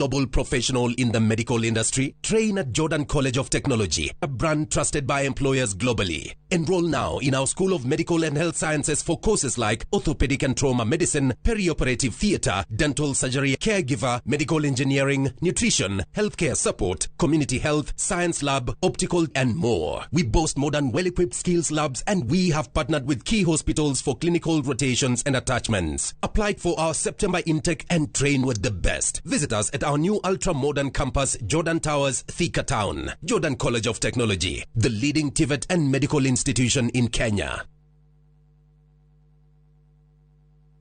Global professional in the medical industry? Train at Jordan College of Technology, a brand trusted by employers globally. Enroll now in our School of Medical and Health Sciences for courses like orthopedic and trauma medicine, perioperative theater, dental surgery, caregiver, medical engineering, nutrition, healthcare support, community health, science lab, optical, and more. We boast modern, well equipped skills labs, and we have partnered with key hospitals for clinical rotations and attachments. Apply for our September intake and train with the best. Visit us at our new ultra modern campus, Jordan Towers, Thika Town. Jordan College of Technology, the leading TVET and medical institution in Kenya.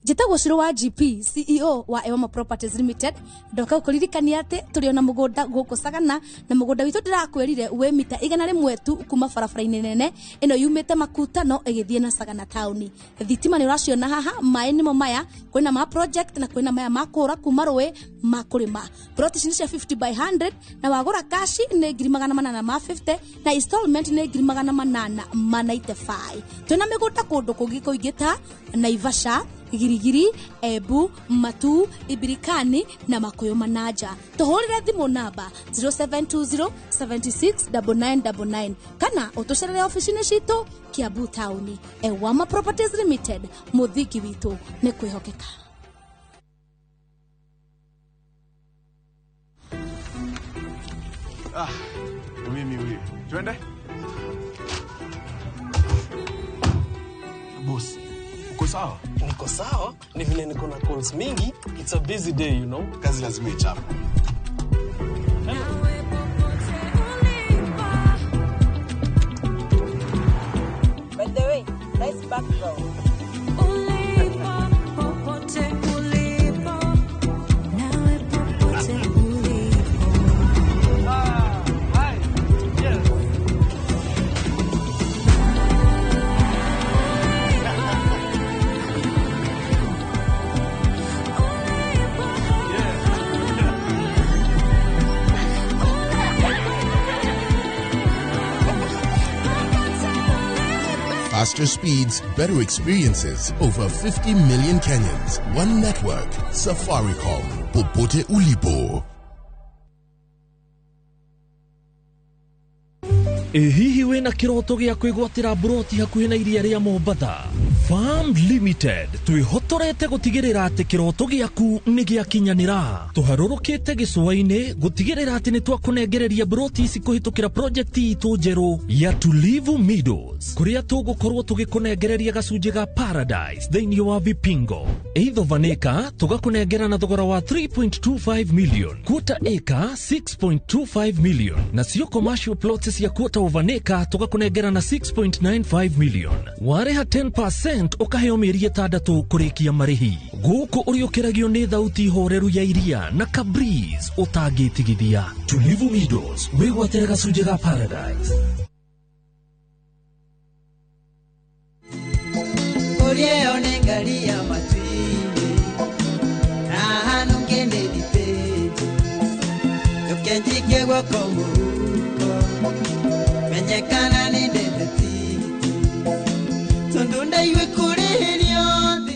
Njĩtagwo Ciro wa GP, CEO wa Ewama Properties Limited. Ndoka gũkũririkania atĩ tũrĩ ona mũgũnda gũkũ Sagana, na mũgũnda witũ ndĩrakwĩrire wĩ mita 100 tu kuma barabara-inĩ nene ĩno yumĩte Makutano ĩgĩthiĩ na Sagana taũni. Thitima nĩ ũraciona haha, maĩ nĩmo maya, kwĩna ma project na kwĩna maya ma kũra kuma rũĩ ma kũrĩma. Plot ici nĩ cia 50 by 100, na wagũra kashi nĩ 850,000 na installment nĩ 895,000. Twĩna mĩgũnda kũndũ kũngĩ kũingĩ ta Naivasha, Girigiri, Embu, Matu, Ibirikani na Makuyu Manaja. Tũhũrĩre thimũ namba 0720 76 9999 kana ũtũcerere ofici-inĩ citũ Kiambu taũni. Ewama Properties Limited, mũthingi witũ nĩ kwĩhokeka. Ah, mimi huyu. Twende? Boss, uko sawa? Niko sawa, ni vile niko na calls mingi. It's a busy day. Kazi lazima ichape. By the way, nice background. Ulipo, popote ulipo, nawe popote ulipo. Ah, hi. Yes. Faster speeds, better experiences. Over 50 million Kenyans. One network. Safaricom. Popote ulipo. Ĩ hihi wĩna kĩroto gĩa kwĩgwatĩra mburoti hakuhĩ na iria rĩa Mombatha? Farm Limited twĩhotorete gũtigĩrĩra atĩ kĩroto gĩaku nĩ gĩakinyanĩra. Tũharũrũkĩte gĩcũa-inĩ gũtigĩrĩra atĩ nĩ twakũnengereria mburoti ici kũhĩtũkĩra project itũ njerũ ya Tulivu Meadows, kũrĩa tũgũkorwo tũgĩkũnengereria gacunjĩ ga Paradise thĩinĩ wa Vipingo. Eighth of an acre tũgakũnengera na thogora wa 3.25 million, quarter acre 6.25 million, nacio commercial plots cia quarter of an acre tũgakũnengera na 6.95 million. Warĩha 10% ũkaheo mĩeri 6 kũrĩkia marĩhi. Gũkũ ũrĩũkĩragio nĩ thauti horeru ya iria na ka breeze ũtangĩtigithia. Tulivu Meadows, wĩgwatĩre gacunjĩ ga Paradise. Ũrĩeo nĩ ngari ya matuinĩ na hanũ Kennedy page, njoke njikie guoko mũhuko menyekana nĩ ndete tigiti tondũ ndaigue kũrĩhĩrio thĩ.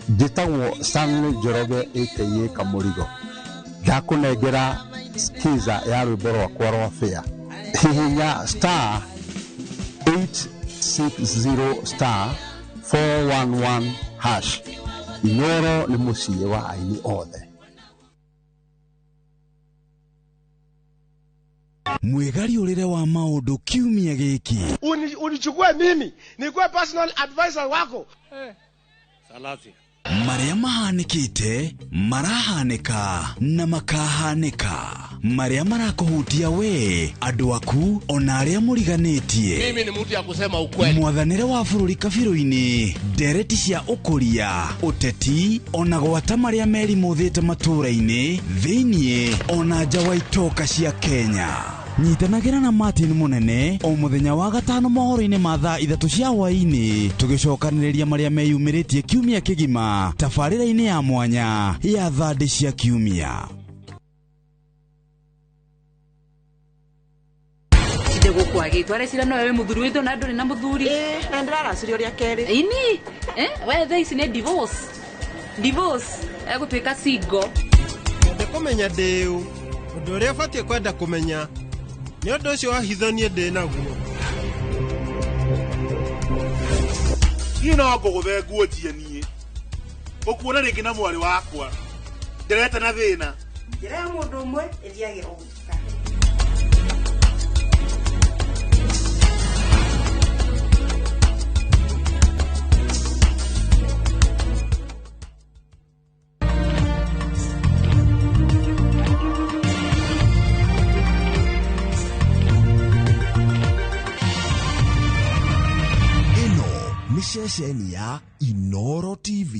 Njĩtagwo Stanley Njoroge aka Kamũrigo. Ndakũnengera skiza ya rwĩmbo rwakwa rwa fare. Hihinya star 860 star 411 hash. Inoro nĩ mũciĩ wa aini othe. Mwĩgariũrĩre wa maũndũ kiumia gĩkĩ. Unichukue mimi nikuwe personal advisor wako. Salasi. Marĩa mahanĩkĩte, marahanĩka na makahanĩka, marĩa marakũhutia we, andũ aku ona arĩa mũriganĩtie. Mimi ni mtu ya kusema ukweli. Mwathanĩre wa bũrũri kabirũ-inĩ, ndereti cia ũkũria, ũteti ona gwata marĩa merimũthĩte matũũra-inĩ thĩiniĩ ona nja wa itoka cia Kenya. Nyitanagĩra na Martin Mũnene o mũthenya wa gatano mohoro-inĩ ma thaa 3 cia hwaĩ-inĩ, tũgĩcokanĩrĩria marĩa meyumĩrĩtie kiumia kĩgima tabarĩra-inĩ ya mwanya ya thandĩ cia kiumia. Tinde gũkwagĩtwo arecira nowe wĩ mũthuri witũ na ndũrĩ na mũthuri. Ĩĩ, na ndĩraracirio rĩa kerĩ. Ini, we thaa ici nĩ divorce. Divorce, egũtuĩka single. Kũmenya ndĩ ũ. Ũndũ ũrĩa ũbatiĩ kwenda kũmenya nĩ ũndũ ũcio wa hitho niĩ ndĩ naguo. Niĩ no ngũgũthe nguo njie niĩ ũkuona rĩngĩ na mwarĩ wakwa ndĩrete na thĩna. Njĩra ya mũndũ ũmwe ĩthiagĩra gũtuka. Ĩno nĩ ceceni ya Inoro TV.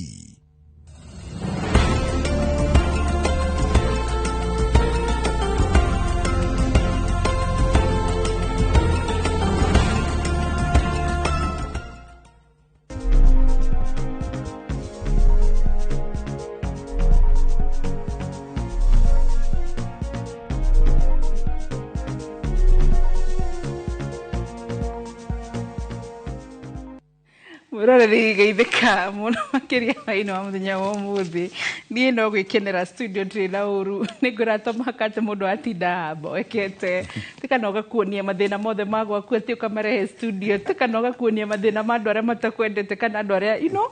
Mwĩroreri, geithĩka mũno makĩria hwaĩ-inĩ wa mũthenya wa ũmũthĩ. Niĩ no gwĩkenera studio, ndirĩ na ũru. Nĩ ngwĩra to mũhaka atĩ mũndũ atinda mboekete tikana ũgakuonia mathĩna mothe ma gwaku atĩ ũkamarehe studio, tikana ũgakuonia mathĩna ma andũ arĩa matakwendete kana andũ arĩa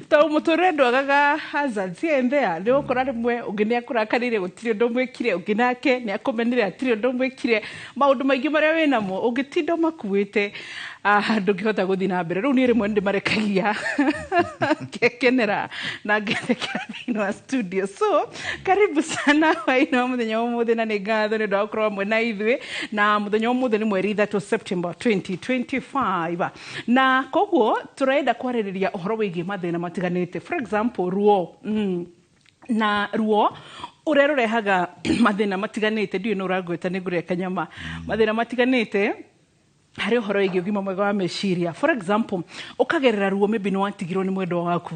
to mũtũrĩre ndwagaga hazards here and there. Nĩ ũgũkora rĩmwe ũngĩ nĩ akũrakarĩire gũtirĩ ũndũ mwĩkire, ũngĩ nake nĩ akũmenire hatirĩ ũndũ mwĩkire. Maũndũ maingĩ marĩa wĩnamo ũngĩtinda ũmakuĩte, ndũngĩhota gũthiĩ na mbere. Rĩu niĩ rĩmwe nĩ ndĩmarekagia ngekenera na ngethekera thĩinĩ wa studio. So karibu sana hwaĩ-inĩ wa mũthenya wa ũmũthĩ, na nĩ ngatho nĩ ũndũ wa gũkorwo hamwe na ithuĩ. Na mũthenya wa ũmũthĩ nĩ mweri 3 September 2025, na koguo tũrenda kwarĩrĩria ũhoro wĩgiĩ mathĩna matiganĩte, for example ruo, na ruo ũrĩa rũrehaga mathĩna matiganĩte. Ndiũĩ nĩ ũrangwĩta nĩ ngũrĩa kanyama. Mathĩna matiganĩte harĩ ũhoro wĩgiĩ ũgima mwega wa meciria. For example, ũkagerera ruo, maybe nĩ watigirwo nĩ mwendwa waku,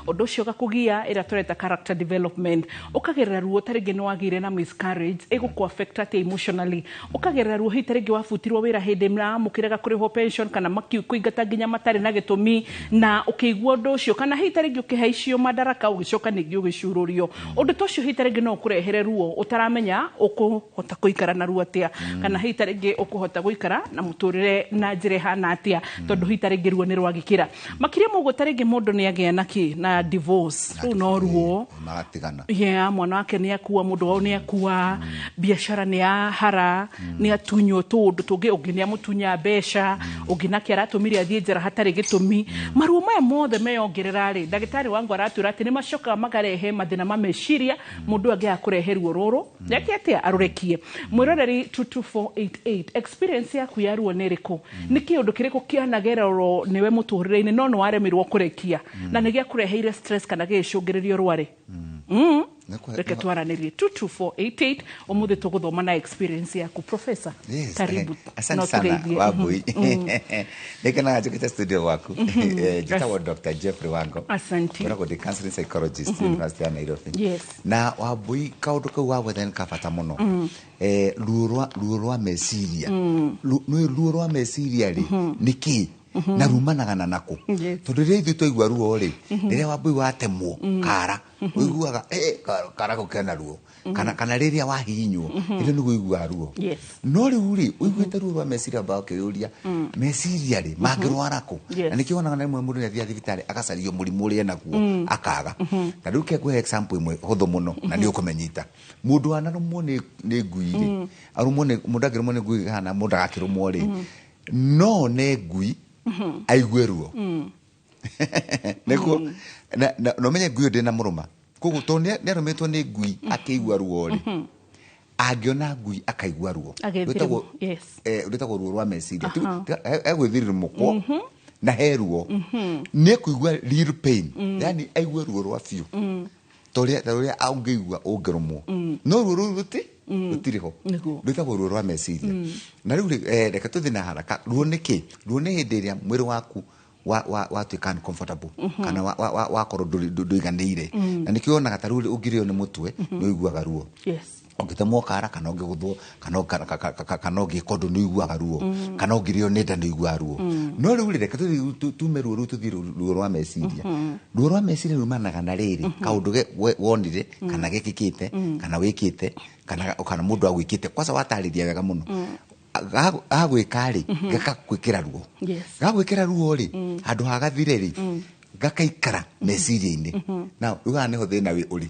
ũndũ ũcio ũgakũgia ĩrĩa tũreta character development. Ũkagerera ruo, ta rĩngĩ nĩ wagĩire na miscarriage, ĩgũkũ affect atĩa emotionally? Ũkagerera ruo, hihi ta rĩngĩ wabutirwo wĩra hĩndĩ mũramũkĩraga kũrĩhwo pension, kana makĩkũingata nginya matarĩ na gĩtũmi, na ũkĩigua ũndũ ũcio, kana hihi ta rĩngĩ ũkĩhaicio madaraka ũgĩcoka ningĩ ũgĩcurũrio. Ũndũ ta ũcio hihi ta rĩngĩ no ũkũrehere ruo ũtaramenya ũkũhota kũikara na ruo atĩa, kana hihi ta rĩngĩ ũkũhota gũikara na mũtũrĩre na njĩra ĩhana atĩa, tondũ hihi ta rĩngĩ ruo nĩ rwagĩkĩra. Makĩria ma ũguo, ta rĩngĩ mũndũ nĩ agĩa na kĩ na divorce, rĩu no ruo. Magatigana. Yeah, mwana wake nĩ akua, mũndũ wao nĩ akua, biacara nĩ yahara, nĩ atunywo tũũndũ tũngĩ, ũngĩ nĩ amũtunya mbeca, ũngĩ nake aratũmire athiĩ njera hatarĩ gĩtũmi. Maruo maya mothe meyongerera rĩ, ndagĩtarĩ wangu aratwĩra atĩ nĩ macokaga makarehe mathĩna ma meciria. Mũndũ angĩaga kũrehe ruo rũrũ reke atĩa arũrekie. Mwĩroreri, 22488, experience yaku ya ruo nĩ ĩrĩkũ? Nĩ kĩũndũ kĩrĩkũ kĩanagererwo nĩwe mũtũrĩre-inĩ no nĩ waremirwo kũrekia na nĩ gĩakũreheire stress kana gĩgĩcũngĩrĩrio rware? Reke twaranĩrie 22488. Ũmũthĩ tũgũthoma na experience yaku, professor. Yes, karibu. Asante No sana tũgeithie. Wambui. Nĩkenaga njũkĩte studio gwaku. Njĩtagwo Dr. Jeffrey Wango. Asante. Ngoragwo ndĩ counseling psychologist, University ya Nairobi. Na Wambui, kaũndũ kau wagwetha nĩ kabata mũno. Ruo rwa meciria. Nĩ ruo rwa meciria rĩ, nĩ kĩ na rumanaga na nakũ? Tondũ rĩrĩa ithuĩ twaigua ruo rĩ, rĩrĩa Wambui watemwo kara, ũiguaga kara kau kena ruo, kana rĩrĩa wahihinywo, ĩrĩa nĩguo ũiguaga ruo. No rĩu rĩ, ũiguĩte ruo rwa meciria, amba ũkĩyũria, meciria rĩ mangĩrwara kũ? Na nĩkĩo wonaga na rĩmwe mũndũ nĩ athiaga thibitarĩ agacario mũrimũ ũrĩa enaguo akaga. Na rĩu ke ngũhe example ĩmwe hũthũ mũno na nĩ ũkũmenyita. Mũndũ wanarũmwo nĩ ngui rĩ, arũmwo nĩ mũndũ, angĩrũmwo nĩ ngui kana mũndũ agakĩrũmwo rĩ, no ne ngui aigue ruo nĩguo na ũmenye ngui ĩyo ndĩna mũrũma. Koguo tondũ nĩ arũmĩtwo nĩ ngui akĩigua ruo rĩ, angĩona ngui akaigua ruo. Agethire- Rwĩtagwo ruo rwa meciria. Egwĩthirirũmũkwo na he ruo, nĩ ekũigua real pain, yani aigue ruo rwa biũ ta ũrĩa ũngĩigua ũngĩrũmwo, no ruo rũu rũtirĩ ho. Rwĩtagwo ruo rwa meciria. Na rĩu rĩ, reke tũthiĩ na haraka. Ruo nĩ kĩ? Ruo nĩ hĩndĩ ĩrĩa mwĩrĩ waku watuĩka uncomfortable kana wakorwo ndũiganĩire. Na nĩkĩo wonaga ta rĩu ũngĩrĩo nĩ mũtwe nĩ ũiguaga ruo. Ũngĩtemwo kara, kana ũngĩgũthwo, kana kana ũngĩka ũndũ, nĩ ũiguaga ruo. Kana ũngĩrĩo nĩ nda, nĩ ũiguaga ruo. No rĩu rĩ, reke tũthiĩ tume ruo rũu, tũthiĩ ruo rwa meciria. Ruo rwa meciria rumanaga na rĩrĩ kaũndũ wonire, kana gekĩkĩte, kana wĩkĩte, kana mũndũ agwĩkĩte. Kwanza watarĩria wega mũno. Agwĩka rĩ, gakakwĩkĩra ruo. Gagwĩkĩra ruo rĩ, handũ ha gathire rĩ, gakaikara meciria-inĩ. Na rĩu haha nĩho thĩna wĩ ũrĩ.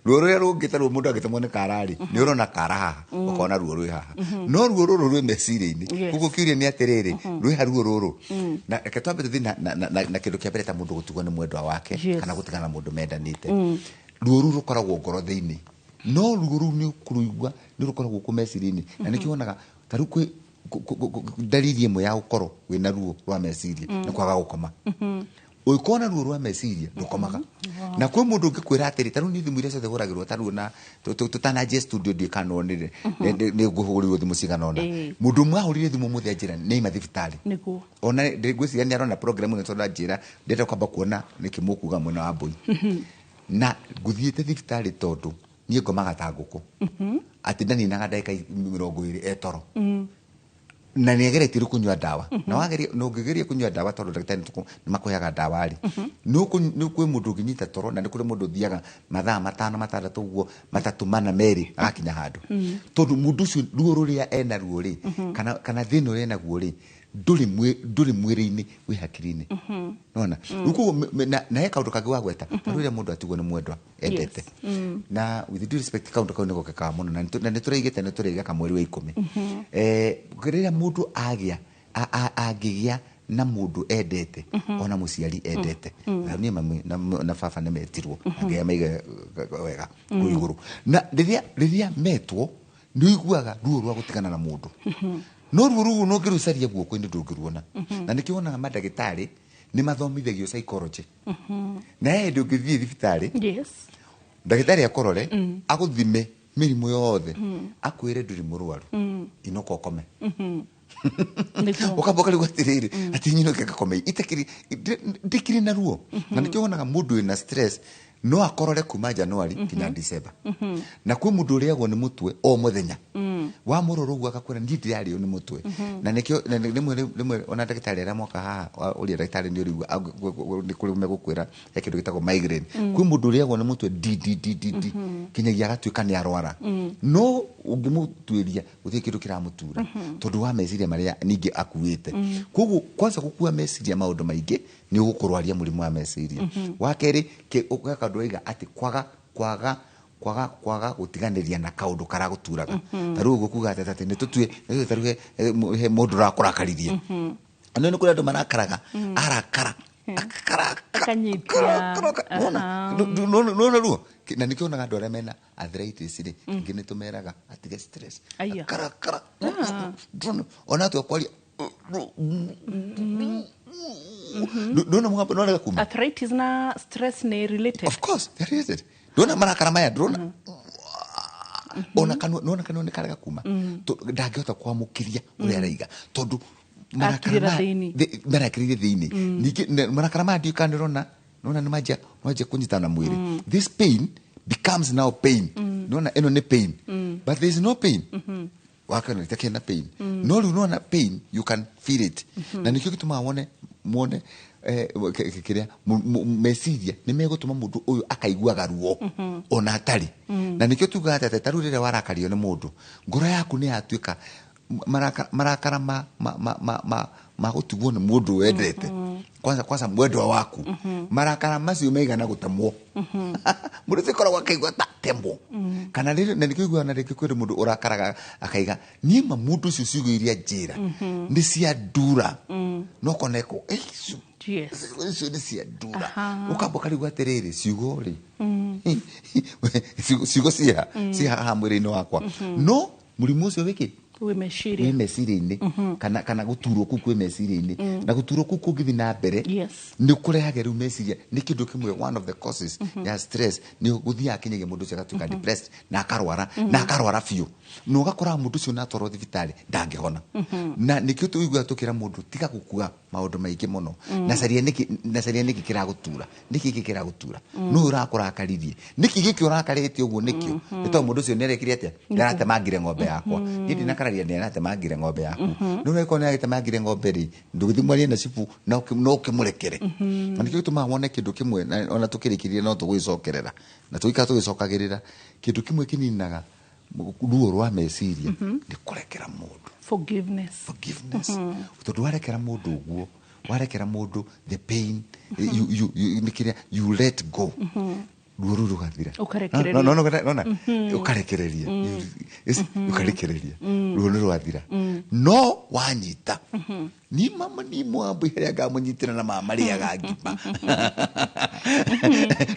Ruo rũrĩa rũngĩ, ta ruo mũndũ angĩtemwo nĩ kara rĩ, nĩ ũrona kara haha, ũkona ruo rwĩ haha, no ruo rũrũ rwĩ meciria-inĩ. Koguo kĩũria nĩ atĩrĩrĩ, rwĩ ha ruo rũrũ? Na reke twambe tũthiĩ na kĩndũ kĩa mbere, ta mũndũ gũtigwo nĩ mwendwa wake, kana gũtigana na mũndũ mendanĩte. Ruo rũu rũkoragwo ngoro thĩinĩ, no ruo rũu nĩ ũkũrũigua, nĩ rũkoragwo kũ meciria-inĩ. Na nĩkĩo wonaga ta rĩu kwĩ ndariri ĩmwe ya gũkorwo wĩna ruo rwa meciria, nĩ kwaga gũkoma. Ũngĩkorwo na ruo rwa meciria, ndũkomaga. Na kwĩ mũndũ ũngĩkwĩra atĩrĩ, ta rĩu niĩ thimũ iria ciothe hũragĩrwo, ta rĩu na tũtananjie studio, ndiũĩ kana onire, nĩ ngũhũrĩrwo thimũ cigana ũna. Mũndũ ũmwe ahũrire thimũ mũthĩ anjĩra nĩ aima thibitarĩ. Ona ngwĩciria nĩ arona program ĩno, tondũ anjĩra ndĩrenda kwamba kuona nĩkĩ mũkuga mwena wa mbũi. Na ngũthiĩte thibitarĩ tondũ niĩ ngomaga ta ngũkũ, atĩ ndaninaga ndagĩka 20 etoro. Na nĩ ageretie rĩu kũnyua ndawa, na wageria na ũngĩgeria kũnyua ndawa, tondũ ndagĩtarĩ nĩ makũheaga ndawa rĩ, nĩ kwĩ mũndũ ũngĩnyita toro, na nĩ kũrĩ mũndũ ũthiaga mathaa 5, 6 ũguo, 3, 4, 2, agakinya handũ, tondũ mũndũ ũcio ruo rũrĩa ena ruo rĩ, kana thĩna ũrĩa enaguo rĩ, ndũrĩ mwĩrĩ-inĩ, wĩ hakiri-inĩ. Nona rĩu koguo na he kaũndũ kangĩ wagweta, ta rĩrĩa mũndũ atigwo nĩ mwendwa endete. Na with due respect, kaũndũ kau nĩko gekaga mũno, na nĩ tũraigĩte nĩ tũrĩgeka mweri wa 10. Rĩrĩa mũndũ agĩa angĩgĩa na mũndũ endete, ona mũciari endete. Na niĩ mami na baba nĩ metirwo, na Ngai amaige wega kũu igũrũ. Na rĩrĩa metwo, nĩ ũiguaga ruo rwa gũtigana na mũndũ, no ruo rũu no ngĩrũcaria guoko-inĩ, ndũngĩruona. Na nĩkĩo wonaga mandagĩtarĩ nĩ mathomithagio psychology. Na he hĩndĩ ũngĩthiĩ thibitarĩ, ndagĩtarĩ akũrore, agũthime mĩrimũ yothe, akwĩre ndũrĩ mũrwaru, inũka ũkome. Ũkamba ũkarigwo atĩrĩrĩ, atĩ nyinũke ngakome itakĩrĩ ndĩkĩrĩ na ruo? Na nĩkĩo wonaga mũndũ wĩna stress no akorore kuma January nginya December. Na kwĩ mũndũ ũrĩagwo nĩ mũtwe o mũthenya, wamũrora ũguo agakwĩra niĩ ndĩrarĩo nĩ mũtwe. Na nĩkĩo na rĩmwe ona ndagĩtarĩ arĩa moka haha, ũrĩa ndagĩtarĩ nĩ ũrĩigua nĩ kũrĩ megũkwĩra he kĩndũ gĩtagwo migraine. Kwĩ mũndũ ũrĩagwo nĩ mũtwe di di di di di, kinyagia agatuĩka nĩ arwara, no ũngĩmũtuĩria gũtirĩ kĩndũ kĩramũtura, tondũ wa meciria marĩa ningĩ akuĩte. Koguo kwanza gũkua meciria maũndũ maingĩ nĩ ũgũkũrwaria mũrimũ wa meciria. Wa kerĩ, ũgeka kaũndũ waiga atĩ kwaga gũtiganĩria na kaũndũ karagũturaga. Ta rĩu ũguo kuga atĩ nĩ tũtue nĩ ta rĩu he mũndũ ũrakũrakaririe. No nĩ kũrĩ andũ marakaraga, arakara Akanyitia. Nona ruo. Na nĩkĩo onaga andũ arĩa mena arthritis rĩ, kaingĩ nĩ tũmeraga atige stress. Aya. Karakara ona atĩa kwaria, ndona mũgambo nona kuma. Arthritis na stress nĩ related? Of course they're related. Ndona marakara maya, ndona ona kanua, nona kanua nĩ karega kuma. Ndangĩhota kwamũkĩria ũrĩa araiga, tondũ marakara Akirĩra thĩinĩ. Marakirĩire thĩinĩ. Ningĩ marakara maya, ndiũĩ kana nĩũrona, nona nĩ manjia kũnyitana mwĩrĩ. This pain becomes now pain. Nona ĩno nĩ pain, but there is no pain. Wakana itakĩ na pain, no rĩu nona pain, you can feel it. Na nĩkĩo gĩtũmaga wone muone kĩrĩa meciria nĩ megũtũma mũndũ ũyũ akaiguaga ruo ona atarĩ. Na nĩkĩo tugaga atĩ ta rĩu rĩrĩa warakario nĩ mũndũ, ngoro yaku nĩ yatuĩka marakara ma gũtigwo nĩ mũndũ wendete, kwanza mwendwa waku, marakara macio maigana gũtemwo, mũndũ ũcio koragwo akaigua ta temwo. Kana rĩrĩ, na nĩkĩo iguaga na rĩngĩ kwĩ mũndũ ũrakaraga akaiga niĩ ma mũndũ ũcio ciugo iria njĩra nĩ cia ndura, no koneko icio nĩ cia ndura. Ũkamba ũkarigwo atĩrĩrĩ, ciugo rĩ, ciugo ciha ciha haha mwĩrĩ-inĩ wakwa, no mũrimũ ũcio wĩkĩ Wĩ meciria. Wĩ meciria-inĩ. Kana gũturwo kũu kwĩ meciria-inĩ. Na gũturwo kũu kũngĩthiĩ na mbere, nĩ kũrehage rĩu meciria. Nĩ kĩndũ kĩmwe, one of the causes ya stress nĩ gũthiaga kinyagia mũndũ ũcio agatuĩka depressed na akarwara, na akarwara biũ, na ũgakora mũndũ ũcio natwarwo thibitarĩ ndangĩhona. Na nĩkĩo tũiguaga tũkĩra mũndũ, tiga gũkua maũndũ maingĩ mũno. Na caria nĩkĩ, na caria nĩkĩ kĩragũtura, nĩkĩ gĩkĩ kĩragũtura, nũ ũrakũrakaririe, nĩkĩ gĩkĩ ũrakarĩte ũguo nĩkĩo. Nĩ tondũ mũndũ ũcio nĩarekire atĩa? Nĩaratemangire ng'ombe yakwa. Niĩ ndinakararia, nĩaratemangire ng'ombe yaku. No ũreko nĩaratemangire ng'ombe rĩ, ndũgĩthiĩ mwarie na cibu na no ũkĩmũrekere. Na nĩkĩo gĩtũmaga wone kĩndũ kĩmwe, na ona tũkĩrĩkĩrie no tũgũgĩcokerera na tũgĩikara tũgĩcokagĩrĩra, kĩndũ kĩmwe kĩninaga ruo rwa meciria nĩ kũrekera mũndũ. Forgiveness. Forgiveness. Tondũ warekera mũndũ ũguo, warekera mũndũ, the pain, you, nĩ kĩrĩa, you let go, ruo rũu rũgathira. Ũkarekereria. No, ũkarekereria. Ũkarekereria, ruo nĩ rwathira. No wanyita ni mama ni mwambui harĩa ngamũnyitĩra na mamarĩaga ngima,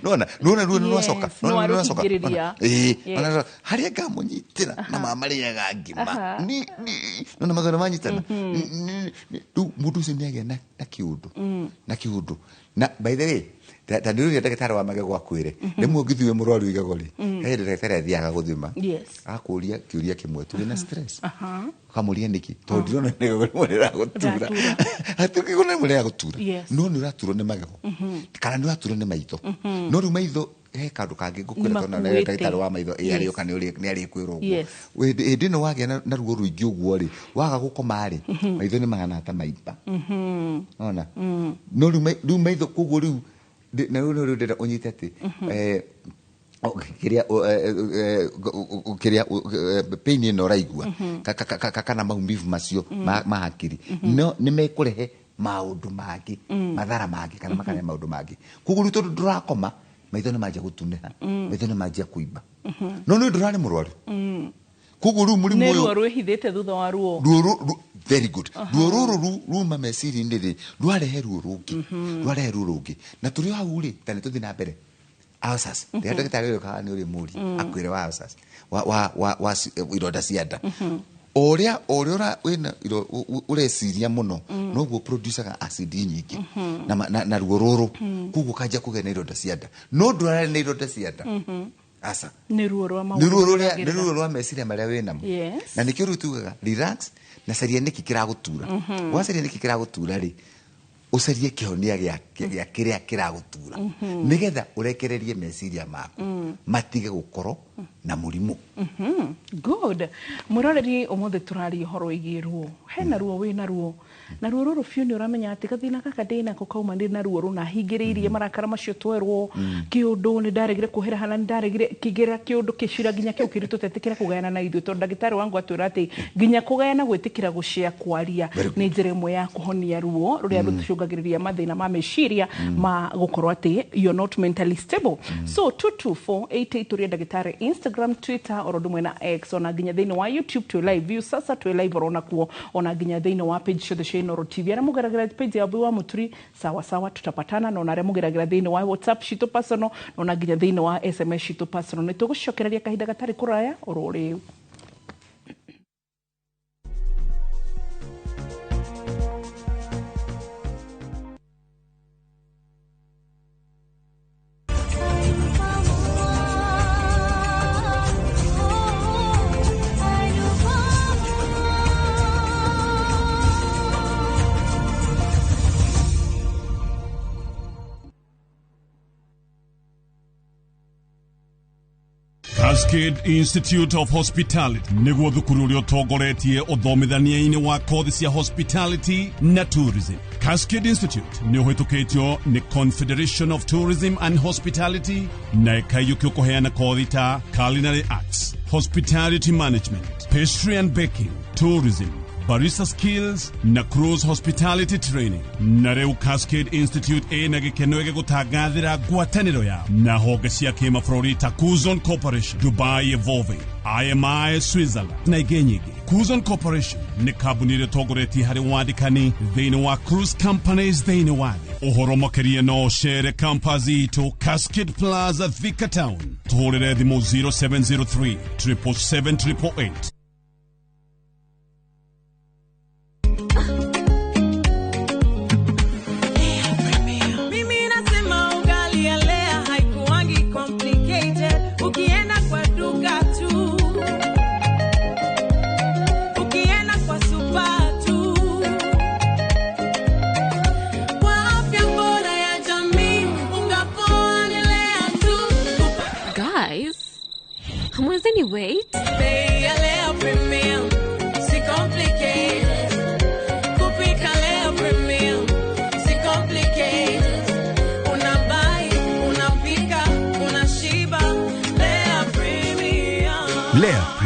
nona ruo nĩ rwacoka. Yes, Nona ruo nĩ rwacoka. nĩwarũhingĩrĩria. Ĩĩ, nona harĩa ngamũnyitĩra na mamarĩaga ngima. Ni nona magana manyitana. Rĩu mũndũ ũcio nĩ agĩa na kĩũndũ, na kĩũndũ. Na by the way, ta nĩ ũrĩa ndagĩtarĩ wa magego akwĩre, rĩmwe ũngĩthiĩ wĩ mũrwaru igego rĩ, he hĩndĩ ndagĩtarĩ athiaga gũthima, akũria kĩũria kĩmwe, tũrĩ na stress? Ũkamũria nĩkĩ, tondũ ndirona magego rĩmwe rĩragũtura. Hatirĩ rĩmwe rĩragũtura. No nĩ ũraturwo nĩ magego kana nĩ ũraturwo nĩ maitho. No rĩu maitho he kaũndũ kangĩ ngũkwĩra, tondũ na Nĩmakuĩte. ndagĩtarĩ wa maitho ĩ arĩũka nĩ arĩkwĩrwo ũguo. Hĩndĩ ĩno wagĩa na ruo rũingĩ ũguo rĩ, waga gũkoma rĩ, maitho nĩ mahana ta maimba. Ona no rĩu rĩu maitho koguo rĩu na rĩu rĩu ndĩrenda ũnyite atĩ kĩrĩa kĩrĩa pain ĩno ũraigua kana maumivu macio ma hakiri no nĩ mekũrehe maũndũ mangĩ, mathara mangĩ, kana makarehe maũndũ mangĩ. Koguo rĩu tondũ ndũrakoma, maitho nĩ manjia gũtunĩha, maitho nĩ manjia kũimba, no nĩ ndũrarĩ mũrwaru. Koguo rĩu mũrimũ Nĩ ũyũ ruo rwĩhithĩte thutha wa ruo. Ruo very good. Ruo rũrũ ruma meciria-inĩ rĩ, rwarehe ruo rũngĩ, rwarehe ruo rũngĩ. Na tũrĩ o hau rĩ, ta nĩ tũthiĩ na mbere, ulcers, rĩrĩa ndagĩtarĩ ũyũ kaga nĩ ũrĩ mũri akwĩre wa ulcers, wa ironda cia nda, o ũrĩa wĩna ũreciria mũno, noguo producaga acid nyingĩ na ruo rũrũ. Koguo ũkanjia kũgĩa na ironda cia nda, no ndũrarĩ na ironda cia nda, aca. Nĩ ruo rwa Nĩ maũndũ ruo rũrĩa marĩa nĩ ruo rwa meciria marĩa wĩ namo. Na nĩkĩo rĩu tugaga relax na caria nĩkĩ kĩragũtura. Wacaria nĩkĩ kĩragũtura rĩ, ũcarie kĩhonia gĩa kĩrĩa kĩragũtura, nĩgetha ũrekererie meciria maku matige gũkorwo na mũrimũ. Good. Mwĩroreri, ũmũthĩ tũraria ũhoro wĩgiĩ ruo. Hena ruo, wĩna ruo, na ruo rũrũ biũ nĩ ũramenya atĩ gathĩna gaka ndĩnako kauma ndĩ na ruo rũna hingĩrĩirie marakara macio twerwo kĩũndũ nĩ ndaregire kuohera hana, nĩ ndaregire kĩgĩra kĩũndũ kĩcira nginya kĩu kĩritũ tetĩkĩra kũgayana na ithuĩ, tondũ ndagĩtarĩ wangu atwĩra atĩ nginya kũgayana, gwĩtĩkĩra gũcĩa, kwaria nĩ njĩra ĩmwe ya kũhonia ruo rũrĩa rũtũcũngagĩrĩria mathĩna ma meciria, ma gũkorwo atĩ you're not mentally stable. So 22488 tũrie ndagĩtarĩ, Instagram, Twitter oro ũndũ ũmwe na X, ona nginya thĩinĩ wa YouTube twĩ live view sasa, twĩ live oro nakuo, ona nginya thĩinĩ wa page ciothe cia Inooro TV. Arĩa mũgeragĩra page ya Wambui wa Mũturi, sawa sawa, tutapatana. Na ona arĩa mũgeragĩra thĩinĩ wa WhatsApp citũ personal, na ona nginya thĩinĩ wa SMS citũ personal, nĩ tũgũcokereria kahinda gatarĩ kũraya oro rĩu. Cascade Institute of Hospitality nĩguo thukuru ũrĩa ũtongoretie ũthomithania-inĩ wa kothi cia hospitality na tourism. Cascade Institute nĩ ũhĩtũkĩtio nĩ Confederation of Tourism and Hospitality na ĩkaiyũkio kũheana kothi ta culinary arts, hospitality management, pastry and baking, tourism, barista skills na cruise hospitality training. Na rĩu Cascade Institute ĩna gĩkeno gĩgũtangathĩra ngwatanĩro yao na honge cia kĩmabũrũri ta Cuzon Corporation, Dubai Evolving, IMI Switzerland na ingĩ nyingĩ. Cuzon Corporation nĩ kambuni ĩrĩa ĩtongoretie harĩ wandĩkani thĩinĩ wa cruise companies thĩinĩ wa thĩ. Ũhoro makĩria no ũcere campus itũ, Cascade Plaza, Thika Town. Tũhũrĩre thimũ 0703 777 888.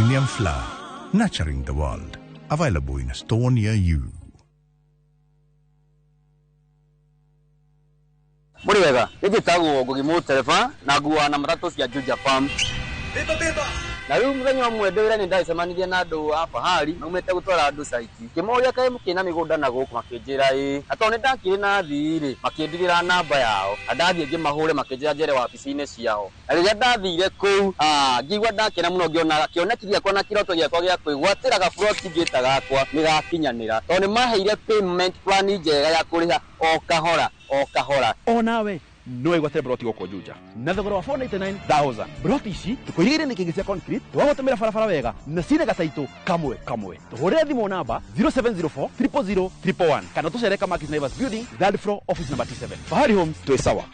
Premium Flour, nurturing the world. Available in a store near you. Mũrĩ wega, nĩ njĩtagwo Ngugi Mũtereba na nguaga na matatũ cia Juja Farm. Na rĩu mũthenya ũmwe ndĩ wĩra nĩ ndacemanirie na andũ a fahari maumĩte gũtwara andũ caiti. Ngĩmoria kaĩ mũkĩrĩ na mĩgũnda na gũkũ, makĩnjĩra ĩĩ. Na tondũ nĩ ndakĩrĩ na athii rĩ, makĩndigĩra namba yao. Na ndathiĩ ngĩmahũre makĩnjĩra njere wabici-inĩ ciao. Na rĩrĩa ndathire kũu, ngĩigua ndakena mũno ngĩona kĩoneki gĩakwa na kĩroto gĩakwa gĩa kwĩgwatĩra gaburoti ngĩta gakwa nĩ gakinyanĩra. Tondũ nĩ maheire payment plan njega ya kũrĩha o kahora o kahora. Onawe no wĩgwatĩre broti gũkũ Juja na thogora wa 499,000. Broti ici tũkũigĩire nĩ kĩngĩ cia concrete, twagũtũmĩra barabara wega na cina gataitũ kamwe kamwe. Tũhũrĩre thimũ namba 0704 000 111 kana tũcere Kamakis Naivas Building, third floor, office number T7. Fahari Homes, twĩ sawa.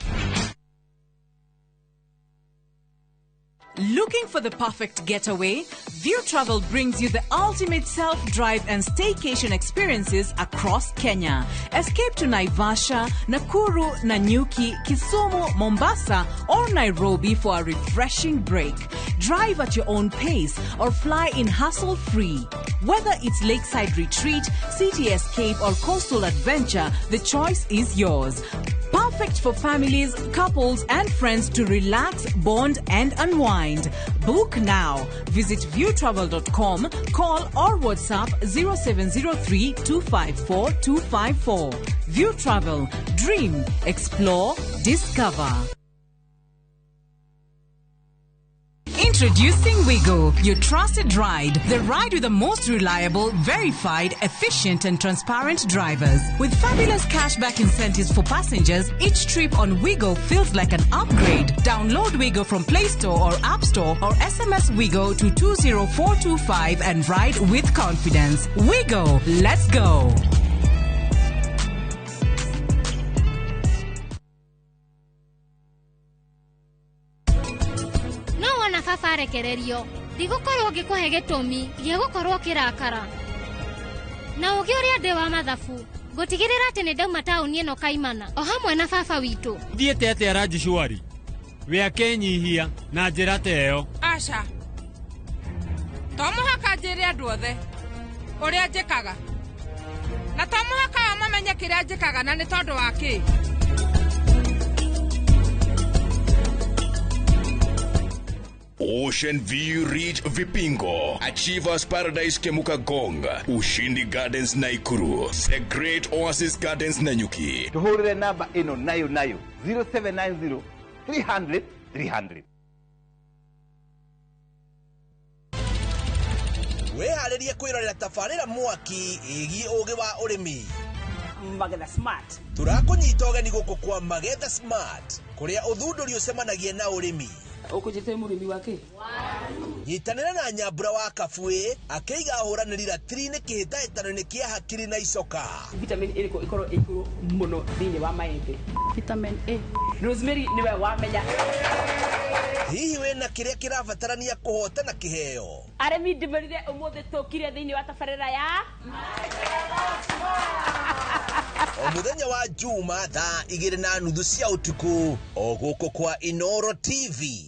Looking for the perfect getaway? View Travel brings you the ultimate self-drive and staycation experiences across Kenya. Escape to Naivasha, Nakuru, Nanyuki, Kisumu, Mombasa, or Nairobi for a refreshing break. Drive at your own pace or fly in hassle-free. Whether it's lakeside retreat, city escape, or coastal adventure, the choice is yours. Perfect for families, couples, and friends to relax, bond, and unwind. Book now. Visit viewtravel.com, call or WhatsApp 0703 254 254. View Travel. Dream, explore, discover. Introducing Wigo, your trusted ride. The ride with the most reliable, verified, efficient, and transparent drivers. With fabulous cashback incentives for passengers, each trip on Wigo feels like an upgrade. Download Wigo from Play Store or App Store or SMS Wigo to 20425 and ride with confidence. Wigo, let's go. Baba arekererio ndigũkorwo ngĩkũhe gĩtũmi gĩa gũkorwo kĩrakara na ũgĩ ũrĩa ndĩ wa mathabu ngũtigĩrĩra atĩ nĩ ndauma taũni ĩno kaimana o hamwe na baba witũ. Thiĩte atĩa Raji Shwari? We akenyihia na njĩra ta ĩyo. Aca, to mũhaka njĩre andũ othe ũrĩa njĩkaga, na to mũhaka o mamenye kĩrĩa njĩkaga na nĩ tondũ wa kĩ. Ocean View Ridge Vipingo, Achievers Paradise Kemuka Gong, Ushindi Gardens Naikuru, The Great Oasis Gardens Nanyuki. Tuhurire namba ino nayo nayo 0790 300 300. Wĩharĩrie kwĩrorera tabarĩra mwaki ĩgiĩ ũgĩ wa ũrĩmi. Magetha Smart. Tũrakũnyita ũgeni gũkũ kwa Magetha Smart, kũrĩa ũthundũri ũcemanagia na ũrĩmi. Ũkũnjĩte mũrĩmi wake? Nyitanĩra na Nyambura wa Kabue akĩiga ahũranĩri ratiri-inĩ kĩhĩtahĩtano-inĩ kĩa hakiri na icoka. Vitamin ĩrĩkũ ĩkorwo ĩ igũrũ mũno thĩinĩ wa maembe? Vitamin A. Rosemary nĩwe wamenya. Hihi wĩna kĩrĩa kĩrabatarania kũhotana kĩheo? Arĩmi ndĩmerire ũmũthĩ tũkire thĩinĩ wa tabarĩra ya o mũthenya wa Juma thaa 2:30 cia ũtukũ o gũkũ kwa Inoro TV.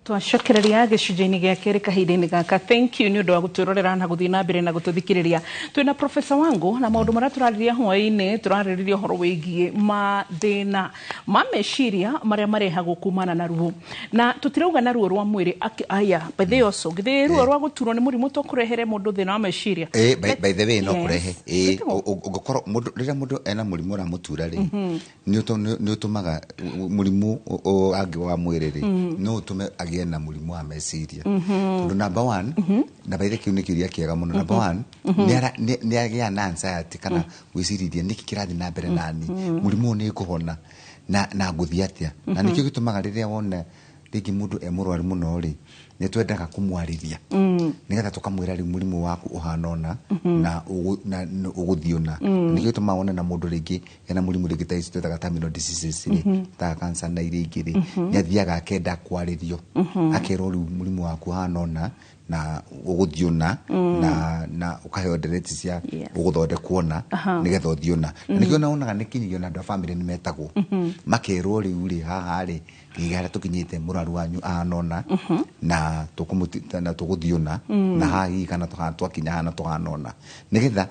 Twacokereria gĩcunjĩ-inĩ gĩa kerĩ kahinda-inĩ gaka. Thank you nĩ ũndũ wa gũtwĩrorera na gũthiĩ na mbere na gũtũthikĩrĩria. Twĩna Professor Wangu na maũndũ marĩa tũrarĩrĩria hwaĩ-inĩ, tũrarĩrĩria ũhoro wĩgiĩ mathĩna ma meciria marĩa marehagwo kumana na ruo, na tũtirauga na ruo rwa mwĩrĩ. Aya, by the way also, githĩ ruo rwa gũturwo nĩ mũrimũ to kũrehere mũndũ thĩna wa meciria? By the way, no kũrehe. Ũngĩkorwo mũndũ, rĩrĩa mũndũ ena mũrimũ ũramũtura rĩ, nĩ ũtũmaga mũrimũ angĩ wa mwĩrĩ rĩ, no ũtũme agĩe na mũrimũ wa meciria. Tondũ number one, na by the kĩu nĩ kĩũria kĩega mũno. Number one, nĩ agĩa na anxiety kana gwĩcirĩria nĩkĩ kĩrathiĩ na mbere nani, mũrimũ ũyũ nĩ ngũhona na ngũthiĩ atĩa. Na nĩkĩo gĩtũmaga rĩrĩa wona rĩngĩ mũndũ e mũrwaru mũno rĩ, Nĩ twendaga kũmwarĩria nĩgetha tũkamwĩra rĩu mũrimũ waku ũhana ũna na ũgũthiĩ ũna. Nĩkĩo gĩtũmaga wone na mũndũ rĩngĩ ena mũrimũ rĩngĩ ta ici twĩtaga terminal diseases rĩ, ta cancer na iria ingĩ rĩ, nĩ athiaga akenda kwarĩrio, akerwo rĩu mũrimũ waku ũhana ũna na ũgũthiĩ ũna, na ũkaheo ndereti cia ũgũthondekwo ũna nĩgetha ũthiĩ ũna. Na nĩkĩo wonaga nĩ kinyagia ona andũ a bamĩrĩ nĩ metagwo, makerwo rĩu rĩ haha rĩ harĩa tũkinyĩte mũrwaru wanyu ahana ũna na na tũgũthiĩ ũna, na haha hihi kana twakinya haha na tũhana ũna, nĩgetha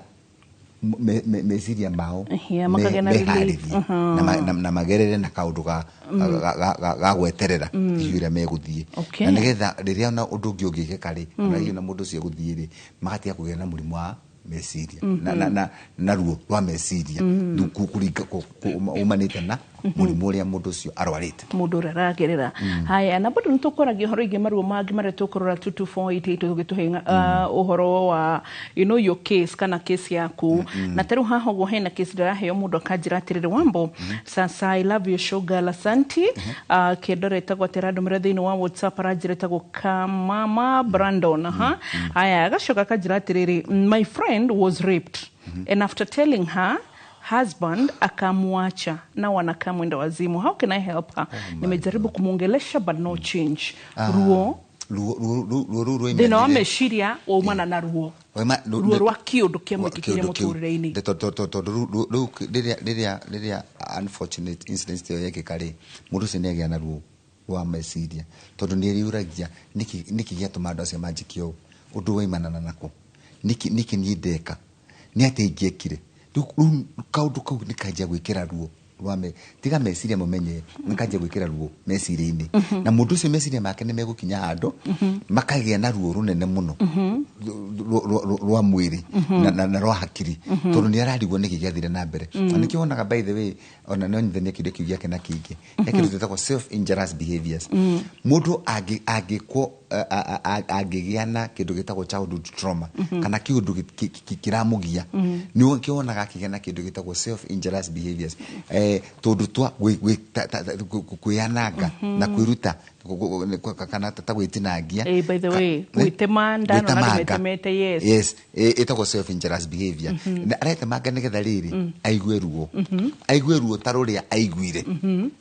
meciria mao Yeah, makagĩa na relief. meharĩrie na magerere na kaũndũ ga gweterera ihinda rĩrĩa megũthiĩ, na nĩgetha rĩrĩa ona ũndũ ũngĩ ũngĩkĩka rĩ, ona hihi ona mũndũ ũcio egũthiĩ rĩ, magatiga kũgĩa na mũrimũ wa meciria na ruo rwa meciria kũringa umanĩte na mũrimũ ũrĩa mũndũ ũcio arwarĩte. Mũndũ ũrĩa aragerera. Haya, na bado nĩtũkwaragia ũhoro ingĩ maruo mangĩ marĩa tũkũrora 22488 tũgĩtũhe ũhoro wa your case kana case yaku. Na tarĩu haha ũguo hena case ndĩraheo mũndũ akanjĩra atĩrĩrĩ, Wambo, sasa I love you sugar, asante. Kĩndũ etagwo atĩ arandũmĩra thĩinĩ wa WhatsApp, aranjĩra etagwo Kamama Brandon. Aha. Haya, agacoka akanjĩra atĩrĩrĩ, my friend was raped and after telling her husband akamwacha na wanakaa mwenda wazimu. How can I help her? Nimejaribu kumuongelesha but no change. Ruo ruo ruo ruo ruo thĩna wa meciria waumana na ruo ruo rwa kĩũndũ kĩamwĩkĩkire mũtũrĩre-inĩ. Tondũ rĩu rĩrĩa unfortunate incident ĩyo yekĩka rĩ, mũndũ ũcio nĩ agĩa na ruo rwa meciria, tondũ nĩ erĩũragia nĩkĩ gĩatũma andũ acio manjĩke ũũ, ũndũ waimanana nako nĩkĩ niĩ ndeka, nĩ atĩa ingĩekire. Rĩu kaũndũ kau nĩ kanjia gwĩkĩra ruo rwa tiga meciria mũmenye, nĩ kanjia gwĩkĩra ruo meciria-inĩ, na mũndũ ũcio meciria make nĩ megũkinya handũ makagĩa na ruo rũnene mũno rwa mwĩrĩ na rwa hakiri, tondũ nĩ ararigwo nĩkĩ gĩathire na mbere. Na nĩkĩo wonaga, by the way, ona no nyithanie kĩndũ kĩu gĩake na kĩngĩ he kĩndũ twĩtagwo self injurious behaviors. Mũndũ angĩkwo angĩgĩa na kĩndũ gĩtagwo childhood trauma kana kĩũndũ kĩramũgia, nĩ wonaga akĩgĩa na kĩndũ gĩtagwo self injurious behaviors, tondũ twa kwĩyananga na kwĩruta kana ta gwĩtinangia. By the way, gwĩtema ndano na metemete, yes. Yes, ĩtagwo self injurious behavior. Na aretemanga nĩgetha rĩrĩ aigue ruo, aigue ruo ta rũrĩa aiguire.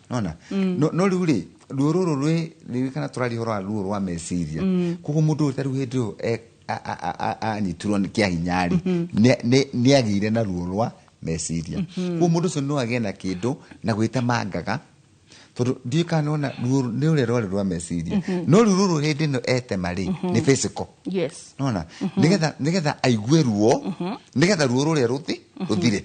Nona no rĩu rĩ ruo rũrũ rwĩ ririkana tũraria ũhoro wa ruo rwa meciria, koguo mũndũ ũyũ ta rĩu hĩndĩ ĩyo anyitirwo kĩa hinya rĩ, nĩ agĩire na ruo rwa meciria. Koguo mũndũ ũcio no agĩe na kĩndũ na gwĩtemangaga, tondũ ndiũĩ kana nĩwona ruo nĩ ũrĩa rwarĩ rwa meciria, no rĩu rũrũ hĩndĩ ĩno etema rĩ nĩ physical. Nona nĩgetha aigue ruo, nĩgetha ruo rũrĩa rũthire.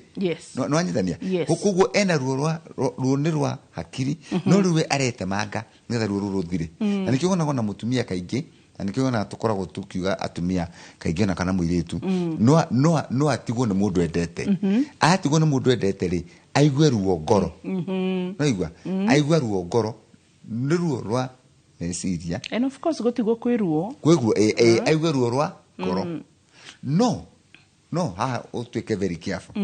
Nĩwanyitania? Koguo ena ruo rwa ruo nĩ rwa hakiri, no rĩu we aretemanga nĩgetha ruo rũrũ rũthire. Na nĩkĩo wonaga ona mũtumia kaingĩ, na nĩkĩo wonaga tũkoragwo tũkiuga atumia kaingĩ ona kana mũirĩtu no atigwo nĩ mũndũ endete. Atigwo nĩ mũndũ endete rĩ, aigue ruo ngoro. Naigua? Aigue ruo ngoro nĩ ruo rwa meciria. And of course gũtigwo kwĩ ruo. Kwĩ ruo, aigue ruo rwa ngoro. No haha ũtuĩke very careful.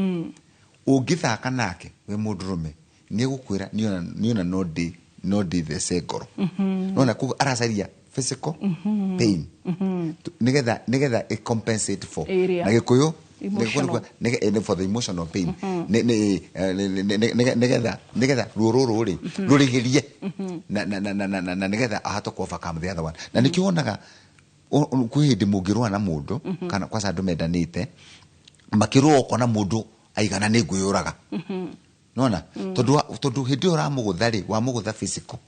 Ũngĩthaka nake wĩ mũndũrũme, nĩ egũkwĩra niona no ndĩthece ngoro. Nona koguo aracaria physical pain nĩgetha ĩ compensate for na Gĩkũyũ for the emotional pain, nĩgetha ruo rũrũ rĩ rũrĩhĩrie na nĩgetha ahote kũ overcome the other one. Na nĩkĩo wonaga kwĩ hĩndĩ mũngĩrũa na mũndũ kana kwanza andũ mendanĩte makĩrũa, ũkona mũndũ aigana nĩ ngwĩyũraga. Nona tondũ hĩndĩ ĩyo ũramũgũtha rĩ, wamũgũtha physical.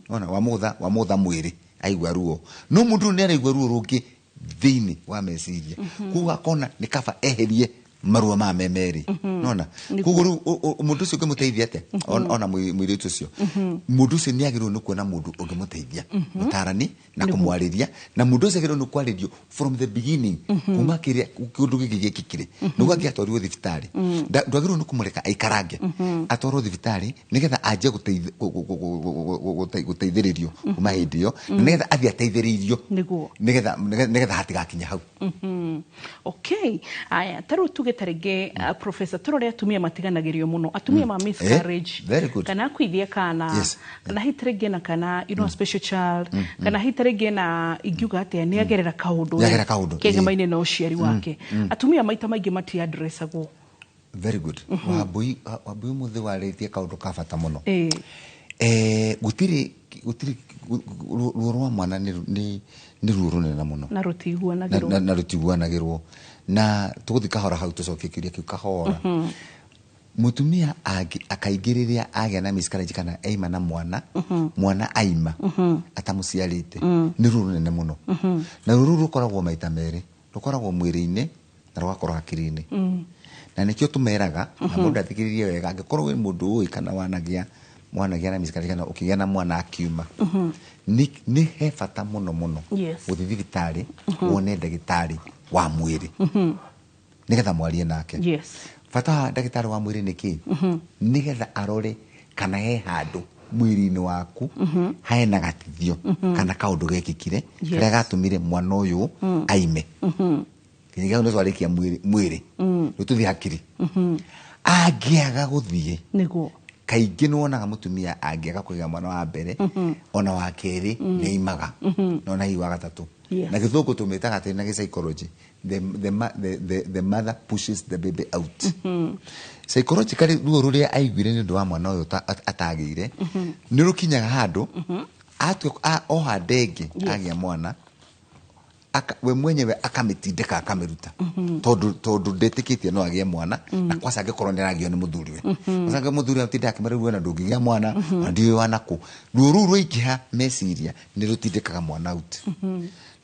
Nona wamũgũtha mwĩrĩ aigua ruo, no mũndũ nĩ araigua ruo rũngĩ thĩinĩ wa meciria, koguo akona nĩ kaba eherie maruo ma me merĩ. Nona koguo rĩu mũndũ ũcio ũngĩmũteithia atĩa? Ona mũirĩtu ũcio, mũndũ ũcio nĩ agĩrĩirwo nĩ kuona mũndũ ũngĩmũteithia, mũtarani na kũmwarĩria, na mũndũ ũcio agĩrĩirwo nĩ kwarĩrio from the beginning, kuma kĩrĩa kĩũndũ gĩkĩ gĩkĩkire, nĩguo angĩatwarirwo thibitarĩ, ndwagĩrĩirwo nĩ kũmũreka aikarange, atwarwo thibitarĩ nĩgetha anjie gũteithĩrĩrio kuma hĩndĩ ĩyo, na nĩgetha athiĩ ateithĩrĩirio nĩgetha hatigakinya hau. Okay, aya tarĩu tuge Tuge ta rĩngĩ, professor, tũrore atumia matiganagĩrio mũno, atumia ma miscarriage, Very good. kana akuithia kana, kana hihi ta rĩngĩ na kana a special child, kana hihi ta rĩngĩ na ingiuga atĩa, nĩ agerera kaũndũ Nĩagerera kaũndũ, kegemaine na ũciari wake. Atumia maita maingĩ matiadressagwo. Very good. Wambui, Wambui, mũthĩ warĩtie kaũndũ ka bata mũno. Gũtirĩ ruo rwa mwana nĩ ruo rũnene mũno. Na rũtiguanagĩrwo. Na rũtiguanagĩrwo, na tũgũthiĩ kahora hau, tũcokie kĩũria kĩu kahora. Mũtumia akaingĩ rĩrĩa agĩa na miscarriage kana aima na mwana, mwana aima atamũciarĩte, nĩ ruo rũnene mũno. Na ruo rũu rũkoragwo maita merĩ: rũkoragwo mwĩrĩ-inĩ na rũgakorwo hakiri-inĩ. Na nĩkĩo tũmeraga na mũndũ athikĩrĩrie wega, angĩkorwo wĩ mũndũ ũĩ kana wanagĩa na miscarriage kana ũkĩgĩa na mwana akiuma, nĩ he bata mũno mũno gũthiĩ thibitarĩ, wone ndagĩtarĩ wa mwĩrĩ nĩgetha mwarie nake. Bata wa ndagĩtarĩ wa mwĩrĩ nĩ kĩ? Nĩgetha arore kana he handũ mwĩrĩ-inĩ waku hena gatithio kana kaũndũ gekĩkire karĩa gatũmire mwana ũyũ aime. Kinya hau nĩ twarĩkia mwĩrĩ, rĩu tũthiĩ hakiri. Angĩaga gũthiĩ, kaingĩ nĩ wonaga mũtumia angĩaga kũgĩa mwana wa mbere, ona wa kerĩ nĩ aimaga, na ona hihi wa gatatũ. Na gĩthũngũ tũmĩtaga atĩ na gĩ-psychology, the mother pushes the baby out. Psychologically, ruo rũrĩa aiguire nĩ ũndũ wa mwana ũyũ atagĩire nĩ rũkinyaga handũ atua oha ndenge agĩa mwana, we mwenyewe akamĩtindĩka akamĩruta, tondũ ndetĩkĩtie no agĩe mwana. Na kwaca angĩkorwo nĩ aragio nĩ mũthuriwe, kwaca angĩ mũthuri atinda akĩmera rĩu wena ndũngĩgĩa mwana, na ndiũĩ wanakũ. Ruo rũu rwaingĩha meciria nĩ rũtindĩkaga mwana out.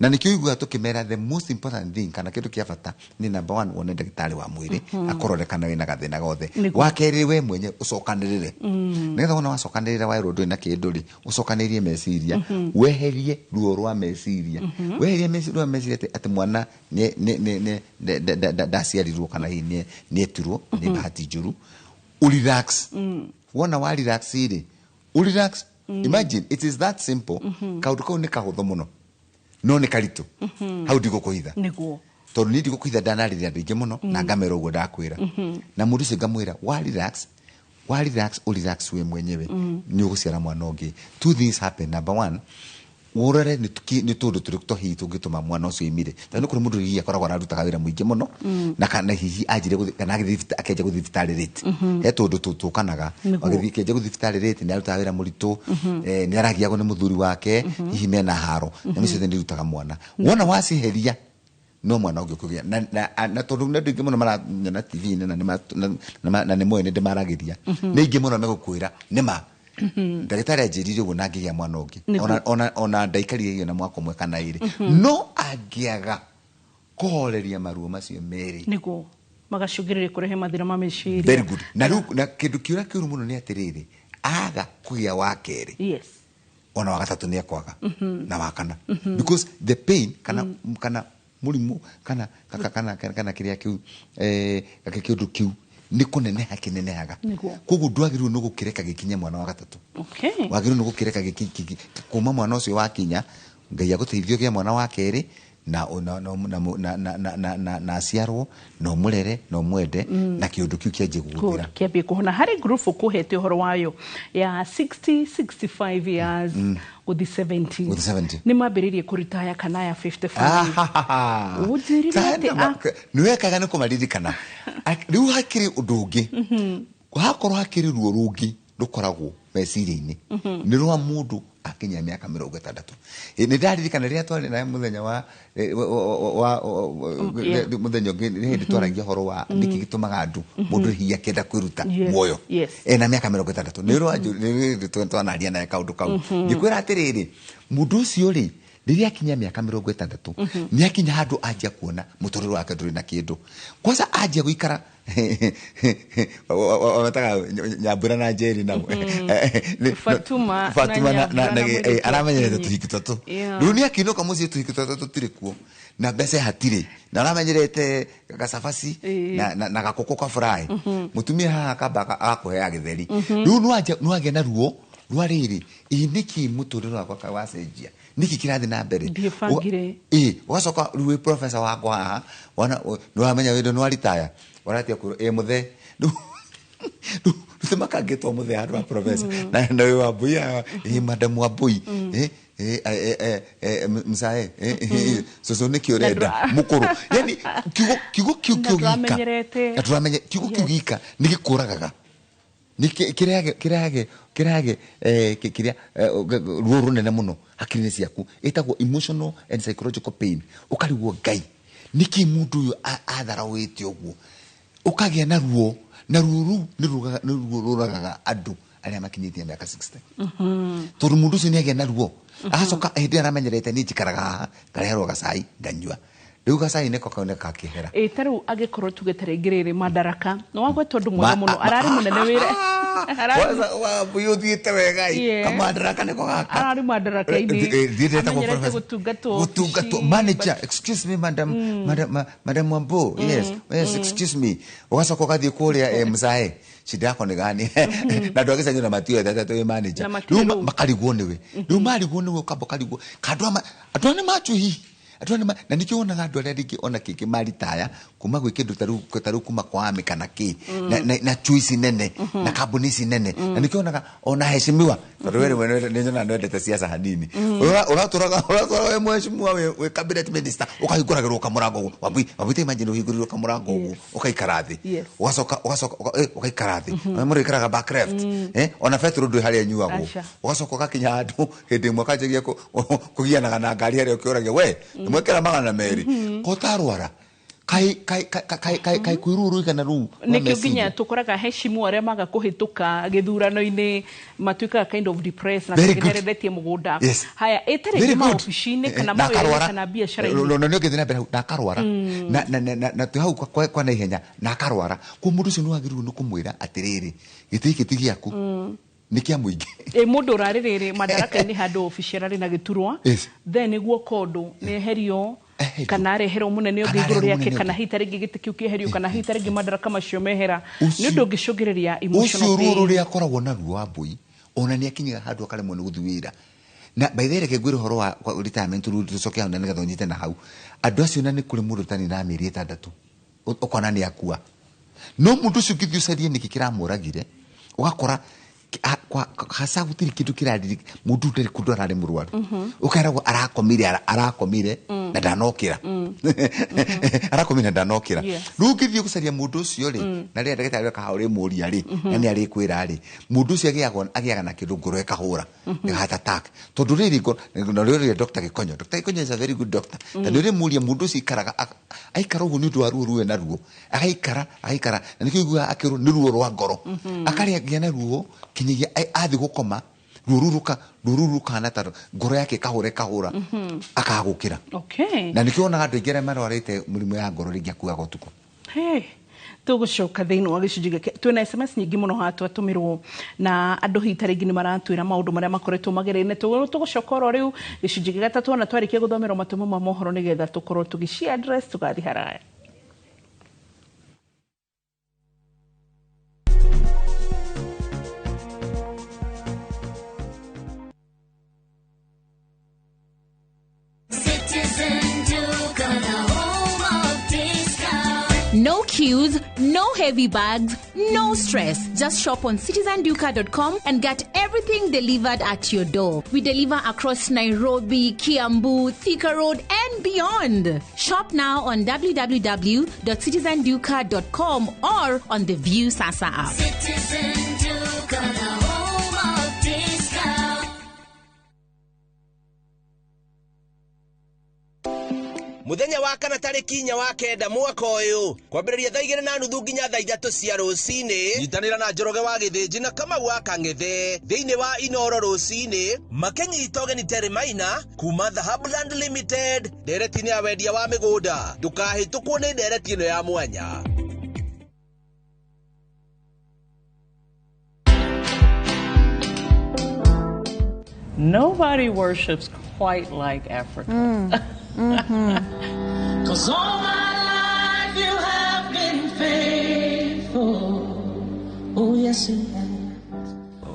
Na nĩkĩo iguaga tũkĩmera the most important thing, kana kĩndũ kĩa bata, nĩ number one, wone ndagĩtarĩ wa mwĩrĩ akũrore kana wĩna gathĩna gothe. Wa kerĩ, we mwenye ũcokanĩrĩre, nĩgetha wona wacokanĩrĩra, werwo ndũrĩ na kĩndũ rĩ, ũcokanĩrie meciria, weherie ruo rwa meciria, weherie ruo rwa meciria atĩ mwana ndaciarirwo kana hihi nĩetirwo nĩ bahati njũru. Urelax. Wona wa relax rĩ, urelax. Imagine, it is that simple. Kaũndũ kau nĩ kahũthũ mũno no nĩ karitũ. Hau ndigũkũhitha, tondũ niĩ ndigũkũhitha, ndanarĩria andũ aingĩ mũno na ngamera ũguo ndakwĩra, na mũndũ ũcio ngamwĩra, wa relax, wa relax, urelax we mwenyewe, nĩ ũgũciara mwana ũngĩ. Two things happen. Number one, ũrore nĩ tũndũ tũrĩkũ twa hihi tũngĩtũma mwana ũcio aimire, tondũ nĩ kũrĩ mũndũ hihi akoragwo ararutaga wĩra mũingĩ mũno, na kana hihi anjire kana agĩthiĩ akĩanjia gũthiĩ thibitarĩ late. He tũndũ tũkanaga. Agĩthiĩ akĩanjia gũthiĩ thibitarĩ late, nĩ arutaga wĩra mũritũ, nĩ aragiagwo nĩ mũthuri wake, hihi mena haro na mĩcio nĩ irutaga mwana. Wona waciheria, no mwana ũngĩ ũkũgĩa na tondũ nĩ andũ aingĩ mũno maranyona TV-inĩ na nĩ moĩ nĩ ndĩmaragĩria, nĩ aingĩ mũno megũkwĩra nĩ ma ndagĩtarĩ anjĩrire ũguo na ngĩgĩa mwana ũngĩ. Ona ndaikarire hiyo na mwaka ũmwe kana ĩrĩ. No angĩaga kũhoreria maruo macio merĩ, Nĩguo magacũngĩrĩria kũrehe mathĩna ma meciria. Very good. Na rĩu na kĩndũ kĩũria kĩũru mũno nĩ atĩrĩrĩ, aga kũgĩa wa kerĩ, ona wa gatatũ nĩ ekwaga, na wa kana, because the pain kana mũrimũ kana kĩrĩa kĩu, kĩũndũ kĩu nĩ kũneneha kĩnenehaga. Koguo ndwagĩrĩirwo nĩ gũkĩreka gĩkinye mwana wa gatatũ. Wagĩrĩirwo nĩ gũkĩreka kuma mwana ũcio wakinya, Ngai agũteithie ũgĩe mwana wa kerĩ na na na na na na na na aciarwo na ũmũrere na ũmwende, na kĩũndũ kĩu kĩanjie gũgũthira. Kĩambie kũhona. Harĩ group ũkũhete ũhoro wayo ya 60 65 years gũthi 70, Gũthiĩ 70. Nĩ mambĩrĩirie kũritaya kana ya 55. Ũnjĩrire atĩ Nĩ wekaga nĩ kũmaririkana. Rĩu hakĩrĩ ũndũ ũngĩ, hakorwo hakĩrĩ ruo rũngĩ rũkoragwo meciria-inĩ, nĩ rwa mũndũ akinyia mĩaka 60. Nĩ ndaririkana rĩrĩa twarĩ naye mũthenya wa mũthenya ũngĩ, nĩ hĩndĩ twaragia ũhoro wa nĩkĩ gĩtũmaga andũ mũndũ hihi akĩenda kwĩruta muoyo ena mĩaka 60. Nĩ rwa twanaria naye kaũndũ kau, ngĩkwĩra atĩrĩrĩ, mũndũ ũcio rĩ, rĩrĩa akinya mĩaka 60, nĩ akinya handũ anjia kuona mũtũrĩre wake ndũrĩ na kĩndũ. Kwanza anjia gũikara metaga Nyambura na Njeri nao. Fatuma na Fatuma Nyambura na mũirĩtu aramenyerete Akinyi. tũhiki tũtatũ. Rĩu nĩ akĩinũka mũciĩ, tũhiki tũtatũ tũtirĩ kuo na mbeca hatirĩ, na aramenyerete gacabaci na gakũkũ ka fry. Mũtumia haha akamba agakũheaga gĩtheri. Rĩu nĩwagĩa na ruo. Rwa rĩrĩ, ĩ nĩkĩ mũtũrĩre wakwa ka wacenjia, nĩkĩ kĩrathiĩ na mbere? Ndiĩbangire. Ĩ ũgacoka rĩu wĩ professor wakwa haha, wana nĩwamenya wĩndũ nĩwaritaya, ũratia kwĩrwo ĩ mũthee. Rĩu rĩu makangĩtwo mũthee handũ ha professor. Na wĩ Wambui haha, ĩ madam Wambui, ĩ ĩ ĩ ĩ msae, cũcũ nĩkĩ ũrenda mũkũrũ, yani kiugo kiu Na kĩu gika ndũramenyerete. Na ndũramenye kiugo kiu gika nĩ gĩkũragaga, nĩ kĩrehage kĩrĩa ruo rũnene mũno hakiri-inĩ ciaku, ĩtagwo emotional and psychological pain. Ũkarigwo Ngai nĩkĩ mũndũ ũyũ atharaũĩte ũguo, ũkagĩa na ruo, na ruo rũu nĩ ruo rũragaga andũ arĩa makinyĩtie mĩaka 60. Tondũ mũndũ ũcio nĩagĩa na ruo, agacoka hĩndĩ ĩrĩa aramenyerete niĩ njikaraga haha ngareherwo gacai nganyua, rĩu gacai nĩko kaoneka gakĩehera. Ĩ ta rĩu angĩkorwo tuge ta rĩngĩ rĩrĩ Madaraka nĩ wagweta ũndũ mwega mũno, ararĩ mũnene wĩra. Kwanza Wambui ũthiĩte wega ĩ, kamandaraka nĩko gaka. Ararĩ Madaraka-inĩ. Thiĩte etagwo Amenyerete professor. gũtungatwo Gũtungatwo obici, manager, excuse me madam, madam Wambo, yes, yes, excuse me. Ũgacoka ũgathiĩ kũrĩa mzae, shida yako nĩ gani? Na andũ a gĩcagi ona matiũĩ atĩ wĩ manager. Na matirĩ Rĩu rũu. makarigwo nĩwe, rĩu marigwo nĩwe, ũkamba ũkarigwo ka andũ aya nĩ manjũĩ hihi, andũ aya nĩ na nĩkĩo wonaga andũ arĩa rĩngĩ ona kĩngĩ maritaya kuma gwĩ kĩndũ ta rĩu kuma kwa Ami kana kĩ, na chui ici nene, na kambuni ici nene. Na nĩkĩo wonaga ona heshimiwa, tondũ we rĩmwe nĩ nyonaga nĩwendete siasa hanini. Ũratũraga wĩ mheshimiwa, wĩ cabinet minister, ũkahingũragĩrwo kamũrango ũguo. Wambui, Wambui, ta imagine ũhingũrĩrwo kamũrango ũguo, ũgaikara thĩ. Ũgacoka, ũgaikara thĩ. Mũndũ aikaraga back left. Ona betũrũ ndwĩ harĩa ĩnyuagwo. Aca. Ũgacoka ũgakinya handũ hĩndĩ ĩmwe ũkanjagia kũgianaga na ngari harĩa ũkĩũragia, we, nĩmwekĩra 200. Ko ũtarwara? Kaĩ kwĩ ruo rũigana rũu rwa Nĩkĩo meciria? nginya tũkoraga heshimu arĩa maga kũhĩtũka gĩthurano-inĩ matuĩkaga kind of depressed, na Very kĩngĩ good. nĩarendetie mũgũnda. Yes. Haya, ĩtarĩ Very nginya good. maobici-inĩ kana Na mawĩra-inĩ akarwara. kana biacara-inĩ. No, no, nĩ ũngĩthiĩ na mbere hau, na akarwara. Na twĩ hau kwa naihenya, na akarwara. Koguo mũndũ ũcio nĩ wagĩrĩirwo nĩ kũmwĩra atĩrĩrĩ, gĩtĩ gĩkĩ ti gĩaku, nĩ kĩa mũingĩ. Ĩ mũndũ ũrarĩ rĩrĩ Madaraka-inĩ handũ obici ararĩ na gĩturwa, Yes. then nĩguo kondo nĩ eherio kana areherwo mũnene ũngĩ Kana igũrũ areherwo rĩake, mũnene kana ũngĩ. hihi ta rĩngĩ gĩtĩ kĩu kĩeherio, kana hihi ta rĩngĩ madaraka macio mehera, Ũcio nĩ ũndũ ũngĩcũngĩrĩria emotional ũcio ruo pain. rũrĩa akoragwo naruo Wambui, ona nĩ akinyaga handũ akaremwo nĩ gũthiĩ wĩra. Na by the way, reke ngwĩre ũhoro wa retirement rule, tũcoke hau na nĩgetha ũnyite na hau. Andũ acio na nĩ kũrĩ mũndũ ũtarĩ na mĩeri 6, ũkona nĩ akua. No mũndũ ũcio ũngĩthiĩ ũcarie nĩkĩ kĩramũragire, ũgakora hasa gũtirĩ kĩndũ kĩraririkana, mũndũ ndarĩ kũndũ ararĩ mũrwaru. Ũkeragwo arakomire na ndanokĩra. Arakomire na ndanokĩra. Rĩu ũngĩthiĩ gũcaria mũndũ ũcio rĩ, na rĩrĩa ndagĩtarĩ oka hau ũrĩmũria rĩ, na nĩ arĩkwĩra rĩ, mũndũ ũcio agĩaga na kĩndũ ngoro ĩkahũra, heart attack. Tondũ rĩrĩ ngoro, na rĩrĩ Dr. Gĩkonyo, Dr. Gĩkonyo is a very good doctor. Na nĩ ũrĩmũria mũndũ ũcio aikara ũguo nĩ ũndũ wa ruo ruo na ruo. Agaikara, agaikara, na nĩkĩo ũiguaga akĩrwo nĩ ruo rwa ngoro. Akarĩa na ruo kinyagia athiĩ gũkoma, ruo rũu ruo rũu rũkahana ta ngoro yake ĩkahũra, ĩkahũra, akagũkĩra. Na nĩkĩo wonaga andũ aingĩ arĩa marwarĩte mũrimũ ya ngoro rĩngĩ akuaga ũtukũ. Hey. Tũgũcoka thĩinĩ wa gĩcunjĩ gĩkĩ. Twĩna SMS nyingĩ mũno haha twatũmĩrwo na andũ hihi ta rĩngĩ nĩ maratwĩra maũndũ marĩa makoretwo magereire. Tũgũcoka oro rĩu gĩcunjĩ gĩa gatatũ ona twarĩkia gũthomerwo matũmo ma mohoro nĩgetha tũkorwo tũgĩci address tũgathiĩ haraya. No queues, no heavy bags, no stress. Just shop on citizenduka.com and get everything delivered at your door. We deliver across Nairobi, Kiambu, Thika Road, and beyond. Shop now on www.citizenduka.com or on the View Sasa app. Citizen Duka, the home of discount. Muthenya wa kana tarĩki inya wa kenda mwaka ũyũ kwambĩrĩria thaa igĩrĩ na nuthu nginya thaa ithatũ cia rũcinĩ, nyitanĩra na Njoroge wa Gĩthĩnji na Kamau wa Kang'ethe thĩinĩ wa Inoro rũcinĩ makĩnyita ũgeni Terry Maina kuma Dhahabuland Limited ndereti-inĩ ya wendia wa mĩgũnda. Ndũkahĩtũkwo nĩ ndereti ĩno ya mwanya. Nobody worships quite like Africa. Cause all my life you have been faithful. Oh, yes, you have.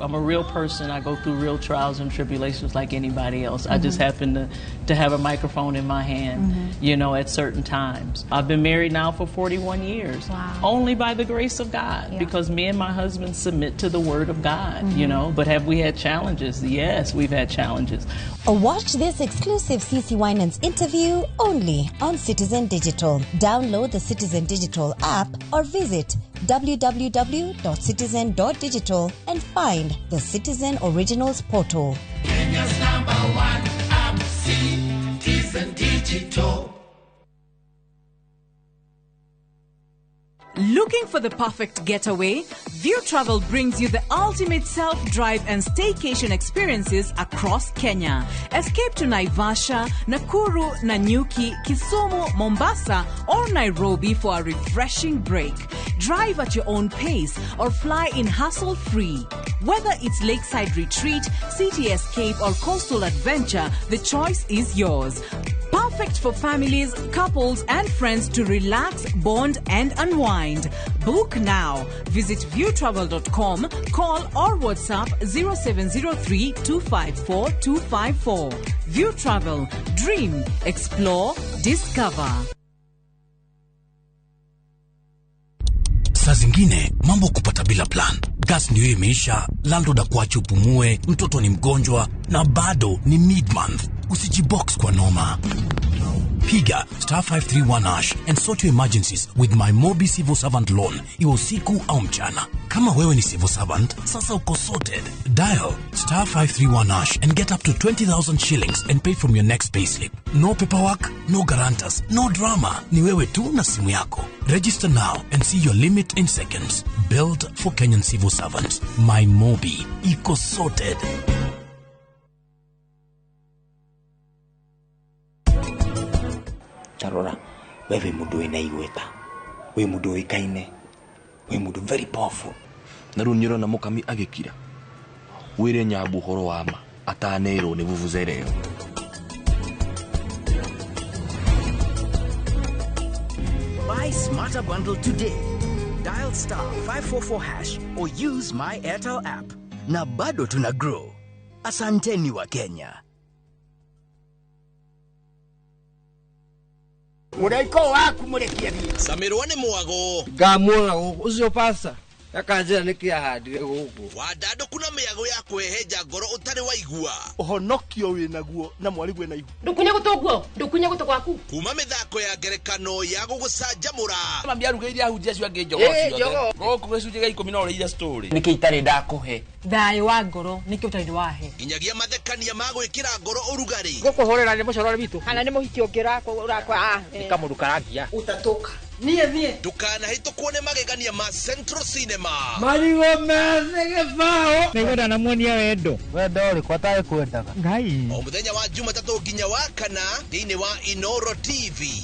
I'm a real person. I go through real trials and tribulations like anybody else. I just happen to have a microphone in my hand, you know, at certain times. I've been married now for 41 years. Wow. Only by the grace of God, because me and my husband submit to the word of God, you know. But have we had challenges? Yes, we've had challenges. Watch this exclusive CC Winans interview only on Citizen Digital. Download the Citizen Digital app or visit www.citizen.digital and find the Citizen Originals portal. Kenya's number one app, Citizen Digital. Looking for the perfect getaway? View Travel brings you the ultimate self-drive and staycation experiences across Kenya. Escape to Naivasha, Nakuru, Nanyuki, Kisumu, Mombasa, or Nairobi for a refreshing break. Drive at your own pace or fly in hassle-free. Whether it's lakeside retreat, city escape, or coastal adventure, the choice is yours. Perfect for families, couples, and friends to relax, bond, and unwind. Book now. Visit viewtravel.com, call or WhatsApp 0703 254 254. View Travel. Dream, explore, discover. Saa zingine mambo kupata bila plan. Gas ndio imeisha, landlord akuache upumue, mtoto ni mgonjwa na bado ni mid-month. Usijibox kwa noma. Piga star 531 hash and sort your emergencies with my Mobi Civil Servant Loan, iwe usiku au mchana. Kama wewe ni civil servant, sasa uko sorted. Dial star 531 hash and get up to 20,000 shillings and pay from your next payslip. No paperwork, no guarantors, no drama. Ni wewe tu na simu yako. Register now and see your limit in seconds. Built for Kenyan civil servants. My Mobi. Iko sorted. Tarora, we wĩ mũndũ wĩna igweta, wĩ mũndũ ũĩkaine, wĩ mũndũ very powerful. Na rĩu nĩũrona mũkami agĩkira wĩre Nyambu ũhoro wa ma atanerwo nĩ vuvuzela ĩyo. Buy Smarter Bundle today. Dial star 544 hash or use my Airtel app. Na bado tuna grow. Asanteni wa Kenya. Mũraiko waku mũrekie thiĩ. Camirwo nĩ mwago. Ngamuona gũkũ ũcio pasta akanjĩra nĩkĩ ahandire gũkũ. Wandandũku na mĩago ya kwĩhenja ngoro ũtarĩ waigua. Ũhonokio wĩnaguo na mwarigwe na ihu. Ndũkunye gũtũ guo, ndũkunye gũtũ gwaku. Kuma mĩthako ya ngerekano ya gũgũcanjamũra. Mami arugĩire ahunjia acio angĩ njogoo ciothe. Gũkũ gĩcunjĩ gĩa 10 no ũrĩire story. Nĩkĩ itarĩ ndakũhe? Thayũ wa ngoro nĩkĩ ũtarĩ wahe. Nginyagia mathekania ma gwĩkĩra ngoro ũrugarĩ. Gũkũhũrĩra nĩ mũcorore witũ. Kana nĩ mũhiki ũngĩ ũrakwa. Nĩ kamũndũ karangia. Ũtatũka. Niĩ thiĩ. Ndũkanahĩtũkwo nĩ magegania ma Central Cinema. Marigũ methĩ gĩbaũ. Nĩngwenda namuonia wendo. Wendo ũrĩkũ atarĩ kwendaga? Ngai. O mũthenya wa Jumatatũ nginya wa kana thĩinĩ wa Inoro TV.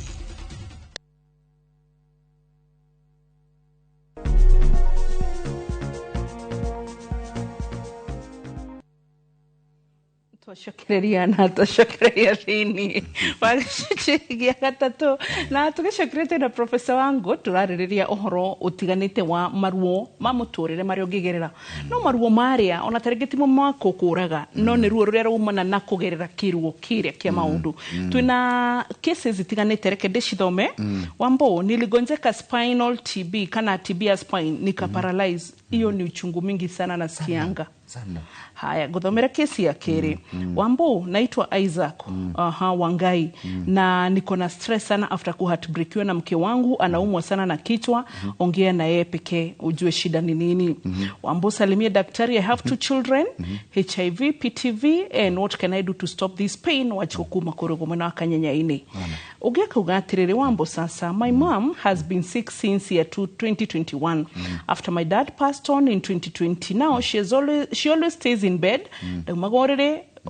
Twacokereria na twacokereria thĩinĩ wa gĩcunjĩ gĩa gatatũ na tũgĩcokeretie na Profesa Wangu tũrarĩrĩria ũhoro ũtiganĩte wa maruo ma mũtũrĩre marĩa ũngĩgerera. No maruo marĩa ona ta rĩngĩ timo ma kũkũraga no nĩ ruo rũrĩa raumana na kũgerera kĩruo kĩrĩa kĩa maũndũ. Twĩna cases itiganĩte, reke ndĩcithome. Wambo, niligonjeka spinal TB kana TB ya spine nikaparalyze. Hiyo ni uchungu mingi sana nasikianga. Sana. Haya, guthomera kesi ya keri. Wambo, naitwa Isaac Wangai na niko na stress sana after kuheartbreakiwa na mke wangu, anaumwa sana na kichwa. Ongea na yeye pekee ujue shida ni nini. Wambo, salimia daktari, I have 2 children, HIV, PTV, and what can I do to stop this pain? Wachukuma korogo mwana wakanyanya-ini. Ugeka ugatiriri Wambo sasa, my mom has been sick since year 2021. After my dad passed on in 2020, now she always stays in bed,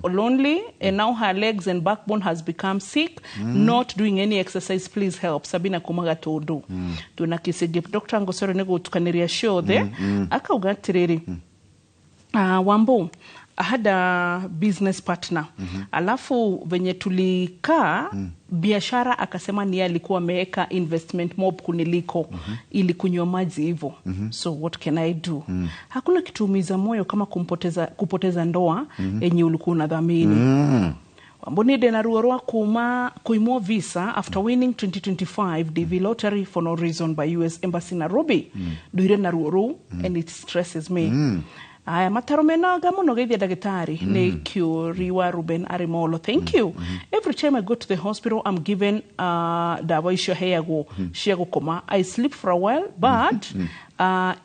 lonely, and now her legs and backbone has become sick, not doing any exercise. Please help. Sabina kumaga todo. Tuna kisege Dr. Ngosoro nego tukaniria ciothe akauga atiriri, Wambo, I had a business partner. Alafu venye tulikaa biashara, akasema ni yeye alikuwa ameweka investment mob kuniliko ili kunywa maji hivyo. So what can I do? Hakuna kitu umiza moyo kama kupoteza ndoa yenye ulikuwa unadhamini. Wambonide na ruo rwa kuma kuimwo visa after winning 2025 DV lottery for no reason by US Embassy Nairobi. Nduire na ruo rũu and it stresses me. Aya, mataro menaga muno, geithia ndagĩtarĩ. Nĩ Kiuri wa Ruben Arimolo, thank you. Every time I go to the hospital, I'm given ndawa icio heagwo cia gũkoma. I sleep for a while, but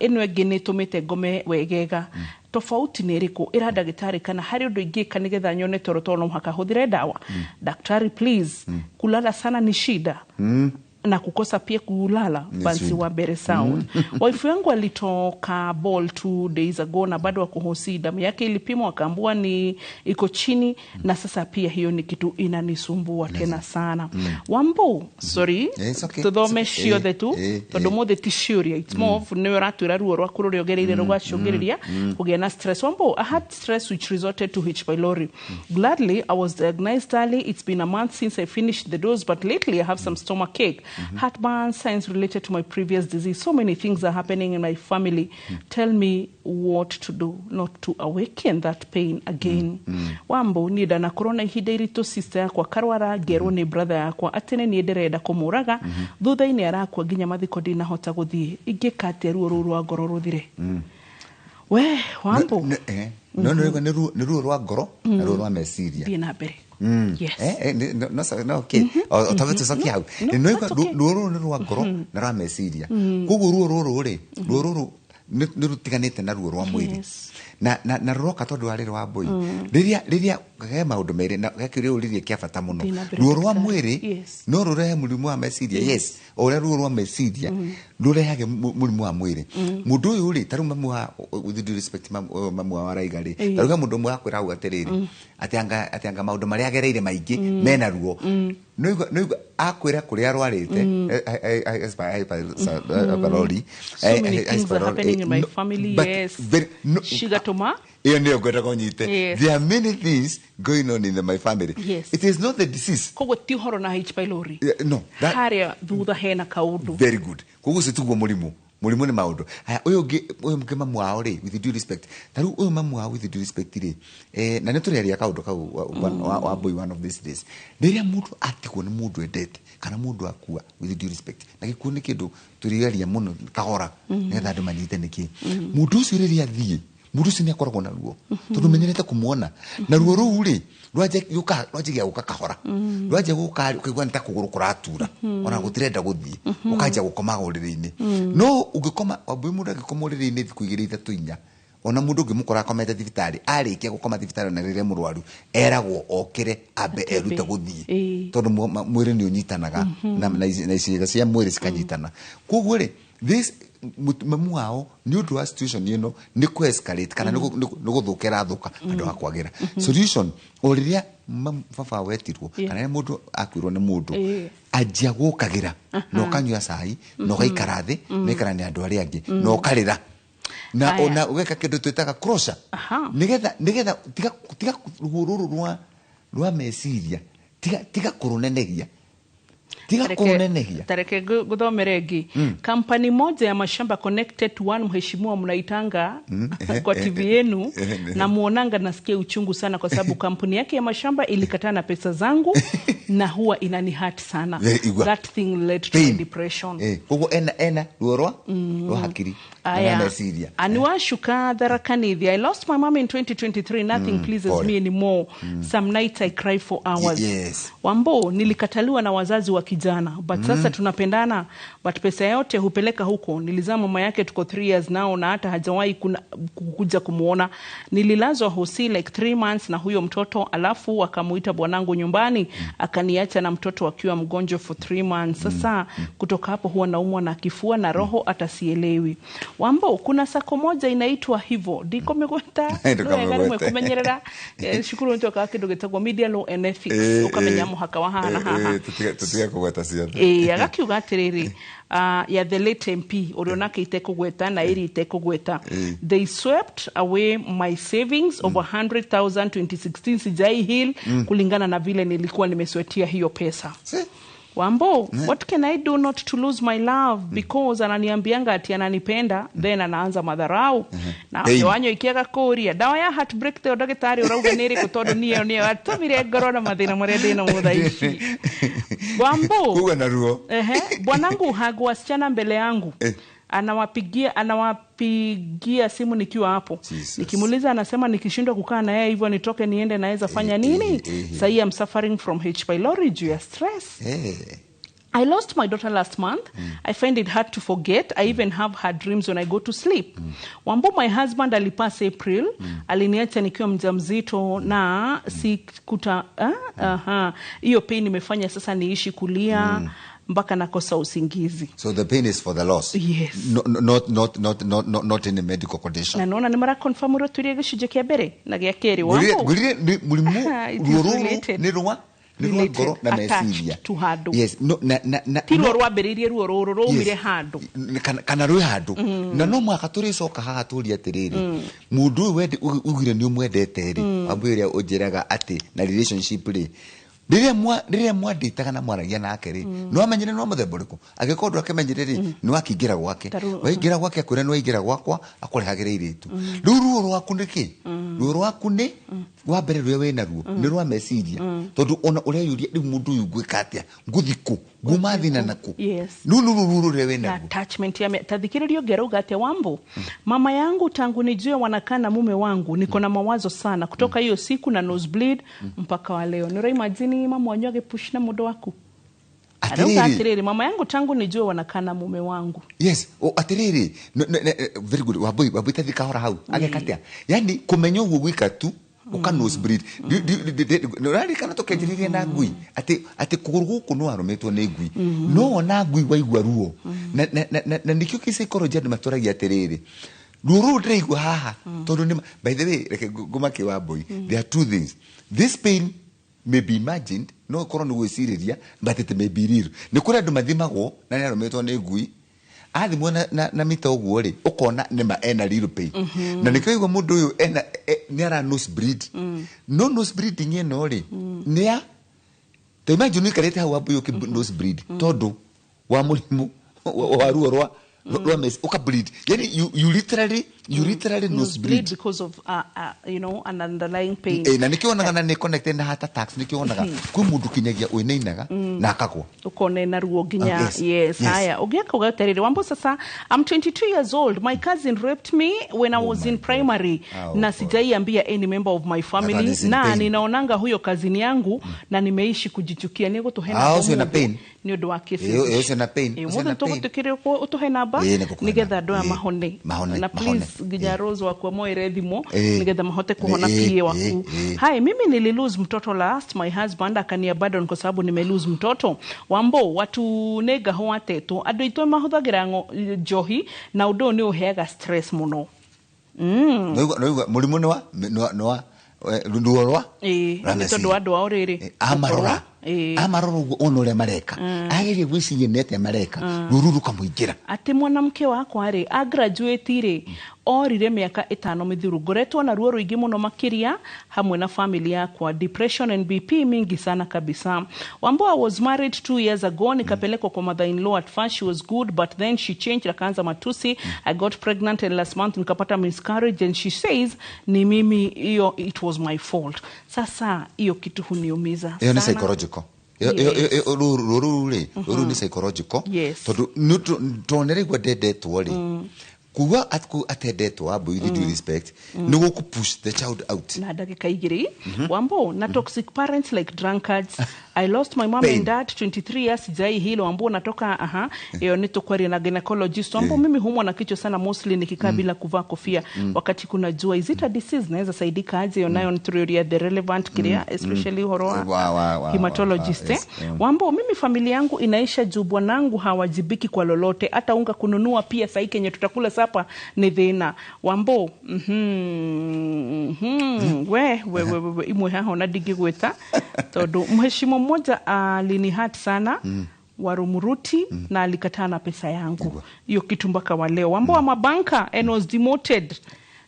ĩno ĩngĩ nĩ ĩtũmĩte ngome wegega. Tofauti nĩ ĩrĩkũ? Ĩra ndagĩtarĩ kana harĩ ũndũ ingĩka nĩgetha nyone toro, tondũ no mũhaka hũthĩre ndawa. Daktari, please, kulala sana ni shida na kukosa pia kulala. Ni Bansi shida. wa Mbere Sound. Waifu yangu alitoka ball 2 days ago na bado akuhosi. Damu yake ilipimwa, akaambua ni iko chini, na sasa pia hiyo ni kitu inanisumbua tena sana. Wambo, sorry. It's okay. Tuthome It's okay. ciothe tu, tondu mothe ti ciũria, it's more of nĩwe ũratwĩra ruo rwaku rũrĩa ũgereire rũgacũngĩrĩria kũgĩa na stress. Wambo, I had stress which resulted to H pylori. Gladly, I was diagnosed early. It's been a month since I finished the dose, but lately I have some stomach ache, heartburn, signs related to my previous disease. So many things are happening in my family. Tell me what to do not to awaken that pain again. Wambo, niĩ ndanakorwo na ihinda iritũ. Sister yakwa karwara, ngerwo nĩ brother yakwa atĩ nĩ niĩ ndĩrenda kũmũraga. Thutha-inĩ arakua, nginya mathiko ndinahota gũthiĩ. Ingĩka atĩa ruo rũu rwa ngoro rũthire? We Wambo. No, nĩ ruo rwa ngoro na ruo rwa meciria. Thiĩ na mbere. Yes. No, okay. O tawe tũcokie hau. No, No, that's okay. ruo rũrũ nĩ rwa ngoro na rwa meciria. Koguo ruo rũrũ rĩ, ruo rũrũ nĩ rũtiganĩte na ruo rwa mwĩrĩ. Na rũroka tondũ wa rĩrĩ wa mbũi, rĩrĩa he maũndũ merĩ na gakĩũria ũririe kĩa bata mũno. Thiĩ na mbere, Ruo rwa ndagĩtarĩ. mwĩrĩ no rũrehe mũrimũ wa meciria, yes, o ũrĩa ruo rwa meciria rũrehage mũrimũ wa mwĩrĩ. Mũndũ ũyũ rĩ, tarĩu mamu wa, with due respect, mamu wa Waraiga rĩ, tarĩu he mũndũ ũmwe wakwĩra hau atĩrĩrĩ, atĩ anga maũndũ marĩa agereire maingĩ mena ruo. No igua akwĩra kũrĩa arwarĩte paroli. So many things are happening in my family, yes. Shigatoma. Iyo nĩyo ngwenda kũnyite. There are many things going on in my family. It is not the disease. Koguo ti ũhoro na H pylori. Yeah, no, that, harĩa thutha hena kaũndũ. Very good. Koguo ũcio tiguo mũrimũ. Mũrimũ nĩ maũndũ haya. Ũyũ ũngĩ mamu wao rĩ, with due respect, ta rĩu ũyũ mamu wao, with due respect rĩ, na nĩ tũrĩaria kaũndũ kau wa boy one of these days. Rĩrĩa mũndũ atigwo nĩ mũndũ endete kana mũndũ akua, with due respect, na gĩkuũ nĩ kĩndũ tũrĩaria mũno kahora nĩgetha andũ manyite nĩkĩ. Mũndũ ũcio rĩrĩa athiĩ, mũndũ ũcio nĩ akoragwo na ruo tondũ menyerete kũmuona, na ruo rũu rĩ rwanjagia gũka kahora. Rwanjia gũka rĩ, ũkaigua nĩ ta kũgũrũ kũratura, ona gũtirenda gũthiĩ, ũkanjia gũkomaga ũrĩrĩ-inĩ. No ũngĩkoma wambui, mũndũ angĩkoma ũrĩrĩ-inĩ thikũ igĩrĩ, ithatũ, inya, ona mũndũ ũngĩmũkora akomete thibitarĩ, arĩkia gũkoma thibitarĩ, ona rĩrĩa mũrwaru eragwo okĩre ambe erute gũthiĩ, tondũ mwĩrĩ nĩ ũnyitanaga na ciĩga cia mwĩrĩ cikanyitana. Koguo rĩ, this mamu wao nĩ ũndũ wa situation ĩno nĩ kũ escalate kana nĩ gũthũka ĩrathũka handũ ha kwagĩra. Solution, o rĩrĩa baba wetirwo kana rĩrĩa mũndũ akuirwo nĩ mũndũ, anjia gũkagĩra na ũkanyua cai na ũgaikara thĩ na ũgaikara na andũ arĩa angĩ na ũkarĩra na Aya. ona ũgeka kĩndũ twĩtaga closure, nĩgetha tiga ruo rũrũ rwa meciria, tiga kũrũnenegia, tiga kũrũnenegia. Tareke nguthomere ĩngĩ. Kampani moja ya mashamba connected to one mheshimiwa mnaitanga kwa TV yenu na muonanga, nasikia uchungu sana kwa sababu kampuni yake ya mashamba ilikataa na pesa zangu na huwa inani hurt sana. Igua. That thing led to my Pain. depression. Koguo ena ruo rwa hakiri na rwa Aya. meciria. Aniwashuka Tharaka-Nithi. I lost my mom in 2023. Nothing pleases Pole. me anymore. Some nights I cry for hours. Wambo, nilikataliwa na wazazi wa kijana, but sasa tunapendana, but pesa yote hupeleka huko. Nilizaa mama yake, tuko 3 years now, na hata hajawahi kuja kumuona. Nililazwa hosi like 3 months na huyo mtoto, alafu akamuita bwanangu nyumbani, akaniacha na mtoto akiwa mgonjwa for 3 months. Sasa kutoka hapo huwa naumwa na kifua na roho, hata sielewi. Wambo, kuna sacco moja inaitwa hivyo, ndikomĩgweta. Ndũkamĩgwete. Kumenyerera cukuru nĩtwekaga kĩndũ gĩtagwo media law and ethics, ũkamenya mũhaka wa haha na haha. Tũtiga Itekũgweta ciothe. Ĩĩ, agakiuga atĩrĩrĩ, ya the late MP ũrĩa onake itekũgweta na ĩrĩ itekũgweta, they swept away my savings of 100,000 2016. Sijai heal kulingana na vile nilikuwa nimeswetia hiyo pesa. Wambo, what can I do not to lose my love? Because ananiambianga ati ananipenda, then anaanza madharau na Pain. wanyo ikiaga kũria dawa ya heartbreak teo ndagĩtarĩ ũrauga nĩ ĩrĩkũ, tondũ niĩ nĩyo atũmire ngorwo na mathĩna marĩa ndĩ namo thaa ici, Wambo. Kuga na ruo. Ehe, bwanangu hagu wasichana mbele yangu, anawapigia simu nikiwa hapo. Nikimuuliza anasema nikishindwa kukaa na yeye hivyo nitoke niende, naweza fanya nini? Sahii I'm suffering from H pylori juu ya stress. I lost my daughter last month. I find it hard to forget. I even have her dreams when I go to sleep. Wambo, my husband alipass April. Aliniacha nikiwa mjamzito na sikuta aha. Hiyo pain imefanya sasa niishi kulia mpaka nakosa usingizi. So the pain is for the loss. Yes. No, no, not, not, not, not, not, not in a medical condition. Na nona nĩ maraconfirm ũrĩa tũrĩ gĩcunjĩ kĩa mbere na gĩa kerĩ. Ngwĩrire Wambo. Ngwĩrire nĩ mũrimũ It is ruo rũrũ related. nĩ rwa ngoro na Attached meciria. to handũ. Yes, no, na Ti ruo no, rwambĩrĩirie, ruo rũrũ rwaumire Yes. handũ. Kana rwĩ handũ na no mũhaka tũrĩcoka haha tũrie atĩrĩrĩ, mũndũ ũyũ ugire nĩ ũmwendete rĩ, wambui ũrĩa ũnjĩraga atĩ na relationship rĩ, rĩrĩa mwandĩtaga na mwaragia nake rĩ, nĩ wamenyire nĩ wa mũthemba ũrĩkũ? Angĩkorwo ndwakĩmenyire rĩ, nĩ wakĩingĩra gwake. Waingĩra gwake, akwĩra nĩ waingĩra gwakwa akũrehagĩra irĩtu. Rĩu ruo rwaku nĩ kĩ? Ruo rwaku nĩ wa mbere rũrĩa wĩna ruo nĩ rwa meciria, tondũ ona ũreyũria, rĩu mũndũ ũyũ ngwĩka atĩa, ngũthi kũ, nguma thĩna nakũ? Rĩu nĩ ruo rũrĩa wĩna Na ruo. Attachment ya tathikĩrĩrio ngerauga atĩa, Wambo? Mama yangu tangu nijue wanakaa na mume wangu niko na mawazo sana kutoka hiyo siku na nosebleed mpaka wa leo. Nĩ imagine mama wanyu agĩpush na mũndũ waku. Arauga Atĩrĩrĩ. atĩrĩrĩ, mama yangu tangu nijue wanakaa na mume wangu. Yes, o atiriri, no, no, no, very good, Wambui. Wambui, tathi kahora hau ageka atia? Yani kumenya ũguo gwika tu uka nosebleed. Ũraririkana tũkĩanjĩrĩria na ngui atĩ kũgũrũ gũkũ no arũmĩtwo nĩ ngui, no ona ngui waigua ruo na nĩkĩo kĩ psychology andũ matũragia atĩrĩrĩ, ruo rũrũ ndĩraigua haha tondũ nĩ, by the way, reke ngũmakie, Wambui. There are two things. This pain may be imagined, no ĩkorwo nĩ gwĩcirĩria, but it may be real. Nĩ kũrĩ andũ mathimagwo na nĩ arũmĩtwo nĩ ngui, athimwo na mita ũguo rĩ, ũkona nĩma ena real pain. Na nĩkĩo igua mũndũ ũyũ ena nĩ ara nose bleed. No nose bleeding ĩno rĩ, nĩ ya ta imagine ũikarĩte hau, Wambui, ũkĩ nose bleed tondũ wa mũrimũ wa ruo rwa meci, ũka bleed, yani you literally nose bleed because of an underlying pain. Eh, na nĩkĩo wonaga na nĩ connected na heart attacks. Nĩkĩo wonaga kwĩ mũndũ kinyagia ũinainaga na akagwa. Ukone na ruo nginya. Ah, yes. Yes. Haya, ũngĩaka ugaterere, Wambo. Sasa I'm 22 years old. My cousin raped me when I was in primary Oh, na sijaiambia any member of my That one family is in na pain. Ninaonanga huyo cousin yangu na nimeishi kujichukia. Nĩ gũtũhe Ah, namba ũcio na ũmũthĩ pain. nĩ ũndũ wa cases. Ĩyo ũcio na pain. Ĩ, Ũcio ũmũthĩ na pain. tũgũtũkĩrĩ ũtũhe namba Ĩ, nĩngũkũhe. Nĩgetha andũ aya mahone. Mahone, Na mahone. please nginya Rose wakwa moere thimũ nĩgetha mahote kuhona pia waku. Hai, mimi nililose mtoto last, my husband akaniabandon kwa sababu nimelose mtoto. Wambo, watu nĩngahwo atetwo andũ aitũ mahũthagĩra njohi na ũndũ ũyũ nĩ ũheaga stress mũno. Noigua mũrimũ nĩ wa ruo rwa Ĩ, rwa nĩ tondũ meciria. andũ ao rĩrĩ Amarora amarora ũguo, ona ũrĩa mareka, ageria gwĩciria nĩ atĩa mareka, ruo rũu rũkamũingĩra. Atĩ mwanamke wakwa rĩ, agraduate rĩ, orire mĩaka 5 mĩthiru. Ngoretwo na ruo rũingĩ mũno makĩria hamwe na family yakwa, depression and BP mingi sana kabisa. Wambo, I was married 2 years ago, nikapelekwa kwa mother in law. At first she was good, but then she changed, akaanza matusi. I got pregnant and last month nikapata miscarriage and she says ni mimi hiyo, it was my fault. Sasa hiyo kitu huniumiza Ĩyo nĩ sana. Psychological. Ĩyo ruo rũu rĩ, rũu nĩ psychological tondũ nĩ ndendetwo rĩ, kuga atendetwo, Wambui, with due respect, nĩ gũkũ push the child out. Na ndagĩka 2, Wambo, na toxic parents like drunkards. I lost my mom Pain. and dad 23 years, sijai hilo. Wambo, natoka aha, hiyo ni tukwaria na gynecologist. Wambo, mimi humwa na kichwa sana, mostly nikikaa bila kuvaa kofia wakati kuna jua. Is it a disease? Naweza saidika aje? Nayo nĩ the relevant kiria, especially ũhoro wa hematologist. Yes. Wambo, mimi familia yangu inaisha juu bwanangu hawajibiki kwa lolote, hata unga kununua pia. Sahi kenye tutakula supper nĩ thĩna. Wambo, we we we we imwe haha ona ndingĩgwĩta tondũ mheshimu mmoja alinihurt sana Warumuruti na alikataa na pesa yangu hiyo kitu mpaka wa leo. Wambo wa mabanka and was demoted,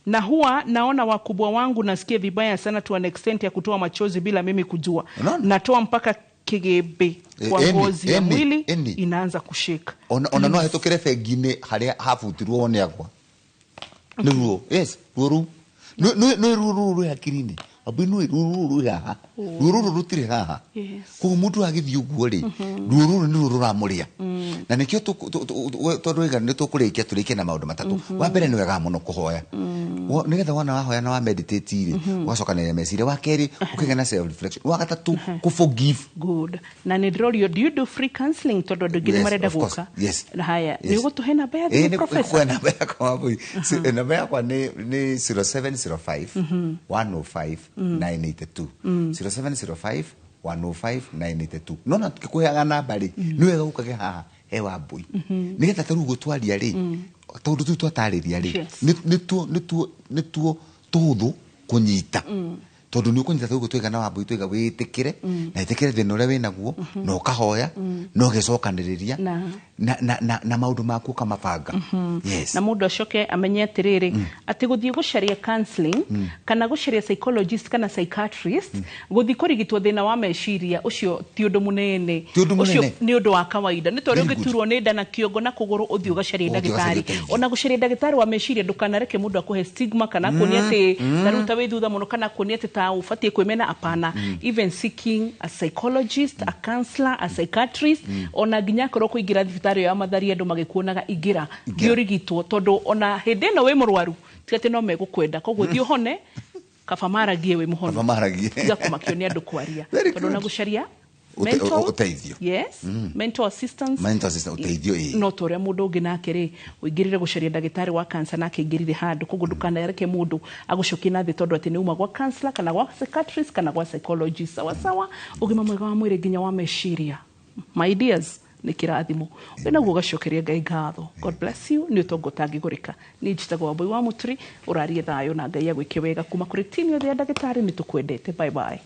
na huwa naona wakubwa wangu nasikia vibaya sana to an extent ya kutoa machozi bila mimi kujua. Natoa mpaka kigebe kwa ngozi ya mwili inaanza kushika. Ona no hetũkĩre bengi-inĩ harĩa habutirwo wone agwa. Nĩ ruo. Yes, ruo rũu. Nĩ ruo rũu rwĩ hakiri-inĩ. Wambui nĩ ruo rũu rwĩ haha. Ruo rũrũ rũtirĩ haha. Koguo mũndũ agĩthiĩ ũguo rĩ, ruo rũrũ nĩruo rũramũrĩa. Na nĩkĩo tondũ waiga nĩ tũkũrĩkia tũrĩkie na maũndũ matatũ. Wa mbere nĩ wega mũno kũhoya. Nĩgetha wona wahoya na wa meditate rĩ, ũgacokanĩrĩria meciria. Wa kerĩ ũkĩgĩa na self reflection. Wa gatatũ kũ forgive. Good. Na nĩ ndĩrorio, do you do free counseling tondũ andũ aingĩ nĩ marenda gũka? Yes. Haya, nĩ ũgũtũhe namba ya thimũ, Professor? Namba yakwa Wambui. Namba yakwa nĩ 0705 105 982. 0705 105 982. Nona tukikuheaga namba rĩ, nĩ wega ũkage haha he Wambui. Nĩgetha ta rĩu gũtwaria rĩ, tondũ tũu twatarĩria rĩ, nĩtuo tũhũthũ kũnyita. Tondũ nĩ ũkũnyita ta ũguo twaiga na Wambui twaiga wĩtĩkĩre, na ĩtĩkĩre thĩna ũrĩa wĩnaguo, na ũkahoya, na ũgecokanĩrĩria, na maũndũ maku ũkamabanga. Yes. Na mũndũ acoke amenye atĩrĩrĩ, atĩ gũthiĩ gũcaria counseling kana gũcaria psychologist kana psychiatrist, gũthiĩ kũrigitwo thĩna wa meciria ũcio ti ũndũ mũnene. Ũcio nĩ ũndũ wa kawaida. Nĩ ta ũrĩa ũngĩturwo nĩ nda na kĩongo na kũgũrũ ũthiĩ ũgacarie ndagĩtarĩ. Ona gũcaria ndagĩtarĩ wa meciria ndũkanareke mũndũ akũhe stigma kana akuonie atĩ ta rĩu ta wĩ thutha mũno kana akuonie atĩ ta ũbatiĩ kwĩmena, apana. Even seeking a psychologist, a counselor, a psychiatrist, ona nginya akorwo kũingĩra thibitarĩ ya Mathari andũ magĩkuonaga ingĩra thiĩ ũrigitwo tondũ ona hĩndĩ ĩno wĩ mũrwaru tiga atĩ no megũkwenda. Koguo thiĩ ũhone, kaba maragie wĩ mũhono. Kaba maragie. Tiga kũmakio nĩ andũ kwaria. Tondũ ona gũcaria mental ũteithio. Yes, mental assistance. Mental assistance, ũteithio ĩĩ. No ta ũrĩa mũndũ ũngĩ nake rĩ, ũingĩrire gũcaria ndagĩtarĩ wa cancer nake aingĩrire handũ. Koguo ndũkanareke mũndũ agũcokie na thĩ tondũ atĩ nĩ uma gwa counselor kana gwa psychiatrist kana gwa psychologist. Sawa sawa, ũgima mwega wa mwĩrĩ nginya wa meciria. My dears, nĩ kĩrathimo. Wĩ naguo ũgacokeria Ngai ngatho. God bless you. Nĩ ũtonga ũtangĩgũrĩka. Niĩ njĩtagwo Wambui wa Mũturi, ũrarie thayũ na Ngai agwĩke wega. Kuma kũrĩ timu yothe ya ndagĩtarĩ nĩ tũkwendete. Bye bye.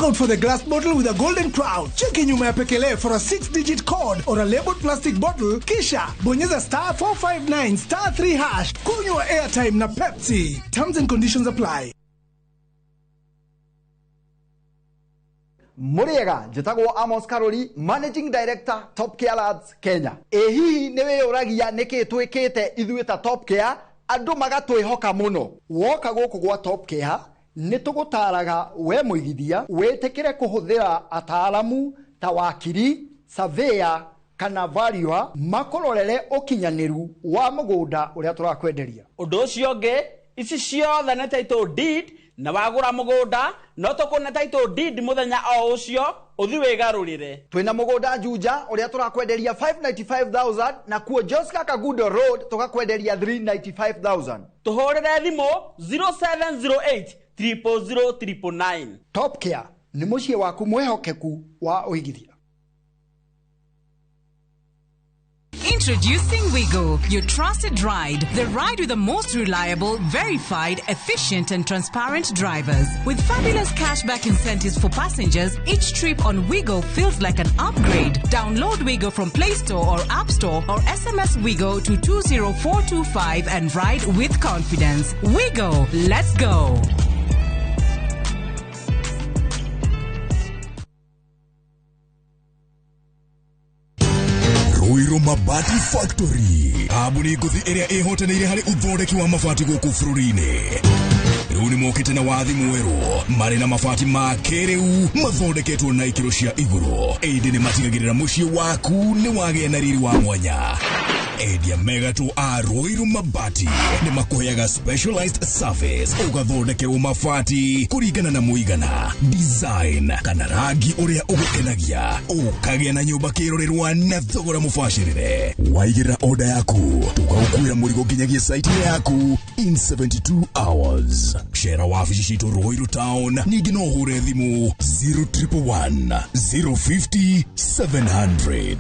Out for the glass bottle with a golden crown. Cheki nyuma ya pekele for a 6-digit code or a labeled plastic bottle, kisha bonyeza star 459 star 3 hash. Kunywa airtime na Pepsi. Terms and conditions apply. Muriega njĩtagwo Amos Karori, Managing Director Top Care Lads Kenya. Ĩ hihi nĩ wĩyũragia nĩkĩ twĩkĩte ithuĩ ta Top Care andũ magatwĩhoka mũno. Woka gũkũ gwa Top Care nĩ tũgũtaraga we mũigithia wĩtĩkĩre kũhũthĩra ataalamu ta wakiri, surveyor, kana valuer makũrorere ũkinyanĩru wa mũgũnda ũrĩa tũrakwenderia. Ũndũ ũcio ũngĩ, ici ciothe nĩ title deed, na wagũra mũgũnda no tũkũne title deed mũthenya o ũcio ũthi wĩgarũrĩre. Twĩna mũgũnda Juja ũrĩa tũrakwenderia 595,000 na kuo Joska Kagudo Road tũgakwenderia 395,000. Tũhũrĩre thimũ 0708 000 999. Top Care nĩ mũciĩ waku mwĩhokeku wa ũigithia. Introducing Wigo, your trusted ride. The ride with the most reliable, verified, efficient, and transparent drivers. With fabulous cashback incentives for passengers, each trip on Wigo feels like an upgrade. Download Wigo from Play Store or App Store or SMS Wigo to 20425 and ride with confidence. Wigo, let's go. Ruiru Mabati Factory kambuni ngũthi ĩrĩa ĩhotanĩire harĩ ũthondeki wa mabati gũkũ bũrũri-inĩ. Rĩu nĩ mokĩte na wathi mwerũ marĩ na mabati ma kĩrĩu mathondeketwo na ikĩro cia igũrũ, ĩndĩ nĩ matigagĩrĩra mũciĩ waku nĩ wagĩa na riri wa mwanya. Endia megatũ a Ruiru Mabati nĩ makũheaga specialized service, ũgathondekerwo mabati kũringana na mũigana, design kana rangi ũrĩa ũgũkenagia, ũkagĩa na nyũmba kĩrorerwa na thogora mũbacĩrĩre. Waigĩrĩra order yaku tũgagũkuĩra mũrigo nginyagia site yaku in 72 hours. Cera wabici citũ Ruiru Town, ningĩ no ũhũre thimũ 0111 050 700.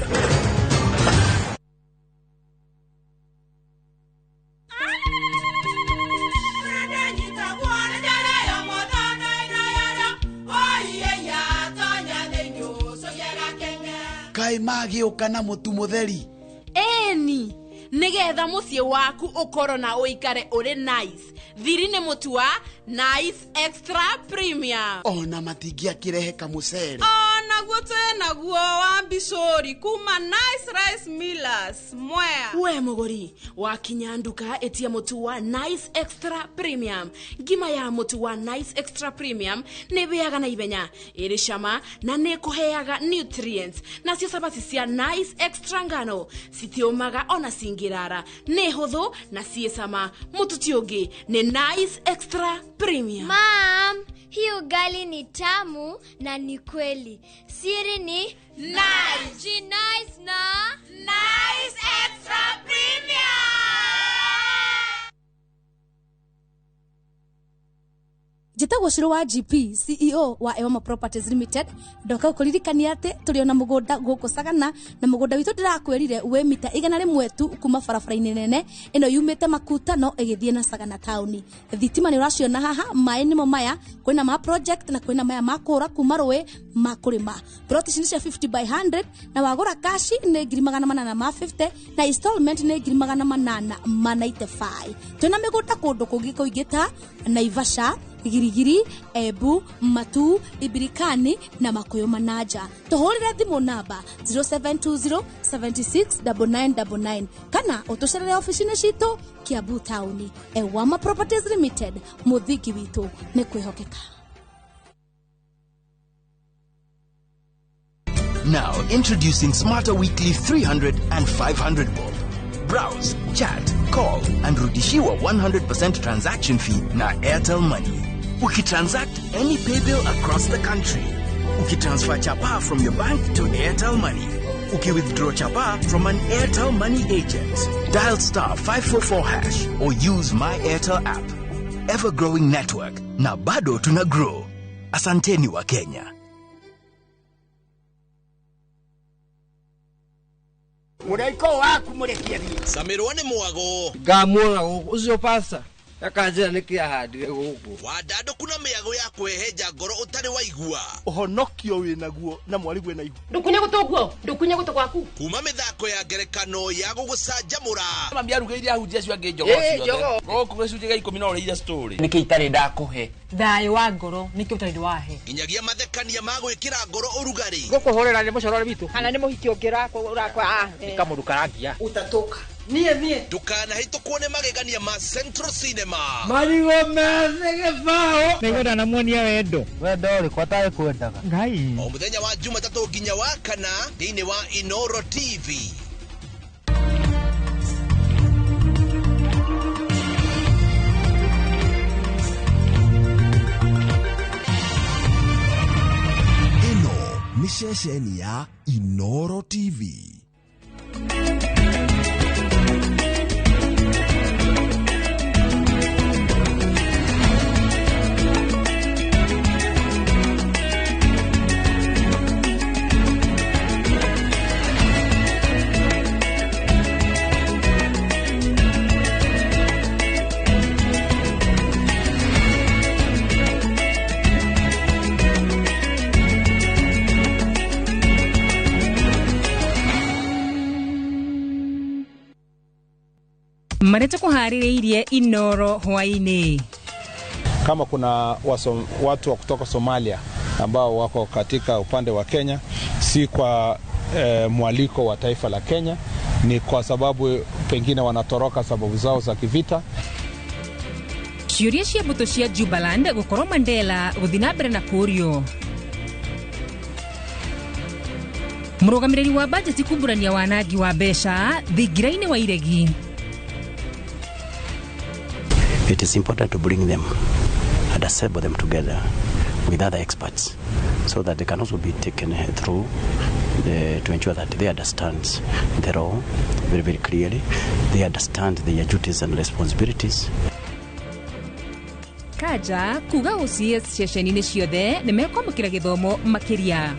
Kai magĩũka na mũtu mũtheri. Ĩni, nĩgetha mũciĩ waku ũkorwo na ũikare ũrĩ nice. Thiri nĩ mũtu wa Nice Extra Premium. Ona matingĩakĩrehe kamũcere. Onaguo twĩnaguo wa mbicũri kuma Nice Rice Millers Mwea. We mũgũri, wakinya nduka ĩtia mũtu wa Nice Extra Premium. Ngima ya mũtu wa Nice Extra Premium nĩ ĩhĩaga na ihenya, ĩrĩ cama na nĩ ĩkũheaga nutrients. Nacio cabaci cia Nice Extra ngano citiũmaga ona cingĩrara, nĩ hũthũ na ciĩ cama. Mũtu ti ũngĩ nĩ Nice Extra Premium. Mom, hii ugali ni tamu na ni kweli. Siri ni Nice. Nice na Nice Extra Premium. Njĩtagwo Cũrũ wa GP, CEO wa Ewama Properties Limited. Ndoka gũkũririkania atĩ tũrĩ ona mũgũnda gũkũ Sagana, na mũgũnda witũ ndĩrakwĩrire wĩ mita 100 tu kuma barabara-inĩ nene ĩno yumĩte Makutano ĩgĩthiĩ na Sagana taũni. Thitima nĩ ũraciona haha, maĩ nĩmo maya, kwĩna ma project na kwĩna maya ma kũra kuma rũĩ ma kũrĩma. Plot ici nĩ cia 50 by 100 na wagũra kashi nĩ 850 na installment nĩ 895. Twĩna mĩgũnda kũndũ kũngĩ kũingĩ ta Naivasha, Girigiri, Ebu, Matu, Ibirikani na Makuyu Manaja. Tuhurire thimu namba 0720 76 9999 kana utucerere ofici-inĩ citũ Kiambu taũni. Ewama Properties Limited, mũthingi witũ nĩ kwĩhokeka. Now introducing Smarter Weekly 300 and 500 bob. Browse, chat, call and rudishiwa 100% transaction fee na Airtel Money. Ukitransact any paybill across the country. Ukitransfer chapa from your bank to Airtel Money. Ukiwithdraw chapa from an Airtel Money agent. Dial star 544 hash or use My Airtel app. Ever-growing network na bado tuna grow. Asanteni wa Kenya. Mũraiko waku mũrekie thiĩ. Samirwo nĩ mwago. Ngamuona gũkũ ũcio pasta akanjĩra nĩkĩ ahandire gũkũ. Wandandũku na mĩago ya kwĩhenja ngoro ũtarĩ waigua. Ũhonokio wĩnaguo na mwarigwe na ihu. Ndũkunye gũtũ guo, ndũkunye gũtũ gwaku. Kuma mĩthako ya ngerekano ya gũgũcanjamũra. Mami arugĩire ahunjia acio angĩ njogoo ciothe. Gũkũ gĩcunjĩ gĩa 10 no ũrĩire story. Nĩkĩ itarĩ ndakũhe? Thayũ wa ngoro nĩkĩ ũtarĩ wahe? Nginyagia mathekania ma gwĩkĩra ngoro ũrugarĩ. Ngũkũhũrĩra nĩ mũcorore witũ. Kana nĩ mũhiki ũngĩ ũrakwa. Nĩ kamũndũ karangia. Utatoka Niĩ Ndũkanahĩtũkwo nĩ magegania ma Central Cinema. Marigũ methĩ gĩbaũ. Nĩngwenda namuonia wendo. Wendo ũrĩkũ atarĩ kwendaga? Ngai. O mũthenya wa Jumatatũ nginya wa kana thĩinĩ wa Inoro TV. Ĩno nĩ ceceni ya Inoro TV. Marĩa tũkũharĩrĩirie Inoro hwaĩ-inĩ. Kama kuna watu wa kutoka Somalia ambao wako katika upande wa Kenya, si kwa mwaliko wa taifa la Kenya, ni kwa sababu pengine wanatoroka sababu zao za kivita. Ciũria cia mbũtũ cia Jubaland gũkorwo Mandela gũthiĩ na mbere na kũũrio. Mũrũgamĩrĩri wa bajeti kumbũrania wanangi wa mbeca thingira-inĩ wa iregi. It is important to bring them and assemble them together with other experts so that they can also be taken through to ensure that they understand the law very, very clearly, they understand their duties and responsibilities. Kaja kuga OCS ceceni-inĩ ciothe nĩ mekwamũkĩra gĩthomo makĩria.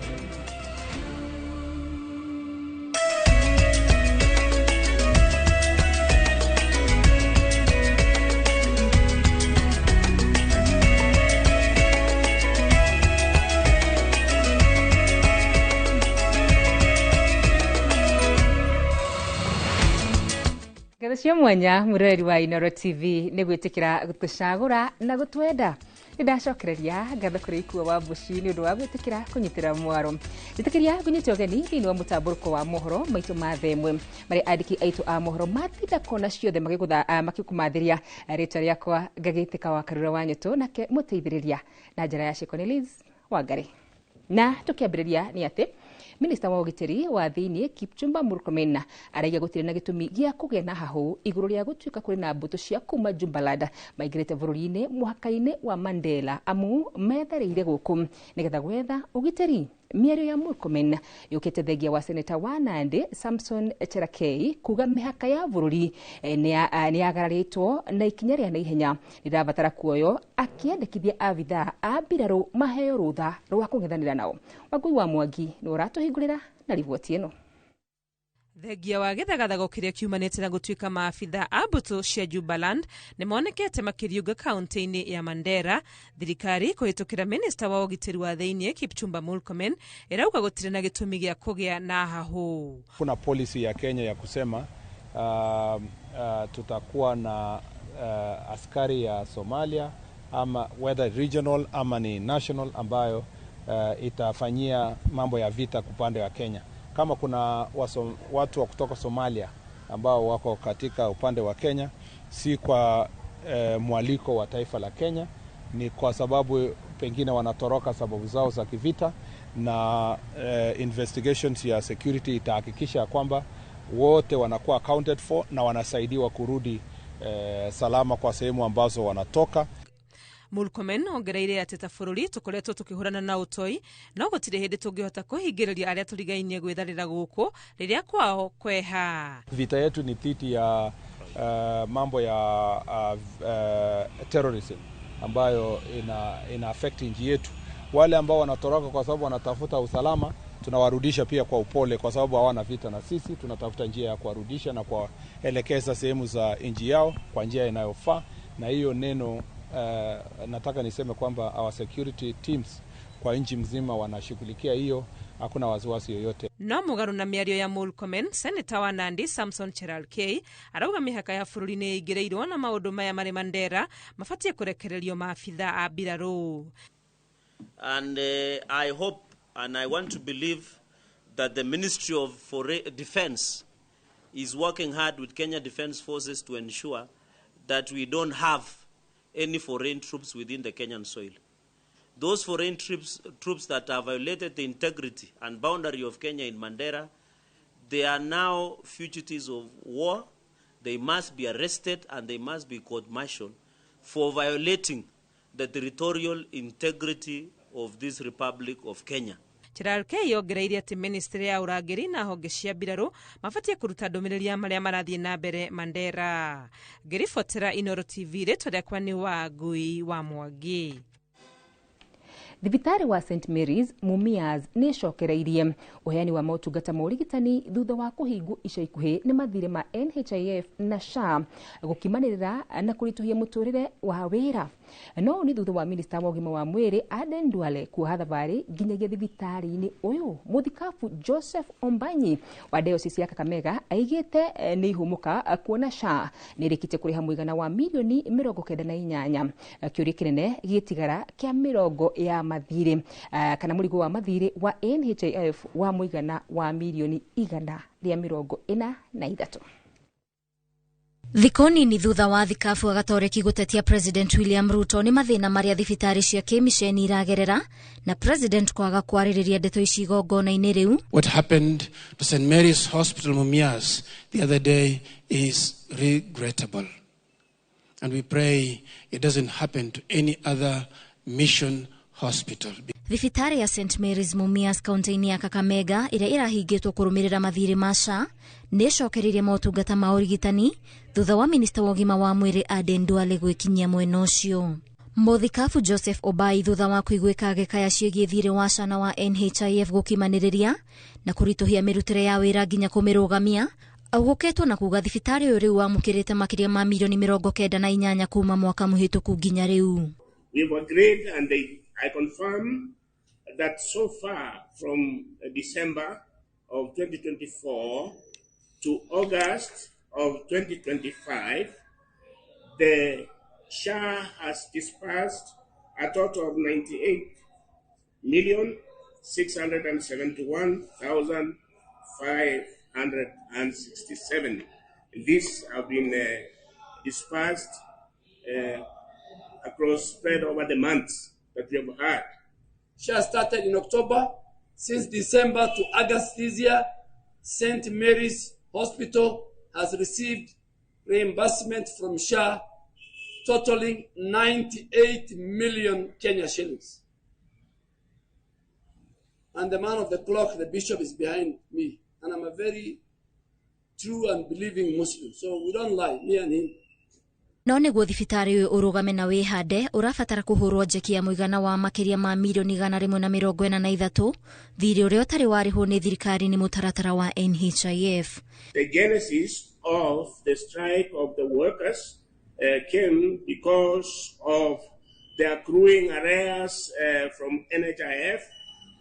Cio mwanya mureri wa Inoro TV nĩ gwĩtĩkĩra gũtũcagũra na gũtwenda. Nĩ ndacokereria ngatho kũrĩ Ikuo wa Mbuci nĩ ũndũ wa gwĩtĩkĩra kũnyitĩra mwaro. Njĩtĩkĩria ngũnyite ũgeni thĩinĩ wa mũtambũrũko wa mohoro maitũ ma thaa ĩmwe marĩa andĩki aitũ a mohoro matinda kona ciothe makĩkũmathĩria rĩtwa rĩakwa ngagĩtĩka wa Karura wa Nyũtũ nake mũteithĩrĩria na njĩra ya Ciiko nĩ Liz Wangari. Na tũkĩambĩrĩria nĩ atĩ Minista wa ũgitĩri wa thĩinĩ Kipchumba Murkomen araiga gũtirĩ na gĩtũmi gĩa kũgĩa na hahũ igũrũ rĩa gũtuĩka kũrĩ na mbũtũ cia kuma Jubaland maingĩrĩte bũrũri-inĩ mũhaka-inĩ wa Mandela amu metharĩire gũkũ nĩgetha gwetha ũgitĩri. Mĩario ya Murkomen yũkĩte thengia wa seneta wa Nandi Samson Cherargei kuga mĩhaka ya bũrũri nĩ yagararĩtwo na ikinya rĩa naihenya rĩrabatara kuoywo, akĩendekithia abithaa a mbirarũ maheo rũtha rwa kũng'ethanĩra nao. Wangui wa Mwangi nĩ ũratũhingũrĩra na riboti ĩno. Thengia wa gĩthagathago kĩrĩa kiumanĩte na gũtuĩka maabitha a mbũtũ cia Jubaland nĩ monekete makĩriũnga kaunti-inĩ ya Mandera, thirikari kũhĩtũkĩra minista wa ũgitĩri wa thĩinĩ Kipchumba Murkomen ĩrauga gũtirĩ na gĩtũmi gĩa kũgĩa na hahũ. Kuna policy ya Kenya ya kusema tutakuwa na askari ya Somalia ama whether regional ama ni national ambayo itafanyia mambo ya vita upande wa Kenya. Kama kuna watu wa kutoka Somalia ambao wako katika upande wa Kenya, si kwa mwaliko wa taifa la Kenya, ni kwa sababu pengine wanatoroka sababu zao za kivita, na investigations ya security itahakikisha kwamba wote wanakuwa accounted for na wanasaidiwa kurudi salama kwa sehemu ambazo wanatoka. Murkomen ongereire atĩ ta bũrũri tũkoretwo tũkĩhũrana na ũtoi no gũtirĩ hĩndĩ tũngĩhota kũhingĩrĩria arĩa tũrigainie gwĩtharĩra gũkũ rĩrĩa kwao kweha. Vita yetu ni dhidi ya mambo ya terrorism ambayo ina affect nchi yetu. Wale ambao wanatoroka kwa sababu wanatafuta usalama tunawarudisha pia kwa upole, kwa sababu hawana vita na sisi. Tunatafuta njia ya kuwarudisha na kuwaelekeza sehemu za nchi yao kwa njia inayofaa. Na hiyo neno nataka niseme kwamba our security teams kwa nchi mzima wanashughulikia hiyo, hakuna wasiwasi yoyote. No mugaru na mĩario ya Murkomen, Senator wa Nandi Samson Cherargei arauga mĩhaka ya bũrũri nĩ ĩingĩrĩirwo na maũndũ maya marĩ Mandera mabatie kũrekererio maabitha a mbirarũ. And I hope and I want to believe that the Ministry of Defense is working hard with Kenya Defence Forces to ensure that we don't have any foreign troops within the Kenyan soil. Those foreign troops that have violated the integrity and boundary of Kenya in Mandera, they are now fugitives of war. They must be arrested and they must be court-martialed for violating the territorial integrity of this Republic of Kenya. Cherargei yongereire atĩ ministry ya ũrangĩri na honge cia mbirarũ mabatiĩ kũruta ndũmĩrĩri ya marĩa marathiĩ na mbere Mandera. Ngĩribotera Inooro TV, rĩtwa rĩakwa nĩ Wangui wa Mwangi. Thibitarĩ wa St Mary's Mumias nĩ ĩcokereirie ũheani wa motungata ma ũrigitani thutha wa kũhingwo ica ikuhĩ nĩ mathirĩ ma NHIF na SHA gũkimanĩrĩra na kũritũhia mũtũrĩre wa wĩra. No nĩ thutha wa minista wa ũgima wa mwĩrĩ Aden Duale kuoha thabarĩ nginyagia thibitarĩ-inĩ ũyũ. Mũthikabu Joseph Ombanyi wa diocese ya Kakamega aigĩte nĩ ihũmũka kuona SHA nĩ ĩrĩkĩtie kũrĩha mũigana wa mirioni 98. Kĩũria kĩnene gĩtigara kĩa mĩrongo ya mathirĩ kana mũrigo wa mathirĩ wa NHIF wa mũigana wa mirioni 143. Thikũ nini thutha wa thikabu Gatoreki gũtetia President William Ruto nĩ mathĩna marĩa thibitarĩ cia kĩmiceni iragerera na President kwaga kwarĩrĩria ndeto ici igongona-inĩ rĩu. What happened to St Mary's Hospital Mumias the other day is regrettable, and we pray it doesn't happen to any other mission hospital. Thibitarĩ ya St Mary's Mumias kaunti-inĩ ya Kakamega ĩrĩa ĩrahingĩtwo kũrũmĩrĩra mathirĩ ma SHA nĩ ĩcokereirie motungata ma ũrigitani thutha wa minista wa ũgima wa mwĩrĩ Aden Duale gwĩkinyia mwena ũcio. Mũthikabu Joseph Obai thutha wa kũiguĩka agĩkaya ciĩgiĩ thirĩ wa SHA na wa NHIF gũkimanĩrĩria na kũritũhia mĩrutĩre ya wĩra nginya kũmĩrũgamia, augũkĩtwo na kuga thibitarĩ ũyũ rĩu wamũkĩrĩte makĩria ma mirioni 98 kuma mwaka mũhĩtũku nginya rĩu. We've agreed and I confirm that so far from December of 2024 to August of 2025, the SHA has disbursed a total of 98,671,567. These have been dispersed across, spread over the months that we have had. SHA started in October. Since December to August this year, St. Mary's Hospital has received reimbursement from SHA totaling 98 million Kenya shillings. And the man of the clock, the bishop, is behind me. And I'm a very true and believing Muslim, so we don't lie, me and him. No nĩguo thibitarĩ ũyũ ũrũgame na wĩhande ũrabatara kũhũrwo njeki ya mũigana wa makĩria ma mirioni 143 thirĩ ũrĩa ũtarĩ warĩhwo nĩ thirikari nĩ mũtaratara wa NHIF. The genesis of the strike of the workers came because of the accruing arrears from NHIF,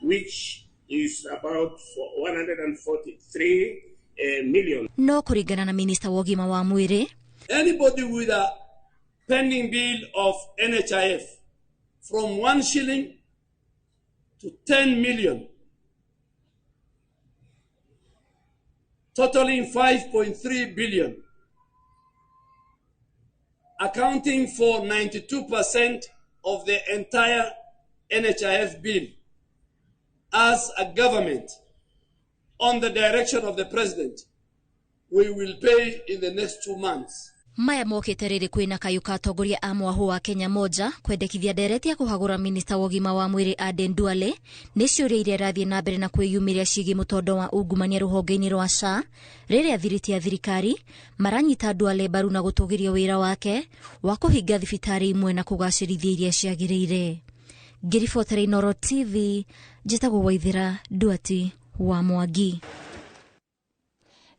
which is about 143 million. No kũringana na minista wa ũgima wa mwĩrĩ, anybody with a pending bill of NHIF from 1 shilling to 10 million, totaling 5.3 billion, accounting for 92% of the entire NHIF bill, as a government, on the direction of the president, we will pay in the next 2 months. Maya mokĩte rĩrĩ kwĩna kayũ ka atongoria a mwahũ wa Kenya Moja kwendekithia ndereti ya kũhagũra minista wa ũgima wa mwĩrĩ Aden Duale nĩ ciũria iria irathiĩ na mbere na kwĩyumĩria ciĩgiĩ mũtondo wa ungumania rũhonge-inĩ rwa SHA rĩrĩa thiriti ya thirikari maranyita Duale mbaru na gũtũgĩria wĩra wake wa kũhinga thibitarĩ imwe na kũgacĩrithia iria ciagĩrĩire. Ngĩribotera Inooro TV, njĩtagwo Waithĩra Nduati wa Mwangi.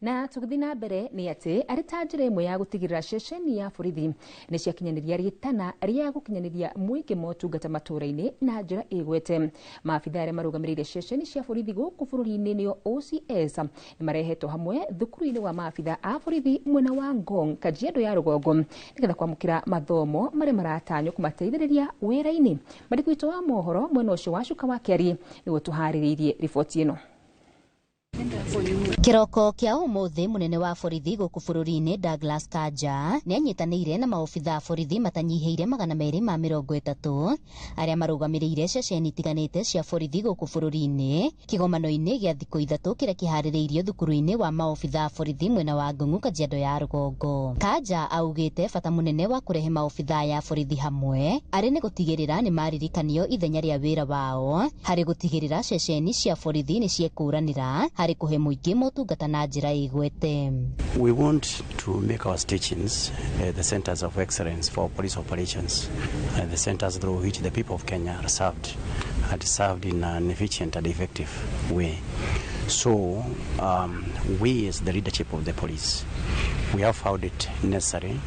Na tũgĩthiĩ na mbere nĩ atĩ arĩ ta njĩra ĩmwe ya gũtigĩrĩra ceceni ya borithi nĩ ciakinyanĩria rĩtana rĩa gũkinyanĩria mũingĩ motungata matũũra-inĩ na njĩra ĩgwete. Maabitha arĩa marũgamĩrĩire ceceni cia borithi gũkũ bũrũri-inĩ nĩo OCS nĩ marehetwo hamwe thukuru-inĩ wa maabitha a borithi mwena wa Ngong, Kajiado ya rũgongo nĩgetha kwamũkĩra mathomo marĩa maratanywo kũmateithĩrĩria wĩra-inĩ. Mwandĩki witũ wa mohoro mwena ũcio wa Cuka wa Kĩari nĩwe tũharĩrĩirie riboti ĩno. Kĩroko kĩa ũmũthĩ, mũnene wa borithi gũkũ bũrũri-inĩ Douglas Kanja nĩ anyitanĩire na maobitha a borithi matanyihĩire 230 arĩa marũgamĩrĩire ceceni itiganĩte cia borithi gũkũ bũrũri-inĩ kĩgomano-inĩ gĩa thikũ 3 kĩrĩa kĩharĩrĩirio thukuru-inĩ wa maobitha a borithi mwena wa Ngũng'u, Kajiado ya Rũgongo. Kanja augĩte bata mũnene wa kũrehe maobitha ya borithi hamwe arĩ nĩ gũtigĩrĩra nĩ maririkanio ithenya rĩa wĩra wao harĩ gũtigĩrĩra ceceni cia borithi nĩ ciekũranĩra harĩ kũhe mũingĩ motungata na njĩra ĩgwete. We want to make our stations the centers of excellence for police operations, the centers through which the people of Kenya are served and served in an efficient and effective way. So we as the leadership of the police, we have found it necessary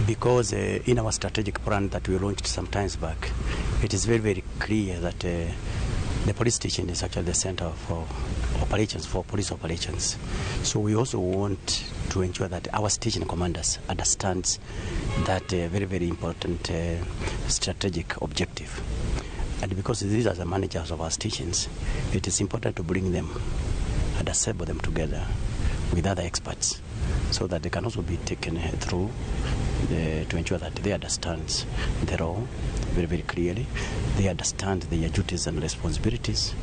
because in our strategic plan that we launched some times back, it is very, very clear that the police station is actually the center for operations, for police operations. So we also want to ensure that our station commanders understands that very, very important strategic objective. And because these are the managers of our stations, it is important to bring them and assemble them together with other experts so that they can also be taken through to ensure that they understand the role very, very clearly. They understand their duties and responsibilities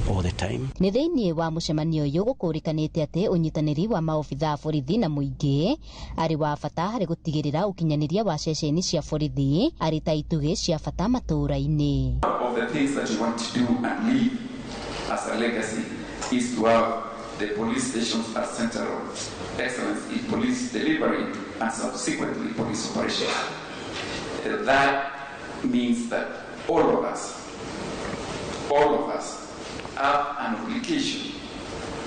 all the time. Nĩ thĩinĩ wa mũcemanio ũyũ gũkũrĩkanĩte atĩ ũnyitanĩri wa maobitha a borithi na mũingĩ arĩ wa bata harĩ gũtigĩrĩra ũkinyanĩria wa ceceni cia borithi arĩ ta itugĩ cia bata matũũra-inĩ. Of the things that you want to do and leave as a legacy is to have the police stations as center of excellence in police delivery and subsequently police operations. That means that all of us have an obligation,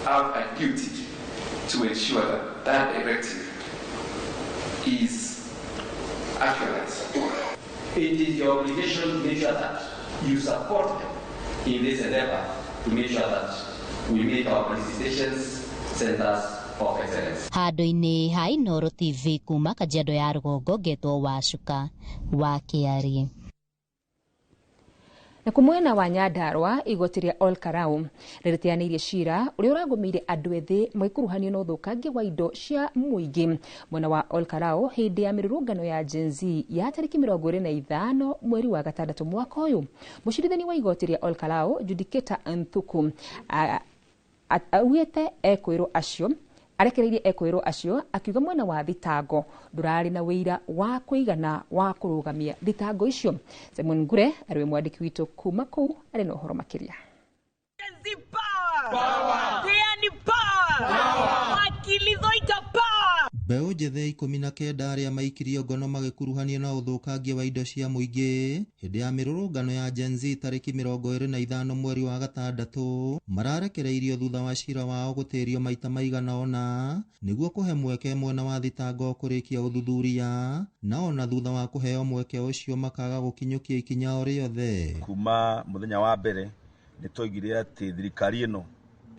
have a duty to ensure that that directive is actualized. It is your obligation to make sure that you support them in this endeavor to make sure that we make our police stations centers of excellence. Handũ-inĩ ha Inooro TV kuma Kajiado ya Rũgongo, ngetwo Wacuka wa Kĩarie. Na kumwena wa Nyandarua, igoti rĩa Ol Kalou rĩrĩteanĩirie cira ũrĩa ũragũmĩire andũ ethĩ magĩkuruhanio na ũthũkangia wa indo cia mũingĩ mwena wa Ol Kalou hĩndĩ ya mĩrũrũngano ya Gen Z ya tarĩki 25 mweri wa gatandatũ mwaka ũyũ. Mũcirithania wa igoti rĩa Ol Kalou Judicata Nthuku augĩte ekwĩrwo acio arekereirie ekwĩrwo acio akiuga mwena wa thitango ndũrarĩ na wĩira wa kũigana wa kũrũgamia thitango icio. Simon Ngure arĩ mwandĩki witũ kuma kũu arĩ na ũhoro makĩria. Mbeũ njĩthĩ 19 arĩa maikirio ngono magĩkuruhanio na ũthũkangia wa indo cia mũingĩ hĩndĩ ya mĩrũrũngano ya Gen Z tarĩki 25 mweri wa gatandatũ mararekereirio thutha wa cira wao gũtĩrio maita maigana ũna nĩguo kũhe mweke mwena wa thitango kũrĩkia ũthuthuria, na ona thutha wa kũheo mweke ũcio makaga gũkinyũkia ikinya o rĩothe. Kuma mũthenya wa mbere nĩ twoigire atĩ thirikari ĩno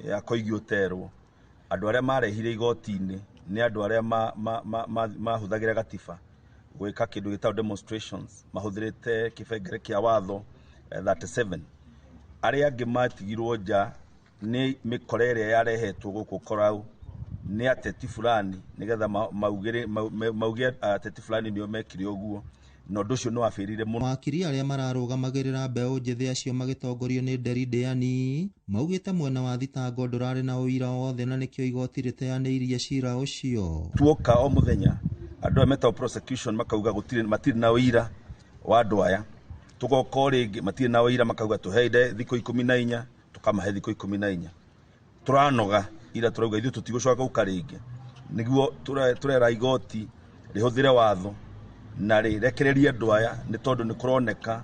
ya Koigi Ũterwo andũ arĩa marehire igoti-inĩ nĩ andũ arĩa mahũthagĩra gatiba gwĩka kĩndũ gĩtagwo demonstrations mahũthĩrĩte kĩbengere kĩa watho 37. Arĩa angĩ matigirwo nja nĩ mĩkora ĩrĩa yarehetwo gũkũ Korau nĩ ateti fulani nĩgetha mauge ateti fulani nĩo mekire ũguo, na ũndũ ũcio nĩ wabĩrire mũno. Mawakiri arĩa mararũgamagĩrĩra mbeũ njĩthĩ acio magĩtongorio nĩ Nderi Ndĩani maugĩte mwena wa thitango ndũrarĩ na ũira wothe na nĩkĩo igoti rĩteanĩirie cira ũcio. Tuoka o mũthenya andũ aya metagwo prosecution makauga gũtirĩ matirĩ na ũira wa andũ aya, tũgoka o rĩngĩ matirĩ na ũira makauga tũheire thikũ 14, tũkamahe thikũ 14. Tũranoga ira tũrauga ithuĩ tũtigũcoka gũka rĩngĩ, nĩguo tũrera igoti rĩhũthĩre watho na rĩrekererie andũ aya nĩ tondũ nĩ kũroneka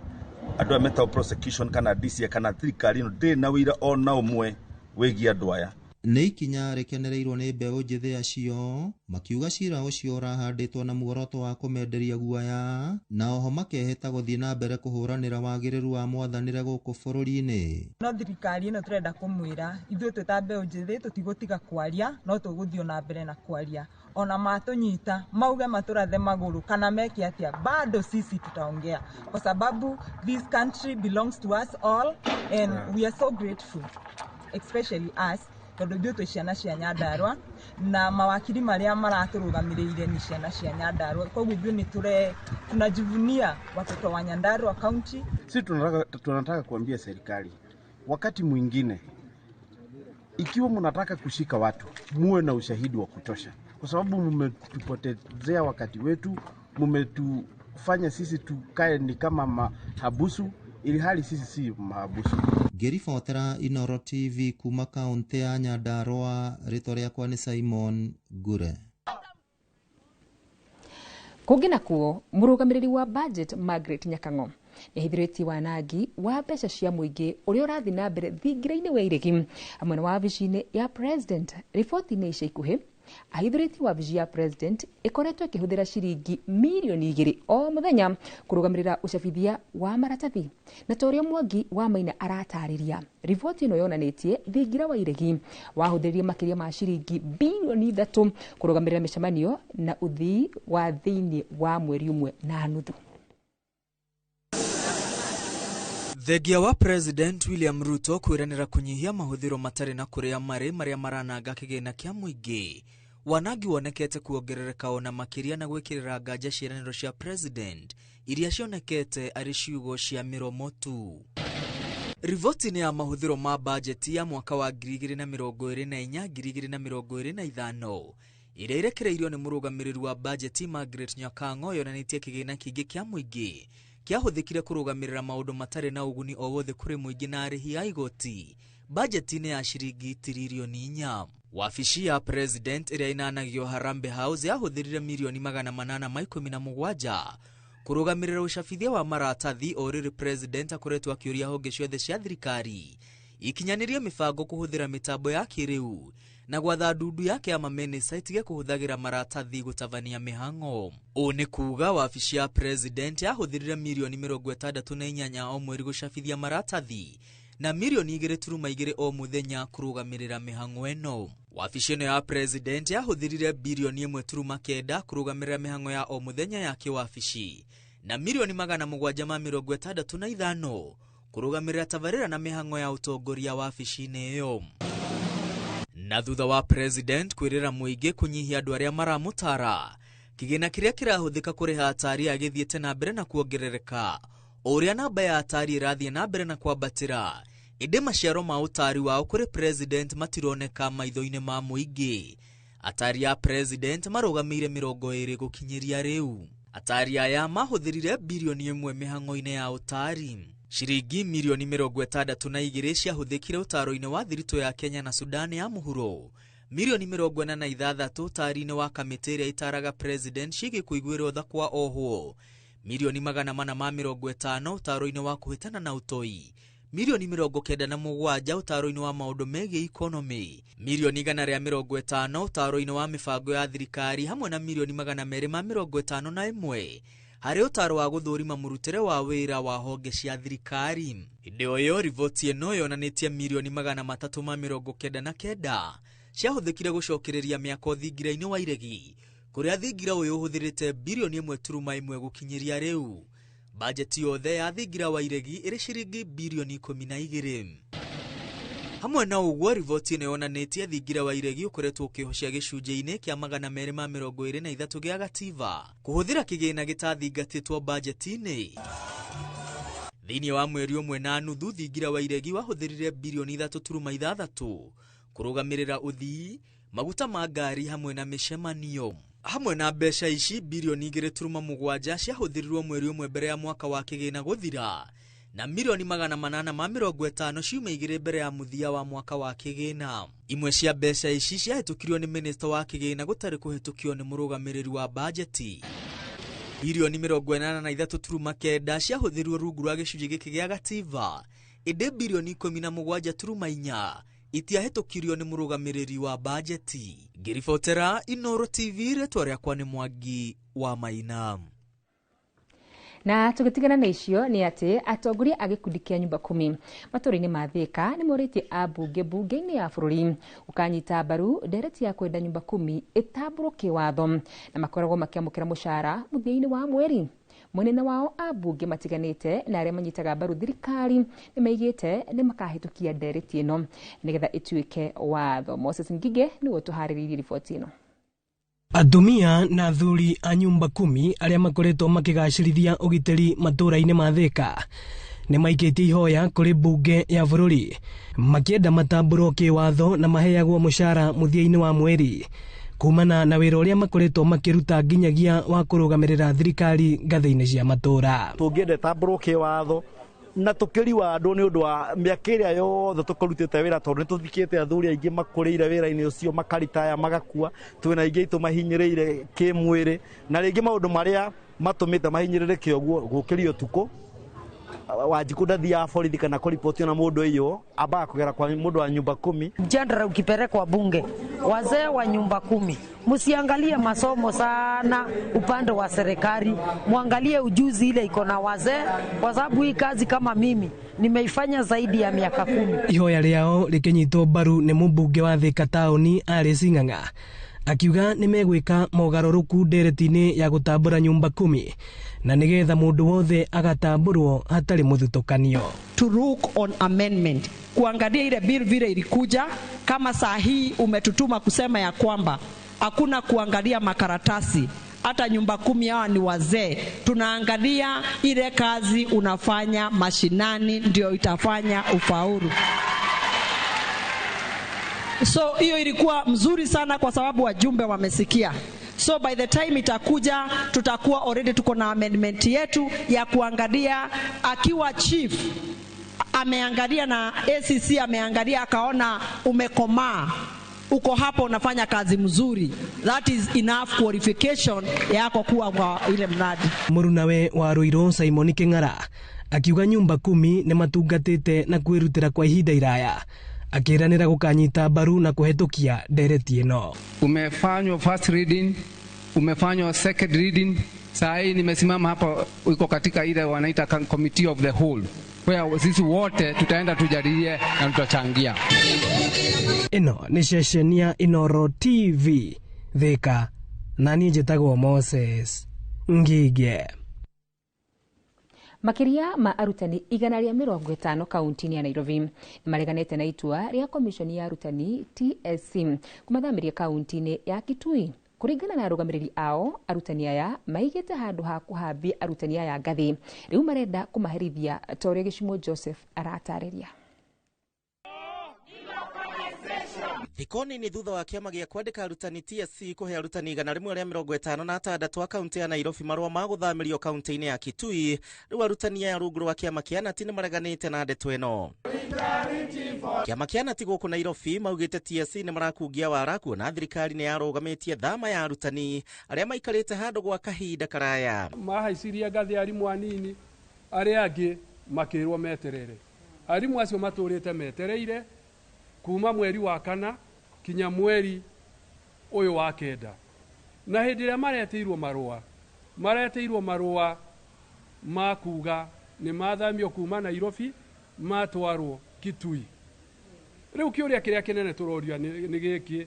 andũ aya metagwo prosecution kana DCI kana thirikari ĩno ndĩrĩ na ũira ona ũmwe wĩgiĩ andũ aya. Nĩ ikinya rĩkenereirwo nĩ mbeũ njĩthĩ acio makiuga cira ũcio ũrahandĩtwo na muoroto wa kũmenderia guoya na oho makehĩta gũthiĩ na mbere kũhũranĩra wagĩrĩru wa mwathanĩre gũkũ bũrũri-inĩ. No thirikari ĩno tũrenda kũmwĩra ithuĩ twĩ ta mbeũ njĩthĩ tũtigũtiga kwaria, no tũgũthiĩ na mbere na kwaria. Ona matũnyita mauge matũrathe magũrũ kana meke atĩa, bado sisi tutaongea kwa sababu this country belongs to us all and we are so grateful especially us, tondũ ithuĩ twĩ ciana cia Nyandarua na mawakiri marĩa maratũrũgamĩrĩire nĩ ciana cia Nyandarua, koguo ithuĩ nĩ tũre tunajivunia watoto wa Nyandarua County. Sisi tunataka kuambia serikali, wakati mwingine ikiwa mnataka kushika watu muwe na ushahidi wa kutosha, kwa sababu mmetupotezea wakati wetu, mmetufanya sisi tukae ni kama mahabusu, ili hali sisi si mahabusu. Ngĩribotera Inooro TV kuma kaũntĩ ya Nyandarua, rĩtwa rĩakwa nĩ Simon Ngure. Kũngĩ nakuo, mũrũgamĩrĩri wa budget Margaret Nyakang'o nĩahithũrĩtie wanangi wa mbeca cia mũingĩ ũrĩa ũrathiĩ na mbere thingira-inĩ wa iregi hamwe na wabici-inĩ ya president. Riboti-inĩ ica ikuhĩ ahithũrĩtie wabici ya president ĩkoretwo ĩkĩhũthĩra ciringi mirioni 2 o mũthenya kũrũgamĩrĩra ũcabithia wa maratathi. Na ta ũrĩa Mwangi wa Maina aratarĩria, riboti ĩno yonanĩtie thingira wa iregi wahũthĩrire makĩria ma ciringi birioni 3 kũrũgamĩrĩra mĩcemanio na ũthii wa thĩinĩ wa mweri 1.5. Thengia wa President William Ruto kwĩranĩra kũnyihia mahũthĩro matarĩ na kũrĩa marĩ marĩa marananga kĩgĩna kĩa mũingĩ. Wanangi wonekete kuongerereka ona makĩria na gwĩkĩrĩra nganja ciĩranĩro cia President iria cionekete arĩ ciugo cia mĩromo tu. Riboti-inĩ ya mahũthĩro ma bajeti ya mwaka wa 2024 2025 ĩrĩa ĩrekereirio nĩ mũrũgamĩrĩri wa bajeti Margaret Nyakang'o yonanĩtie kĩgĩna kĩingĩ kĩa mũingĩ kĩahũthĩkire kũrũgamĩrĩra maũndũ matarĩ na ũguni o wothe kũrĩ mũingĩ na arĩhi a igoti bajeti-inĩ ya ciringi tiririoni 4. Wabici ya President ĩrĩa ĩnanagio Harambee House yahũthĩrire mirioni 817 kũrũgamĩrĩra ũcabithia wa maratathi o rĩrĩ President akoretwo akĩũria honge ciothe cia thirikari ikinyanĩrie mĩbango kũhũthĩra mĩtambo ya kĩrĩu na gwatha ndundu yake ya mamĩnĩsta itige kũhũthagĩra maratathi gũtabania mĩhang'o. Ũũ nĩ kuuga wabici ya President yahũthĩrire mirioni 68 o mweri gũcabithia maratathi na mirioni 2.2 o mũthenya kũrũgamĩrĩra mĩhang'o ĩno. Wabici ĩno ya President yahũthĩrire birioni 1.9 kũrũgamĩrĩra mĩhang'o ya o mũthenya ya kĩwabici na mirioni 765 kũrũgamĩrĩra tabarĩra na mĩhang'o ya ũtongoria wabici-inĩ ĩyo. Na thutha wa President kwĩrĩra mũingĩ kũnyihia andũ arĩa maramũtara, kĩgĩna kĩrĩa kĩrahũthĩka kũrĩha atari agĩthiĩte na mbere na kuongerereka o ũrĩa namba ya atari ĩrathiĩ na mbere na kwambatĩra, ĩndĩ maciaro ma ũtari wao kũrĩ President matironeka maitho-inĩ ma mũingĩ. Atari a President marũgamĩire 20 gũkinyĩria rĩu. Atari aya mahũthĩrire birioni 1 mĩhang'o-inĩ ya ũtari. Ciringi mirioni 62 ciahũthĩkire ũtaro-inĩ wa thiritũ ya Kenya na Sudan ya mũhuro, mirioni 46 ũtari-inĩ wa kamĩtĩ ĩrĩa ĩtaraga President ciĩgiĩ kũiguĩrwo tha kwa ohwo, mirioni 450 ũtaro-inĩ wa kũhĩtana na ũtoi, mirioni 97 ũtaro-inĩ wa maũndũ megiĩ ikonomĩ, mirioni 150 ũtaro-inĩ wa mĩbango ya thirikari hamwe na mirioni 251 harĩ ũtaro wa gũthũrima mũrutĩre wa wĩra wa honge cia thirikari. Hĩndĩ o ĩyo riboti ĩno yonanĩtie mirioni 399 ciahũthĩkire gũcokereria mĩako thingira-inĩ wa iregi, kũrĩa thingira ũyũ ũhũthĩrĩte birioni 1.1 gũkinyĩria rĩu. Bajeti yothe ya thingira wa iregi ĩrĩ ciringi birioni 12. Hamwe na ũguo riboti ĩno yonanĩtie thingira wa iregi ũkoretwo ũkĩhocia gĩcunjĩ-inĩ kĩa 223 gĩa gativa kũhũthĩra kĩgĩna gĩtathingatĩtwo bajeti-inĩ. Thĩinĩ wa mweri 1.5 thingira wa iregi wahũthĩrire birioni 3.6 kũrũgamĩrĩra ũthii, maguta ma ngari hamwe na mĩcemanio. Hamwe na mbeca ici birioni 2.7 ciahũthĩrirwo mweri 1 mbere ya mwaka wa kĩgĩna gũthira na mirioni 850 ciumia 2 mbere ya mũthia wa mwaka wa kĩgĩna. Imwe cia mbeca ici ciahĩtũkirio nĩ minista wa kĩgĩna gũtarĩ kũhĩtũkio nĩ mũrũgamĩrĩri wa bajeti. Birioni 83.9 ciahũthĩrirwo rungu rwa gĩcunjĩ gĩkĩ gĩa gativa, ĩndĩ birioni 17.4 itiahĩtũkirio nĩ mũrũgamĩrĩri wa bajeti. Ngĩribotera Inooro TV, rĩtwa rĩakwa nĩ Mwangi wa Maina. Na tũgĩtigana na icio nĩ atĩ atongoria a gĩkundi kĩa nyumba kumi matũũra-inĩ ma Thĩka nĩ morĩtie ambunge mbunge-inĩ ya bũrũri gũkanyita mbaru ndereti ya kwenda nyumba kumi ĩtambũrwo kĩwatho na makoragwo makĩamũkĩra mũcara mũthia-inĩ wa mweri. Mwena wao ambunge matiganĩte na arĩa manyitaga mbaru thirikari nĩ maigĩte nĩ makahĩtũkia ndereti ĩno nĩgetha ĩtuĩke watho. Moses Ngige nĩwe ũtũharĩrĩirie riboti ĩno. Atumia na athuri a nyumba kumi arĩa makoretwo makĩgacĩrithia ũgitĩri matũũra-inĩ ma Thĩka nĩ maikĩtie ihoya kũrĩ mbunge ya bũrũri makĩenda matambũrwo kĩwatho na maheagwo mũcara mũthia-inĩ wa mweri kumana na wĩra ũrĩa makoretwo makĩruta nginyagia wa kũrũgamĩrĩra thirikari ngathĩ-inĩ cia matũũra. Tũngĩenda ĩtambũrwo kĩwatho na tũkĩriwandwo nĩ ũndũ wa mĩaka ĩrĩa yothe tũkũrutĩte wĩra, tondũ nĩ tũthikĩte athuri aingĩ makũrĩire wĩra-inĩ ũcio makaritaya magakua, twĩna aingĩ aitũ mahinyĩrĩire kĩmwĩrĩ, na rĩngĩ maũndũ marĩa matũmĩte mahinyĩrĩrĩke ũguo gũkĩria ũtukũ. Wanjikũ ndathiaga borithi kana kũriboti ona mũndũ ĩyo, ambaga kũgera kwa mũndũ wa nyumba kumi. Mjadala ukipelekwa bunge, wazee wa nyumba kumi, msiangalie masomo sana upande wa serikali, muangalie ujuzi ile iko na wazee, kwa sababu hii kazi kama mimi nimeifanya zaidi ya miaka 10. Ihoya rĩao rĩkĩnyitwo mbaru nĩ mũmbunge wa Thĩka taũni Alice Ng'ang'a akiuga nĩ megwĩka mogarũrũku ndereti-inĩ ya gũtambũra nyumba kumi na nĩgetha mũndũ wothe agatambũrwo hatarĩ mũthutũkanio. To look on amendment, kuangalia ile bill vile ilikuja. Kama saa hii umetutuma kusema ya kwamba hakuna kuangalia makaratasi, hata nyumba kumi hawa ni wazee, tunaangalia ile kazi unafanya mashinani ndio itafanya ufaulu. So hiyo ilikuwa mzuri sana kwa sababu wajumbe wamesikia. So by the time itakuja tutakuwa already tuko na amendment yetu ya kuangalia, akiwa chief ameangalia na ACC ameangalia akaona umekomaa, uko hapo unafanya kazi mzuri, that is enough qualification yako kuwa kwa ile mradi. Mũrunawe wa Ruiru Simon King'ara akiuga nyumba kumi nĩ matungatĩte na kwĩrutĩra kwa ihinda iraya, akĩranĩra gũkanyita mbaru na kũhetũkia ndereti ĩno. Umefanywa first reading, umefanywa second reading, saa hii nimesimama hapa, iko katika ile wanaita committee of the whole, where sisi wote tutaenda tujadilie na tutachangia. Ĩno nĩ ceceni ya Inooro TV Thĩka, na niĩ njĩtagwo Moses Ngige. Makĩria ma arutani 150 kaunti-inĩ ya Nairobi nĩ mareganĩte na itua rĩa komishoni ya arutani TSC kũmathamĩria kaunti-inĩ ya Kitui. Kũringana na arũgamĩrĩri ao, arutani aya maigĩte handũ ha kũhambia arutani aya ngathĩ, rĩu marenda kũmaherithia ta ũrĩa Gĩcumo Joseph aratarĩria. Thikũ nini thutha wa kĩama gĩa kwandĩka arutani TSC kũhe arutani 156 a kaunti ya Nairobi marũa ma gũthamĩrio kaunti-inĩ ya Kitui, rĩu arutani aya rungu rwa kĩama kĩa Nati nĩ mareganĩte na ndeto ĩno. Kĩama kĩa Nati gũkũ Nairobi maugĩte TSC nĩ marakungia wara kuona thirikari nĩ yarũgamĩtie thama ya arutani arĩa maikarĩte handũ gwa kahinda karaya. Mahaicirie ngathĩ arimũ anini, arĩa angĩ makĩrwo meterere. Arimũ acio matũrĩte metereire kuma mweri wa kana kinya mweri ũyũ wa kenda. Na hĩndĩ ĩrĩa maretĩirwo marũa ma kuga nĩ mathamio kuma Nairobi matwarwo Kitui. Rĩu kĩũria kĩrĩa kĩnene tũroria nĩ gĩkĩ,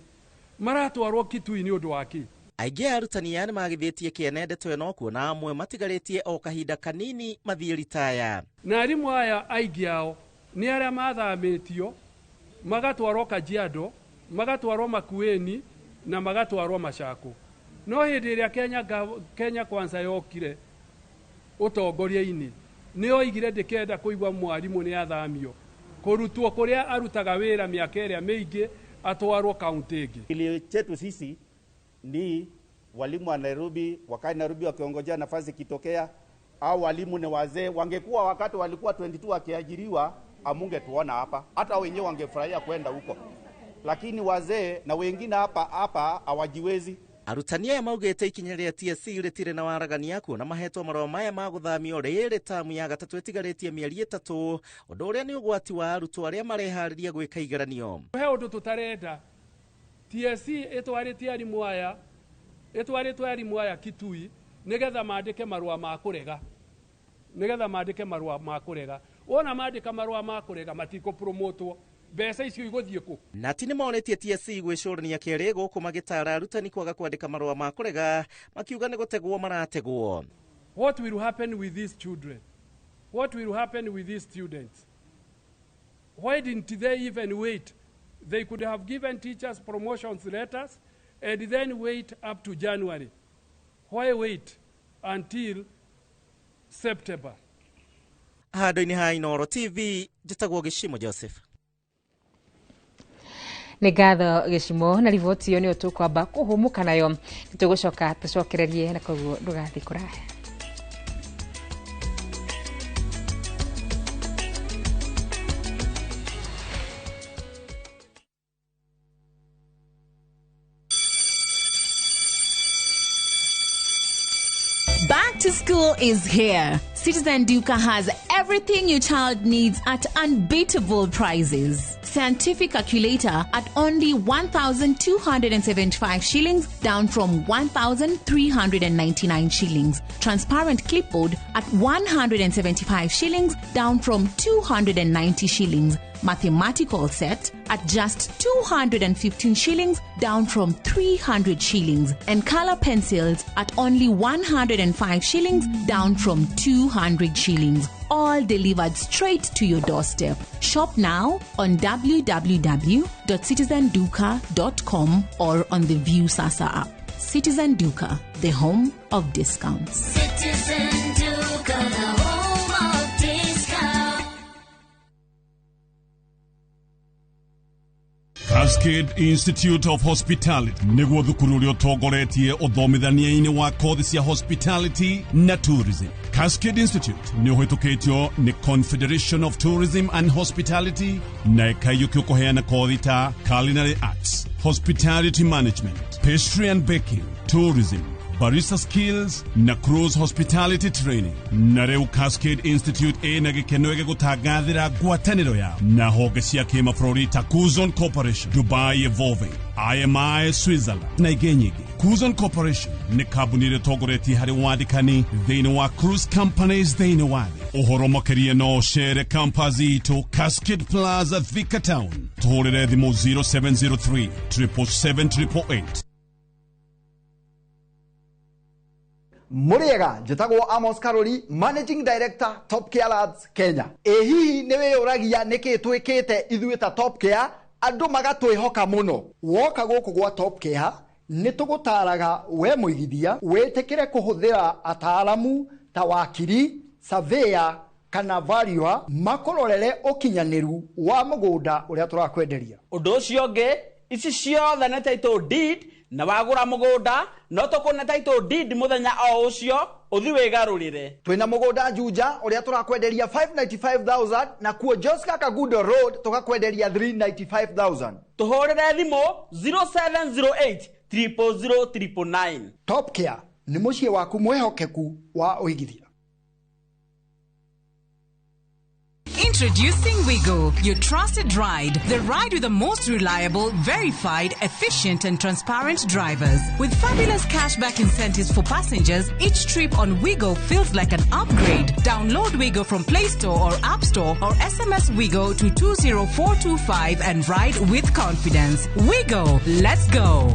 maratwarwo Kitui nĩ ũndũ wa kĩ? Aingĩ a arutani aya nĩ magithĩtie kĩene ndeto ĩno kuona amwe matigarĩtie o kahinda kanini mathiĩ ritaya. Na arimũ aya aingĩ ao nĩ arĩa mathamĩtio magatwarwo Kajiado, magatwarwo Makueni na magatwarwo Machakos. No hĩndĩ ĩrĩa Kenya Kwanza yokire ũtongoria-inĩ, nĩ oigire ndĩkenda kũigua mwarimũ nĩ athamio kũrutwo kũrĩa arutaga wĩra mĩaka ĩrĩa mĩingĩ atwarwo kaunti ĩngĩ. Kilio chetu sisi ni walimu wa Nairobi wakae Nairobi wakiongojea nafasi kitokea, au walimu ni wazee wangekuwa wakati walikuwa 22 wakiajiriwa amungetuona hapa, hata wenyewe wangefurahia kwenda huko, lakini wazee na wengine hapa hapa hawajiwezi. Arutani aya maugĩte ikinya rĩa TSC rĩtirĩ na waragania kuona mahetwo marũa maya ma gũthamio rĩrĩ tamu ya gatatũ ĩtigarĩtie mĩeri 3, ũndũ ũrĩa nĩ ũgwati wa arutwo arĩa mareharĩria gwĩka igeranio. He ũndũ tũtarenda, TSC ĩtwarĩtie arimũ aya Kitui nĩgetha mandĩke marũa ma kũrega, wona mandĩka marũa ma kũrega matikũpromotwo, mbeca icio igũthiĩ kũ? Nati nĩ monetie TSC gwĩcũrania kerĩ gũkũ magĩtara arutani kwaga kwandĩka marũa ma kũrega, makiuga nĩ gũtegwo marategwo. What will happen with these children? What will happen with these students? Why didn't they even wait? They could have given teachers promotions letters and then wait up to January. Why wait until September? Handũ-inĩ ha Inooro TV, njĩtagwo Gĩcimo Joseph. Nĩ ngatho Gĩcimo na riboti ĩyo nĩyo tũkwamba kũhũmũka nayo, nĩ tũgũcoka tũcokererie na koguo ndũgathiĩ kũraya. Back to school is here. Citizen Duka has everything your child needs at unbeatable prices. Scientific calculator at only 1,275 shillings, down from 1,399 shillings. Transparent clipboard at 175 shillings, down from 290 shillings. Mathematical set at just 215 shillings, down from 300 shillings. And color pencils at only 105 shillings, down from 200 shillings. All delivered straight to your doorstep. Shop now on www.citizenduka.com or on the View Sasa app. Citizen Duka, the home of discounts. Citizen Duka, the home of discounts. Cascade Institute of Hospitality nĩguo thukuru ũrĩa ũtongoretie ũthomithania-inĩ wa kothi cia hospitality na tourism. Cascade Institute nĩ ũhĩtũkĩtio nĩ Confederation of Tourism and Hospitality na ĩkaiyũkio kũheana kothi ta culinary arts, hospitality management, pastry and baking, tourism, barista skills na cruise hospitality training. Na rĩu Cascade Institute ĩna gĩkeno gĩgũtangathĩra ngwatanĩro yao na honge cia kĩmabũrũri ta Kuzon Corporation, Dubai Evolving, IMI Switzerland na ingĩ nyingĩ. Kuzon Corporation nĩ kambuni ĩrĩa ĩtongoretie harĩ wandĩkani thĩinĩ wa cruise companies thĩinĩ wa thĩ. Ũhoro makĩria no ũcere campus itũ Cascade Plaza, Thika Town. Tũhũrĩre thimũ 0703 777 888. Mũrĩega, njĩtagwo Amos Karori, Managing Director, Top Care Lads Kenya. Ĩ hihi nĩ wĩyũragia nĩkĩ twĩkĩte ithuĩ ta Top Care andũ magatwĩhoka mũno? Woka gũkũ gwa Top Care nĩ tũgũtaraga we mũigithia wĩtĩkĩre kũhũthĩra ataaramu ta wakiri, surveyor kana valuer makũrorere ũkinyanĩru wa mũgũnda ũrĩa tũrakwenderia. Ũndũ ũcio ũngĩ, ici ciothe nĩ title deed, na wagũra mũgũnda no tũkũne title deed mũthenya o ũcio ũthi wĩgarũrĩre. Twĩna mũgũnda Juja ũrĩa tũrakwenderia 595,000 na kuo Joska Kagudo Road tũgakwenderia 395,000. Tũhũrĩre thimũ 0708 000 999. Top Care nĩ mũciĩ waku mwĩhokeku wa ũigithia. Introducing Wigo, your trusted ride. The ride with the most reliable, verified, efficient and transparent drivers. With fabulous cashback incentives for passengers, each trip on Wigo feels like an upgrade. Download Wigo from Play Store or App Store or SMS Wigo to 20425 and ride with confidence. Wigo, let's go.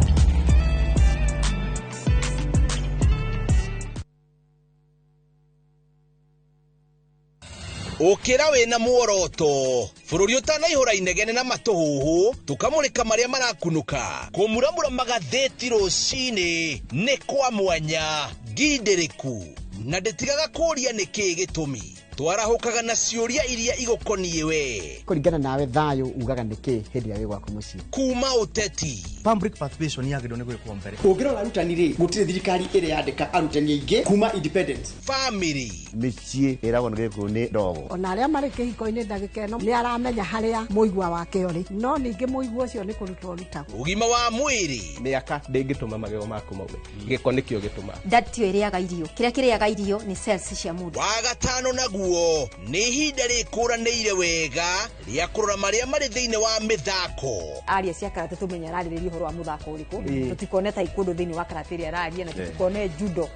Ũkĩra wĩna muoroto bũrũri ũtanaihũra inegene na matũhũhũ tũkamũrĩka marĩa marakunũka kũmuramura magathĩti rũcinĩ nĩ kwa mwanya ngindĩrĩku na ndĩtigaga kũũria nĩkĩĩ gĩtũmi twarahũkaga na ciũria iria igũkoniĩ we kũringana nawe thayũ ugaga nĩkĩ hĩndĩ ĩrĩa wĩ gwaku mũciĩ kuma ũteti public participation yagĩrĩirwo nĩ gwĩkwo mbere. Ũngĩrora arutani rĩ, gũtirĩ thirikari ĩrĩ yandĩka arutani aingĩ kuma independence. Family mĩciĩ ĩragwo nĩ gĩkũyũ nĩ ndogo. Ona arĩa marĩ kĩhiko-inĩ ndagĩka ĩno nĩ aramenya harĩa mũigua wake ũrĩ, no ningĩ mũigua ũcio nĩ kũrutwo ũrutagwo. Ũgima wa mwĩrĩ mĩaka ndĩngĩtũma magego maku maume, gĩko nĩkĩo gĩtũmaga. Ndatio ĩrĩaga irio, kĩrĩa kĩrĩaga irio nĩ cells cia mũndũ. Wa gatano naguo nĩ ihinda rĩkũranĩire wega rĩa kũrora marĩa marĩ thĩinĩ wa mĩthako. Aria cia karate tũmenye ararĩrĩria ũhoro wa mũthako ũrĩkũ, tũtikone taekwondo thĩinĩ wa karate ĩrĩa araria na tũtikone judo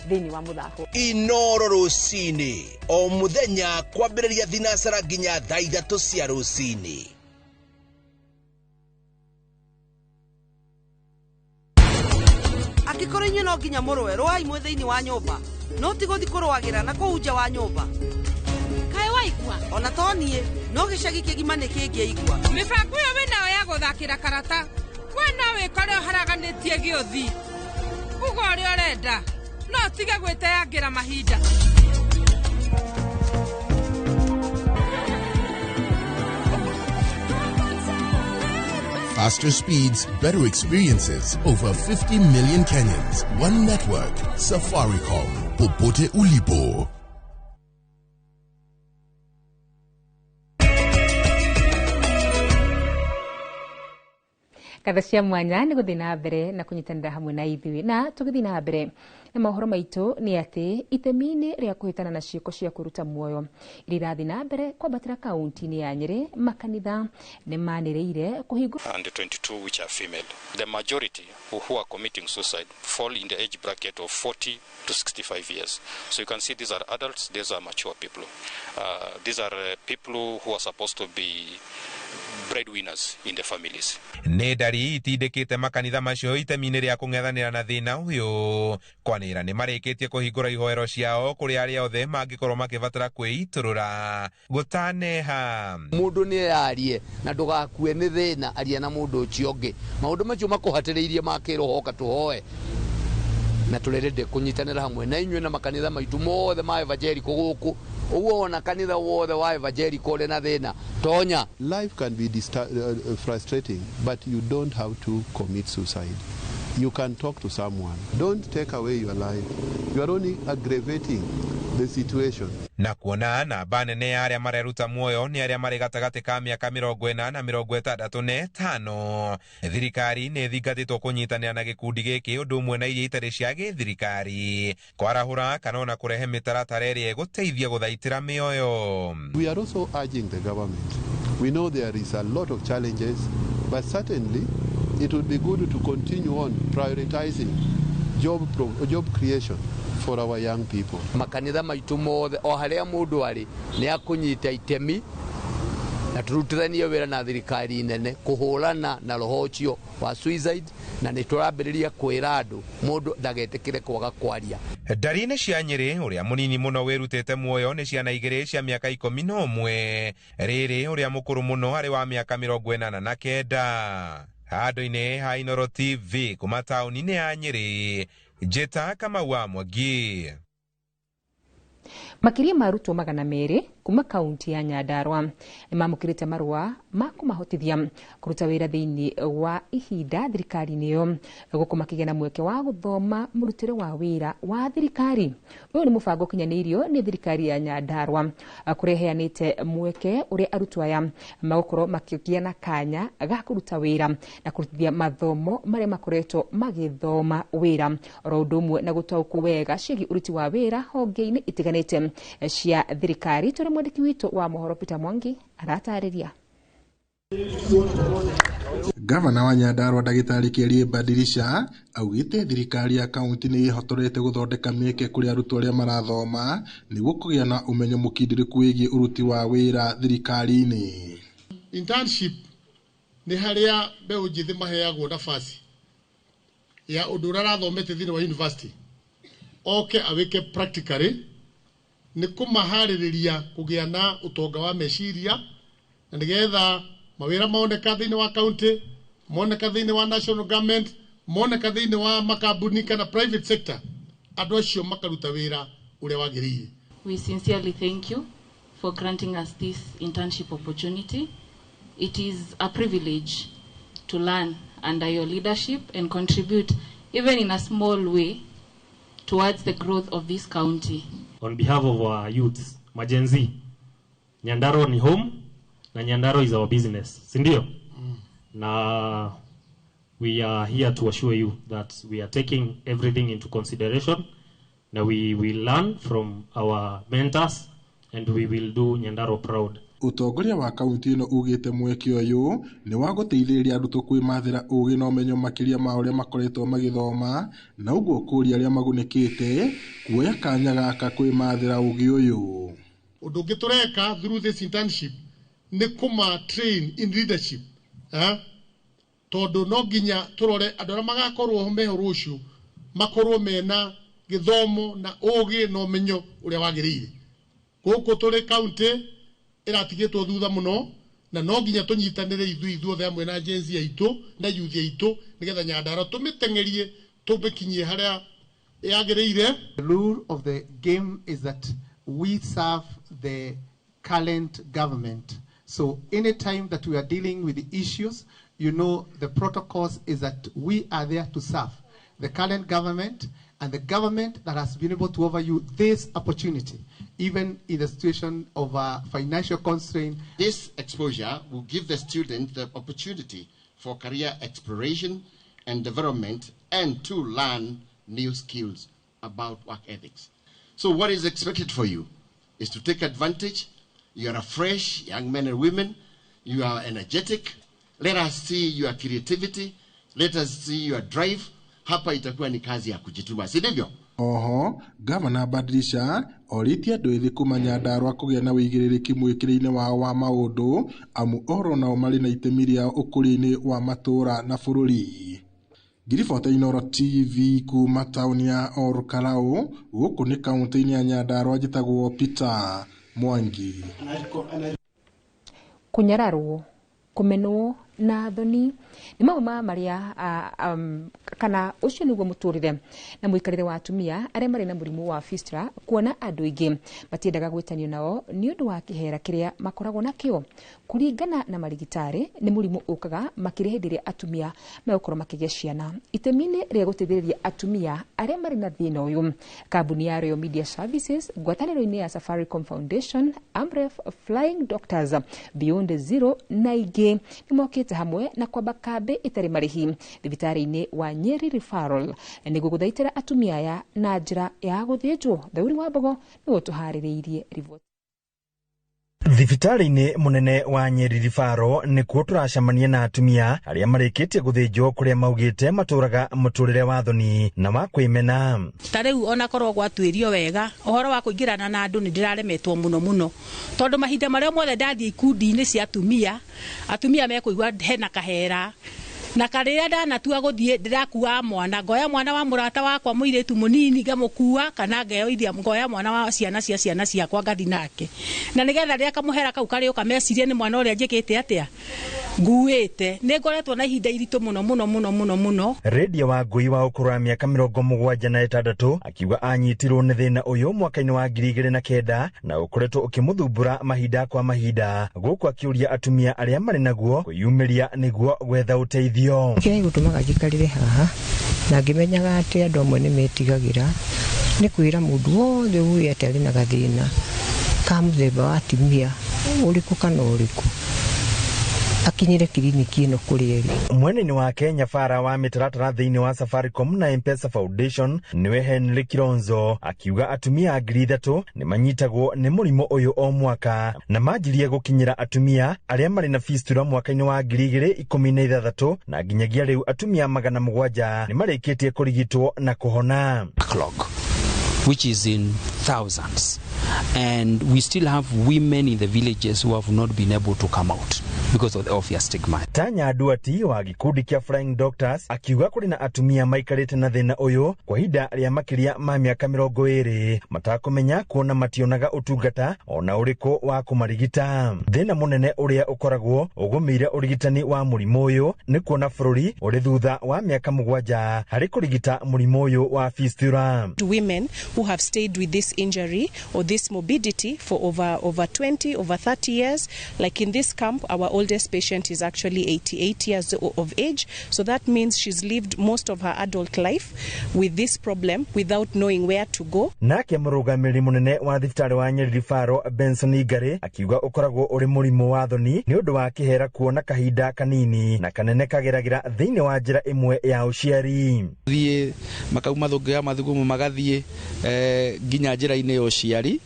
thĩinĩ wa mũthako. Inoro rũcinĩ o mũthenya kwambĩrĩria thinacara nginya thaa 3 cia rũcinĩ. Angĩkorwo inyuĩ no nginya mũrũe, rũai mwĩ thĩinĩ wa nyũmba. No ti gũthiĩ kũrũagĩra na kũu nja wa nyũmba. Kaĩ waigua? Ona to niĩ, no gĩcagi kĩgima nĩ kĩngĩaigua. Mĩbango ĩyo wĩnayo ya gũthakĩra karata we no wĩkore ũharaganĩtie gĩũthi. Uga ũrĩa ũrenda, no ũtige gwĩteangĩra mahinda. Faster speeds, better experiences. Over 50 million Kenyans. One network. Safaricom. Popote ulipo. Ngatho cia mwanya nĩ gũthiĩ na mbere na kũnyitanĩra hamwe na ithuĩ, na tũgĩthiĩ na mbere na mohoro maitũ nĩ atĩ itemi-inĩ rĩa kũhĩtana na ciĩko cia kũruta muoyo iria irathiĩ na mbere kwambatĩra kaunti-inĩ ya Nyĩrĩ, makanitha nĩ manĩrĩire kũhingũra and 22 which are female. The majority who are committing suicide fall in the age bracket of 40 to 65 years. So you can see these are adults, these are mature people. These are people who are supposed to be breadwinners in the families. Nĩ ndari itindĩkĩte makanitha macio itemi-inĩ rĩa kũng'ethanĩra na thĩna ũyũ. Kwanĩra nĩ marĩkĩtie kũhingũra ihoero ciao kũrĩ arĩa othe mangĩkorwo makĩbatara kwĩitũrũra gũtaneha. Mũndũ nĩ arie na ndũgakue nĩ thĩna, aria na mũndũ ũcio ũngĩ. Maũndũ macio makũhatĩrĩirie ma kĩroho oka tũhoe na tũrerende kũnyitanĩra hamwe na inyuĩ na makanitha maitũ mothe ma evangelical gũkũ. Ũguo ona kanitha wothe wa evangelical ũrĩ na thĩna tonya. Life can be frustrating, but you don't have to commit suicide. You can talk to someone. Don't take away your life. You are only aggravating the situation. Na kuona namba nene ya arĩa mareruta muoyo nĩ arĩa marĩ gatagatĩ ka mĩaka 40 na 65. Thirikari nĩ ĩthingatĩtwo kũnyitanĩra na gĩkundi gĩkĩ ũndũ ũmwe na iria itarĩ cia gĩthirikari kwarahũra kana ona kũrehe mĩtaratara ĩrĩa ĩgũteithia gũthaitĩra mĩoyo. We are also urging the government. We know there is a lot of challenges, but certainly it would be good to continue on prioritizing job creation for our young people. Makanitha maitũ mothe o harĩa mũndũ arĩ nĩ akũnyita itemi na tũrutithanie wĩra na thirikari nene kũhũrana na roho ũcio wa suicide, na nĩ tũrambĩrĩria kwĩra andũ mũndũ ndagetĩkĩre kwaga kwaria. Ndari-inĩ cia Nyĩrĩ ũrĩa mũnini mũno wĩrutĩte muoyo nĩ ciana igĩrĩ cia mĩaka 11, rĩrĩ ũrĩa mũkũrũ mũno arĩ wa mĩaka 89. Handũ-inĩ ha Inooro TV kuma taũni-inĩ ya Nyĩrĩ, Njĩta Kamau wa Mwangi. Makĩria ma arutwo 200 kuma kaunti ya Nyandarua nĩ mamũkĩrĩte marũa ma kũmahotithia kũruta wĩra thĩinĩ wa ihinda thirikari-inĩ ĩyo, gũkũ makĩgĩa na mweke wa gũthoma mũrutĩre wa wĩra wa thirikari. Ũyũ nĩ mũbango ũkinyanĩirio nĩ thirikari ya Nyandarua kũrĩa ĩheanĩte mweke ũrĩa arutwo aya magũkorwo makĩgĩa na kanya ga kũruta wĩra na kũrutithia mathomo marĩa makoretwo magĩthoma wĩra, oro ũndũ ũmwe na gũtaũkwo wega ciĩgiĩ ũruti wa wĩra honge-inĩ itiganĩte cia thirikari. Tũrĩ mwandĩki witũ wa mohoro Peter Mwangi aratarĩria. Gavana wa Nyandarua ndagĩtarĩ Kĩarie Badirisha augĩte thirikari ya kaunti nĩ ĩhotorete gũthondeka mĩeke kũrĩ arutwo arĩa marathoma nĩguo kũgĩa na ũmenyo mũkindĩrĩku wĩgiĩ ũruti wa wĩra thirikari-inĩ. Internship nĩ harĩa mbeũ njĩthĩ maheagwo nafasi ya ũndũ ũrĩa arathomete thĩinĩ wa university oke awĩke practically, nĩ kũmaharĩrĩria kũgĩa na ũtonga wa meciria na nĩgetha mawĩra moneka thĩinĩ wa county, moneka thĩinĩ wa national government, moneka thĩinĩ wa makambuni kana private sector, andũ acio makaruta wĩra ũrĩa wagĩrĩire. We sincerely thank you for granting us this internship opportunity. It is a privilege to learn under your leadership and contribute even in a small way towards the growth of this county. On behalf of our youths, Magen Z, Nyandarua ni home na Nyandarua is our business, si ndio? Na we are here to assure you that we are taking everything into consideration. Na we will learn from our mentors and we will do Nyandarua proud. Ũtongoria wa kaunti ĩno ugĩte mweke ũyũ nĩ wa gũteithĩrĩria arutwo kwĩmathĩra ũgĩ na ũmenyo makĩria ma ũrĩa makoretwo magĩthoma, na ũguo kũria arĩa magunĩkĩte kuoya kanya gaka kwĩmathĩra ũgĩ ũyũ. Ũndũ ũngĩ tũreka through this internship nĩ kũma train in leadership, tondũ no nginya tũrore andũ arĩa magakorwo meho rũciũ Makorwo mena gĩthomo na ũgĩ na ũmenyo ũrĩa wagĩrĩire. Gũkũ tũrĩ county ĩratigĩtwo thutha mũno, na no nginya tũnyitanĩre ithuĩ ithuothe hamwe na Gen Z aitũ na youth aitũ nĩgetha Nyandarua tũmĩteng'erie tũmĩkinyie harĩa yagĩrĩire. The rule of the game is that we serve the current government. So anytime that we are dealing with the issues, you know, the protocols is that we are there to serve the current government and the government that has been able to offer you this opportunity, even in the situation of a financial constraint. This exposure will give the student the opportunity for career exploration and development and to learn new skills about work ethics. So what is expected for you is to take advantage. You are fresh young men and women. You are energetic. Let us see your creativity. Let us see your drive. Hapa itakuwa ni kazi ya kujituma, si ndivyo? Oho, Gavana Badilisha orĩtie andũ ethĩ kuma Nyandarua kũgĩa na wĩigĩrĩrĩki mwĩkĩre-inĩ wao wa maũndũ amu oro nao marĩ na itemi rĩao ũkũria-inĩ wa matũũra na bũrũri. Ngiribota Inooro TV kuma taũni ya Olkalou gũkũ nĩ kaũntĩ-inĩ ya Nyandarua, njĩtagwo Peter Mwangi. Kũnyararwo, kũmenwo na thoni nĩ mamwe ma marĩa kana ũcio nĩguo mũtũrĩre na mũikarĩre wa atumia arĩa marĩ na mũrimũ wa fistula, kuona andũ aingĩ matiendaga gwĩtanio nao nĩ ũndũ wa kĩhera kĩrĩa makoragwo nakĩo. Kũringana na marigitari, nĩ mũrimũ ũkaga makĩria hĩndĩ ĩrĩa atumia megũkorwo makĩgĩa ciana. Itemi-inĩ rĩa gũteithĩrĩria atumia arĩa marĩ na thĩna ũyũ, kambuni ya Royal Media Services ngwatanĩro-inĩ ya Safaricom Foundation, Amref, Flying Doctors, Beyond Zero na ingĩ nĩ mokĩte hamwe na kwamba kambĩ ĩtarĩ marĩhi thibitarĩ-inĩ wa Nyeri Referral nĩguo gũthaitĩra atumia aya na njĩra ya gũthĩnjwo. Thauri wa Mbogo nĩwe ũtũharĩrĩirie riboti. Thibitarĩ-inĩ mũnene wa Nyeri Referral nĩkuo tũracemania na atumia arĩa marĩkĩtie gũthĩnjwo kũrĩa maugĩte matũraga mũtũrĩre wa thoni na wa kwĩmena. Ta rĩu onakorwo gwatuĩrio wega ũhoro wa kũingĩrana na andũ nĩ ndĩraremetwo mũno mũno, tondũ mahinda marĩa mothe ndathiĩ ikundi-inĩ cia atumia, atumia mekũigua hena kahera na karĩrĩa ndanatua gũthiĩ ndĩrakua mwana, ngoya mwana wa mũrata wakwa mũirĩtu mũnini ngamũkua, kana ngeoithia ngoya mwana wa ciana cia ciana ciakwa ngathi nake, na nĩgetha rĩrĩa kamũhera kau karĩũka mecirie nĩ mwana ũrĩa njĩkĩte atĩa nguĩte. Nĩ ngoretwo na ihinda iritũ mũno mũno mũno mũno mũno. Rendia wa ngui wa ũkũrũ wa mĩaka 76 akiuga anyitirwo nĩ thĩna ũyũ mwaka-inĩ wa 2009 na ũkoretwo ũkĩmũthumbũra mahinda kwa mahinda, gũkũ akĩũria atumia arĩa marĩ naguo kwĩyumĩria nĩguo gwetha ũteithio. Kĩrĩa gĩgũtũmaga njikarĩre haha na ngĩmenyaga atĩ andũ amwe nĩ metigagĩra nĩ kwĩra mũndũ wothe ũĩ atĩ arĩ na gathĩna ka mũthemba wa atumia ũrĩkũ kana ũrĩkũ akinyire kiriniki ĩno kũrĩa ĩrĩ. Mwena-inĩ wake nyabara wa mĩtaratara thĩinĩ wa Safaricom na M-Pesa Foundation nĩwe Henry Kilonzo akiuga atumia 3,000 nĩ manyitagwo nĩ mũrimũ ũyũ o mwaka na manjirie gũkinyĩra atumia arĩa marĩ na fistula mwaka-inĩ wa 2016 na nginyagia rĩu atumia 700 nĩ marĩkĩtie kũrigitwo na kũhona. Backlog, which is in thousands, and we still have women in the villages who have not been able to come out because of the obvious stigma. Tanya Duati wa gĩkundi kĩa Flying Doctors akiuga kũrĩ na atumia maikarĩte na thĩna ũyũ kwa ihinda rĩa makĩria ma mĩaka 20 matakũmenya kuona mationaga ũtungata ona ũrĩkũ wa kũmarigita. Thĩna mũnene ũrĩa ũkoragwo ũgũmĩire ũrigitani wa mũrimũ ũyũ nĩ kuona bũrũri ũrĩ thutha wa mĩaka 7 harĩ kũrigita mũrimũ ũyũ wa fistula. Women who have stayed with this injury or this morbidity for over 20, over 30 years. Like in this camp, our oldest patient is actually 88 years of age. So that means she's lived most of her adult life with this problem without knowing where to go. Nake mũrũgamĩrĩri mũnene wa thibitarĩ wa Nyeri Referral Benson Igare akiuga ũkoragwo ũrĩ mũrimũ wa thoni nĩ ũndũ wa kĩhera kuona kahinda kanini na kanene kageragĩra thĩinĩ wa njĩra ĩmwe ya ũciari. Thiĩ makauma thũngĩ ya mathugumo magathiĩ nginya njĩra-inĩ ya ũciari,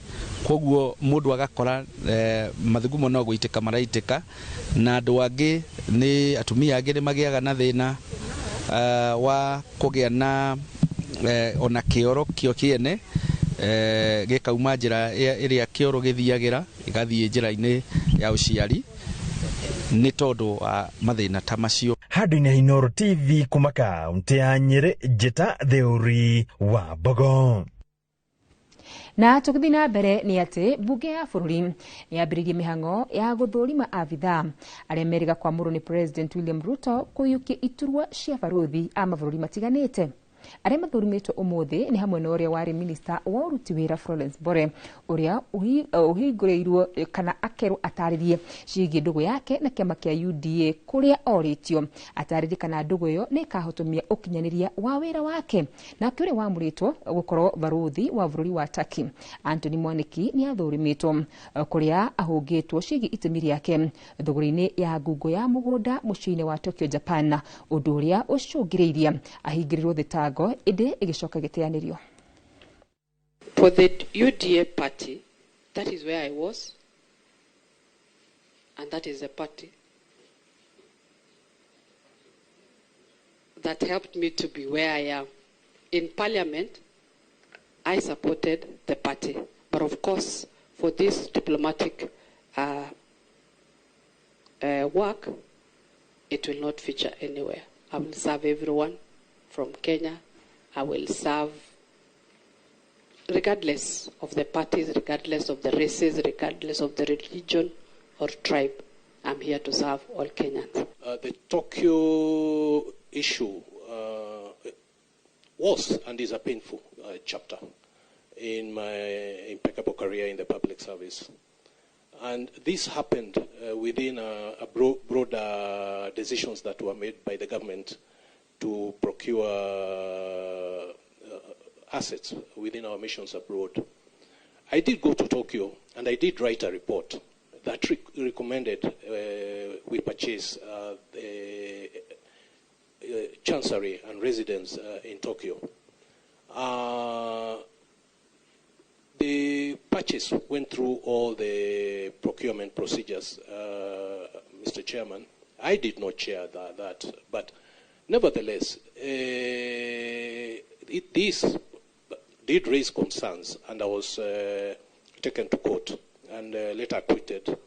koguo mũndũ agakora mathugumo no gũitĩka maraitĩka, na andũ angĩ nĩ atumia angĩ nĩ magĩaga na thĩna wa kũgĩa na ona kĩoro kĩo kĩene gĩkauma njĩra ĩrĩa kĩoro gĩthiagĩra gĩgathiĩ njĩra-inĩ ya ũciari. Nĩ tondũ wa mathĩna ta macio. Handũ-inĩ ha Inooro TV kuma kaunti ya Nyĩrĩ, njĩta Theuri wa Mbogo. Na tũgĩthiĩ na mbere nĩ atĩ mbunge ya bũrũri nĩ yambĩrĩirie mĩhang'o ya gũthũrima abithaa arĩa merĩga kwamũrwo nĩ President William Ruto kũiyũkia iturwa cia barũthi a mabũrũri matiganĩte. Arĩa mathũrimĩtwo ũmũthĩ nĩ hamwe na ũrĩa warĩ minista wa ũruti wĩra Florence Bore, ũrĩa ũhingũrĩirwo kana akerwo atarĩrie ciĩgiĩ ndũgũ yake na kĩama kĩa UDA kũrĩa orĩtio atarĩrie kana ndũgũ ĩyo nĩ ĩkahotomia ũkinyanĩria wa wĩra wake. Nake ũrĩa wamũrĩtwo gũkorwo barũthi wa bũrũri wa Turkey Anthony Mwaniki nĩ athũrimĩtwo kũrĩa ahũngĩtwo ciĩgiĩ itemi rĩake thũgũrĩ-inĩ ya ngungo ya mũgũnda mũciĩ-inĩ wa Tokyo, Japan, ũndũ ũrĩa ũcũngĩrĩirie ahingĩrĩrwo thitango ĩndĩ ĩgĩcoka ĩgĩteanĩrio. For the UDA party, that is where I was, and that is the party that helped me to be where I am. In parliament, I supported the party, but of course, for this diplomatic work, it will not feature anywhere. I will serve everyone from Kenya. I will serve regardless of the parties, regardless of the races, regardless of the religion or tribe. I'm here to serve all Kenyans. The Tokyo issue was and is a painful chapter in my impeccable career in the public service. And this happened within a broader decisions that were made by the government to procure assets within our missions abroad. I did go to Tokyo and I did write a report that recommended we purchase the chancery and residence in Tokyo. The purchase went through all the procurement procedures, Mr. Chairman. I did not chair that, but nevertheless, this did raise concerns, and I was taken to court and later acquitted.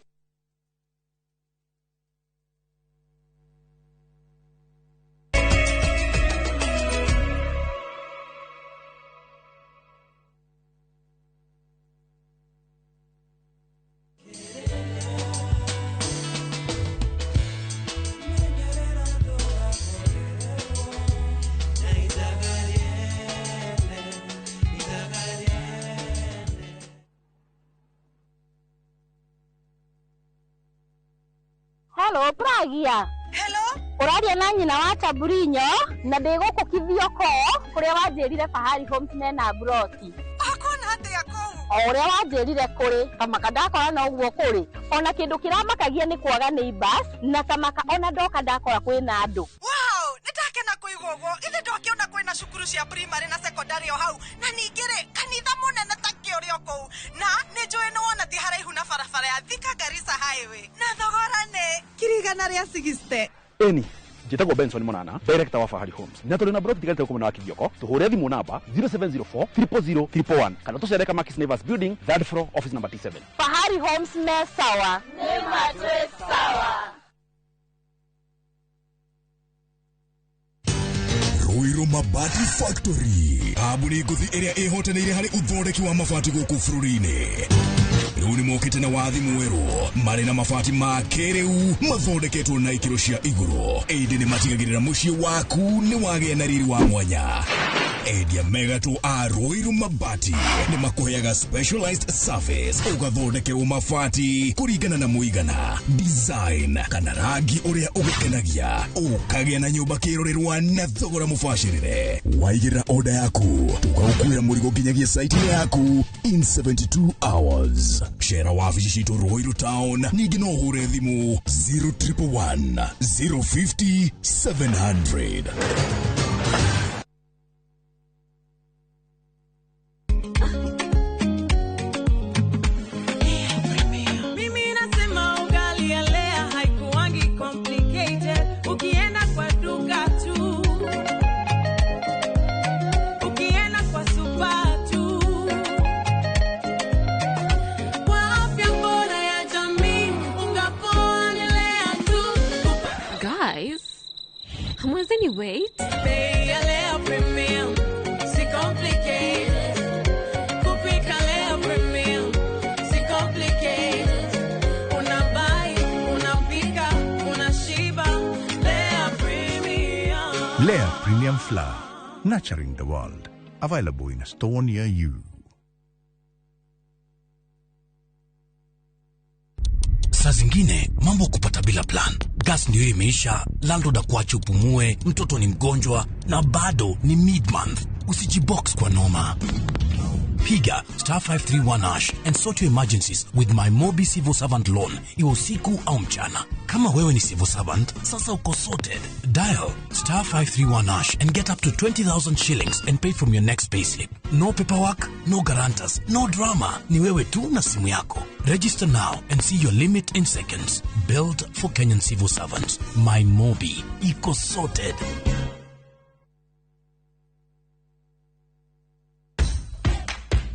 Hello, Pragia. Hello. Ũraria na nyina wa Taburinyo na ndĩ gũkũ Kithioko kũrĩa wanjĩrire Fahari Homes mena broti. Akona atĩa kũu? O ũrĩa wanjĩrire kũrĩ kamaka ndakora no ũguo kũrĩ. Ona kĩndũ kĩramakagia nĩ kwaga neighbors na kamaka ona ndoka ndakora kwĩna andũ. Wow, nĩndakena kũigua ũguo. Ithe ndwakĩona kwĩna cukuru cia primary na secondary o hau na ningĩ rĩ kanitha mũnene ta kĩũrĩ o kũu na nĩ njũĩ nĩ wona ti haraihu na barabara ya Thika Garissa Highway na thogora nĩ 160,000. Eni njĩtagwo Benson Monana, director wa Fahari Homes. Na tũrĩ na broti tigarĩte gũkũ mwena wa Kithioko. Tũhũre thimũ namba 0704 000 111 kana tũcere Kamakis Neighbors Building, third floor, office number T7. Fahari Homes me sawa. Nĩ matwĩ sawa. Ruiru Mabati Factory, kambuni ngũthi ĩrĩa ĩhotanĩire harĩ ũthondeki wa mabati gũkũ bũrũri-inĩ. Rĩu nĩ mokĩte na wathi mwerũ marĩ na mabati ma kĩrĩu mathondeketwo na ikĩro cia igũrũ, ĩndĩ nĩ matigagĩrĩra mũciĩ waku nĩ wagĩa na riri wa mwanya. Endia megatũ a Ruiru Mabati nĩ makũheaga specialized service ũgathondekerwo mabati kũringana na mũigana, design kana rangi ũrĩa ũgũkenagia, ũkagĩa na nyũmba kĩrorerwa na thogora mũbacĩrĩre. Waigĩrĩra order yaku tũgagũkuĩra mũrigo nginyagia site-inĩ yaku in 72 hours. Cera wabici citũ Ruiru Town, ningĩ no ũhũre thimũ 0111 050 700. Guys, hamwezi wait? Bei ya Lea Premium si complicated. Kupika Lea Premium si complicated. Unabuy, unapika, unashiba. Lea Premium. Lea Premium Flour, nurturing the world. Available in a store near you. Saa zingine mambo kupata bila plan. Gas ndio imeisha, landlord akuache upumue, mtoto ni mgonjwa na bado ni mid month. Usijibox kwa noma. Piga *531# and sort your emergencies with my Mobi Civil Servant Loan, iwe usiku au mchana. Kama wewe ni civil servant, sasa uko sorted. Dial *531# and get up to 20,000 shillings and pay from your next payslip. No paperwork, no guarantors, no drama. Ni wewe tu na simu yako. Register now and see your limit in seconds. Built for Kenyan civil servants. My Mobi. Iko sorted.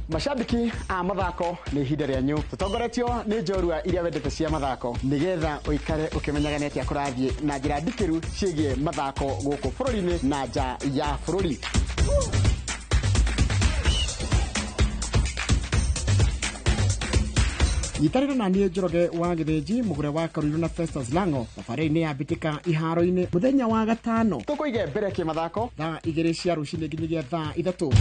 Mashabiki a mathako nĩ ihinda rĩanyu tũtongoretio nĩ njorua iria wendete cia mathako nĩgetha ũikare ũkĩmenyaga nĩ atĩa kũrathiĩ na njĩra ndikĩru ciĩgiĩ mathako gũkũ bũrũri-inĩ na nja ya bũrũri. Nyitanĩra na niĩ Njoroge wa Gĩthĩnji mũgũre wa Karuiru na Festus Lango thabarĩ-inĩ ya mbĩtĩka iharo-inĩ mũthenya wa gatano tũkũige mbere kĩmathako thaa 2 cia rũcinĩ nginyagia thaa 3.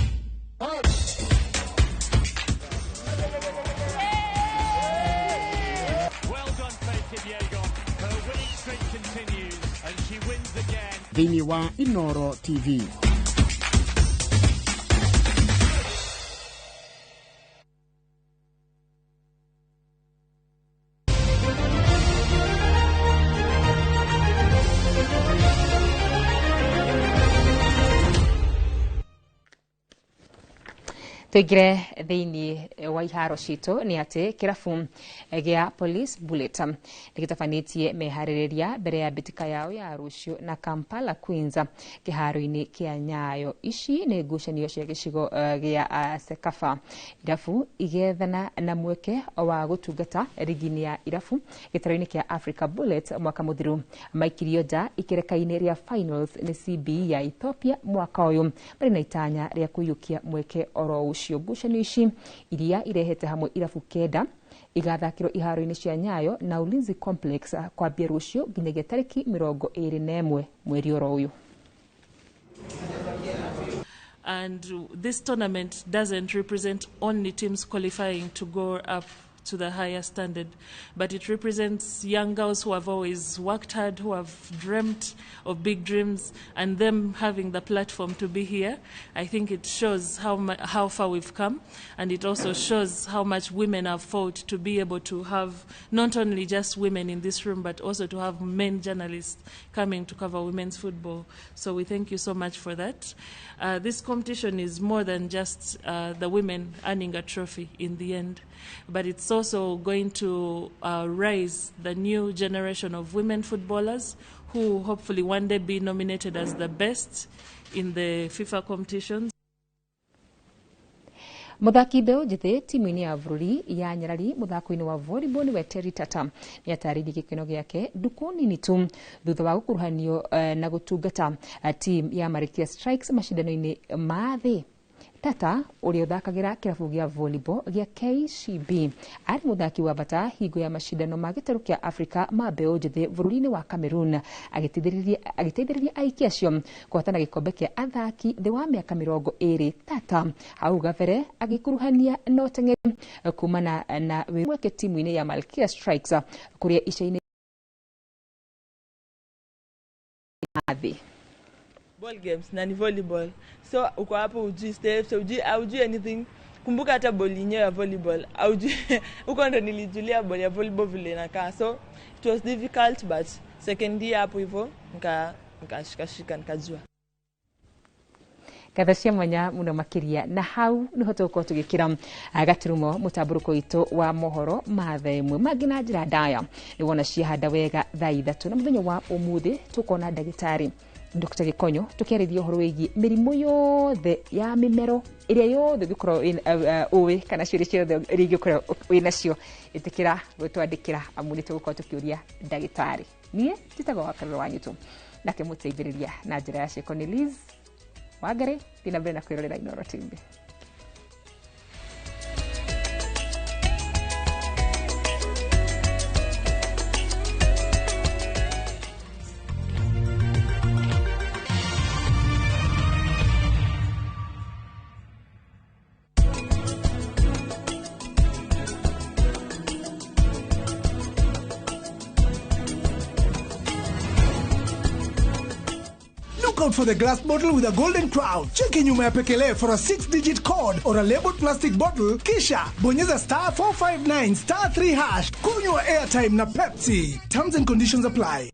Thĩinĩ wa Inoro TV. Tuingire thiini wa iharo citũ nĩ atĩ kĩrabu gĩa Police Bullet nĩgĩtabanĩtie meharĩrĩria mbere ya mbĩtĩka yao ya rũciũ na Kampala Queens kĩharo-inĩ kĩa Nyayo. Ici nĩ ngucanio cia gĩcigo gĩa Sekafa. Irabu igethana na mweke wa gũtungata rigi-inĩ ya irabu gĩtarũ-inĩ kĩa Africa Bullet mwaka mũthiru maikirio nja ikereka-inĩ rĩa finals nĩ CBE ya Ethiopia mwaka ũyũ marĩ na itanya rĩa kũiyũkia mweke oro ũcio. Ngucanio ici iria irehete hamwe irabu 9 igathakĩrwo iharo-inĩ cia Nyayo na Ulinzi Complex kwambia rũciũ nginyagia tarĩki 21 mweri oro ũyũ. And this tournament doesn't represent only teams qualifying to go up to the higher standard, but it represents young girls who have always worked hard, who have dreamt of big dreams, and them having the platform to be here. I think it shows how far we've come, and it also shows how much women have fought to be able to have not only just women in this room, but also to have men journalists coming to cover women's football. So we thank you so much for that. This competition is more than just the women earning a trophy in the end, but it's also going to raise the new generation of women footballers who hopefully one day be nominated as the best in the FIFA competitions. Muthaki mbeũ njĩthĩ timu-inĩ ya bũrũri ya Nyarari mũthako-inĩ wa volleyball nĩwe Terry Tata nĩatarĩirie gĩkeno gĩake ndukũ nini tu thutha wa gũkuruhanio na gũtungata team ya Malkia Strikes macindano-inĩ ma thĩ. Tata ũrĩa ũthakagĩra kĩrabu gĩa volleyball gĩa KCB arĩ mũthaki wa bata hingo ya macindano ma gĩtarũ kĩa Africa ma mbeũ njĩthĩ bũrũri-inĩ wa Cameroon agĩteithĩrĩria aiki acio kũhotana gĩkombe kĩa athaki thĩ wa mĩaka 20. Tata hau gabere agĩkuruhania na ũteng'eri kumana na wĩra wake timu-inĩ ya Malkia Strikes kũrĩa ica-inĩ thĩ. Ball games na ni volleyball, so uko hapo ujui steps, ujui anything. Kumbuka hata ball yenyewe ya volleyball aujui. Uko ndo nilijulia ball ya volleyball vile inakaa, so it was difficult, but second year hapo hivyo nikashika nikajua. Ngatho cia mwanya muno makiria na hau niho tugukorwo tugikira gaturumo mutamburuko witu wa mohoro ma thaa 1 mangi na njira ndaya niwona ciahanda wega thaa 3 na muthenya wa umuthi tukona ndagitari Dr. Gikonyo tukiarithia uhoro wigi mirimu yothe ya mimero iria yothe ungikorwo uwi kana ciũria ciothe iria ingĩkorwo wĩ nacio itikira gwĩtwandĩkĩra amu nĩ tũgũkorwo tũkĩũria ndagĩtarĩ. Niĩ njĩtagwo Wakarũrũ wa Nyitũ, nake mũteithĩrĩria na njĩra ya ciĩko nĩ Liz Wangari. Thiĩ na mbere na kwĩrorera Inooro TV. Look out for the glass bottle with a golden crown. Cheki nyuma ya pekele for a 6-digit code or a labeled plastic bottle. Kisha bonyeza star 459 star 3 hash. Kunywa airtime na Pepsi. Terms and conditions apply.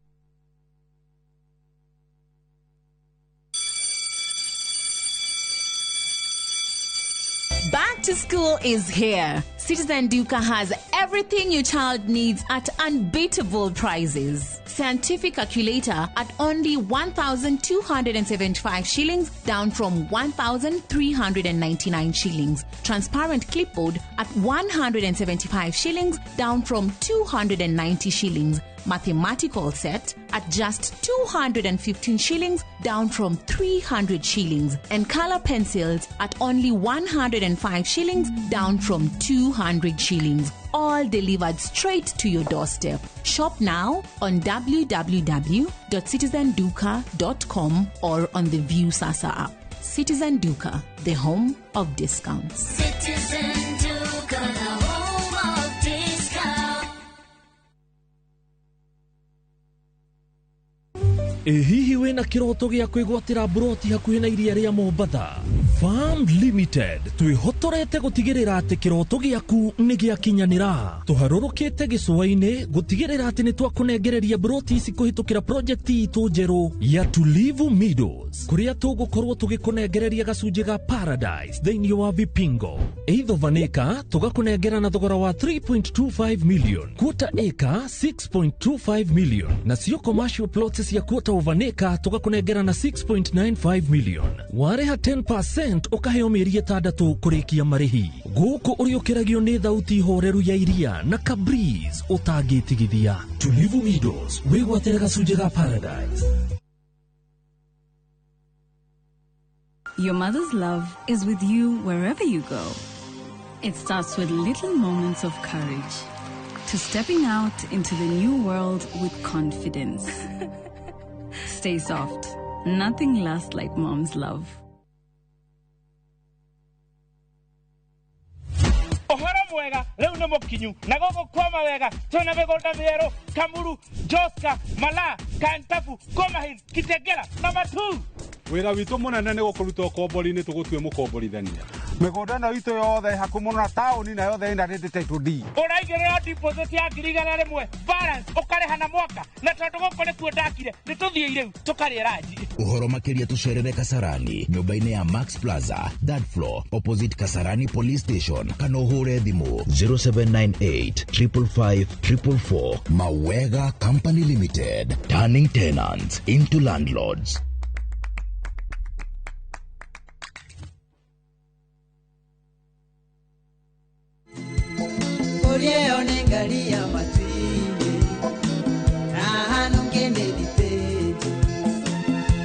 Back to school is here. Citizen Duka has everything your child needs at unbeatable prices. Scientific calculator at only 1,275 shillings, down from 1,399 shillings. Transparent clipboard at 175 shillings, down from 290 shillings. Mathematical set at just 215 shillings, down from 300 shillings. And color pencils at only 105 shillings, down from 200 shillings. All delivered straight to your doorstep. Shop now on www.citizenduka.com or on the Viusasa app. Citizen Duka, the home of discounts. Citizen Duka, the home of discounts. Ĩ hihi wĩna kĩroto gĩa kwĩgwatĩra mburoti hakuhĩ na iria rĩa Mombatha? Farm Limited twĩhotorete gũtigĩrĩra atĩ kĩroto gĩaku nĩ gĩakinyanĩra. Tũharũrũkĩte gĩcũa-inĩ gũtigĩrĩra atĩ nĩ twakũnengereria mburoti ici kũhĩtũkĩra project itũ njerũ ya Tulivu Meadows, kũrĩa tũgũkorwo tũgĩkũnengereria gacunjĩ ga Paradise thĩinĩ wa Vipingo. Eitho vanĩka tũgakũnengera na thogora wa 3.25 million, quarter acre 6.25 million, nacio commercial plots cia quarter of an acre tũgakũnengera na 6.95 million. Warĩha 10% ũkaheo mĩeri 6 kũrĩkia marĩhi. Gũkũ ũrĩũkĩragio nĩ thauti horeru ya iria na kabreeze ũtangĩtigithia. Tulivu Meadows, wĩgwatĩre gacunjĩ ga Paradise. Your mother's love is with you wherever you go. It starts with little moments of courage, to stepping out into the new world with confidence. Stay soft. Nothing lasts like mom's love. Ũhoro mwega rĩu nĩ mũkinyu na gũkũ kwama wega twĩna mĩgũnda mĩerũ Kamuru, Joska, Malaa, Kantafu, Komahil, Kitegera na Matuu. Wĩra witũ mũnene nĩ gũkũruta ũkombori-inĩ tũgũtue mũkomborithania. Mĩgũnda ĩno itũ yothe ĩ hakuhĩ mũno na taũni na yothe ĩna rĩndĩ title deed. Ũraigĩrĩra deposit ya 100,000 balance ũkarĩha na mwaka, na tondũ gũkũ nĩkuo ndakire nĩ tũthiĩ rĩu tũkarĩe ranji. Ũhoro makĩria tũcerere Kasarani nyũmba-inĩ ya Max Plaza third floor opposite Kasarani Police Station, kana ũhũre thimũ 0798 555 444. Mawega Company Limited, turning tenants into landlords. Ĩyo nĩ ngari ya matuinĩ na hanu ngĩnĩ thitĩnji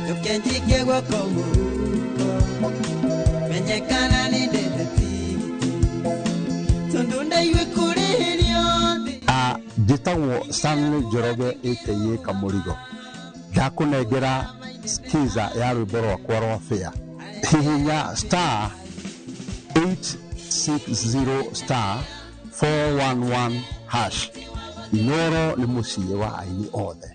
njũke njikie guoko mũhuko menyekana nĩ ndete tigiti tondũ ndaigue kũrĩhĩrio thĩ. Njĩtagwo Stanley Njoroge aka Kamũrigo. Ndakũnengera skiza ya rwĩmbo rwakwa rwa fare. Hihinya star 860 star 411 hash. Inooro nĩ mũciĩ wa aini othe.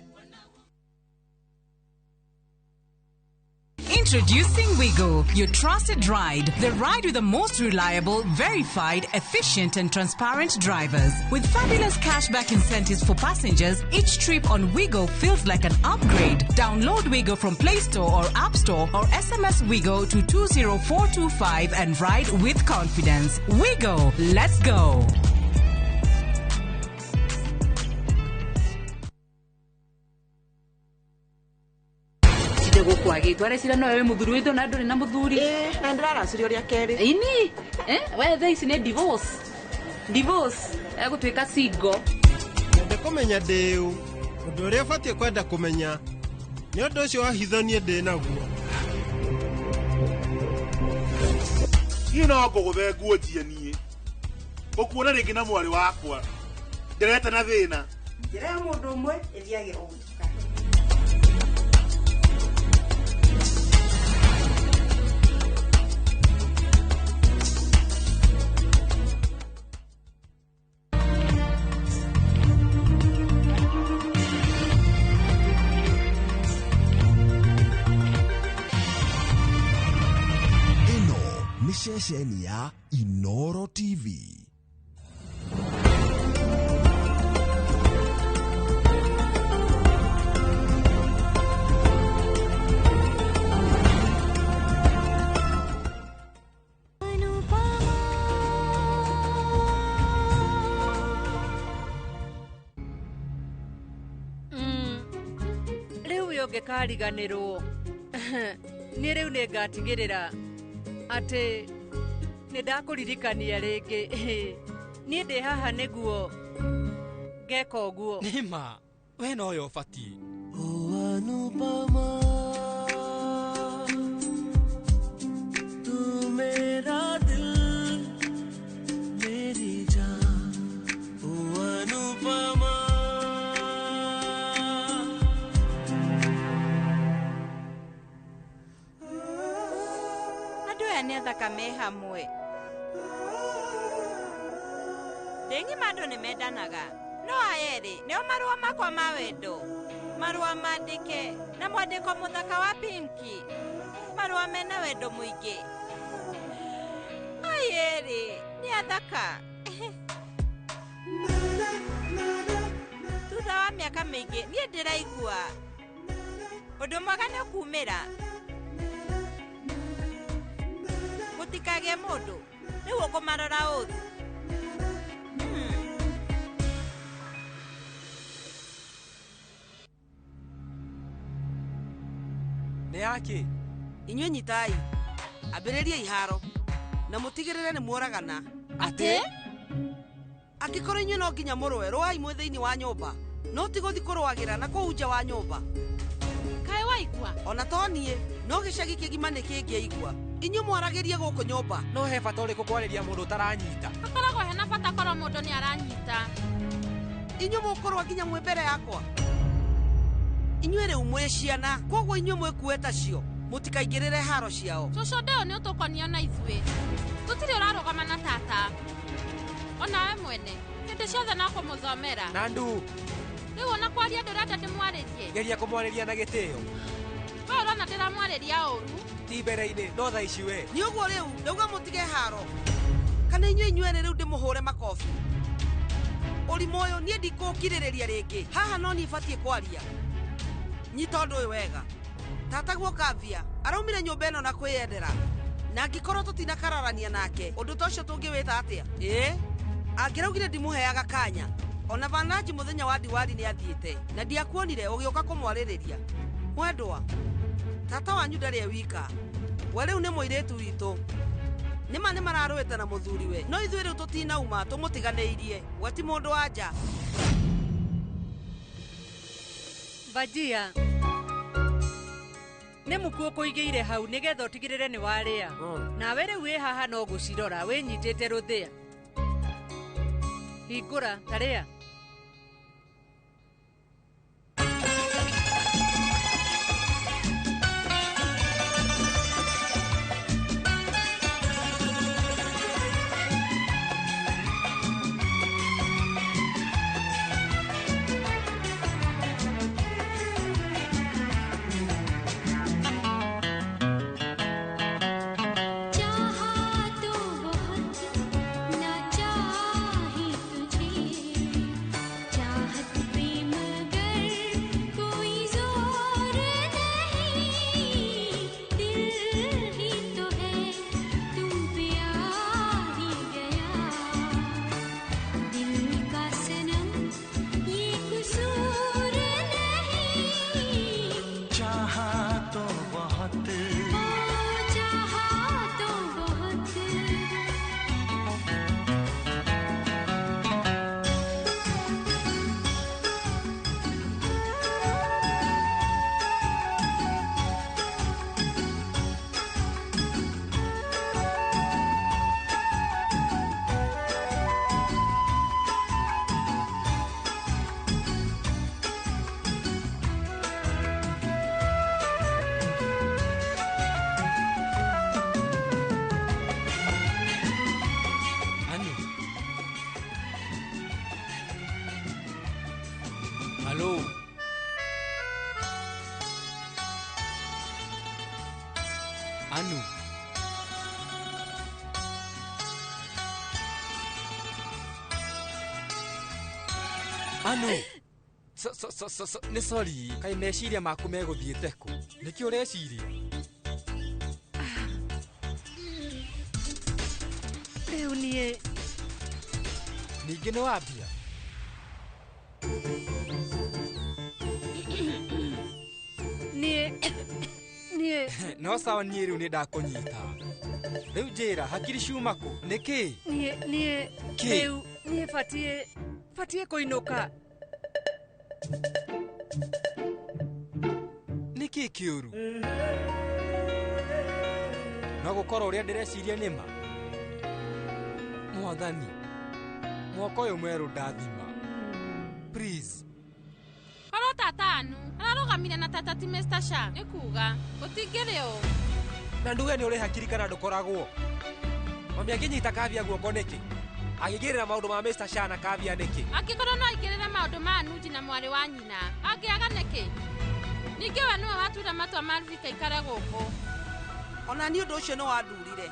Introducing Wigo, your trusted ride. The ride with the most reliable, verified, efficient and transparent drivers. With fabulous cashback incentives for passengers, each trip on Wigo feels like an upgrade. Download Wigo from Play Store or App Store or SMS Wigo to 20425 and ride with confidence. Wigo, let's go. Gũkwagĩtwo arecira no wewe mũthuri witũ na ndũrĩ na mũthuri. Na ndĩraracirio rĩa kerĩ. Ini we thaa ici nĩ divorce. Divorce egũtuĩka single. Nyende kũmenya ndĩũ Ũndũ ũrĩa ũbatiĩ kwenda kũmenya nĩ ũndũ ũcio wa hitho niĩ ndĩ naguo. Niĩ no ngũgũthe nguo njie niĩ. Ngũkuona rĩngĩ na mwarĩ wakwa. Ndĩreta na thĩna. Njĩra ya mũndũ ũmwe ĩthiagĩrwo gũtuka. Ĩno nĩ ceceni ya Inoro TV. Rĩu we ũngĩkariganĩrwo niĩ rĩu nĩ ngatigĩrĩra atĩ nĩ ndakũririkania rĩngĩ. Niĩ ndĩ haha nĩguo ngeka ũguo. Nĩma we noyo ũbatiĩ. Anupama तू मेरा दिल मेरी जान ओ Anupama. Andũ aya nĩ athaka me hamwe. Ndĩ ng'ima andũ nĩ mendanaga. No aya erĩ nĩo marũa makwa ma wendo. Marũa mandĩke na mwandĩko mũthaka wa pinki. Marũa mena wendo mũingĩ. Aya erĩ nĩ athaka. Thutha wa mĩaka mĩingĩ niĩ ndĩraigua ũndũ mwega nĩ ũkumĩra. Gũtikagĩe mũndũ rĩu ũkũmarora ũru. Nĩ yakĩ? Inyuĩ nyitai ambĩrĩria iharo na mũtigĩrĩre nĩ muoragana. Atĩ? Angĩkorwo inyuĩ no nginya mũrũe, rũai mwĩ thĩinĩ wa nyũmba, no ti gũthiĩ kũrũagĩra na kũu nja wa nyũmba. Kaĩ waigua? Ona to niĩ, no gĩcagi kĩgima nĩ kĩngĩaigua. Inyuĩ mwaragĩrie gũkũ nyũmba. No he bata ũrĩkũ kwarĩria mũndũ ũtaranyita? Hakoragwo hena bata korwo mũndũ nĩ aranyita. Inyuĩ mũkũrũa nginya mwĩ mbere yakwa. Inyuĩ rĩu mwĩ ciana, koguo inyuĩ mwĩkue tacio, mũtikaingĩrĩre haro ciao. Cũcũ ndĩũ nĩ ũtũkonia na ithuĩ. Tũtirĩ ũrarũgama na tata. Onawe mwene, hĩndĩ ciothe no kũmũthomera. Nandu. Rĩu ona kwaria ndũrenda ndĩmwarĩrie. Geria kũmwarĩria na gĩtĩo. We ũrona ndĩramwarĩria ũru? Ti mbere-inĩ, no thaa ici we. Nĩ ũguo rĩu, ndauga mũtige haro. Kana inyuĩ inyuerĩ rĩu ndĩmũhũre makobi. Ũrimũ ũyũ niĩ ndikũkirĩrĩria rĩngĩ. Haha no niĩ batiĩ kwaria. Nyita ũndũ ũyũ wega. Tata guo Kavia araumire nyũmba ĩno na kwĩyendera. Na angĩkorwo tũtinakararania nake, ũndũ ta ũcio tũngĩwĩta atĩa? Ĩĩ, angĩraugire ndimũheaga kanya. Ona Vananji mũthenya wa diwali nĩ athiĩte na ndiakuonire ũgĩũka kũmwarĩrĩria. Mwendwa, tata wanyu ndarĩ e wika. We rĩu nĩ mũirĩtu witũ. Nĩma nĩ mararũĩte na mũthuriwe, no ithuĩ rĩu tũtinauma tũmũtiganĩirie. We ti mũndũ wa nja. Bajia nĩ mũkuo kũigĩire hau nĩgetha ũtigĩrĩre nĩ warĩa. Nawe rĩu wĩ haha no gũcirora wĩnyitĩte rũthĩa. Hingũra tarĩa. चाहा तो बहुत ना चाही तुझे। Anu. Anu. So, nĩ sorry, kaĩ meciria maku megũthiĩte kũ? Nĩkĩ ũreciria? Rĩu niĩ Ningĩ nĩ wambia? Niĩ No sawa, niĩ rĩu nĩ ndakũnyita. Rĩu njĩra, hakiri ciuma kũ? Nĩkĩ? Niĩ Kĩ? Rĩu niĩ batiĩ kũinũka. Nĩkĩ kĩũru? No gũkorwo ũrĩa ndĩreciria nĩ ma. Mwathani, mwaka ũyũ mwerũ ndathima. Please. Korwo tata Anu ararũgamire na tata ti Mr. Sha, nĩ kuga gũtingĩrĩ ũ. Na nduge nĩ ũrĩ hakiri kana ndũkoragwo? Mami akĩnyita Kavya guoko nĩkĩ? Agĩigĩrĩra maũndũ ma Mr. Sha na Kavya nĩkĩ? Angĩkorwo no aingĩrĩre maũndũ ma Anuji na mwarĩ wa nyina, angĩaga nĩkĩ? Ningĩ we nĩwe watuire matua ma Malvika aikare gũkũ. Ona niĩ ũndũ ũcio nĩ wandurire,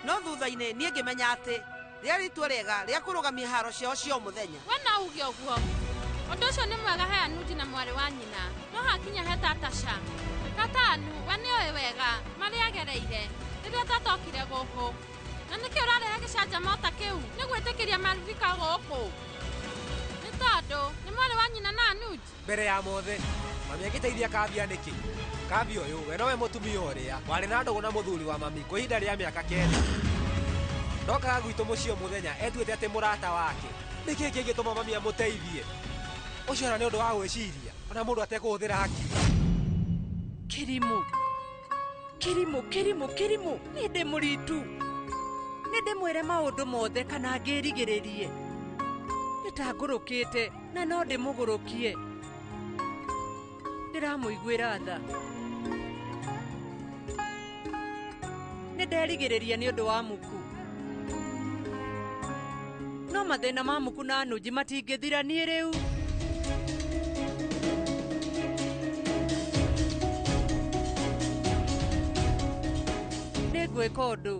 no thutha-inĩ niĩ ngĩmenya atĩ rĩarĩ itua rĩega rĩa kũrũgamia haro ciao cia o mũthenya. We no uge ũguo. Ũndũ ũcio nĩ mwega he Anuji na mwarĩ wa nyina, no hakinya he tata Sha. Tata Anu, we nĩoĩ wega marĩa agereire rĩrĩa tata okire gũkũ. Na nĩkĩ ũrarehe gĩcanjama ta kĩu nĩ gwĩtĩkĩria Malvika gũkũ? Nĩ tondũ nĩ mwarĩ wa nyina na Anuji. Mbere ya mothe, mami agĩteithia Kavya nĩkĩ? Kavya ũyũ, we nowe mũtumia ũrĩa warĩ na ndũgũ na mũthuri wa mami kwa ihinda rĩa mĩaka 9. Ndokaga gwitũ mũciĩ o mũthenya etuĩte atĩ mũrata wake. Nĩkĩ kĩngĩtũma mami amũteithie? Ũcio ona nĩ ũndũ wa gwĩciria, ona mũndũ atekũhũthĩra hakiri. Kĩrimũ, kĩrimũ, kĩrimũ, kĩrimũ. Niĩ ndĩ mũritu. Nĩ ndĩmwĩre maũndũ mothe kana ngĩrigĩrĩrie. Nĩ ta ngũrũkĩte na no ndĩmũgũrũkie. Ndĩramũiguĩra tha. Nĩ nderigĩrĩria nĩ ũndũ wa Muku. No mathĩna ma Muku na Anuji matingĩthira niĩ rĩu. Nĩ ngwĩka ũndũ.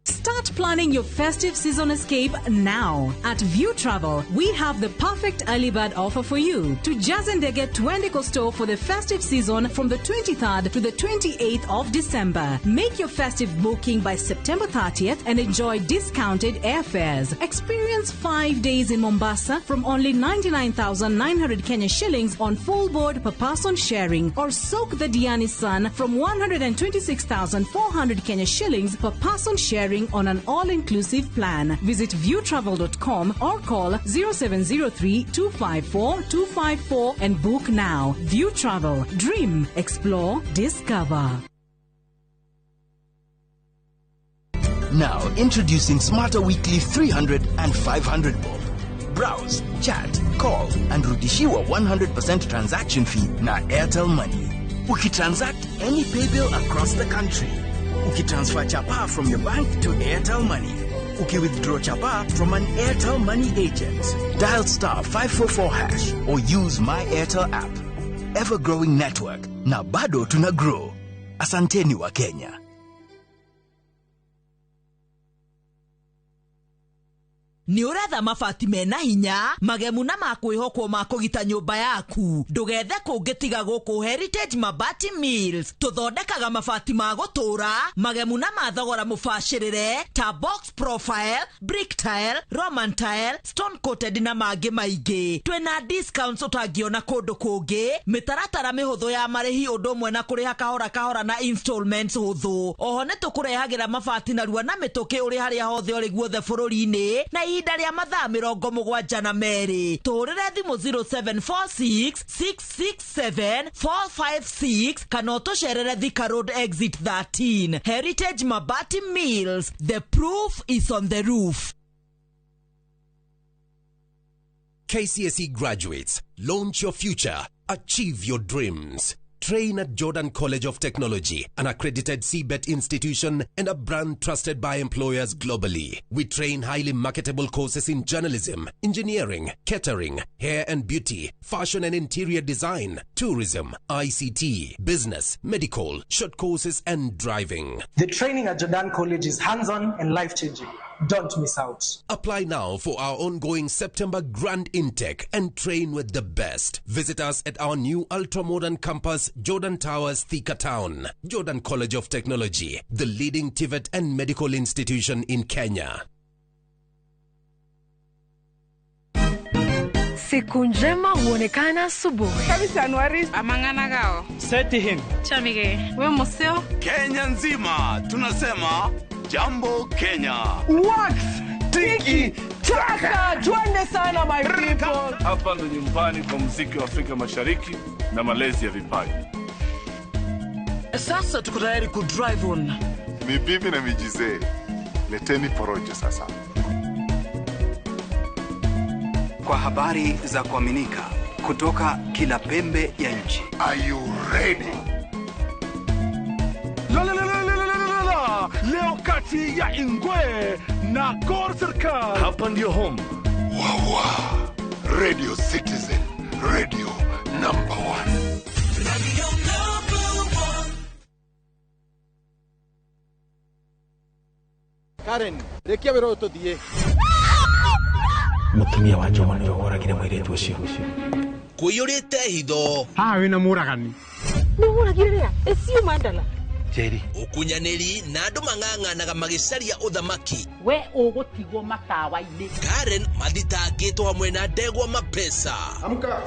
Start planning your festive season escape now. At View Travel, we have the perfect early bird offer for you. To Jazendege Twendiko store for the festive season from the 23rd to the 28th of December. Make your festive booking by September 30th and enjoy discounted airfares. Experience 5 days in Mombasa from only 99,900 Kenya shillings on full board per person sharing, or soak the Diani sun from 126,400 Kenya shillings per person sharing on an all-inclusive plan. Visit viewtravel.com or call 0703 254 254 and book now. View Travel. Dream, explore, discover. Now, introducing Smarter Weekly 300 and 500 bob. Browse, chat, call, and rudishiwa 100% transaction fee na Airtel Money. Ukitransact any paybill across the country. Ukitransfer chapa from your bank to Airtel Money. Ukiwithdraw chapa from an Airtel Money agent. Dial star 544 hash or use My Airtel app. Ever-growing network. Na bado tuna grow. Asanteni wa Kenya. Nĩ ũretha mabati mena hinya, magemu na makwĩhokwo ma kũgita nyũmba yaku. Ndũgethe kũngĩ tiga gũkũ Heritage Mabati Mills. Tũthondekaga mabati ma gũtũũra, magemu na ma thogora mũbacĩrĩre ta box profile, brick tile, roman tile, stone coated na mangĩ maingĩ. Twĩna discounts ũtangĩona kũndũ kũngĩ, mĩtaratara mĩhũthũ ya marĩhi ũndũ ũmwe na kũrĩha kahora kahora na installments hũthũ. Oho nĩ tũkũrehagĩra mabati narua na mĩtũkĩ ũrĩ harĩa hothe ũrĩ guothe bũrũri-inĩ na ihinda rĩa mathaa 72. Tũhũrĩre thimũ 0746 667 456 kana ũtũcerere Thika Road exit 13. Heritage Mabati Mills, the proof is on the roof. KCSE graduates, launch your future, achieve your dreams. Train at Jordan College of Technology, an accredited CBET institution and a brand trusted by employers globally. We train highly marketable courses in journalism, engineering, catering, hair and beauty, fashion and interior design, tourism, ICT, business, medical, short courses and driving. The training at Jordan College is hands-on and life-changing. Don't miss out. Apply now for our ongoing September grand intake and train with the best. Visit us at our new ultra-modern campus, Jordan Towers, Thika Town. Jordan College of Technology, the leading TVET and medical institution in Kenya. Siku njema huonekana asubuhi. Kabisa Anuari amangana gao. Seti him. Chamige. We museo. Kenya nzima tunasema Jambo Kenya. Wax tiki taka, twende sana my people. Hapa ndo nyumbani kwa muziki wa Afrika Mashariki na malezi ya vipaji. Sasa tuko tayari ku drive on. Ni bibi na mijizee. Leteni porojo sasa. Kwa habari za kuaminika kutoka kila pembe ya nchi. Are you ready? La la la la la la la. Leo kati ya Ingwe na Gor Serikal. Hapa ndio home. Wawa. Radio Citizen, radio number 1. Radio number 1. Karen, rekia wĩra ũyũ tũthiĩ. Mũtumia wa Njoma nĩwe woragire mũirĩtu ũcio. Kũiyũrĩte hitho. Haha wĩna mũragani. Nĩ woragire rĩa? Ĩcio Mandala. Njeri. Ũkunyanĩri na andũ mang'ang'anaga magĩcaria ũthamaki. We ũgũtigwo matawa-inĩ. Karen mathitangĩtwo hamwe na ndegwa mapesa. Amka.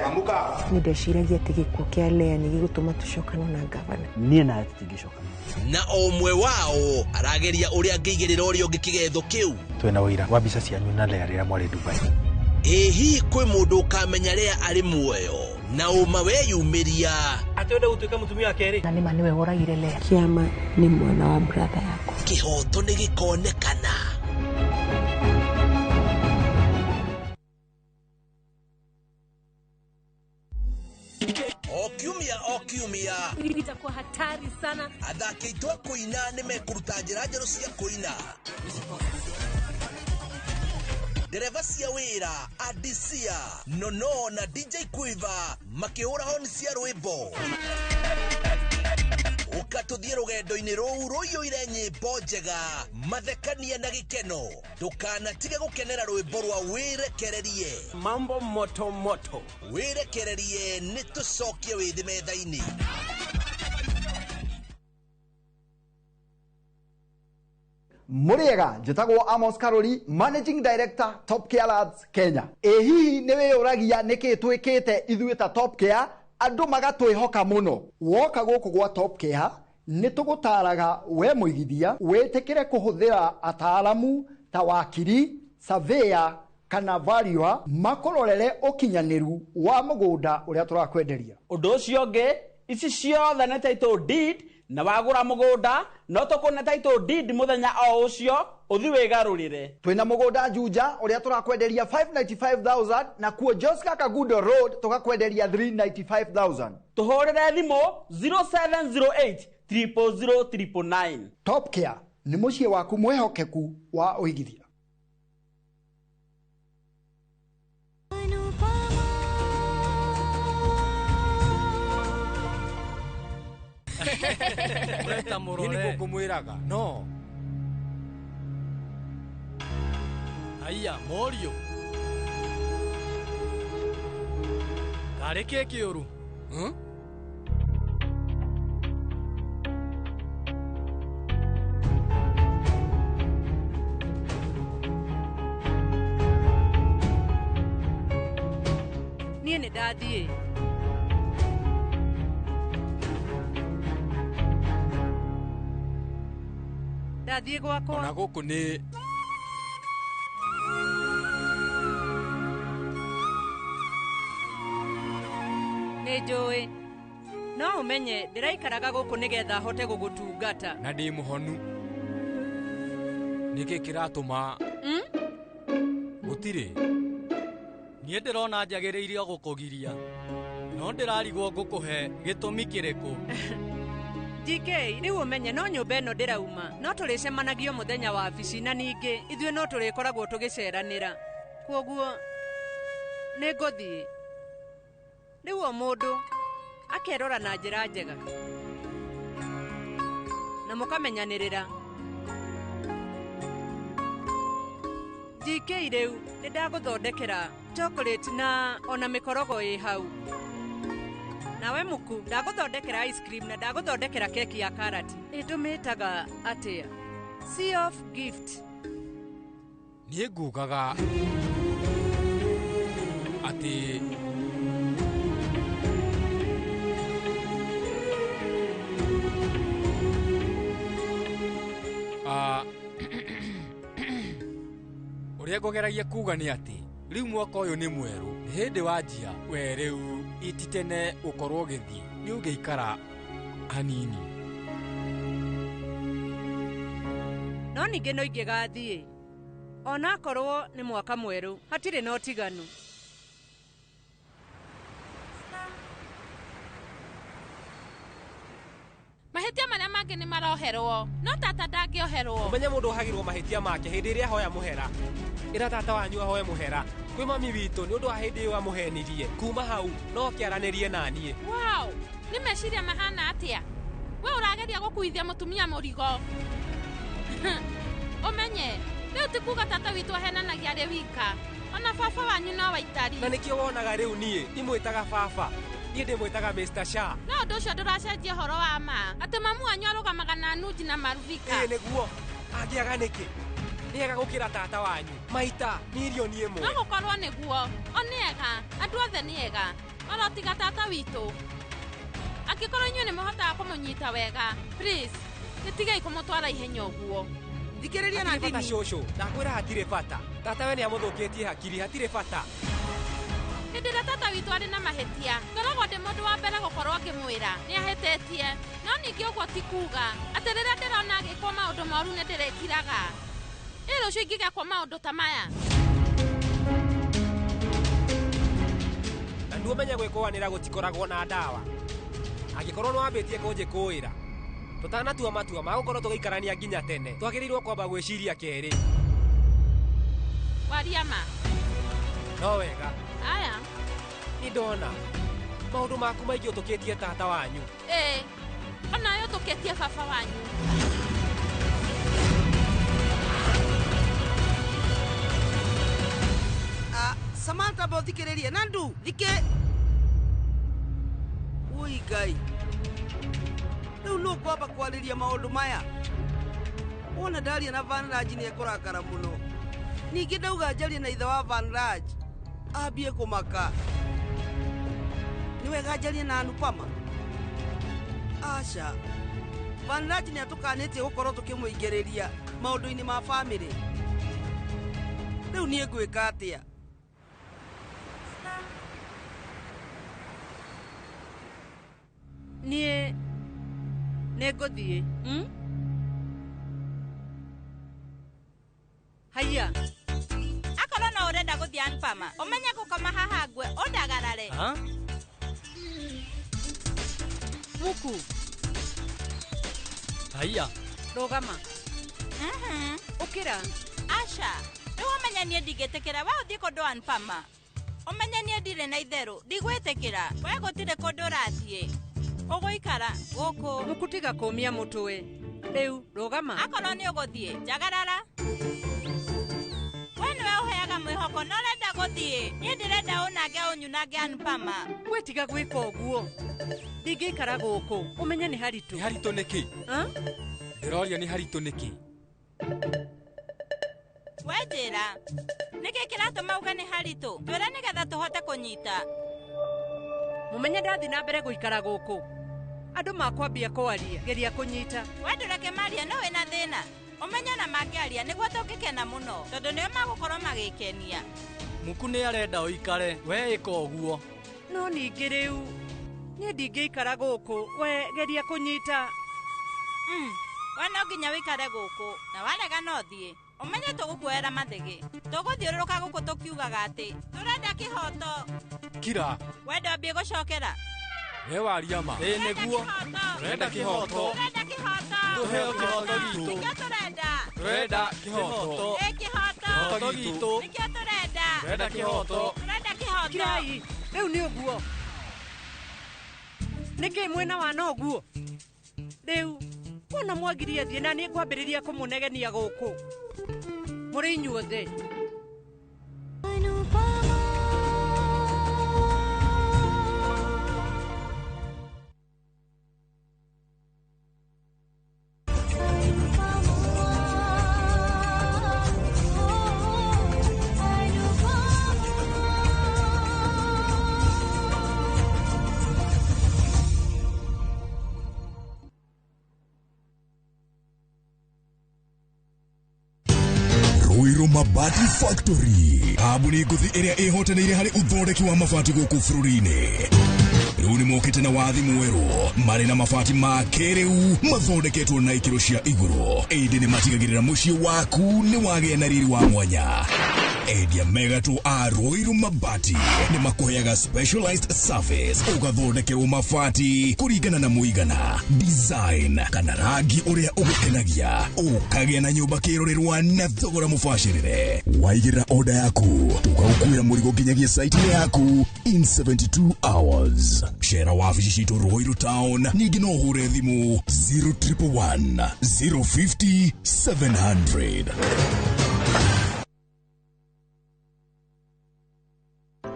Amka. Nĩ ndeciragia atĩ gĩkuũ kĩa Lea nĩ gĩgũtũma tũcokane na ngavana. Niĩ nawe tũtingĩcokana. Na o ũmwe wao arageria ũrĩa angĩigĩrĩra ũrĩa ũngĩ kĩgetho kĩu. Twĩna ũira wa mbica cianyu na Lea rĩrĩa mwarĩ Dubai. Ĩ hihi kwĩ mũndũ ũkamenya Lea arĩ muoyo na ũma weyumĩria atĩ wenda gũtuĩka mũtumia wa kerĩ. Na nĩma nĩwe woragire Lea. Kĩama nĩ mwana wa brother yakwa. Kĩhoto nĩ gĩkonekana. O kiumia itakuwa hatari sana. Athaki aitũ a kũina nĩ mekũruta njĩra njerũ cia kũina. Ndereba cia wĩra Adisia Nono na DJ Quiver makĩhũra honi cia rwĩmbo. Ũka tũthiĩ rũgendo-inĩ rũu rũiyũire nyĩmbo njega, mathekania na gĩkeno. Ndũkanatige gũkenera rwĩmbo rwa wĩrekererie. Mambo moto moto. Wĩrekererie nĩ tũcokie wĩthĩ metha-inĩ. Mũrĩega, njĩtagwo Amos Karori, Managing Director Top Care Labs Kenya. Ĩ hihi nĩ wĩyũragia nĩkĩ twĩkĩte ithuĩ ta Top Care andũ magatwĩhoka mũno. Woka gũkũ gwa Top Care nĩ tũgũtaraga we mũigithia wĩtĩkĩre kũhũthĩra ataalamu ta wakiri, surveyor kana valuer makũrorere ũkinyanĩru wa mũgũnda ũrĩa tũrakwenderia. Ũndũ ũcio ũngĩ, ici ciothe nĩ title deed na wagũra mũgũnda no tũkũne title deed mũthenya o ũcio ũthi wĩgarũrĩre. Twĩna mũgũnda Juja ũrĩa tũrakwenderia 595,000 na kuo Joska Kagudo Road tũgakwenderia 395,000. Tũhũrĩre thimũ 0708 000 999. Top Care nĩ mũciĩ waku mwĩhokeku wa ũigithia. Niĩ nĩguo ngũmwĩraga no Haiya mũriũ karĩ kĩ kĩũru? Niĩ nĩ ndathiĩ. Ndathiĩ gwakwa. Ona gũkũ nĩ Nĩ njũĩ. No ũmenye ndĩraikaraga gũkũ nĩgetha hote gũgũtungata. Na ndĩ mũhonu. Nĩkĩ kĩratũma gũtirĩ? Niĩ ndĩrona njagĩrĩire gũkũgiria. No ndĩrarigwo ngũkũhe gĩtũmi kĩrĩkũ. GK rĩu ũmenye no nyũmba ĩno ndĩrauma no tũrĩcemanagia mũthenya wa wabici na ningĩ ithuĩ no tũrĩkoragwo tũgĩceranĩra kwoguo nĩ ngũthiĩ rĩu o mũndũ akerora na njĩra njega na mũkamenyanĩrĩra. GK rĩu nĩ ndagũthondekera chocolate na ona mĩkorogo ĩ hau. Nawe muku ndagũthondekera ice cream na ndagũthondekera keki ya karati. Ĩtũmĩtaga atĩa? Sea of gift. Niĩ ngugaga atĩ ũrĩa ngũgeragia kuga nĩ atĩ rĩu mwaka ũyũ nĩ mwerũ nĩ hĩndĩ wanjia we rĩu ititene gũkorwo ũgĩthiĩ nĩ ũngĩikara hanini. No ningĩ no ingĩgathiĩ onakorwo nĩ mwaka mwerũ hatirĩ na ũtiganu. Mahĩtia marĩa mangĩ nĩ maroherwo no tata ndangĩoherwo. Ũmenye mũndũ ohagĩrwo mahĩtia make hĩndĩ ĩrĩa ahoya mũhera. Ĩra tata wanyu ahoe mũhera kwĩ mami witũ nĩ ũndũ wa hĩndĩ ĩyo amũhenirie. Kuma hau no kĩaranĩrie na niĩ. Wow, nĩ meciria mahana atĩa? We ũrageria gũkuithia mũtumia mũrigo. Ũmenye rĩu ti kuga tata witũ ahenanagia arĩ wika ona baba wanyu no waitari. Na nĩkĩo wonaga rĩu niĩ ndimwĩtaga baba, niĩ ndĩmwĩtaga Mr. Shah. No ũndũ ũcio ndũracenjia ũhoro wa ma atĩ mamu wanyu arũgamaga na Anuji na Maruvika. Ĩĩ nĩguo angĩaga nĩkĩ? Nĩega gũkĩra tata wanyu maita mirioni ĩmwe. No gũkorwo nĩguo o nĩega andũ othe nĩega oro tiga tata witũ. Angĩkorwo inyuĩ nĩmũhotaga kũmũnyita wega please gĩtigei kũmũtwara ihenya ũguo. Thikĩrĩria na ndini. Cũcũ ndakwĩra hatirĩ bata. Tata we nĩamũthũkĩtie hakiri hatirĩ bata. Hĩndĩ ĩrĩa tata witũ arĩ na mahĩtia ngoragwo ndĩ mũndũ wa mbere gũkorwo ngĩmwĩra nĩahĩtĩtie. No ningĩ ũguo ti kuga atĩ rĩrĩa ndĩrona agĩkwo maũndũ moru nĩ ndĩrĩkiraga. Ĩ rũciũ ingĩgekwo maũndũ ta maya. Na nĩũmenye gwĩkũanĩra gũtikoragwo na ndawa. Angĩkorwo nĩwambĩtie kũnjĩkũĩra tũtanatua matua ma gũkorwo tũgĩikarania nginya tene twagĩrĩirwo kwamba gwĩciria kerĩ. Waria ma. No wega. Aya. Nĩ ndona maũndũ maku maingĩ ũtũkĩtie tata wanyu. Ĩĩ onawe ũtũkĩtie baba wanyu. Samantha bo thikĩrĩria Nandu thikĩ. Ui Ngai. Rĩu nũ ngwamba kwarĩria maũndũ maya? Wona ndaria na Vanraj nĩ ekũrakara mũno. Ningĩ ndauga njarie na ithe wa Vanraj ambie kũmaka. Nĩ wega njarie na Anupama? Aca. Vanraj nĩ atũkanĩtie gũkorwo tũkĩmũingĩrĩria maũndũ-inĩ ma bamĩrĩ. Rĩu niĩ ngwĩka atĩa? Niĩ nĩ ngũthiĩ. Haiya. Akorwo no ũrenda gũthiĩ Anupama ũmenye gũkoma haha ngwe ũndagarare. Muku. Haiya. Rũgama. Ũkĩra. Aca. Rĩu ũmenye niĩ ndingĩtĩkĩra we ũthiĩ kũndũ Anupama. Ũmenye niĩ ndirĩ na itherũ ndigwĩtĩkĩra we gũtirĩ kũndũ ũrathiĩ. Ũgũikara gũkũ. Muku tiga kũmia mũtwe. Rĩu rũgama. Akorwo nĩ ũgũthiĩ njagarara. We nĩwe ũheaga mwĩhoko na ũrenda gũthiĩ. Niĩ ndĩrenda ũnange ũnyunange Anupama. We tiga gwĩka ũguo. Ndingĩikara gũkũ. Ũmenye nĩ haritũ. Nĩ haritũ nĩkĩ? Ndĩroria nĩ haritũ nĩkĩ? We njĩra. Nĩkĩ kĩratũma uge nĩ haritũ? Twĩre nĩgetha tũhote kũnyita. Mũmenye ndathiĩ na mbere gũikara gũkũ. Andũ makwambia kwaria geria kũnyita. We ndũreke maria no wĩna thĩna. Ũmenye na mangĩaria nĩguo tũngĩkena mũno tondũ nĩo magũkorwo magĩkenia. Muku nĩ arenda ũikare we ĩka ũguo. No ningĩ rĩu niĩ ndingĩikara gũkũ we geria kũnyita. We no nginya wĩikare gũkũ na warega no thiĩ. Ũmenye tũgũkuoera mathĩgĩ. Tũgũthiũrũrũka gũkũ tũkiugaga atĩ tũrenda kĩhoto. Kira. We ndwambie gũcokera. We waria ma. Ĩĩ nĩguo. Tũrenda kĩhoto. Tũrenda kĩhoto. Tũheo kĩhoto gitũ. Nĩkĩo tũrenda. Tũrenda kĩhoto. Ĩ kĩhoto. Kĩhoto gitũ. Nĩkĩo tũrenda. Tũrenda kĩhoto. Tũrenda kĩhoto. Kirai, rĩu nĩ ũguo. Nĩkĩ mwĩna wana ũguo? Rĩu wona mwagirie thiĩ na nĩ ngwambĩrĩria kũmũnegenia gũkũ. Mũrĩ inyuothe. Ruiru Mabati Factory kambuni ngũthi ĩrĩa ĩhotanĩire harĩ ũthondeki wa mabati gũkũ bũrũri-inĩ. Rĩu nĩ mokĩte na wathi mwerũ marĩ na mabati ma kĩrĩu mathondeketwo na ikĩro cia igũrũ, ĩndĩ nĩ matigagĩrĩra mũciĩ waku nĩ wagĩa na riri wa mwanya. Endia megatũ a Ruiru Mabati nĩ makũheaga specialized service, ũgathondekerwo mabati kũringana na mũigana, design kana rangi ũrĩa ũgũkenagia, ũkagĩa na nyũmba kĩrorerwa na thogora mũbacĩrĩre. Waigĩrĩra order yaku tũgagũkuĩra mũrigo nginyagia site yaku in 72 hours. Cera wabici citũ Ruiru Town, ningĩ no ũhũre thimũ 0111 050 700.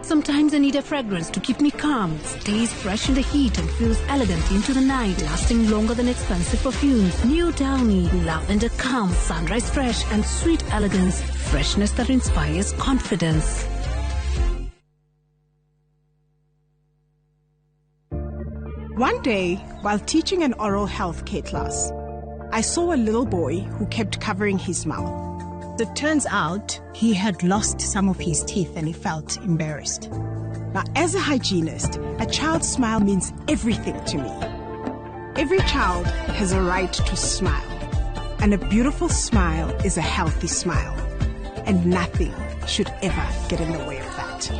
Sometimes I need a fragrance to keep me calm, stays fresh in the heat and feels elegant into the night, lasting longer than expensive perfumes. New Downy, lavender calm, sunrise fresh and sweet elegance, freshness that inspires confidence. One day, while teaching an oral health care class, I saw a little boy who kept covering his mouth. It turns out he had lost some of his teeth and he felt embarrassed. Now, as a hygienist, a child's smile means everything to me. Every child has a right to smile, and a beautiful smile is a healthy smile, and nothing should ever get in the way of that.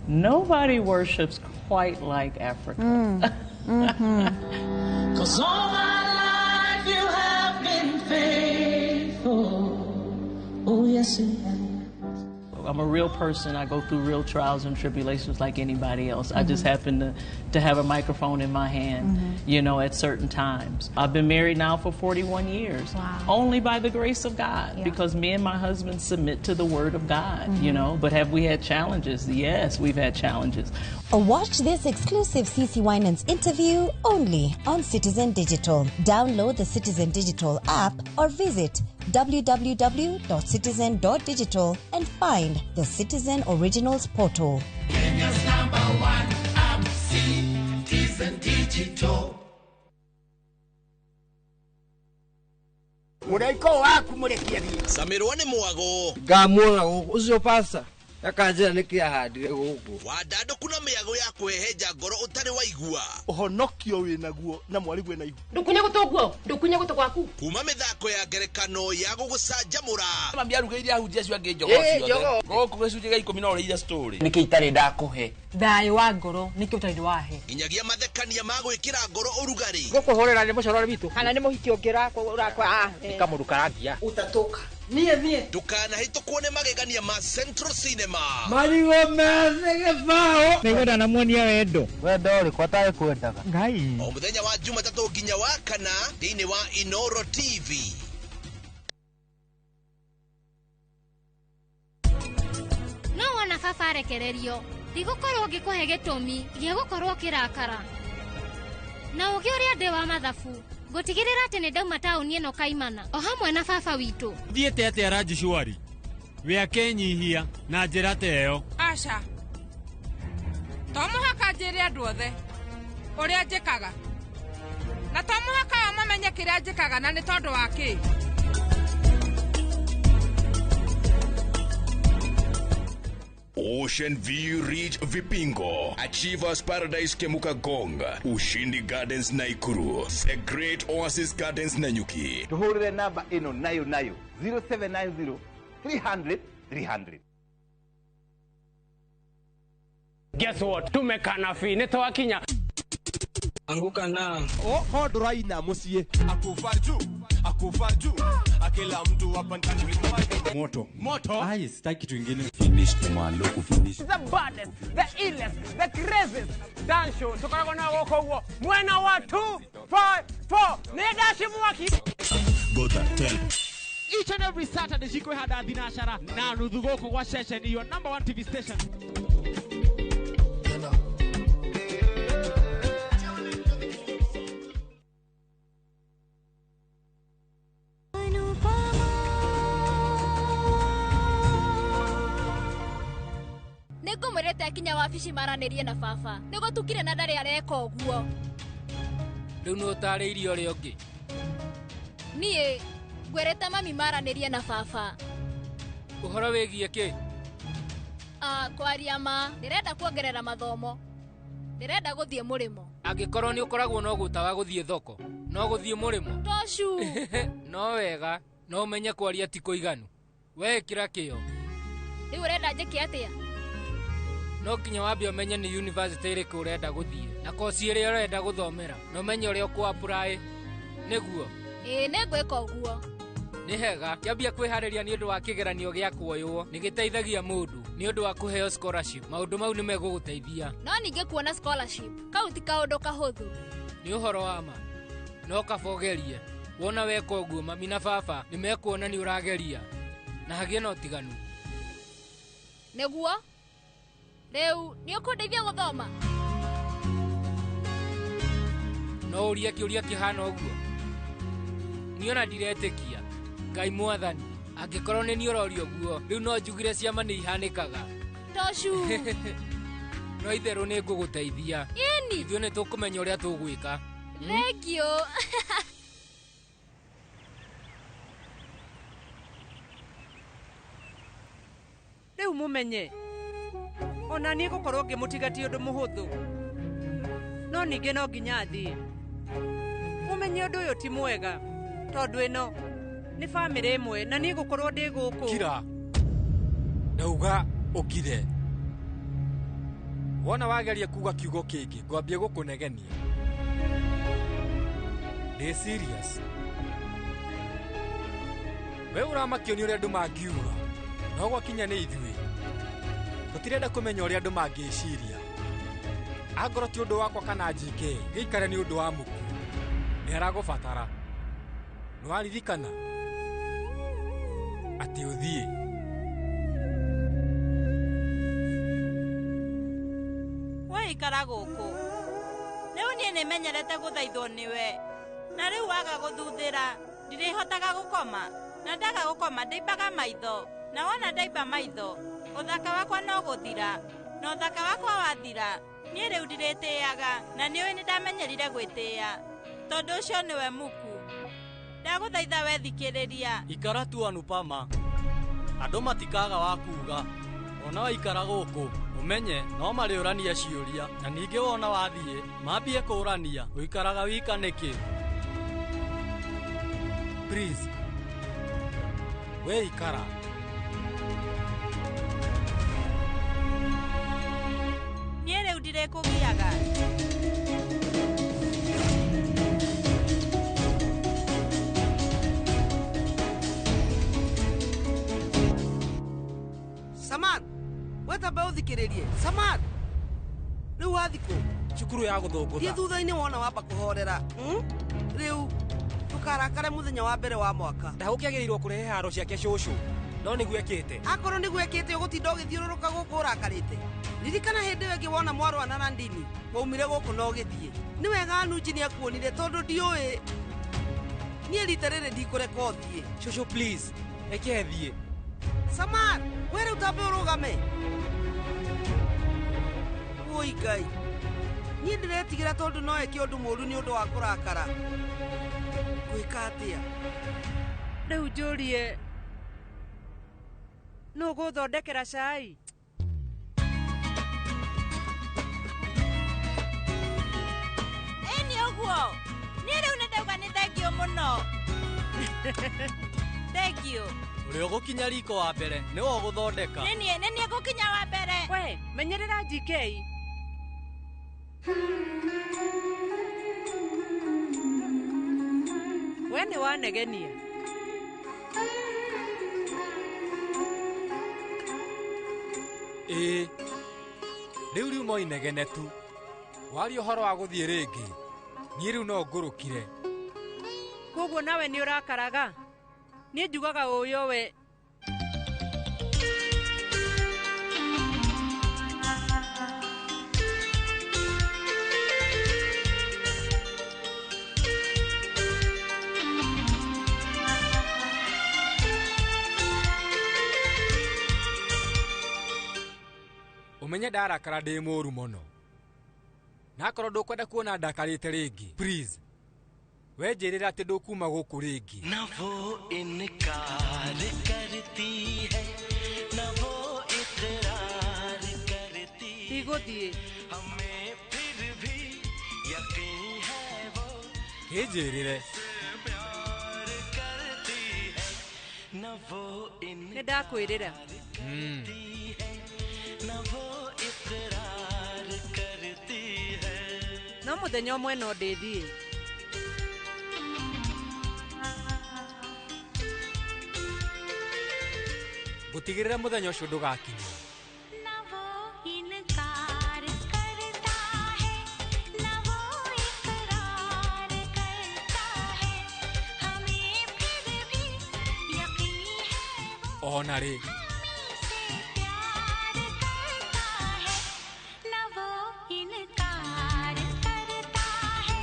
Nobody worships quite like Africa. Mm. 'Cause all my life you have been faithful. Oh, yes, you have. I'm a real person. I go through real trials and tribulations like anybody else. I just happen to have a microphone in my hand, you know, at certain times. I've been married now for 41 years. Wow. Only by the grace of God, because me and my husband submit to the Word of God, you know. But have we had challenges? Yes, we've had challenges. Watch this exclusive CC Winans interview only on Citizen Digital. Download the Citizen Digital app or visit www.citizen.digital and find the Citizen Originals portal. Kenya's number one app, Citizen Digital. Mũraiko waku mũrekie thiĩ. Camirwo nĩ mwago. Ngamuona gũkũ ũcio pasta akanjĩra nĩkĩ ahandire gũkũ. Wandandũku na mĩago ya kũhehenja ngoro ũtarĩ waigua. Ũhonokio wĩnaguo na mwarĩguo ena ihu. Ndũkunye gũtũ guo, ndũkunye gũtũ gwaku. Kuma mĩthako ya ngerekano ya gũgũcanjamũra. Mami arugĩire ahunjia acio angĩ njogoo ciothe. Gũkũ gĩcunjĩ gĩa 10 no ũrĩire story. Nĩkĩ itarĩ ndakũhe? Thayũ wa ngoro nĩkĩ ũtarĩ wahe. Nginyagia mathekania ma gwĩkĩra ngoro ũrugarĩ. Gũkũhũrĩra nĩ mũcorore witũ. Kana nĩ mũhiki ũngĩ ũrakwa. Nĩ kamũndũ karangia. Ũtatũka. Niĩ niĩ. Ndũkanahĩtũkwo nĩ magegania ma Central Cinema. Marigũ methĩ gĩbaũ. Nĩngwenda namuonia wendo. Wendo ũrĩkũ atarĩ kwendaga? Ngai. O mũthenya wa Jumatatũ nginya wa kana thĩinĩ wa Inoro TV. No wona baba arekererio, ndigũkorwo ngĩkũhe gĩtũmi gĩa gũkorwo ũkĩrakara. Na ũgĩ ũrĩa ndĩ wa mathabu, ngũtigĩrĩra atĩ nĩ ndauma taũni ĩno kaimana o hamwe na baba witũ. Thiĩte atĩa Rajeshwari? We akenyihia na njĩra ta ĩyo. Aca, to mũhaka njĩre andũ othe ũrĩa njĩkaga, na to mũhaka o mamenye kĩrĩa njĩkaga na nĩ tondũ wa kĩ. Ocean View Ridge Vipingo, Achievers Paradise Kemuka Gong, Ushindi Gardens Naikuru, The Great Oasis Gardens Nanyuki. Tuhurire namba ĩno nayo nayo 0790 300 300. Guess what? Tumekana fi nĩ twakinya. Anguka na oho ndũraina mũciĩ akufa juu akufa juu akila mtu hapa ndani moto moto. Ai, sitaki kitu ingine. Finish kumalo kufinish. The baddest, the illest, the craziest dance show tukoragwo na gũkũ ũguo mwena wa 2 5 4 nĩ ndaci mwaki. Gotha tell. Each and every Saturday cikwĩhanda thinacara na nuthu gũkũ gwa ceceni your number 1 TV station. Nĩngũmwĩrĩte akinya wabici maranĩrie na baba nĩgũtukire na ndarĩ areka ũguo. Rĩu nĩ ũtarĩirie ũrĩa ũngĩ. Niĩ ngwĩrĩte mami maranĩrie na baba. Ũhoro wĩgiĩ kĩ? Kwaria ma ndĩrenda kuongerera mathomo, ndĩrenda gũthiĩ mũrĩmo. Angĩkorwo nĩ ũkoragwo na ũgũta wa gũthiĩ thoko no gũthiĩ mũrĩmo tocu. No wega no ũmenye kwaria ti kũiganu, we ĩkĩra kĩyo. Rĩu ũrenda njĩke atĩa? No nginya wambe ũmenye nĩ university ĩrĩkũ ũrenda gũthiĩ na kosi ĩrĩa ũrenda gũthomera na ũmenye ũrĩa ũkũ apply nĩguo. Ĩĩ nĩngwĩka ũguo. Nĩ hega kĩambia kwĩharĩria nĩ ũndũ wa kĩgeranio gĩa kuoywo nĩ gĩteithagia mũndũ nĩ ũndũ wa kũheo scholarship. Maũndũ mau nĩ megũgũteithia. No ningĩ kuona scholarship kau ti kaũndũ kahũthũ. Nĩ ũhoro wa ma no kaba ũgerie. Wona weka ũguo mami na baba nĩ mekuona nĩ ũrageria na hagĩe na ũtiganu. Nĩguo rĩu nĩ ũkũndeithia gũthoma? No ũrie kĩũria kĩhana ũguo? Niĩ ona ndiretĩkia. Ngai mwathani, angĩkorwo nĩ niĩ ũroria ũguo, rĩu no njugire ciama nĩ ihanĩkaga. Tocu. No itherũ nĩ ngũgũteithia. Ĩni. Ithuĩ nĩ tũkũmenya ũrĩa tũgwĩka. Thengiũ. Rĩu mũmenye ona niĩ gũkorwo ngĩmũtiga ti ũndũ mũhũthũ, no ningĩ no nginya athiĩ. Ũmenye ũndũ ũyũ ti mwega tondũ ĩno nĩ bamĩrĩ ĩmwe na niĩ gũkorwo ndĩ gũkũ. Kira ndauga ũkire. Wona wageria kuga kiugo kĩngĩ ngwambie gũkũnegenia. Ndĩ serious. We ũramakio nĩ ũrĩa andũ mangiuga no gwakinya nĩ ithuĩ tũtirenda kũmenya ũrĩa andũ mangĩciria. Angorwo ti ũndũ wakwa kana JK gĩikare nĩ ũndũ wa mũku nĩ aragũbatara. Nĩ waririkana atĩ ũthiĩ. We ikara gũkũ. Rĩu niĩ nĩmenyerete gũthaithwo nĩwe na rĩu waga gũthuthĩra ndirĩhotaga gũkoma na ndaga gũkoma ndĩimbaga maitho na wona ndaimba maitho ũthaka wakwa no gũthira na ũthaka wakwa wathira niĩ rĩu ndirĩtĩaga na nĩũĩ nĩndamenyerire gwĩtĩĩa tondũ ũcio nĩwe muku. Ndagũthaitha we thikĩrĩria. Ikara tu Anupama, andũ matikaga wa kuga. Ona waikara gũkũ ũmenye no marĩũrania ciũria na ningĩ wona wathiĩ mambie kũũrania ũikaraga wika nĩkĩ. Please we ikara. Niĩ rĩu ndirĩkũgiaga. Samad, wetamba ũthikĩrĩrie. Samad, rĩu wathiĩ kũ? Cukuru ya gũthũngũtha. Thiĩ thutha-inĩ wona wamba kũhorera. Rĩu ndũkarakare mũthenya wa mbere wa mwaka. Ndagũkĩagĩrĩirwo kũrehe haro ciake cũcũ no nĩguo ekĩte. Akorwo nĩguo ekĩte ũgũtinda ũgĩthiũrũrũka gũkũ ũrakarĩte. Ririkana hĩndĩ ĩyo ĩngĩ wona mwarwa na Nandini waumire gũkũ na ũgĩthiĩ. Nĩ wega Anuji nĩakuonire tondũ ndiũĩ. Niĩ rita rĩrĩ ndikũreka ũthiĩ. Cũcũ please, reke thiĩ. Samad, we rĩu tambe ũrũgame. Woi Ngai, niĩ ndĩretigĩra tondũ no eke ũndũ mũũru nĩ ũndũ wa kũrakara. Ngwĩka atĩa? Rĩu njũrie nũ ũgũthondekera cai? Thank you. Ũrĩa ũgũkinya riko wa mbere nĩwe ũgũthondeka. Nĩ niĩ, nĩ niĩ ngũkinya wa mbere. We, menyerera GK. We nĩ wanegenia. Ĩĩ, rĩu riuma inegene tu. Waria ũhoro wa gũthiĩ rĩngĩ, niĩ rĩu no ngũrũkire. Koguo nawe nĩ ũrakaraga? Niĩ njugaga ũyũ we. Ũmenye ndarakara ndĩ mũru mũno. Na akorwo ndũkwenda kuona ndakarĩte rĩngĩ, please. We njĩrĩra atĩ ndũkuma gũkũ rĩngĩ. Na वो इनकार करती है, ना वो इकरार करती। Ndigũthiĩ. हमें फिर भी यकीन है वो Kĩnjĩrĩre. प्यार करती है, ना वो Nĩ ndakwĩrĩra. ना वो इकरार करती है। No mũthenya ũmwe no ndĩthiĩ. Ngũtigĩrĩra mũthenya ũcio ndũgakinya. ना वो इनकार करता है, ना वो इकरार करता है, हमें फिर भी यकीन है Ona rĩ. से प्यार करता है, ना वो इनकार करता है,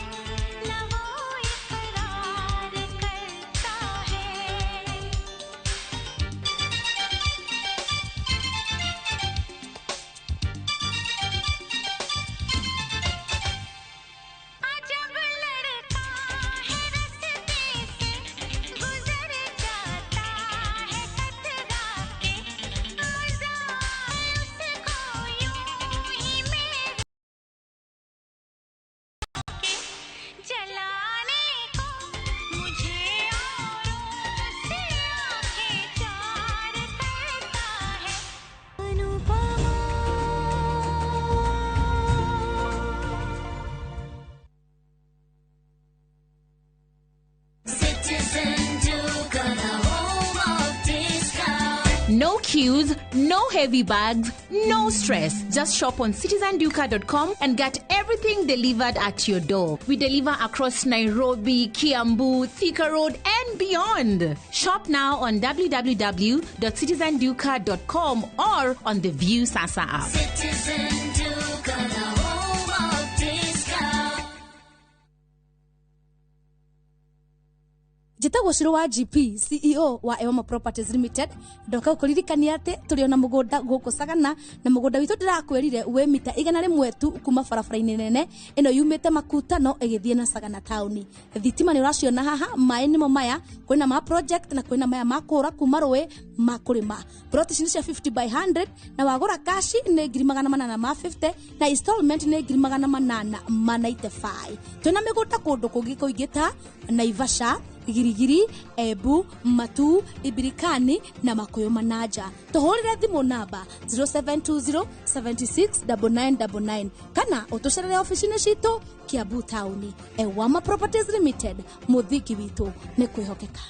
ना वो इकरार करता है। अजब लड़का है रास्ते से गुजर जाता है कतरा के, मजा उसको यूं ही मेरे के जलाने को मुझे औरों से आंखें चार करता है। Anupama No queues, no heavy bags, no stress. Just shop on citizenduka.com and get everything delivered at your door. We deliver across Nairobi, Kiambu, Thika Road, and beyond. Shop now on www.citizenduka.com or on the View Sasa app. Citizen Duka, the home of discount. Njĩtagwo Ciro wa GP, CEO wa Ewama Properties Limited. Ndoka gũkũririkania atĩ tũrĩ ona mũgũnda gũkũ Sagana, na mũgũnda witũ ndĩrakwĩrire wĩ mita 100 tu kuma barabara-inĩ nene ĩno yumĩte Makutano ĩgĩthiĩ na Sagana taũni. Thitima nĩ ũraciona haha, maĩ nĩmo maya, kwĩna ma project na kwĩna maya ma kũũra kuma rũĩ ma kũrĩma. Plot ici nĩ cia 50 by 100 na wagũra kashi nĩ 850 na installment nĩ 895. Twĩna mĩgũnda kũndũ kũngĩ kũingĩ ta Naivasha, Girigiri, Embu, Matu, Ibirikani na Makuyu Manaja. Tũhũrĩre thimũ namba 0720 76 9999 kana ũtũcerere ofici-inĩ citũ Kiambu taũni. Ewama Properties Limited, mũthingi witũ nĩ kwĩhokeka.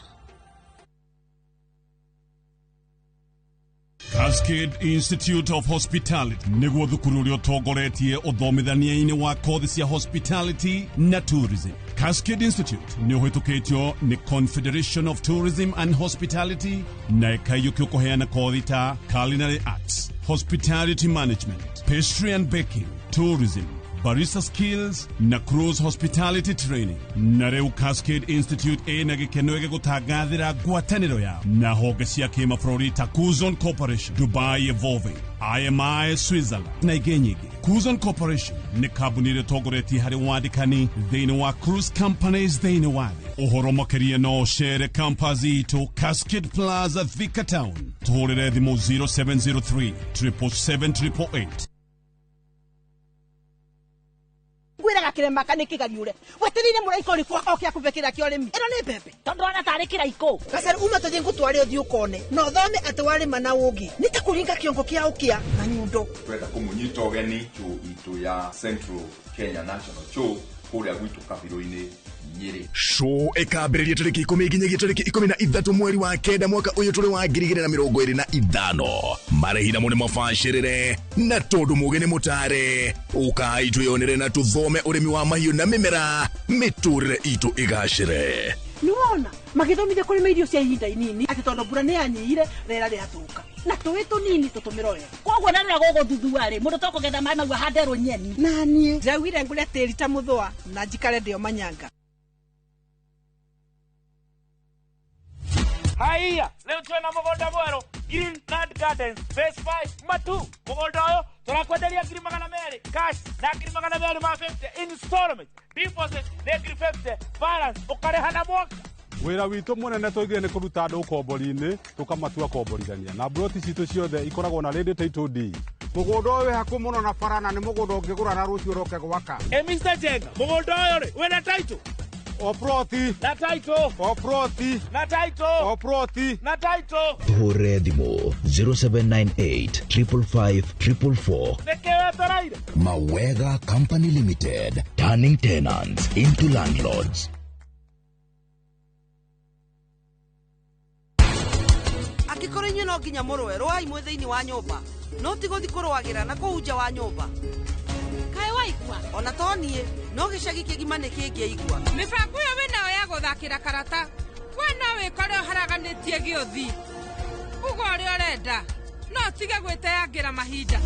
Cascade Institute of Hospitality nĩguo thukuru ũrĩa ũtongoretie ũthomithania-inĩ wa kothi cia hospitality na tourism. Cascade Institute nĩ ũhĩtũkĩtio nĩ Confederation of Tourism and Hospitality na ĩkaiyũkio kũheana kothi ta culinary arts, hospitality management, pastry and baking, tourism, barista skills na cruise hospitality training. Na rĩu Cascade Institute ĩna gĩkeno gĩgũtangathĩra ngwatanĩro yao na honge cia kĩmabũrũri ta Kuzon Corporation, Dubai Evolving, IMI Switzerland na ingĩ nyingĩ. Kuzon Corporation nĩ kambuni ĩrĩa ĩtongoretie harĩ wandĩkani thĩinĩ wa cruise companies thĩinĩ wa thĩ. Ũhoro makĩria no ũcere campus itũ Cascade Plaza, Thika Town. Tũhũrĩre thimũ 0703 777 888. Ngwĩraga Gakĩrema nĩ kĩgariũre. Wetereire mũraika ũrĩkũ oke akũbe kĩrĩa kĩa ũrĩmi? Ĩno nĩ mbembe. Tondũ ona tarĩ kĩraikũ. Gacerũ uma tũthiĩ ngũtware ũthiĩ ũkone. Na ũthome atĩ warĩma na ũngĩ. Nĩ ta kũringa kĩongo kĩa ũkĩa na nyundo. Twenda kũmũnyita ũgeni show itũ ya Central Kenya National Show kũrĩa gwitũ kabirũ-inĩ Nyĩrĩ. Show ĩkambĩrĩria tarĩki 10 nginyagia tarĩki 13 mweri wa 9 mwaka ũyũ tũrĩ wa 2025. Marĩhi namo nĩ mabacĩrĩre na tondũ mũgĩ nĩ mũtare, ũkai twĩyonere na tũthome ũrĩmi wa mahiũ na mĩmera, mĩtũrĩre itũ ĩgacĩre. Nĩwona magĩthomithia kũrĩma irio cia ihinda inini atĩ tondũ mbura nĩ yanyihire rĩera rĩathũka na tũĩ tũnini tũtũmĩre wega. Koguo na rĩrĩa gũgũthuthua rĩ, mũndũ tokũgetha maĩ mau ahande rũnyeni. Na niĩ ndĩraugire ngũre tĩri ta mũthũa na njikare ndĩo manyanga. Haiya, leo twena mũgũnda mwerũ Green Land Gardens Phase 5 Matu. Mũgũnda ũyũ tũrakwenderia 200,000 cash na 250 installment. Deposit nĩ 50, balance ũkarĩha na mwaka. Wĩra witũ mũnene tũigire nĩ kũruta andũ ũkombori-inĩ tũkamatua komborithania na mburoti citũ ciothe ikoragwo na ready title deed. Mũgũnda ũyũ wĩ hakuhĩ mũno na bara na nĩ mũgũnda ũngĩgũra na rũciũ ũroke gwaka. Mr. Jenga, mũgũnda ũyũ rĩ wĩna title? O ploti. Na title. O ploti. Na title. O ploti. Na title. Tũhũrĩre thimũ 0798 555 444. Nĩkĩ wetereire? Mawega Company Limited, turning tenants into landlords. Angĩkorwo inyuĩ no nginya mũrũe, rũai mwĩ thĩinĩ wa nyũmba, no ti gũthiĩ kũrũagĩra na kũu nja wa nyũmba. Kaĩ waigua? Ona to niĩ, no gĩcagi kĩgima nĩ kĩngĩaigua. Mĩbango ĩyo wĩnayo ya gũthakĩra karata, we no wĩkore ũharaganĩtie gĩũthi. Uga ũrĩa ũrenda, no ũtige gwĩteangĩra mahinda.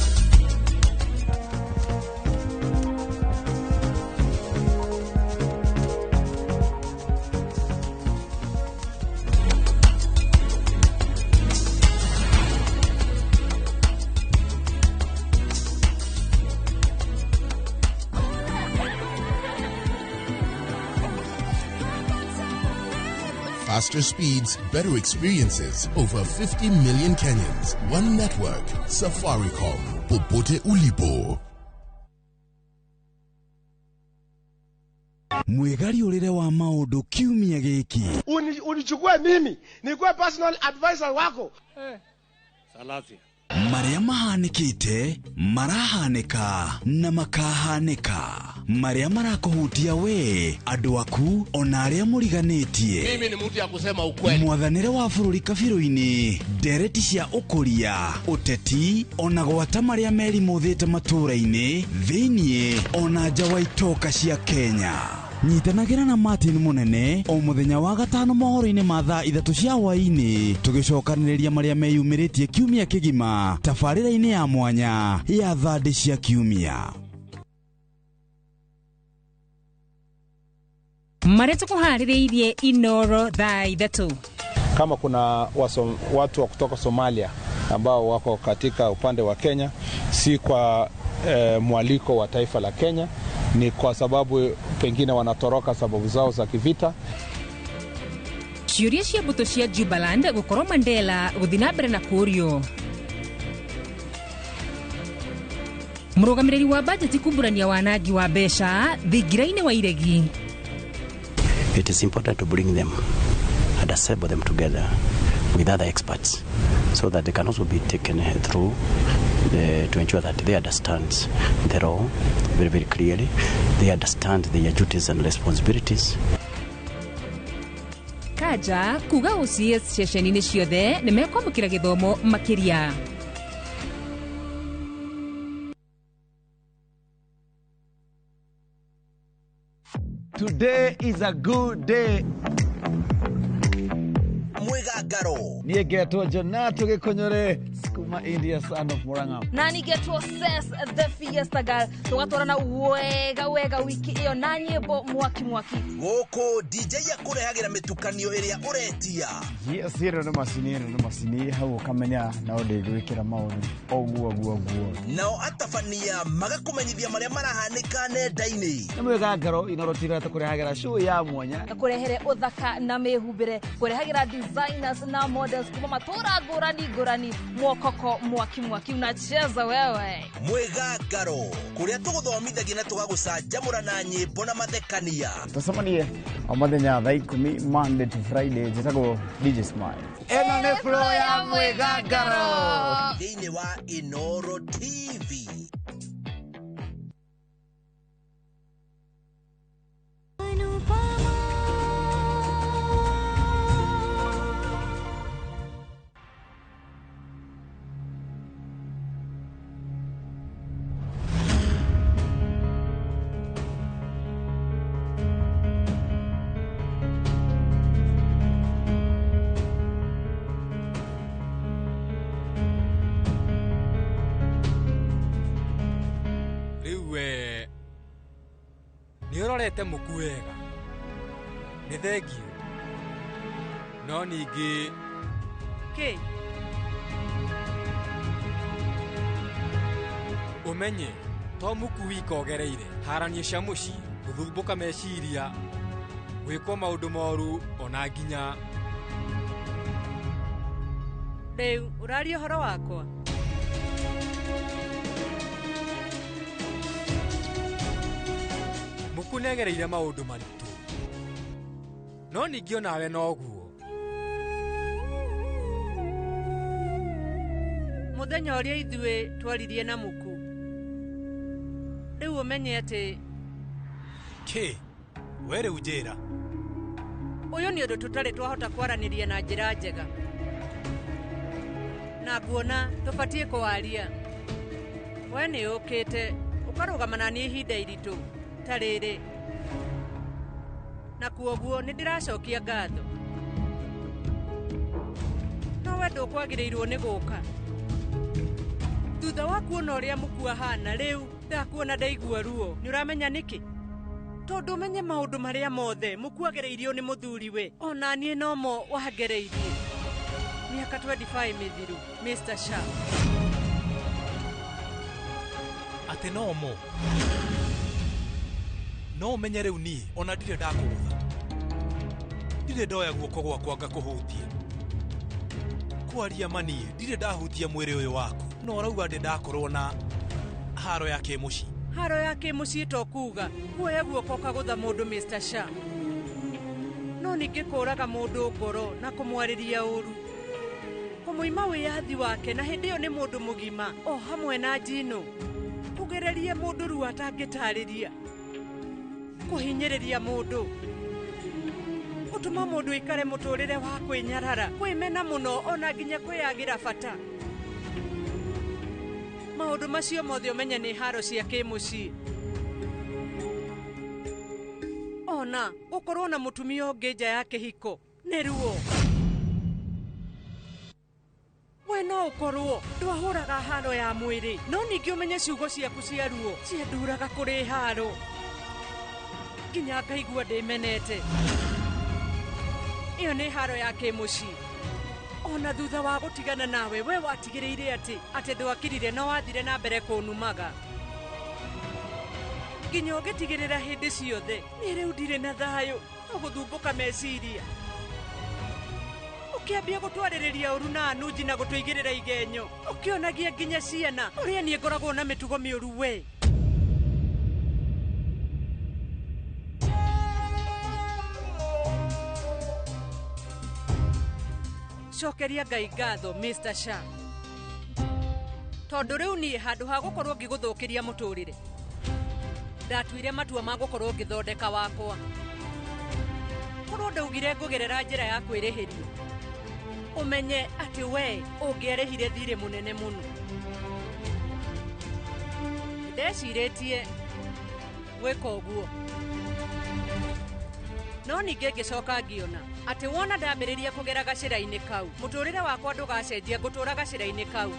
Faster speeds, better experiences. Over 50 million Kenyans. One network. Safaricom. Popote ulipo. Mwĩgariũrĩre wa maũndũ kiumia gĩkĩ. Unichukue mimi nikuwe personal advisor wako. Salasia. Marĩa mahanĩkĩte, marahanĩka na makahanĩka. Marĩa marakũhutia we, andũ aku, ona arĩa mũriganĩtie. Mimi ni mtu ya kusema ukweli. Mwathanĩre wa bũrũri kabirũ-inĩ, ndereti cia ũkũria, ũteti, ona gwata marĩa merimũthĩte matũũra-inĩ, thĩiniĩ, ona nja wa itoka cia Kenya. Nyitanagĩra na Martin Mũnene o mũthenya wa gatano mohoro-inĩ ma thaa 3 cia hwaĩ-inĩ, tũgĩcokanĩrĩria marĩa meyumĩrĩtie kiumia kĩgima tabarĩra-inĩ ya mwanya ya thandĩ cia kiumia. Marĩa tũkũharĩrĩirie Inoro thaa 3. Kama kuna watu wa kutoka Somalia ambao wako katika upande wa Kenya, si kwa mwaliko wa taifa la Kenya, ni kwa sababu pengine wanatoroka sababu zao za kivita. Ciũria cia mbũtũ cia Jubaland gũkorwo Mandela gũthiĩ na mbere na kũũrio. Mũrũgamĩrĩri wa bajeti kumbũrania wanangi wa mbeca thingira-inĩ wa iregi. It is important to bring them and assemble them together with other experts so that they can also be taken through to ensure that they understand the law very, very clearly. They understand their duties and responsibilities. Kaja kuga OCS ceceni-inĩ ciothe nĩ mekwamũkĩra gĩthomo makĩria. Today is a good day. Mwigangaro. Niĩ ngetwo Jonato Gĩkũnyũre kuma India, son of Murang'a. Na nĩngetwo Ses the Fiesta Girl. Tũgatwarana wega wega wiki ĩyo na nyĩmbo mwaki mwaki. Gũkũ DJ akũrehagĩra mĩtukanio ĩrĩa ũretia. Yes, ĩno nĩ macini, ĩno nĩ macini, hau ũkamenya no ndĩgwĩkĩra maũndũ ũguo ũguo ũguo. Nao atabania magakũmenyithia marĩa marahanĩka nenda-inĩ. Nĩ mwĩgangaro Inoro TV tũkũrehagĩra show ya mwanya. Kũrehere ũthaka na mĩhumbĩre, kũrehagĩra designers na models kuma matũra ngũrani ngũrani moko Mwĩhoko mwaki mwaki unacheza wewe. Mwĩgangaro kũrĩa tũgũthomithagia na tũgagũcanjamũra na nyĩmbo na mathekania. Tũcemanie o mũthenya thaa 10 Monday to Friday. Njĩtagwo DJ Smile. Ĩno nĩ flow ya Mwĩgangaro thĩinĩ wa Inoro TV. Rĩu we nĩ ũrorete mũku wega, nĩ thengiũ, no ningĩ Kĩ? Ũmenye to mũku wika ũgereire haranio cia mũciĩ, gũthumbũka meciria, gwĩkwo maũndũ moru, ona nginya Rĩu ũraria ũhoro wakwa? Mũku nĩagereire maũndũ maritũ, no ningĩ onawe noguo. Mũthenya ũrĩa ithuĩ twaririe na mũku, rĩu ũmenye atĩ Kĩ we rĩu njĩra. Ũyũ nĩ ũndũ tũtarĩ twahota kwaranĩria na njĩra njega, na nguona tũbatiĩ kũwaria. We nĩ ũkĩte ũkarũgama na niĩ ihinda iritũ ta rĩrĩ, na kuoguo nĩ ndĩracokia ngatho, no we ndũkwagĩrĩirwo nĩ gũka thutha wa kuona ũrĩa mũku ahana. Rĩu ndakuona ndaigua ruo. Nĩ ũramenya nĩkĩ? Tondũ ũmenye maũndũ marĩa mothe mũku agereirio nĩ mũthuriwe, ona niĩ nomo wangereirie mĩaka 25 mĩthiru, Mr. Sharp. Atĩ nomo? No ũmenye rĩu niĩ ona ndirĩ ndakũgũtha, ndirĩ ndoya guoko gwakwa ngakũhutia. Kwaria maniĩ, ndirĩ ndahutia mwĩrĩ ũyũ waku, no ũrauga ndĩ ndakorwo na haro ya kĩmũciĩ. Haro ya kĩmũciĩ to kuga kuoya guoko ũkagũtha mũndũ, Mr. Sharp, no ningĩ kũraga mũndũ ngoro na kũmwarĩria ũru, kũmũima wĩyathi wake, na hĩndĩ ĩyo nĩ mũndũ mũgima, o hamwe na njino, kũgereria mũndũ ruo atangĩtarĩria, kũhinyĩrĩria mũndũ, gũtũma mũndũ aikare mũtũrĩre wa kwĩnyarara, kwĩmena mũno, ona nginya kwĩyagĩra bata. Maũndũ macio mothe ũmenye nĩ haro cia kĩmũciĩ. Ona gũkorwo na mũtumia ũngĩ nja ya kĩhiko nĩ ruo. We no ũkorwo ndwahũraga haro ya mwĩrĩ, no ningĩ ũmenye ciugo ciaku cia ruo cianduraga kũrĩ haro nginya ngaigua ndĩmenete. Ĩyo nĩ haro ya kĩmũciĩ. Ona thutha wa gũtigana nawe, we watigĩrĩire atĩ ndwakirire, no wathire na mbere kũnumaga nginya ũngĩtigĩrĩra hĩndĩ ciothe. Nĩ rĩu ndirĩ na thayũ, no gũthumbũka meciria, ũkĩambia gũtwarĩrĩria ũru na anunji na gũtũigĩrĩra igenyo, ũkĩonagia nginya ciana ũrĩa niĩ ngoragwo na mĩtugo mĩũru. We cokeria Ngai ngatho, Mr. Sharp, tondũ rĩu niĩ handũ ha gũkorwo ngĩgũthũkĩria mũtũrĩre, ndatuire matua ma gũkorwo ngĩthondeka wakwa. Korwo ndaugire ngũgerera njĩra ya kwĩrĩhĩria, ũmenye atĩ we ũngĩarĩhire thirĩ mũnene mũno. Ndecirĩtie gwĩka ũguo, no ningĩ ngĩcoka ngĩona atĩ wona ndambĩrĩria kũgera gacĩra-inĩ kau, mũtũrĩre wakwa ndũgacenjia. Ngũtũra gacĩra-inĩ kau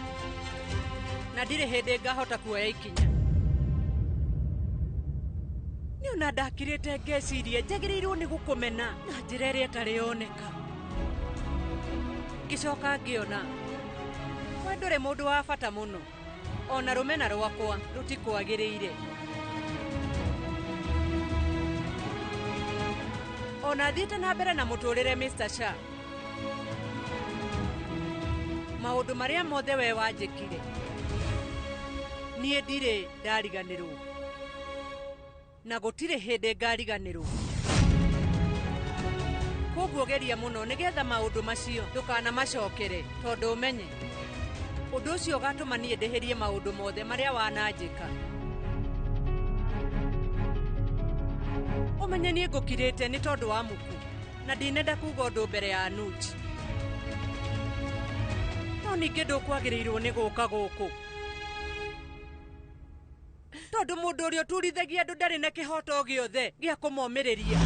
na ndirĩ hĩndĩ ngahota kuoya ikinya. Nĩ ona ndakirĩte ngeciria njagĩrĩirwo nĩ gũkũmena na njĩra ĩrĩa ĩtarĩ yoneka. Ngĩcoka ngĩona we ndũrĩ mũndũ wa bata mũno, ona rũmena rwakwa rũtikwagĩrĩire. Ona thiĩte na mbere na mũtũrĩre, Mr. Sharp, Maũndũ marĩa mothe we wanjĩkire, niĩ ndirĩ ndariganĩrwo na gũtirĩ hĩndĩ ngariganĩrwo. Koguo geria mũno nĩgetha maũndũ macio ndũkanamacokere, tondũ ũmenye ũndũ ũcio ũgatũma niĩ ndĩhĩrie maũndũ mothe marĩa wananjĩka. Ũmenye niĩ ngũkirĩte nĩ tondũ wa muku na ndinenda kuga ũndũ mbere ya Anuj, no ningĩ ndũkwagĩrĩirwo nĩ gũka gũkũ tondũ mũndũ ũrĩa ũturithagia andũ ndarĩ na kĩhoto gĩothe gĩa kũmomĩrĩria.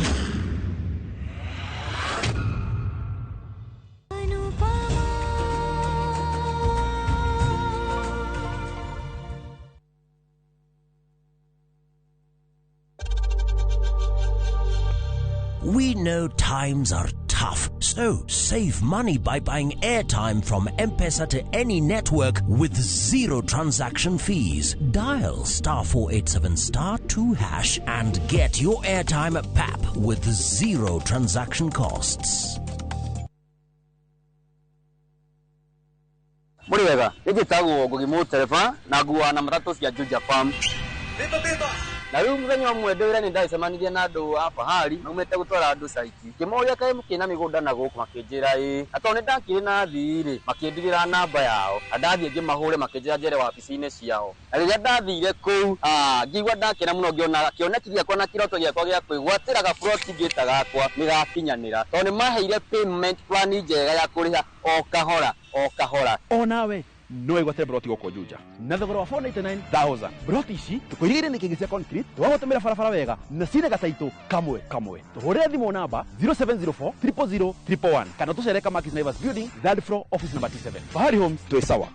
We know times are tough, so save money by buying airtime from M-Pesa to any network with zero transaction fees. Dial *487 *2# and get your airtime at PAP with zero transaction costs. Mũrĩ wega, nĩ njĩtagwo Ngugi Mũtereba na nguaga na matatũ cia Juja Farm. Na rĩu mũthenya ũmwe ndĩ wĩra nĩ ndacemanirie na andũ a Fahari maumĩte gũtwara andũ caiti. Ngĩmoria kaĩ mũkĩrĩ na mĩgũnda na gũkũ, makĩnjĩra ĩĩ. Na tondũ nĩ ndakĩrĩ na athii rĩ, makĩndigĩra namba yao. Na ndathiĩ ngĩmahũre makĩnjĩra njere wabici-inĩ ciao. Na rĩrĩa ndathire kũu, ngĩigua ndakena mũno ngĩona kĩoneki gĩakwa na kĩroto gĩakwa gĩa kwĩgwatĩra gaburoti ngĩta gakwa nĩ gakinyanĩra. Tondũ nĩ maheire payment plan njega ya kũrĩha o kahora o kahora. Onawe no wĩgwatĩre broti gũkũ Juja na thogora wa 499,000. Broti ici tũkũirigĩire nĩ kĩngĩ cia concrete, tũgagũtũmĩra barabara wega na cina gataitũ kamwe kamwe. Tũhũrĩre thimũ namba 0704 000 111 kana tũcere Kamakis Naivas Building, third floor, office number T7. Fahari Homes, twĩ sawa.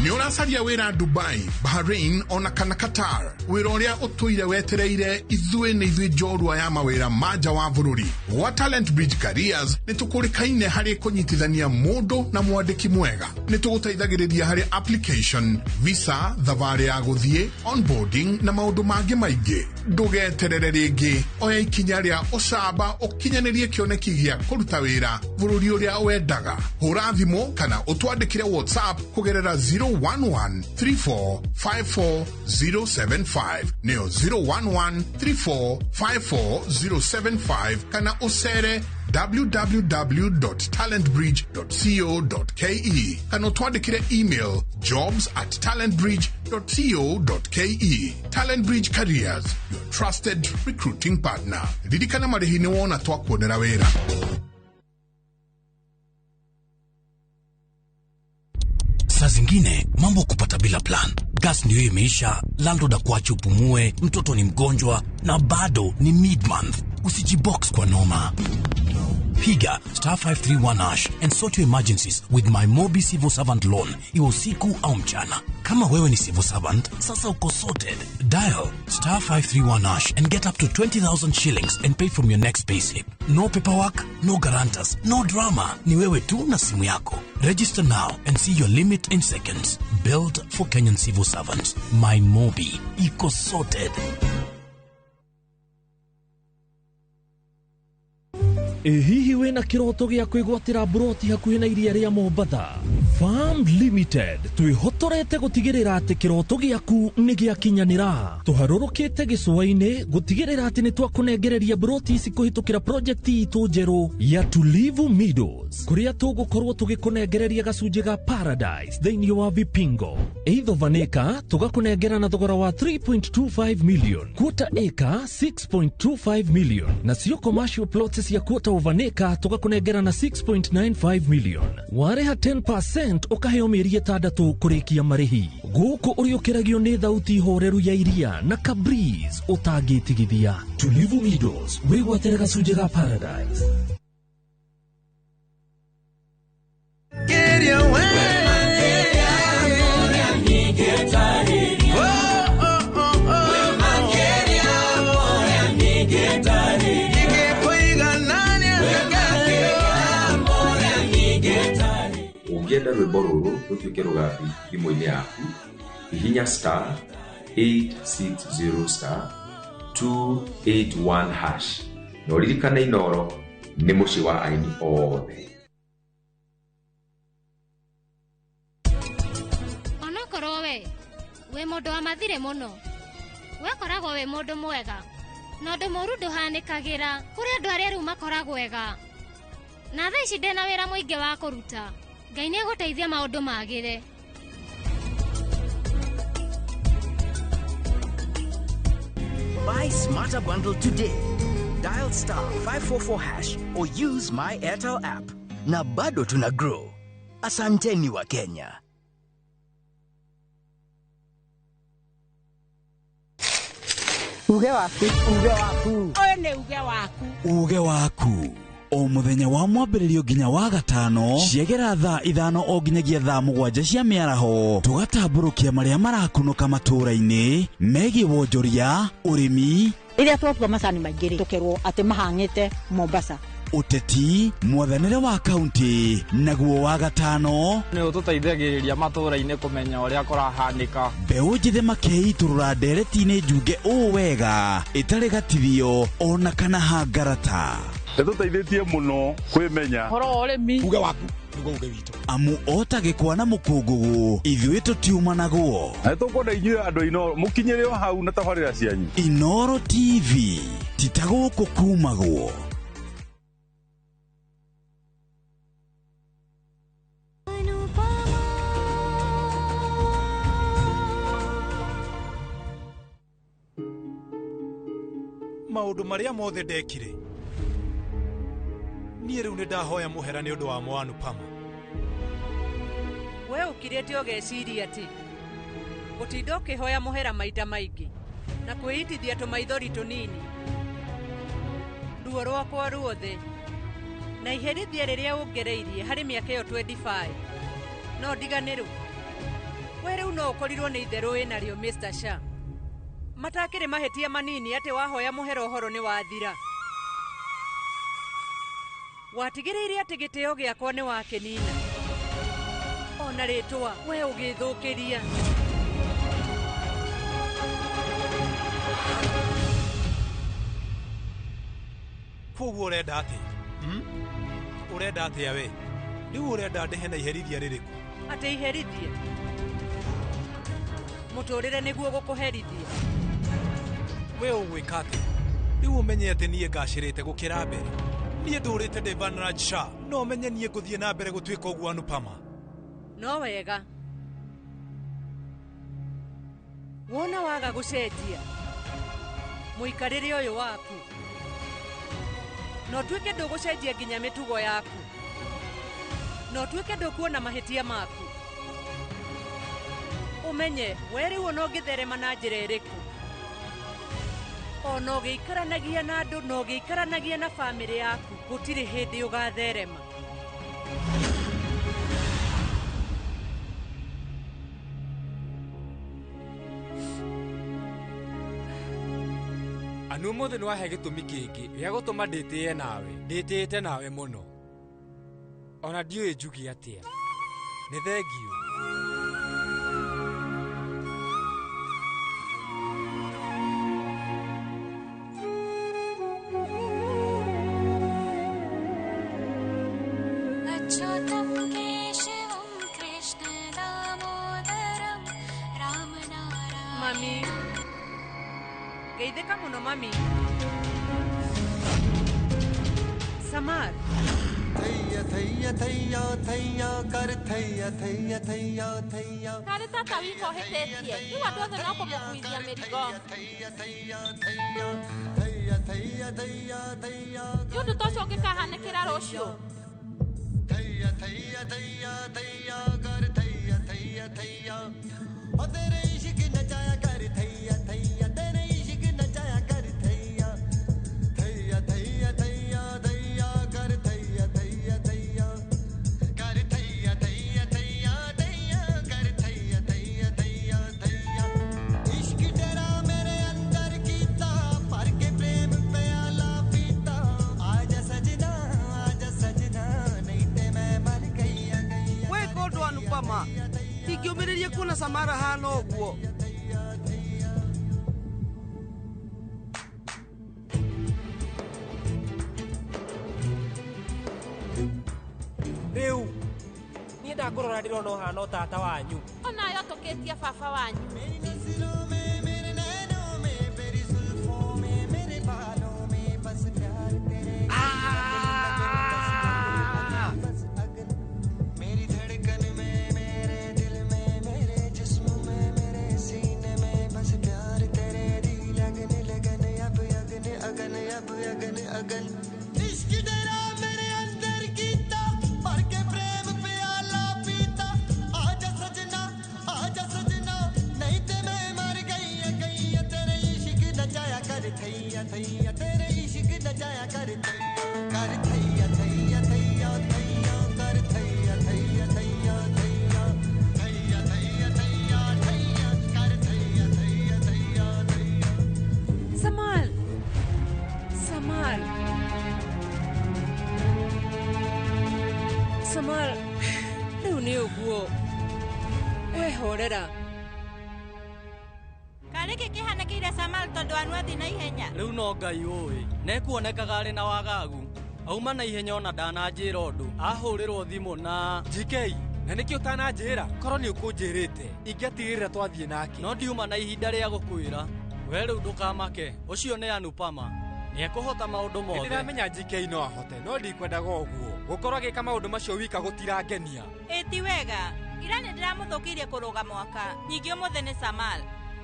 Nĩ ũracaria wĩra Dubai, Bahrain ona kana Qatar? Wĩra ũrĩa ũtũire wetereire, ithuĩ nĩ ithuĩ njorua ya mawĩra ma nja wa bũrũri. Gwa Talent Bridge Careers nĩ tũkũrĩkaine harĩ kũnyitithania mũndũ na mwandĩki mwega. Nĩ tũgũteithagĩrĩria harĩ application, visa, thabarĩ ya gũthiĩ, onboarding na maũndũ mangĩ maingĩ. Ndũgeterere rĩngĩ, oya ikinya rĩa ũcamba ũkinyanĩrie kĩoneki gĩa kũruta wĩra bũrũri ũrĩa wendaga. Hũra thimũ kana ũtwandĩkĩre WhatsApp kũgerera 011 34 54 075, nĩyo 011 34 54 075, kana ũcere www.talentbridge.co.ke kana ũtwandĩkĩre email jobs@talentbridge.co.ke. Talent Bridge Careers, your trusted recruiting partner. Ririkana marĩhi nĩ wona twakuonera wĩra. Saa zingine mambo kupata bila plan. Gas ndio imeisha, landlord akuache upumue, mtoto ni mgonjwa na bado ni mid-month. Usijibox kwa noma. Piga *531# and sort your emergencies with my Mobi Civil Servant Loan, iwe usiku au mchana. Kama wewe ni civil servant, sasa uko sorted. Dial *531# and get up to 20,000 shillings and pay from your next payslip. No paperwork, no guarantors, no drama. Ni wewe tu na simu yako. Register now and see your limit in seconds. Built for Kenyan civil servants. My Mobi. Iko sorted. Ĩ hihi wĩna kĩroto gĩa kwĩgwatĩra mburoti hakuhĩ na iria rĩa Mombatha? Farm Limited twĩhotorete gũtigĩrĩra atĩ kĩroto gĩaku nĩ gĩakinyanĩra. Tũharũrũkĩte gĩcũa-inĩ gũtigĩrĩra atĩ nĩ twakũnengereria mburoti ici kũhĩtũkĩra project itũ njerũ ya Tulivu Meadows, kũrĩa tũgũkorwo tũgĩkũnengereria gacunjĩ ga Paradise thĩinĩ wa Vipingo. Eighth of an acre tũgakũnengera na thogora wa 3.25 million, quarter acre 6.25 million, nacio commercial plots cia quarter of an acre tũgakũnengera na 6.95 million. Warĩha 10% ũkaheo mĩeri 6 kũrĩkia marĩhi. Gũkũ ũrĩũkĩragio nĩ thauti horeru ya iria na kabreeze ũtangĩtigithia. Tulivu Meadows, wĩgwatĩre gacunjĩ ga Paradise. Ũngĩenda rwĩmbo rũrũ rũtuĩke rũgambi thimũ-inĩ yaku, hihinya *860 *281# na ũririkane Inooro. Nĩ mũciĩ wa aini othe. Onokorwo we wĩ mũndũ wa mathirĩ mũno, wekoragwo wĩ mũndũ mwega, na ũndũ mũũru ndũhanĩkagĩra kũrĩ andũ arĩa rĩu makoragwo ega. Na thaa ici ndĩna wĩra mũingĩ wa kũruta. Ngai nĩ egũteithia maũndũ magĩre. Buy Smarter Bundle today. Dial star 544 hash or use my Airtel app. Na bado tuna grow. Asanteni wa Kenya. Uge waku, uge waku. Ũyũ nĩ uge waku. Uge waku. O muthenya wa mwambĩrĩrio nginya wa gatano ciegera thaa 5 o nginyagia thaa 7 cia mĩaraho tũgatambũrũkia marĩa marakunũka matũũra-inĩ megiĩ wonjoria, ũrĩmi, rĩrĩa twatua macani maingĩ rĩ tũkerwo atĩ mahang'ĩte Mombasa, ũteti, mwathanĩre wa kaunti, naguo wa gatano nĩ ũtũteithagĩrĩria matũũra-inĩ kũmenya ũrĩa kũrahanĩka. Mbeũ njĩthĩ makeitũrũra ndereti-inĩ njunge ũũ wega ĩtarĩ gatithio ona kana hangarata. Nĩtũteithĩtie mũno kwĩmenya ũhoro wa ũrĩmi. Uge waku nĩguo uge witũ. Amu ota gĩkwa na mũkũngũgũ ithuĩ tũtiumanagwo. Na nĩtũkwenda inyuĩ andũ Inooro mũkinyĩre o hau na tabarĩra cianyu. Inooro TV ti ta gũkũ kumagwo. Maũndũ marĩa mothe ndekire niĩ rĩu nĩ ndahoya mũhera nĩ ũndũ wa Mwanupama. We ũkirĩte ũgeciria atĩ gũtinda ũkĩhoya mũhera maita maingĩ na kwĩitithia tũmaithori tũnini, ruo rwakwa ruothe na iherithia rĩrĩa ũngereirie harĩ mĩaka ĩyo 25 no ndiganĩrwo. We rĩu no ũkorirwo nĩ itherũ wĩnarĩo Mr. Shah. Matakĩrĩ mahĩtia manini atĩ wahoya mũhera ũhoro nĩ wathira. Watigĩrĩire atĩ gĩtĩo gĩakwa nĩ wakĩnina. Ona rĩtwa we ũgĩthũkĩria. Koguo ũrenda atĩa? Ũrenda atĩa we? Rĩu ũrenda ndĩhe na iherithia rĩrĩkũ? Atĩ iherithia? Mũtũrĩre nĩguo gũkũherithia. We ũgwĩka atĩa? Rĩu ũmenye atĩ niĩ ngacĩrĩte gũkĩra mbere. Niĩ ndũrĩte ndĩ Vanraj Shah, no ũmenye niĩ ngũthiĩ na mbere gũtuĩka ũguo Anupama. No wega. Wona waga gũcenjia mũikarĩre ũyũ waku, no ũtuĩke ndũgũcenjia nginya mĩtugo yaku, no ũtuĩke ndũkuona mahĩtia maku, ũmenye we rĩu ona ũngĩtherema na njĩra ĩrĩkũ, ona ũgĩikaranagia na andũ na ũgĩikaranagia na bamĩrĩ yaku, gũtirĩ hĩndĩ ũgatherema. Anu ũmũthĩ nĩwahe gĩtũmi kĩngĩ gĩa gũtũma ndĩtĩe nawe, ndĩtĩĩte nawe mũno. Ona ndiũĩ njuge atĩa. Nĩ thengiũ. Achyutam Keshavam Krishna Damodaram Ram Narayan. Mami, geithĩka mũno mami. Samar. Thaiya thaiya thaiya thaiya kar thaiya thaiya thaiya thaiya. Karĩ tata wika ũhĩtĩtie, rĩu andũ othe no kũmũkuithia mĩrigo. Thaiya thaiya thaiya thaiya thaiya thaiya thaiya. Ti ũndũ ta ũcio ũngĩkahanĩkĩra rũciũ. Thaiya thaiya thaiya thaiya kar thaiya thaiya thaiya. O tere ishq nachaya kar thaiya thaiya tere ishq nachaya kar thaiya. Thaiya thaiya thaiya thaiya kar thaiya thaiya thaiya. Kar thaiya thaiya thaiya thaiya kar thaiya thaiya thaiya thaiya. Ishq tera mere andar kita bhar ke prem pyala pita. Aaja sajna aaja sajna nahi te main mar gaiya gaiya. We kũndũ Anupama, ndingĩũmĩrĩria kuona Samara hana ũguo. Ndakũrora ndĩrona ũhana o tata wanyu. Onayo tũkĩtie baba wanyu. इश्क तेरा मेरे अंदर कीता भर के प्रेम प्याला पीता आजा सजना नहीं ते मैं मर गई गई तेरे इश्क नचाया कर थैया थैया तेरे इश्क नचाया कर कर थैया थैया थैया थैया कर थैया थैया थैया थैया थैया थैया थैया थैया कर थैया थैया थैया थैया। Samal Samal Samal rĩu nĩ ũguo wehorera. Karĩ kĩ kĩhanĩkĩire Samal tondũ anu athi na ihenya? Rĩu no Ngai ũĩ nekuonekaga arĩ na wagagu auma na ihenya ona ndananjĩra ũndũ ahũrĩrwo thimũ na GK na nĩkĩ ũtananjĩra korwo nĩ ũkũnjĩrĩte ingĩatigĩrĩra twathiĩ nake no ndiuma na ihinda rĩa gũkwĩra we rĩu ndũkamake ũcio nĩ Anupama nĩekũhota maũndũ mothe. Nĩndĩramenya GK no ahote no ndikwendaga ũguo gũkorwo agĩka maũndũ macio wika gũtirangenia. Ĩ ti wega ira nĩndĩramũthũkĩirie kũrũga mwaka nyingĩ ũmũthĩ nĩ Samal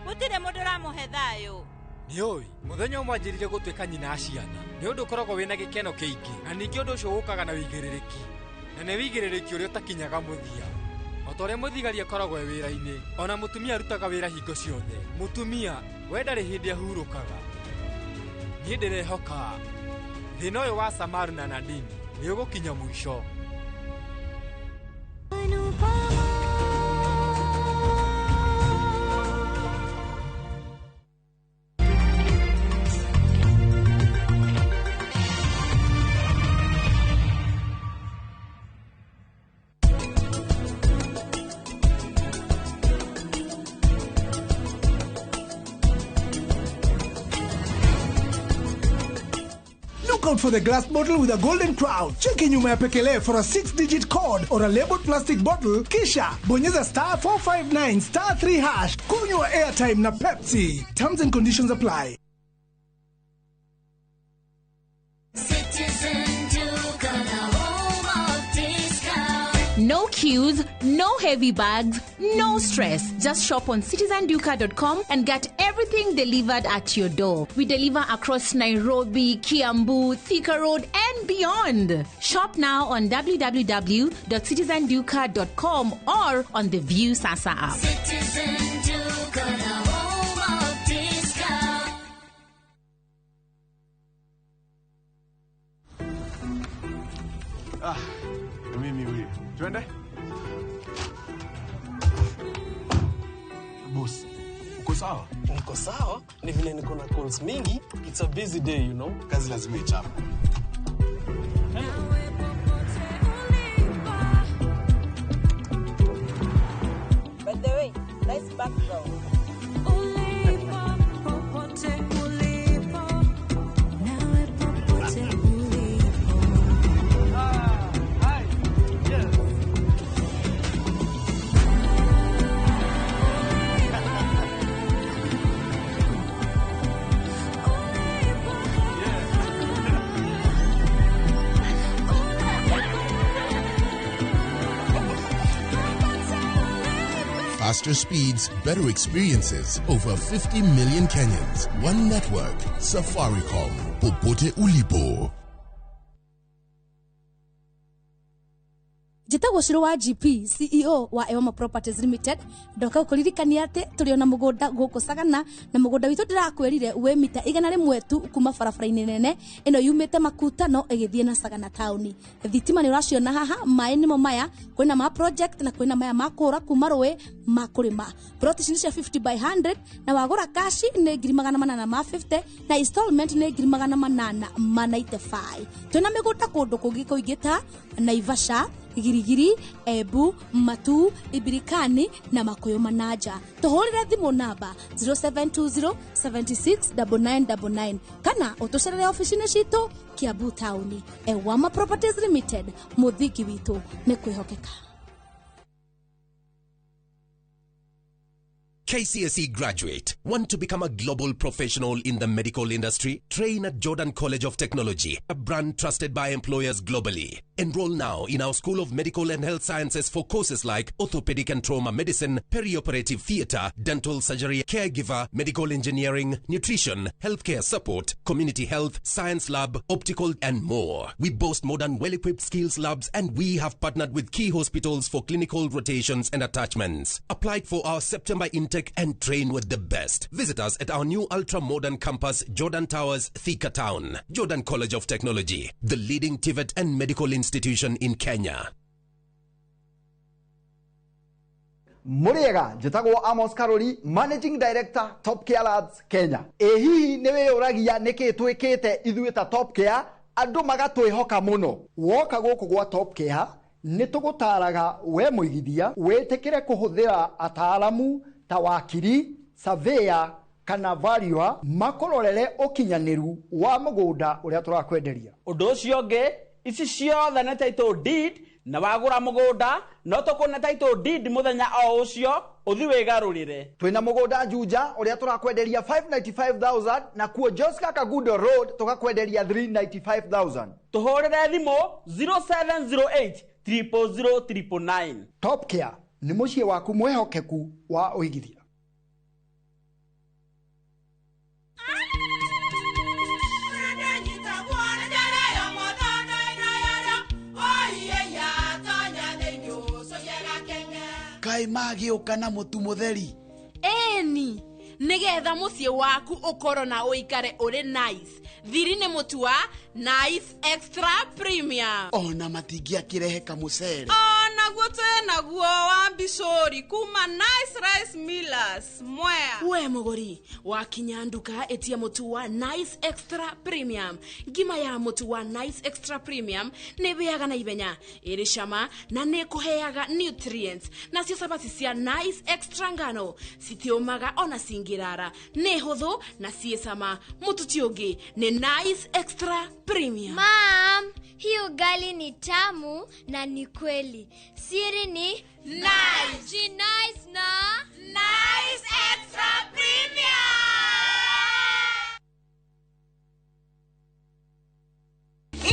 gũtirĩ mũndũ ũramũhe thayũ. Nĩũĩ mũthenya ũmwe anjĩrire gũtuĩka nyina a ciana nĩ ũndũ ũkoragwo wĩna gĩkeno kĩingĩ na ningĩ ũndũ ũcio ũkaga na wĩigĩrĩrĩki na nĩ wĩigĩrĩrĩki ũrĩa ũtakinyaga mũthia o ta ũrĩa mũthigari akoragwo e wĩra-inĩ ona mũtumia arutaga wĩra hingo ciothe mũtumia we ndarĩ hĩndĩ ahurũkaga. Niĩ ndĩrehoka thĩna ũyũ wa Samal na Nadine nĩ ũgũkinya mũico. Look out for the glass bottle with a golden crown. Cheki nyuma ya pekele for a 6-digit code or a labeled plastic bottle. Kisha bonyeza star 459 star 3 hash. Kunywa airtime na Pepsi. Terms and conditions apply. No queues, no heavy bags, no stress. Just shop on citizenduka.com and get everything delivered at your door. We deliver across Nairobi, Kiambu, Thika Road, and beyond. Shop now on www.citizenduka.com or on the View Sasa app. Citizen Duka, the home of discount. Ah, mimi huyu. Twende? Boss, uko sawa? Uko sawa? Ni vile niko na calls mingi. It's a busy day, you know. Kazi lazima ichape. By the way, nice background. Faster speeds, better experiences. Over 50 million Kenyans. One network. Safaricom. Popote ulipo. Njĩtagwo Shiro wa GP CEO wa Ewama Properties Limited. Ndoka gũkũririkania atĩ tũrĩ ona mũgũnda gũkũ Sagana, na mũgũnda witũ ndĩrakwĩrire wĩ mita 100 tu kuma barabara-inĩ nene ĩno yumĩte Makutano ĩgĩthiĩ na Sagana taũni. Thitima nĩ ũraciona haha, maĩ nĩmo maya, kwĩna ma project na kwĩna maya ma kũra kuma rũĩ ma kũrĩma. Plot ici nĩ cia 50 by 100 na wagũra kashi nĩ 850 na installment nĩ 895. Twĩna mĩgũnda kũndũ kũngĩ kũingĩ ta Naivasha, Girigiri, Ebu, Matu, Ibirikani na Makuyu Manaja. Tuhurire thimu namba 0720 76 9999 kana utucerere ofici-inĩ citũ Kiambu taũni. Ewama Properties Limited, mũthingi witũ nĩ kwĩhokeka. KCSE graduate. Want to become a global professional in the medical industry? Train at Jordan College of Technology, a brand trusted by employers globally. Enroll now in our School of Medical and Health Sciences for courses like orthopedic and trauma medicine, perioperative theater, dental surgery, caregiver, medical engineering, nutrition, healthcare support, community health, science lab, optical, and more. We boast modern, well-equipped skills labs, and we have partnered with key hospitals for clinical rotations and attachments. Apply for our September intake and train with the best. Visit us at our new ultra-modern campus, Jordan Towers, Thika Town. Jordan College of Technology, the leading TVET and medical institution in Kenya. Muriega njĩtagwo Amos Karori, Managing Director, Top Care Labs Kenya. Ĩ hihi nĩ wĩyũragia nĩkĩ twĩkĩte ithuĩ ta Top Care andũ magatwĩhoka mũno? Woka gũkũ gwa Top Care nĩ tũgũtaraga we mũigithia wĩtĩkĩre kũhũthĩra ataaramu ta wakiri, surveyor kana valuer makũrorere ũkinyanĩru wa mũgũnda ũrĩa tũrakwenderia. Ũndũ ũcio ũngĩ, ici ciothe nĩ title deed, na wagũra mũgũnda no tũkũne title deed mũthenya o ũcio ũthi wĩgarũrĩre. Twĩna mũgũnda Juja ũrĩa tũrakwenderia 595,000 na kuo Joska Kagundo Road tũgakwenderia 395,000. Tũhũrĩre thimũ 0708 000 999. Top Care nĩ mũciĩ waku mwĩhokeku wa ũigithia. Kaĩ magĩũka na mũtu mũtheri? Ĩni, nĩgetha mũciĩ waku ũkorwo na ũikare ũrĩ nice. Thiri nĩ mũtu wa Nice Extra Premium. Ona matingĩakĩrehe kamũcere. Onaguo twĩnaguo wa mbicũri kuma Nice Rice Millers Mwea. We mũgũri, wakinya nduka ĩtia mũtu wa Nice Extra Premium. Ngima ya mũtu wa Nice Extra Premium nĩ ĩhĩaga na ihenya, ĩrĩ cama na nĩ ĩkũheaga nutrients. Nacio cabaci cia Nice Extra ngano citiũmaga ona cingĩrara, nĩ hũthũ na ciĩ cama. Mũtu ti ũngĩ nĩ Nice Extra Premium. Mom, hii ugali ni tamu na ni kweli. Siri ni Nice. Nice na Nice Extra Premium.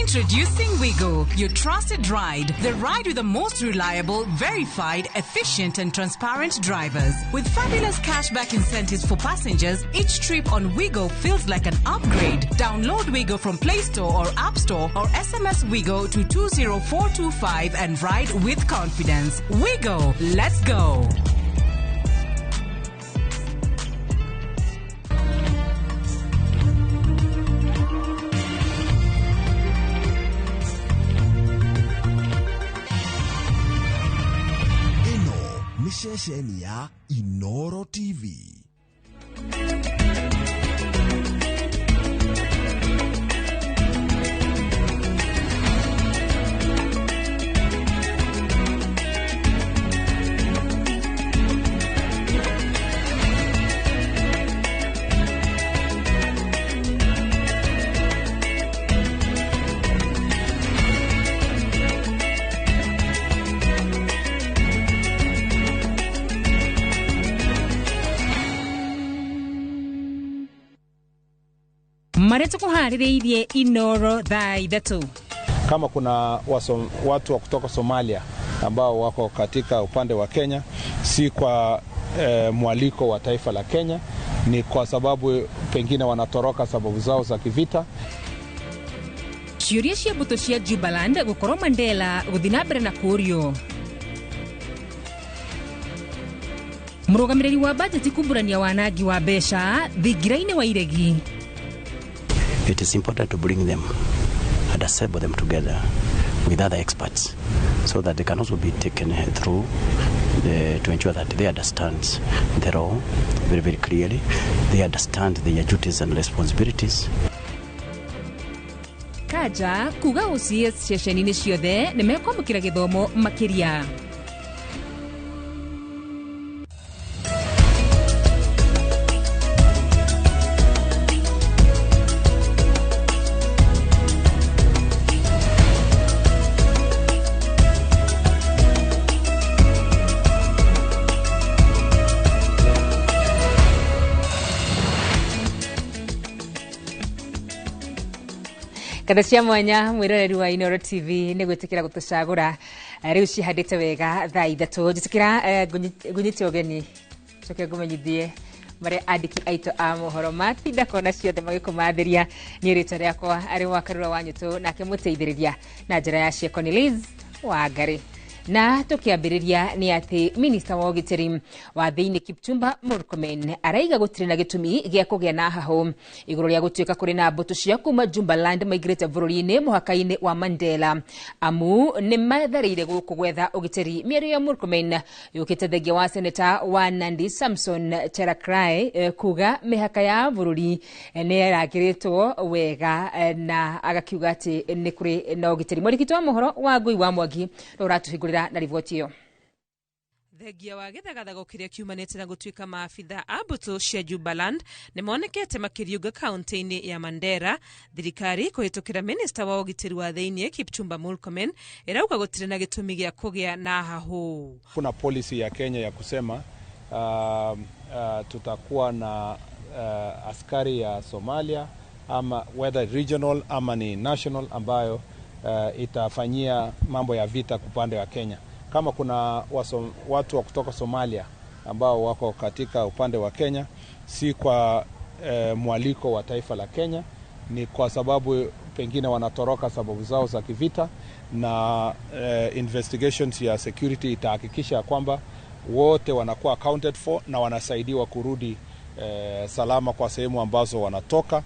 Introducing Wigo, your trusted ride. The ride with the most reliable, verified, efficient and transparent drivers. With fabulous cashback incentives for passengers, each trip on Wigo feels like an upgrade. Download Wigo from Play Store or App Store or SMS Wigo to 20425 and ride with confidence. Wigo, let's go. Ceceni ya Inoro TV. Marĩa tũkũharĩrĩirie Inoro thaa 3. Kama kuna watu wa kutoka Somalia ambao wako katika upande wa Kenya, si kwa mwaliko wa taifa la Kenya, ni kwa sababu pengine wanatoroka sababu zao za kivita. Ciũria cia mbũtũ cia Jubaland gũkorwo Mandela gũthiĩ na mbere na kũũrio. Mũrũgamĩrĩri wa bajeti kumbũrania wanangi wa mbeca thingira-inĩ wa iregi. It is important to bring them and assemble them together with other experts so that they can also be taken through to ensure that they understand the law very, very clearly. They understand their duties and responsibilities. Kaja kuga OCS ceceni-inĩ ciothe nĩ mekwamũkĩra gĩthomo makĩria. Ngatho cia mwanya mwiroreri wa Inooro TV nĩ gwĩtĩkĩra gũtũcagũra. Rĩu cihandĩte wega thaa 3 njĩtĩkĩra ngũnyite ũgeni coke ngũmenyithie marĩa andĩki aitũ a mohoro matinda kona ciothe magĩkũmathĩria. Niĩ rĩtwa rĩakwa arĩ wa Karura wa Nyũtũ, nake mũteithĩrĩria na njĩra ya ciĩko nĩ Liz Wangari. Na tukiambĩrĩria nĩ atĩ minista wa ũgitĩri wa thĩinĩ Kipchumba Murkomen araiga gũtirĩ na gĩtũmi gĩa kũgĩa na hahũ igũrũ rĩa gũtuĩka kũrĩ na mbũtũ cia kuma Jumbaland maingĩrĩte bũrũri-inĩ mũhaka-inĩ wa Mandela, amu nĩ matharĩire gũkũ gwetha ũgitĩri. Mĩario ya Murkomen yũkĩte thengia wa seneta wa Nandi Samson Cherargei kuga mĩhaka ya bũrũri nĩ ĩrangĩrĩtwo wega, na agakiuga atĩ nĩ kũrĩ na ũgitĩri. Mwandĩki wa mohoro wa Ngui wa Mwangi ũratũhingũrĩra na riboti ĩyo. Thengia wa gĩthagathago kĩrĩa kiumanĩte na gũtuĩka maabitha a mbũtũ cia Jubaland nĩ monekete makĩriũnga kaunti-inĩ ya Mandera, thirikari kũhĩtũkĩra minista wa ũgitĩri wa thĩinĩ Kipchumba Murkomen ĩrauga gũtirĩ na gĩtũmi gĩa kũgĩa na hahũ. Kuna policy ya Kenya ya kusema tutakuwa na askari ya Somalia ama whether regional ama ni national ambayo itafanyia mambo ya vita upande wa Kenya. Kama kuna watu wa kutoka Somalia ambao wako katika upande wa Kenya, si kwa mwaliko wa taifa la Kenya, ni kwa sababu pengine wanatoroka sababu zao za kivita, na investigations ya security itahakikisha kwamba wote wanakuwa accounted for na wanasaidiwa kurudi salama kwa sehemu ambazo wanatoka.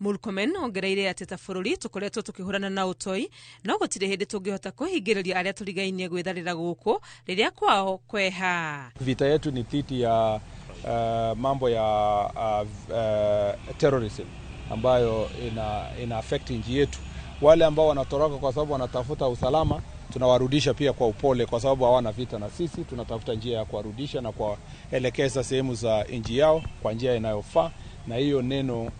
Murkomen ongereire atĩ ta bũrũri tũkoretwo tũkĩhũrana na ũtoi, no gũtirĩ hĩndĩ tũngĩhota kũhingĩrĩria arĩa tũrigainie gwĩtharĩra gũkũ rĩrĩa kwao kweha. Vita yetu ni dhidi ya mambo ya terrorism ambayo ina affect nchi yetu. Wale ambao wanatoroka kwa sababu wanatafuta usalama tunawarudisha pia kwa upole, kwa sababu hawana vita na sisi. Tunatafuta njia ya kuwarudisha na kuwaelekeza sehemu za nchi yao kwa njia inayofaa. Na hiyo neno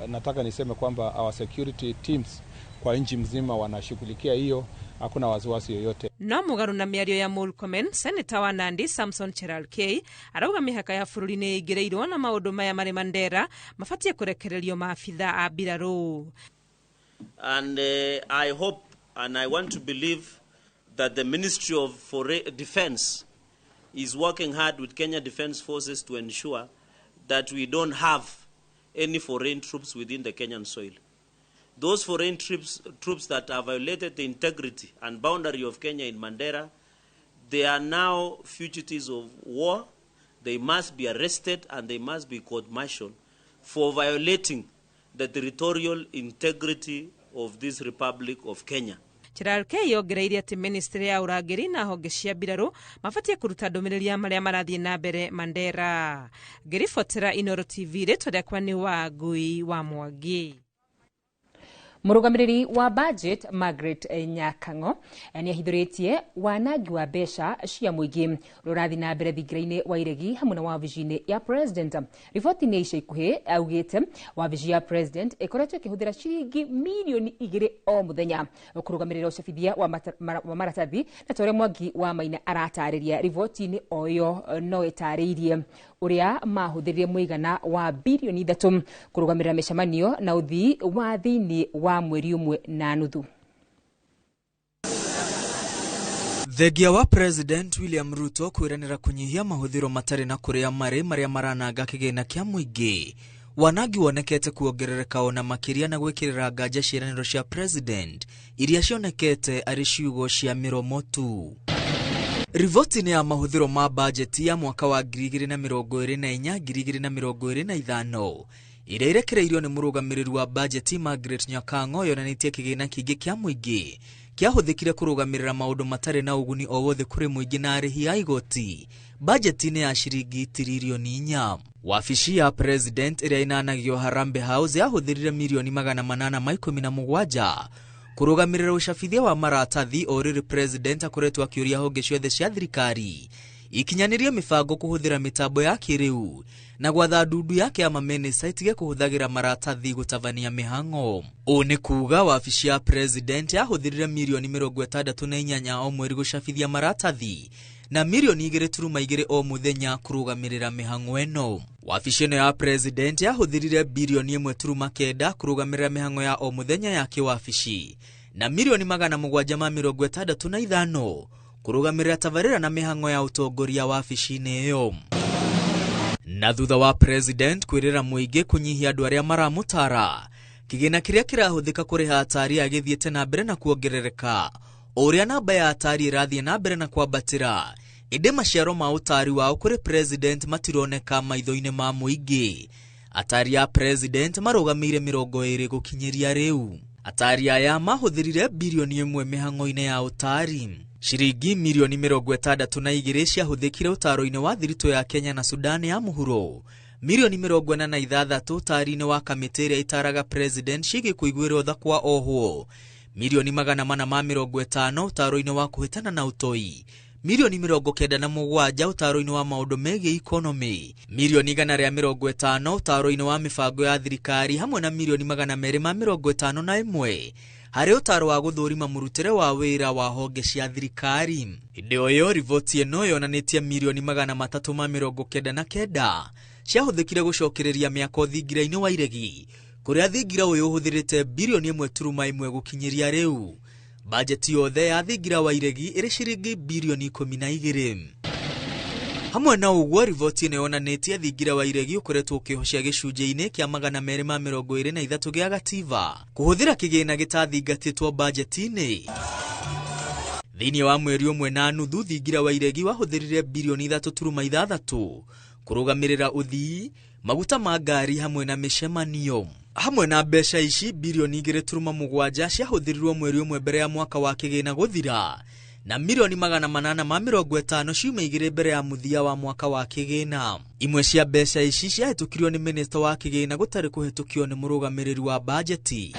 nataka niseme kwamba our security teams kwa nchi mzima wanashughulikia hiyo, hakuna wasiwasi yoyote. No mũgarũ na mĩario ya Murkomen, seneta wa Nandi Samson Cherargei arauga mĩhaka ya bũrũri nĩ ĩingĩrĩirwo na maũndũ maya marĩ Mandera mabatiĩ kũrekererio maabitha a mbirarũ. And I hope and I want to believe that the Ministry of Defense is working hard with Kenya Defense Forces to ensure that we don't have any foreign troops within the Kenyan soil. Those foreign troops that have violated the integrity and boundary of Kenya in Mandera, they are now fugitives of war. They must be arrested and they must be court-martialed for violating the territorial integrity of this Republic of Kenya. Cherargei ongereire atĩ ministry ya ũrangĩri na honge cia mbirarũ mabatiĩ kũruta ndũmĩrĩri ya marĩa marathiĩ na mbere Mandera. Ngĩribotera Inooro TV, rĩtwa rĩakwa nĩ Wangui wa Mwangi. Mũrũgamĩrĩri wa budget Margaret Nyakang'o nĩ ahithũrĩtie wanangi wa mbeca cia mũingĩ ũrĩa ũrathiĩ na mbere thingira-inĩ wa iregi hamwe na wabici-inĩ ya president. Riboti-inĩ ica ikuhĩ augĩte wabici ya president ĩkoretwo ĩkĩhũthĩra ciringi mirioni 2 o mũthenya kũrũgamĩrĩra ũcabithia wa maratathi, na ta ũrĩa Mwangi wa Maina aratarĩria riboti-inĩ o ĩyo no ĩtarĩirie ũrĩa mahũthĩrire mũigana wa birioni 3 kũrũgamĩrĩra mĩcemanio na ũthii wa thĩinĩ wa mweri 1.5. Thengia wa President William Ruto kwĩranĩra kũnyihia mahũthĩro matarĩ na kũrĩa marĩ marĩa marananga kĩgĩna kĩa mũingĩ. Wanangi wonekete kuongerereka ona makĩria na gwĩkĩrĩra nganja ciĩranĩro cia President iria cionekete arĩ ciugo cia mĩromo tu. Riboti-inĩ ya mahũthĩro ma bajeti ya mwaka wa 2024 2025 ĩrĩa ĩrekereirio nĩ mũrũgamĩrĩri wa bajeti Margaret Nyakang'o yonanĩtie kĩgĩna kĩingĩ kĩa mũingĩ kĩahũthĩkire kũrũgamĩrĩra maũndũ matarĩ na ũguni o wothe kũrĩ mũingĩ na arĩhi a igoti bajeti-inĩ ya ciringi tiririoni 4. Wabici ya President ĩrĩa ĩnanagio Harambee House yahũthĩrire mirioni 817 kũrũgamĩrĩra ũcabithia wa maratathi o rĩrĩ President akoretwo akĩũria honge ciothe cia thirikari ikinyanĩrie mĩbango kũhũthĩra mĩtambo ya kĩrĩu na gwatha ndundu yake ya mamĩnĩsta itige kũhũthagĩra maratathi gũtabania mĩhang'o. Ũũ nĩ kuuga wabici ya President yahũthĩrire mirioni 68 o mweri gũcabithia maratathi na mirioni 2.2 o mũthenya kũrũgamĩrĩra mĩhang'o ĩno. Wabici ĩno ya president yahũthĩrire birioni 1.9 kũrũgamĩrĩra mĩhang'o ya o mũthenya ya kĩwabici na mirioni 765 kũrũgamĩrĩra tabarĩra na mĩhang'o ya ũtongoria wabici-inĩ ĩyo. Na thutha wa president kwĩrĩra mũingĩ kũnyihia andũ arĩa maramũtara, kĩgĩna kĩrĩa kĩrahũthĩka kũrĩha atari agĩthiĩte na mbere na kuongerereka o ũrĩa namba ya atari ĩrathiĩ na mbere na kwambatĩra, ĩndĩ maciaro ma ũtari wao kũrĩ president matironeka maitho-inĩ ma mũingĩ. Atari a president marũgamĩire 20 gũkinyĩria rĩu. Atari aya mahũthĩrire birioni 1 mĩhang'o-inĩ ya ũtari. Ciringi mirioni 62 ciahũthĩkire ũtaro-inĩ wa thiritũ ya Kenya na Sudan ya mũhuro, mirioni 46 ũtari-inĩ wa kamĩtĩ ĩrĩa ĩtaraga president ciĩgiĩ kũiguĩrwo tha kwa ohwo, mirioni 450 ũtaro-inĩ wa kũhĩtana na ũtoi, mirioni 97 ũtaro-inĩ wa maũndũ megiĩ ikonomi, mirioni 150 ũtaro-inĩ wa mĩbango ya thirikari hamwe na mirioni 251 harĩ ũtaro wa gũthũrima mũrutĩre wa wĩra wa honge cia thirikari. Hĩndĩ o ĩyo riboti ĩno yonanĩtie mirioni 399 ciahũthĩkire gũcokereria mĩako thingira-inĩ wa Iregi, kũrĩa thingira ũyũ ũhũthĩrĩte birioni 1.1 gũkinyĩria rĩu. Bajeti yothe ya thingira wa Iregi ĩrĩ ciringi birioni 12. Hamwe na ũguo riboti ĩno yonanĩtie thingira wa Iregi ũkoretwo ũkĩhocia gĩcunjĩ-inĩ kĩa 223 gĩa gativa kũhũthĩra kĩgĩna gĩtathingatĩtwo bajeti-inĩ. Thĩinĩ wa mweri 1.5 thingira wa Iregi wahũthĩrire birioni 3.6 kũrũgamĩrĩra ũthii, maguta ma ngari hamwe na mĩcemanio. Hamwe na mbeca ici birioni 2.7 ciahũthĩrirwo mweri 1 mbere ya mwaka wa kĩgĩna gũthira na mirioni 850 ciumia 2 mbere ya mũthia wa mwaka wa kĩgĩna. Imwe cia mbeca ici ciahĩtũkirio nĩ minista wa kĩgĩna gũtarĩ kũhĩtũkio nĩ mũrũgamĩrĩri wa bajeti.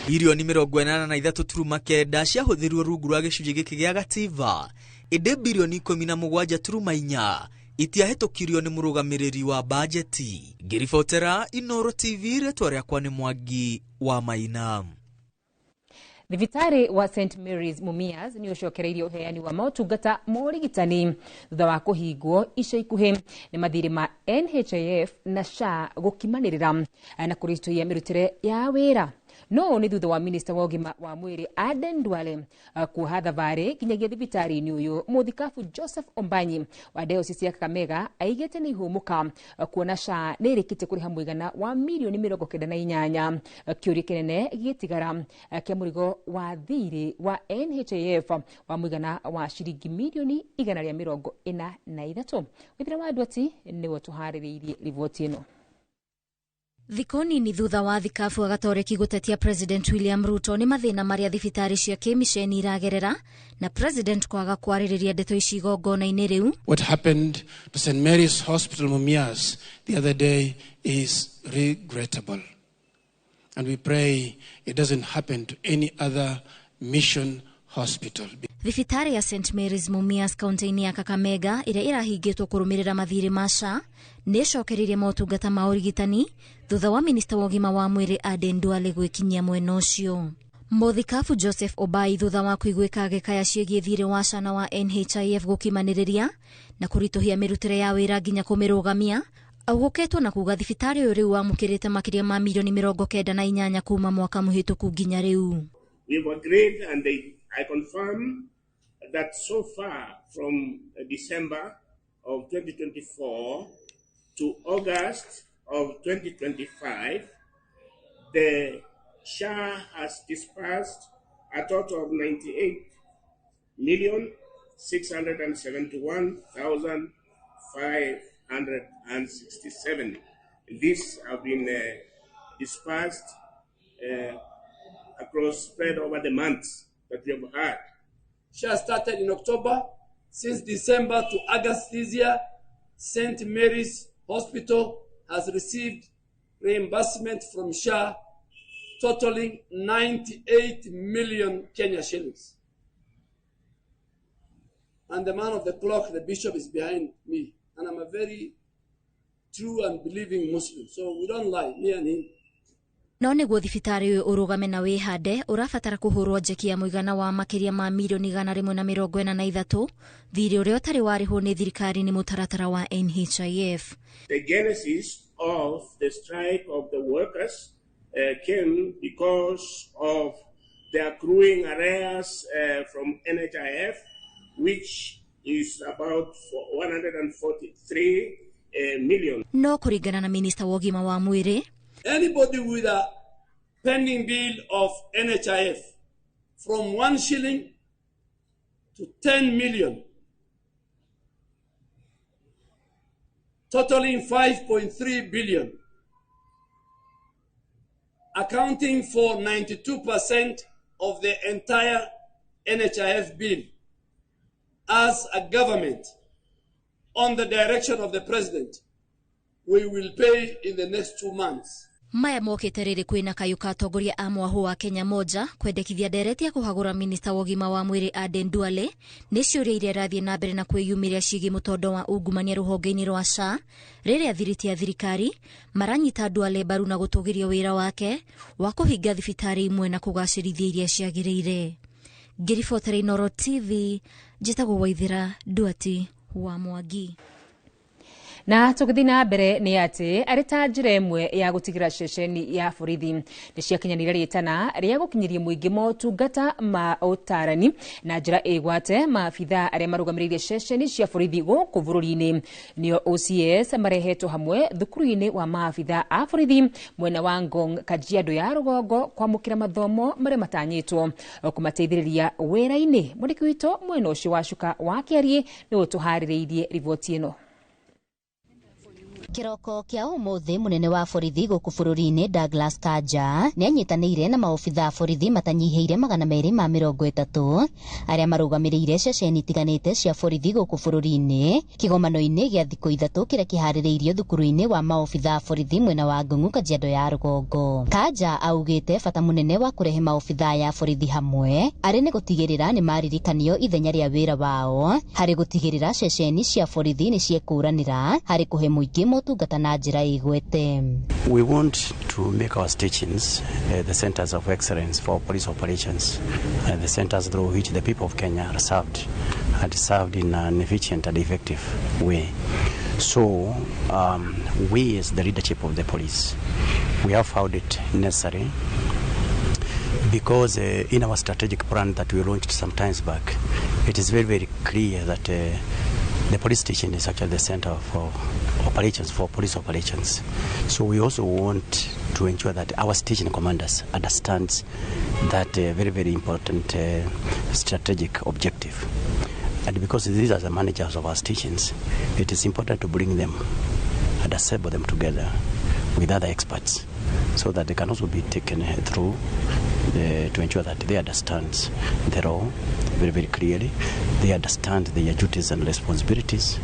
Birioni 83.9 ciahũthĩrirwo rungu rwa gĩcunjĩ gĩkĩ gĩa gativa, ĩndĩ birioni 17.4 itiahĩtũkirio nĩ mũrũgamĩrĩri wa bajeti. Ngĩribotera Inoro TV, rĩtwa rĩakwa nĩ Mwangi wa Maina. Thibitarĩ wa St Mary's Mumias nĩ ũcokereirie ũheani wa motungata ma ũrigitani thutha wa kũhingwo ica ikuhĩ nĩ mathirĩ ma NHIF na SHA gũkimanĩrĩra na kũritũhia mĩrutĩre ya wĩra. No nĩ thutha wa minista wa ũgima wa mwĩrĩ Aden Duale kuoha thabarĩ nginyagia thibitarĩ-inĩ ũyũ. Mũthikabu Joseph Ombanyi wa diocese ya Kakamega aigĩte nĩ ihũmũka kuona SHA nĩ ĩrĩkĩtie kũrĩha mũigana wa mirioni 98. Kĩũria kĩnene gĩtigara kĩa mũrigo wa thirĩ wa NHIF wa mũigana wa ciringi mirioni 143. Wĩthĩra wa Ndwati nĩwe tũharĩrĩirie riboti ĩno. Thikũ nini thutha wa thikabu wa Gatoreki gũtetia President William Ruto nĩ mathĩna marĩa thibitarĩ cia kĩmiceni iragerera na President kwaga kwarĩrĩria ndeto ici igongona-inĩ rĩu. What happened to St Mary's Hospital Mumias the other day is regrettable, and we pray it doesn't happen to any other mission hospital. Thibitarĩ ya St Mary's Mumias kaunti-inĩ ya Kakamega ĩrĩa ĩrahingĩtwo kũrũmĩrĩra mathirĩ ma SHA nĩ ĩcokereirie motungata ma ũrigitani thutha wa minista wa ũgima wa mwĩrĩ Aden Duale gwĩkinyia mwena ũcio. Mũthikabu Joseph Obai thutha wa kũiguĩka agĩkaya ciĩgiĩ thirĩ wa SHA na wa NHIF gũkimanĩrĩria na kũritũhia mĩrutĩre ya wĩra nginya kũmĩrũgamia, augũkĩtwo na kuga thibitarĩ ũyũ rĩu wamũkĩrĩte makĩria ma mirioni 98 kuma mwaka mũhĩtũku nginya rĩu. We've agreed and I confirm that so far from December of 2024 to August of 2025, the SHA has disbursed a total of 98,671,567. These have been dispersed across, spread over the months that we have had. SHA started in October. Since December to August this year, St. Mary's Hospital has received reimbursement from SHA totaling 98 million Kenya shillings. And the man of the clock, the bishop, is behind me. And I'm a very true and believing Muslim. So we don't lie, me and him. No nĩguo thibitarĩ ũyũ ũrũgame na wĩhande ũrabatara kũhũrwo njeki ya mũigana wa makĩria ma mirioni 143, thirĩ ũrĩa ũtarĩ warĩhwo nĩ thirikari nĩ mũtaratara wa NHIF. The genesis of the strike of the workers came because of the accruing arrears from NHIF, which is about 143 million. No kũringana na minista wa ũgima wa mwĩrĩ, anybody with a pending bill of NHIF from 1 shilling to 10 million, totaling 5.3 billion, accounting for 92% of the entire NHIF bill, as a government, on the direction of the president, we will pay in the next 2 months. Maya mokĩte rĩrĩ kwĩna kayũ ka atongoria a mwahũ wa Kenya Moja kwendekithia ndereti ya kũhagũra minista wa ũgima wa mwĩrĩ Aden Duale nĩ ciũria iria irathiĩ na mbere na kwĩyumĩria ciĩgiĩ mũtondo wa ungumania rũhonge-inĩ rwa SHA, rĩrĩa thiriti ya thirikari maranyita Duale mbaru na gũtũgĩria wĩra wake wa kũhinga thibitarĩ imwe na kũgacĩrithia iria ciagĩrĩire. Ngĩribotera Inooro TV, njĩtagwo Waithĩra Duati wa Mwangi. Na tũgĩthiĩ na mbere nĩ atĩ arĩ ta njĩra ĩmwe ya gũtigĩra ceceni ya borithi nĩ ciakinyanĩire rĩtana rĩa gũkinyĩria mũingĩ motungata ma ũtarani na njĩra ĩgwate. Maabithaa arĩa marũgamĩrĩire ceceni cia borithi gũkũ bũrũri-inĩ nĩo OCS marehetwo hamwe thukuru-inĩ wa maabithaa a borithi mwena wa Ngong, Kajiado ya rũgongo kwamũkĩra mathomo marĩa matanyĩtwo kũmateithĩrĩria wĩra-inĩ. Mwandĩki witũ mwena ũcio wa Cuka wa Kĩariĩ nĩwe ũtũharĩrĩirie riboti ĩno. Kĩroko kĩa ũmũthĩ mũnene wa borithi gũkũ bũrũri-inĩ Douglas Kanja nĩanyitanĩire na maobitha a borithi matanyihĩire 230 arĩa marũgamĩrĩire ceceni itiganĩte cia borithi gũkũ bũrũri-inĩ kĩgomano-inĩ gĩa thikũ 3 kĩrĩa kĩharĩrĩirio thukuru-inĩ wa maobitha a borithi mwena wa Ngong'u, Kajiado ya rũgongo. Kanja augĩte bata mũnene wa kũrehe maobitha ya borithi hamwe arĩ nĩ gũtigĩrĩra nĩ maririkanio ithenya rĩa wĩra wao harĩ gũtigĩrĩra ceceni cia borithi nĩ ciekũranĩra harĩ kũhe mũingĩ motungata na njĩra igwete. We want to make our stations the centers of excellence for police operations, the centers through which the people of Kenya are served and served in an efficient and effective way. So we as the leadership of the police, we have found it necessary because in our strategic plan that we launched some times back, it is very, very clear that the police station is actually the center for operations, for police operations. So we also want to ensure that our station commanders understands that very, very important strategic objective. And because these are the managers of our stations, it is important to bring them and assemble them together with other experts so that they can also be taken through to ensure that they understand the role very, very clearly. They understand their duties and responsibilities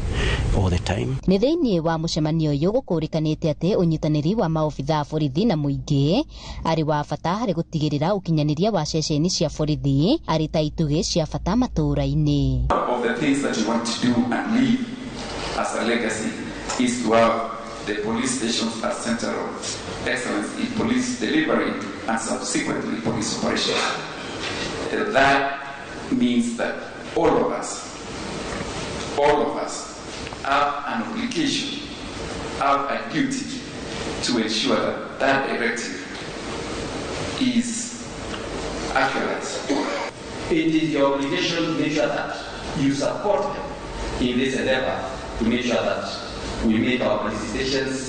all the time. Nĩ thĩinĩ wa mũcemanio ũyũ gũkũrĩkanĩte atĩ ũnyitanĩri wa maobitha a borithi na mũingĩ arĩ wa bata harĩ gũtigĩrĩra ũkinyanĩria wa ceceni cia borithi arĩ ta itugĩ cia bata matũũra-inĩ. Of the things that you want to do and leave as a legacy is to have the police stations as center of excellence in police delivery and subsequently police operations. That means that all of us have an obligation, have a duty to ensure that that directive is actualized. It is your obligation to make sure that you support them in this endeavor to make sure that we make our police stations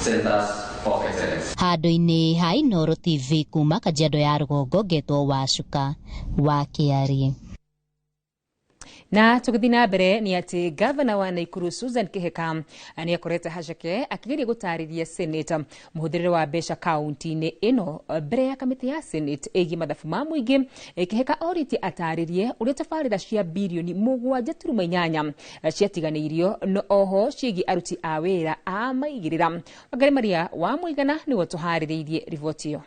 centers of excellence. Handũ-inĩ ha Inooro TV kuma Kajiado ya rũgongo ngetwo Wacuka wa Kĩariĩ. Na tũgĩthiĩ na mbere nĩ atĩ gavana wa Naikuru Susan Kihika nĩ akorete haceke akĩgeria gũtarĩria Senate mũhũthĩrĩre wa mbeca kaunti-inĩ ĩno mbere ya kamĩtĩ ya Senate ĩgiĩ mathabu ma mũingĩ. Kihika orĩtie atarĩrie ũrĩa tabarĩra cia birioni 7.8 ciatiganĩirio no oho ciĩgiĩ aruti a wĩra a maigĩrĩra. Wangari Maria wa Mũigana nĩwe tũharĩrĩirie riboti ĩyo.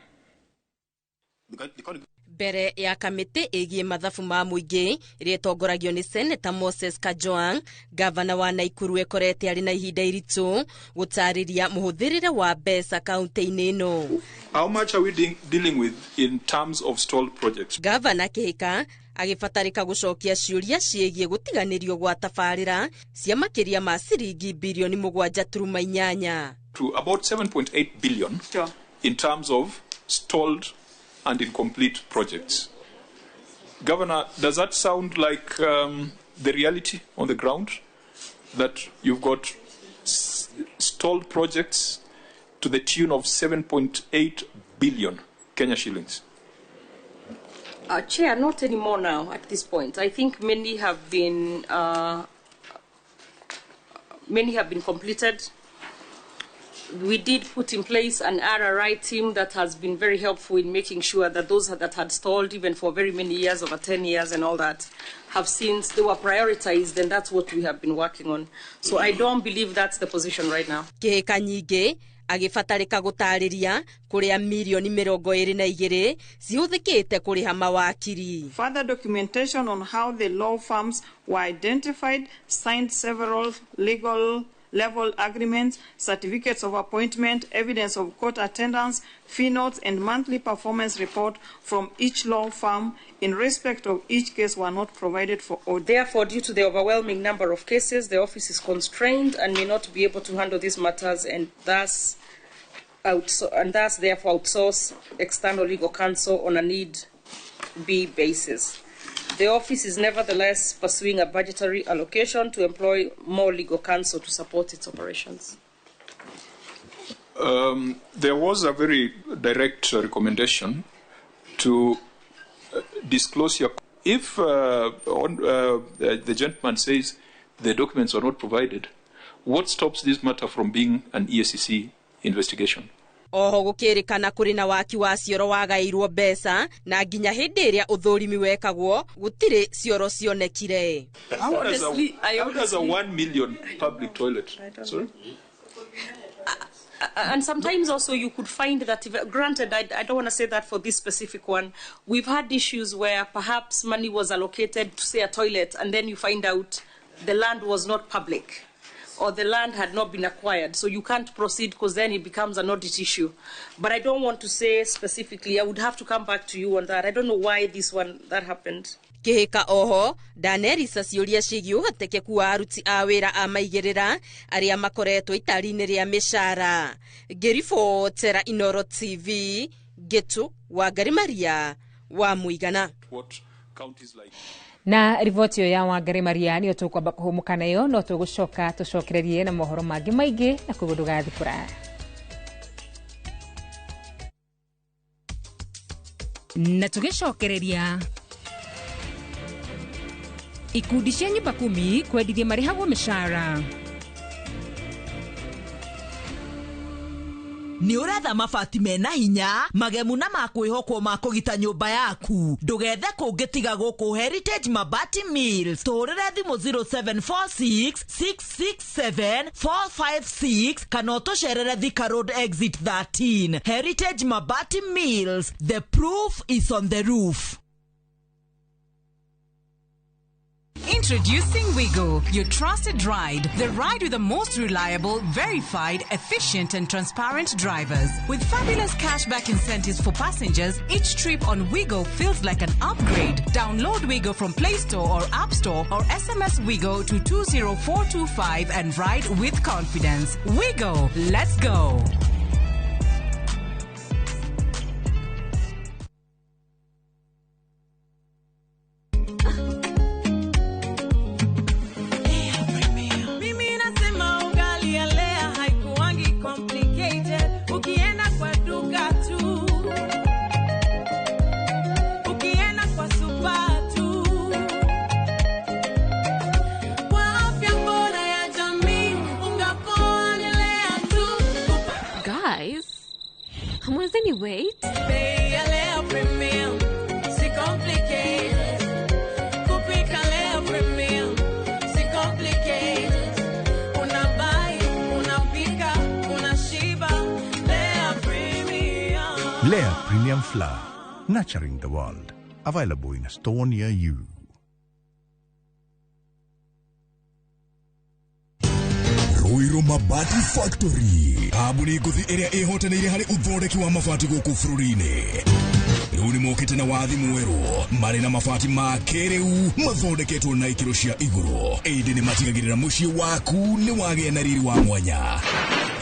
Mbere ya kamĩtĩ ĩgiĩ mathabu ma mũingĩ ĩrĩa ĩtongoragio nĩ Senator Moses Kajwang, gavana wa Naikuru ekorete arĩ na ihinda iritũ gũtarĩria mũhũthĩrĩre wa mbeca kaunti-inĩ ĩno. How much are we dealing with in terms of stalled projects? Gavana Kihika agĩbatarĩka gũcokia ciũria ciĩgiĩ gũtiganĩrio gwa tabarĩra cia makĩria ma ciringi birioni 7.8. To about 7.8 billion in terms of stalled and incomplete projects. Governor, does that sound like the reality on the ground? That you've got stalled projects to the tune of 7.8 billion Kenya shillings? Chair, not anymore now at this point. I think many have been completed. We did put in place an RRI team that has been very helpful in making sure that those that had stalled even for very many years, over 10 years and all that, have since they were prioritized, and that's what we have been working on. So I don't believe that's the position right now. Kihika nyingĩ agĩbatarĩka gũtarĩria kũrĩa mirioni 22 cihũthĩkĩte kũrĩha mawakiri. Further documentation on how the law firms were identified, signed several legal level agreements, certificates of appointment, evidence of court attendance, fee notes, and monthly performance report from each law firm in respect of each case were not provided for audit. Therefore, due to the overwhelming number of cases, the office is constrained and may not be able to handle these matters, and thus therefore outsource external legal counsel on a need-be basis. The office is nevertheless pursuing a budgetary allocation to employ more legal counsel to support its operations. There was a very direct recommendation to disclose your... If the gentleman says the documents are not provided, what stops this matter from being an EACC investigation? Oho gũkĩrĩkana kũrĩ na waki wa cioro wagaĩirwo mbeca na nginya hĩndĩ ĩrĩa ũthũrimi wekagwo gũtirĩ cioro cionekire. How does a 1 million public toilet? Sorry? And sometimes also you could find that, if, granted, I don't want to say that for this specific one, we've had issues where perhaps money was allocated to, say, a toilet, and then you find out the land was not public or the land had not been acquired. So you can't proceed because then it becomes an audit issue. But I don't want to say specifically. I would have to come back to you on that. I don't know why this one, that happened. Kihika oho ndanerisa ciũria ciĩgiĩ ũhotekeku wa aruti a wĩra a maigĩrĩra arĩa makoretwo itari-inĩ rĩa mĩcara. Ngĩribotera Inoro TV, Gĩtũ Wangari Maria wa Mũigana. Na riboti ĩyo ya Wangari Maria nĩyo tũkwamba kũhũmũka nayo, no tũgũcoka tũcokererie na mohoro mangĩ maingĩ na koguo ndũgathiĩ kũraya. Na tũgĩcokereria ikundi cia nyumba kumi kwendithia marĩhagwo mĩcara. Nĩ ũretha mabati mena hinya magemu na makwĩhokwo ma kũgita nyũmba yaku, ndũgethe kũngĩ tiga gũkũ Heritage Mabati Mills. Tũhũrĩre thimũ 0746 667 456 kana ũtũcerere Thika Road Exit 13. Heritage Mabati Mills, the proof is on the roof. Introducing Wigo, your trusted ride. The ride with the most reliable, verified, efficient and transparent drivers. With fabulous cashback incentives for passengers, each trip on Wigo feels like an upgrade. Download Wigo from Play Store or App Store or SMS Wigo to 20425 and ride with confidence. Wigo, let's go. Wait. Lea Premium Flour, nurturing the world. Available in a store near you. Ruiru Mabati Factory, kambuni ngũthi ĩrĩa ĩhotanĩire harĩ ũthondeki wa mabati gũkũ bũrũri-inĩ. Rĩu nĩ mokĩte na wathi mwerũ, marĩ na mabati ma kĩrĩu mathondeketwo na ikĩro cia igũrũ, ĩndĩ nĩ matigagĩrĩra mũciĩ waku nĩ wagĩa na riri wa mwanya.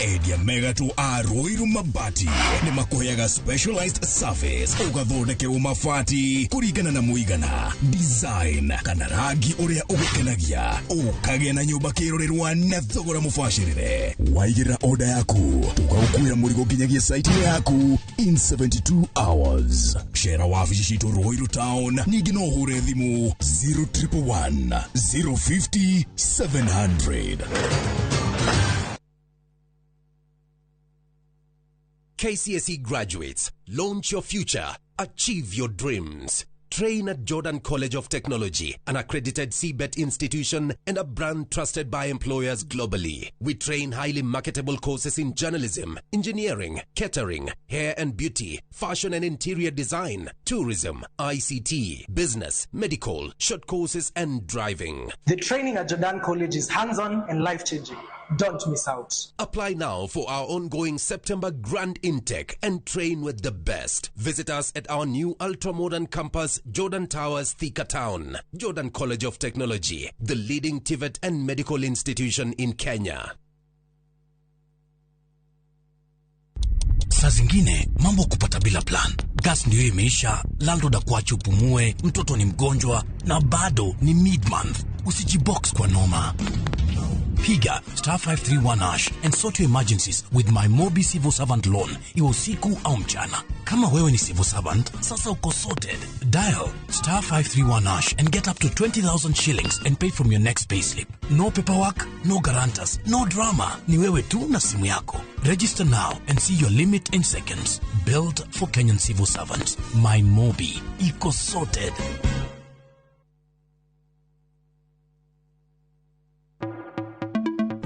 Endia megatũ a Ruiru Mabati nĩ makũheaga specialized service, ũgathondekerwo mabati kũringana na mũigana, design kana rangi ũrĩa ũgũkenagia, ũkagĩa na nyũmba kĩrorerwa na thogora mũbacĩrĩre. Waigĩrĩra oda yaku, tũgagũkuĩra mũrigo nginyagia site-inĩ yaku in 72 hours. Cera wabici citũ Ruiru Town, ningĩ no ũhũre thimũ 0111 050 700. KCSE graduates, launch your future, achieve your dreams. Train at Jordan College of Technology, an accredited CBET institution and a brand trusted by employers globally. We train highly marketable courses in journalism, engineering, catering, hair and beauty, fashion and interior design, tourism, ICT, business, medical, short courses and driving. The training at Jordan College is hands-on and life-changing. Don't miss out. Apply now for our ongoing September grand intake and train with the best. Visit us at our new ultra-modern campus, Jordan Towers, Thika Town. Jordan College of Technology, the leading TVET and medical institution in Kenya. Saa zingine mambo kupata bila plan. Gas ndio imeisha, landlord akuache upumue, mtoto ni mgonjwa na bado ni mid-month. Usijibox kwa noma. Piga star 531 hash and sort your emergencies with my Mobi Civil Servant Loan, iwe usiku au mchana. Kama wewe ni civil servant, sasa uko sorted. Dial star 531 hash and get up to 20,000 shillings and pay from your next payslip. No paperwork, no guarantors, no drama. Ni wewe tu na simu yako. Register now and see your limit in seconds. Built for Kenyan civil servants. My Mobi. Iko sorted.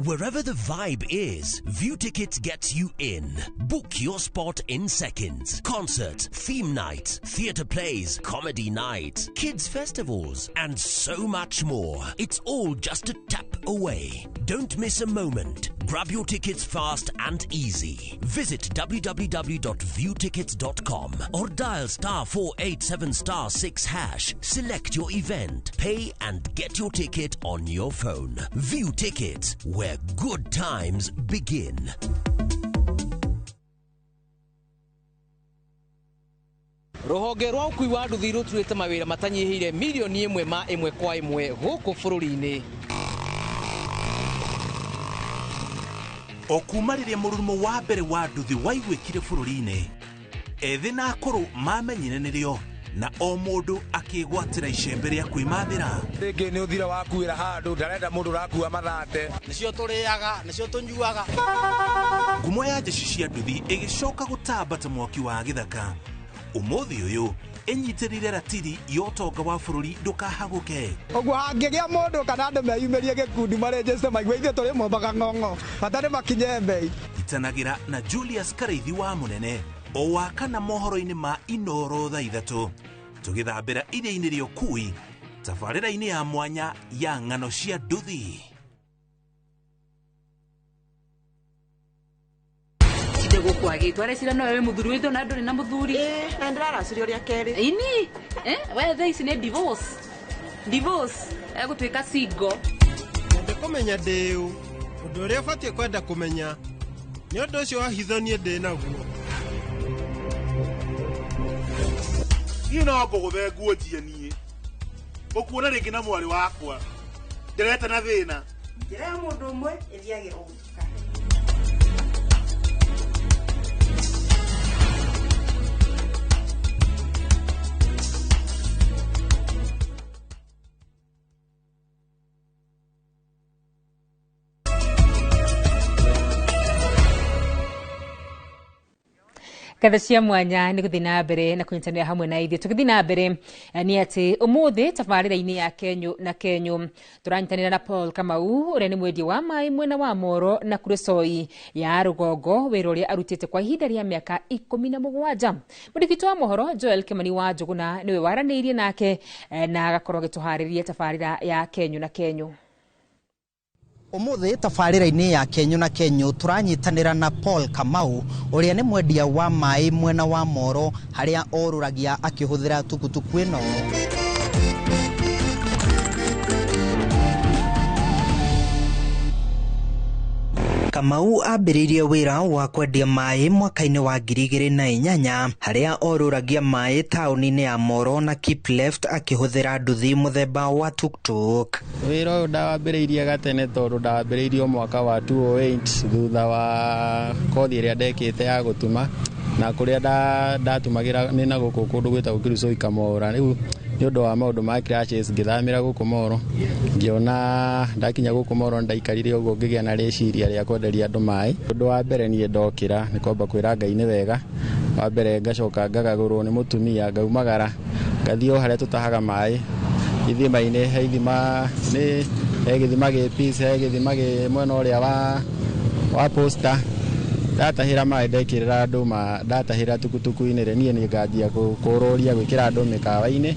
Wherever the vibe is, View Tickets gets you in. Book your spot in seconds. Concert, theme night, theatre plays, comedy night, kids festivals, and so much more. It's all just a tap away. Don't miss a moment. Grab your tickets fast and easy. Visit www.viewtickets.com or dial star 487 star 6 hash. Select your event, pay and get your ticket on your phone. View Tickets, where good times begin. Rũhonge rwa ũkui wa nduthi rũturĩte mawĩra matanyihĩire milioni ĩmwe ma ĩmwe kwa ĩmwe gũkũ bũrũri-inĩ. O kuma rĩrĩa mũrurumo wa mbere wa nduthi waiguĩkire bũrũri-inĩ, ethĩ na akũrũ mamenyire nĩrĩo na o mũndũ akĩgwatĩra icembe rĩa kwĩmathĩra. Rĩngĩ nĩ ũthira wakuĩra handũ ndarenda mũndũ ũrakua mathate. Nĩcio tũrĩaga, nĩcio tũnyuaga. Ngumo ya jeshi cia nduthi ĩgĩcoka gũtamba ta mwaki wa gĩthaka. Ũmũthĩ ũyũ ĩnyitĩrĩire ratiri ya ũtonga wa bũrũri ndũkahagũke. Ũguo hangĩgĩa mũndũ kana andũ meyumĩrie gĩkundi marĩnjĩte maigue ithuĩ tũrĩ mombaga ng'ong'o bata nĩ makinye mbei. Itanagĩra na Julius Karaithi wa Mũnene o wa kana mohoro-inĩ ma Inoro thaa 3 tũgĩthambĩra iria-inĩ rĩa ũkui tabarĩra-inĩ ya mwanya ya ng'ano cia nduthi. Gũkwagĩtwo arecira nowe wĩ mũthuri witũ na ndũrĩ na mũthuri. Na ndĩraracirio rĩa kerĩ. Ini we thaa ici nĩ divorce. Divorce egũtuĩka single. Nyende kũmenya ndĩ ũ, ũndũ ũrĩa ũbatiĩ kwenda kũmenya nĩ ũndũ ũcio wa hitho niĩ ndĩ naguo. Niĩ no ngũgũthe nguo njie niĩ ũkuona rĩngĩ na mwarĩ wakwa ndĩreta na thĩna. Njĩra ya mũndũ ũmwe ĩthiagĩrwo gũtuka. Ngatho cia mwanya nĩ gũthiĩ na mbere na kũnyitanĩra hamwe na ithuĩ. Tũgĩthiĩ na mbere nĩ atĩ ũmũthĩ tabarĩra-inĩ ya Kenyũ na Kenyũ tũranyitanĩra na Paul Kamau ũrĩa nĩ mwendia wa maĩ mwena wa Moro na Kuresoi ya rũgongo, wĩra ũrĩa arutĩte kwa ihinda rĩa mĩaka 17. Mũndĩki wa mohoro Joel Kimani wa Njũgũna nĩwe waranĩirie nake na agakorwo agĩtũharĩria tabarĩra ya Kenyũ na Kenyũ. Umuthi tabarĩra-inĩ ya Kenyũ na Kenyũ tũranyitanĩra na Paul Kamau ũrĩa nĩ mwendia wa maĩ mwena wa Moro harĩa orũragia akĩhũthĩra tukutuku ĩno. Kamau ambĩrĩirie wĩra wa kwendia maĩ mwaka-inĩ wa 2008 harĩa orũragia maĩ taũni-inĩ ya Moro na Keep Left akĩhũthĩra nduthi mũthemba wa tuktuk. Wĩra ũyũ ndawambĩrĩirie gatene tondũ ndawambĩrĩirie mwaka wa 2008 thutha wa kothi ĩrĩa ndekĩte ya gũtuma na kũrĩa ndatumagĩra nĩ na gũkũ kũndũ gwĩtagwo Kirisoi Kamora. Rĩu nĩ ũndũ wa maũndũ ma crashes ngĩthamĩra gũkũ Moro, ngĩona ndakinya gũkũ Moro ndaikarire ũguo ngĩgĩa na rĩciria rĩa kwenderia andũ maĩ. Ũndũ wa mbere niĩ ndokĩra nĩ kwamba kwĩra Ngai nĩ wega. Wa mbere ngacoka ngagagũrwo nĩ mũtumia ngaumagara ngathiĩ o harĩa tũtahaga maĩ ithima-inĩ, he ithima nĩ he gĩthima gĩ Peace, he gĩthima gĩ mwena ũrĩa wa Posta. Ndatahĩra maĩ ndekĩrĩra andũ ndatahĩra tukutuku-inĩ rĩ, niĩ nĩ nganjia kũrũria gwĩkĩra andũ mĩkawa-inĩ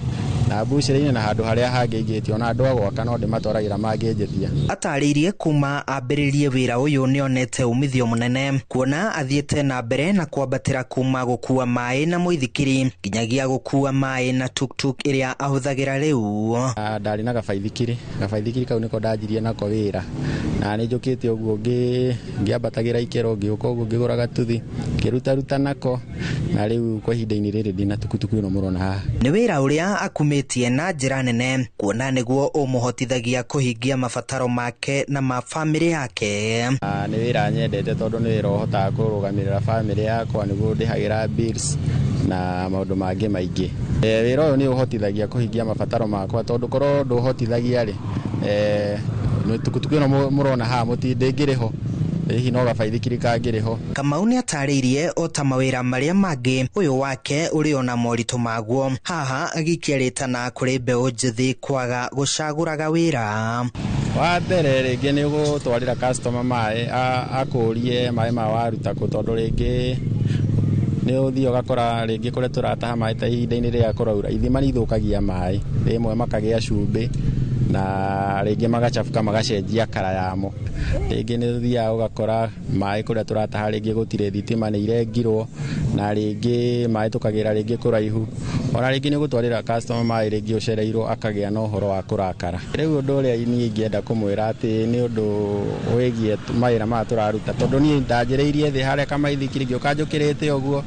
na mbucĩrĩ-inĩ na handũ harĩa hangĩingĩtio na andũ a gwaka no ndĩmatwaragĩra mangĩnjĩtia. Atarĩirie kuma ambĩrĩrie wĩra ũyũ nĩonete umithio mũnene kuona athiĩte na mbere na kwambatĩra kuma gũkua maĩ na mũithikiri nginyagia gũkua maĩ na tuktuk ĩrĩa ahũthagĩra rĩu. Ndarĩ na gabaithikiri kau nĩko ndanjirie nako wĩra na nĩ njũkĩte ũguo ngĩambatagĩra ikĩro ngĩũka ũguo ngĩgũra gatuthi ngĩrutaruta nako na rĩu kwa ihinda-inĩ rĩrĩ ndĩna tukutuku ĩno mũrona haha. Nĩ wĩra ũrĩa akumĩtie na njĩra nene kuona nĩguo ũmũhotithagia kũhingia mabataro make na ma bamĩrĩ yake. Nĩ wĩra nyendete tondũ nĩ wĩra ũhotaga kũrũgamĩrĩra bamĩrĩ yakwa, nĩguo ndĩhagĩra bills na maũndũ mangĩ maingĩ. Wĩra ũyũ nĩ ũhotithagia kũhingia mabataro makwa tondũ korwo ndũhotithagia rĩ, tukutuku ĩno mũrona haha ndĩngĩrĩ ho, hihi no gabaithikiri kangĩrĩ ho. Kamau nĩ atarĩirie o ta mawĩra marĩa mangĩ ũyũ wake ũrĩ ona moritũ maguo, haha agĩikia rĩtana kũrĩ mbeũ njĩthĩ kwaga gũcagũraga wĩra. Wa mbere rĩngĩ nĩ ũgũtwarĩra customer maĩ akũrie maĩ ma waruta kũ tondũ rĩngĩ nĩ ũthiĩ ũgakora rĩngĩ kũrĩa tũrataha maĩ ta ihinda-inĩ rĩrĩa kũraura ithima nĩ ithũkagia maĩ rĩmwe makagĩa cumbĩ na rĩngĩ magachafuka magacenjia kara yamo. Rĩngĩ nĩ ũthiaga ũgakora maĩ kũrĩa tũrataha rĩngĩ gũtirĩ thitima nĩ irengirwo na rĩngĩ maĩ tũkagĩra rĩngĩ kũraihu. Ona rĩngĩ nĩ ũgũtwarĩra customer maĩ rĩngĩ ũcereirwo akagĩa na ũhoro wa kũrakara. Rĩu ũndũ ũrĩa niĩ ingĩenda kũmwĩra atĩ nĩ ũndũ wĩgiĩ mawĩra maya tũraruta tondũ niĩ ndanjĩrĩirie thĩ harĩa kamaithikiri ngĩũka njũkĩrĩte ũguo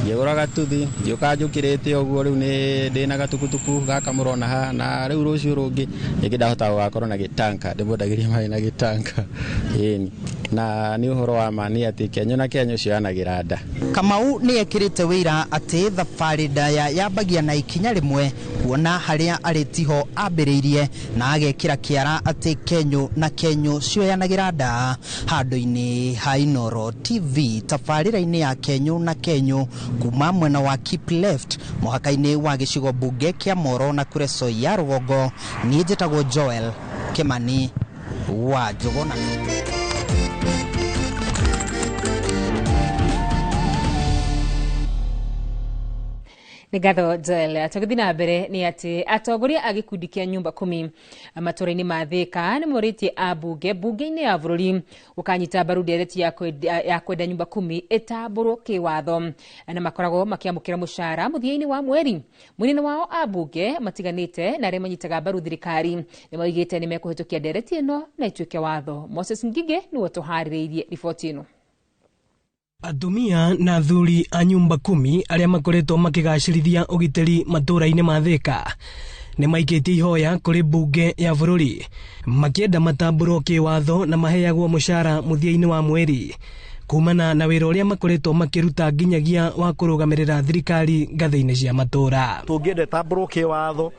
ngĩgũra gatuthi ngĩũka njũkĩrĩte ũguo rĩu nĩ ndĩna gatukutuku gaka mũrona haha na rĩu rũciũ rũngĩ rĩngĩ ndahota gũgakorwo na gĩtanka ndĩmwendagĩria maĩ na gĩtanka. Ĩni na nĩ ũhoro wa ma nĩ atĩ Kenyũ na Kenyũ cioyanagĩra nda. Kamau nĩ ekĩrĩte wĩra atĩ thabarĩ ndaya yambagia na ikinya rĩmwe kuona harĩa arĩ tiho ambĩrĩirie na agekĩra kĩara atĩ Kenyũ na Kenyũ cioyanagĩra nda. Handũ-inĩ ha Inooro TV tabarĩra-inĩ ya Kenyũ na Kenyũ kuma mwena wa Keep Left mũhaka-inĩ wa gĩcigo mbunge kĩa Moro na Kuresoi ya rũgongo, niĩ njĩtagwo Joel Kimani wa Njũgũna. Nĩ ngatho Joel. Tũgĩthiĩ na mbere nĩ atĩ atongoria a gĩkundi kĩa nyumba kumi matũũra-inĩ ma Thĩka nĩ morĩtie ambunge mbunge-inĩ ya bũrũri gũkanyita mbaru ndereti ya kwenda nyumba kumi ĩtambũrwo kĩwatho na makoragwo makĩamũkĩra mũcara mũthia-inĩ wa mweri. Mũnene wao ambunge matiganĩte na arĩa manyitaga mbaru thirikari nĩ moigĩte nĩ mekũhĩtũkia ndereti ĩno na ĩtuĩke watho. Moses Ngige nĩwe ũtũharĩrĩirie riboti ĩno. Atumia na athuri a nyumba kumi arĩa makoretwo makĩgacĩrithia ũgitĩri matũũra-inĩ ma Thĩka nĩ maikĩtie ihoya kũrĩ mbunge ya bũrũri makĩenda matambũrwo kĩwatho na maheagwo mũcara mũthia-inĩ wa mweri kumana na wĩra ũrĩa makoretwo makĩruta nginyagia wa kũrũgamĩrĩra thirikari ngathĩ-inĩ cia matũũra. Tũngĩenda ĩtambũrwo kĩwatho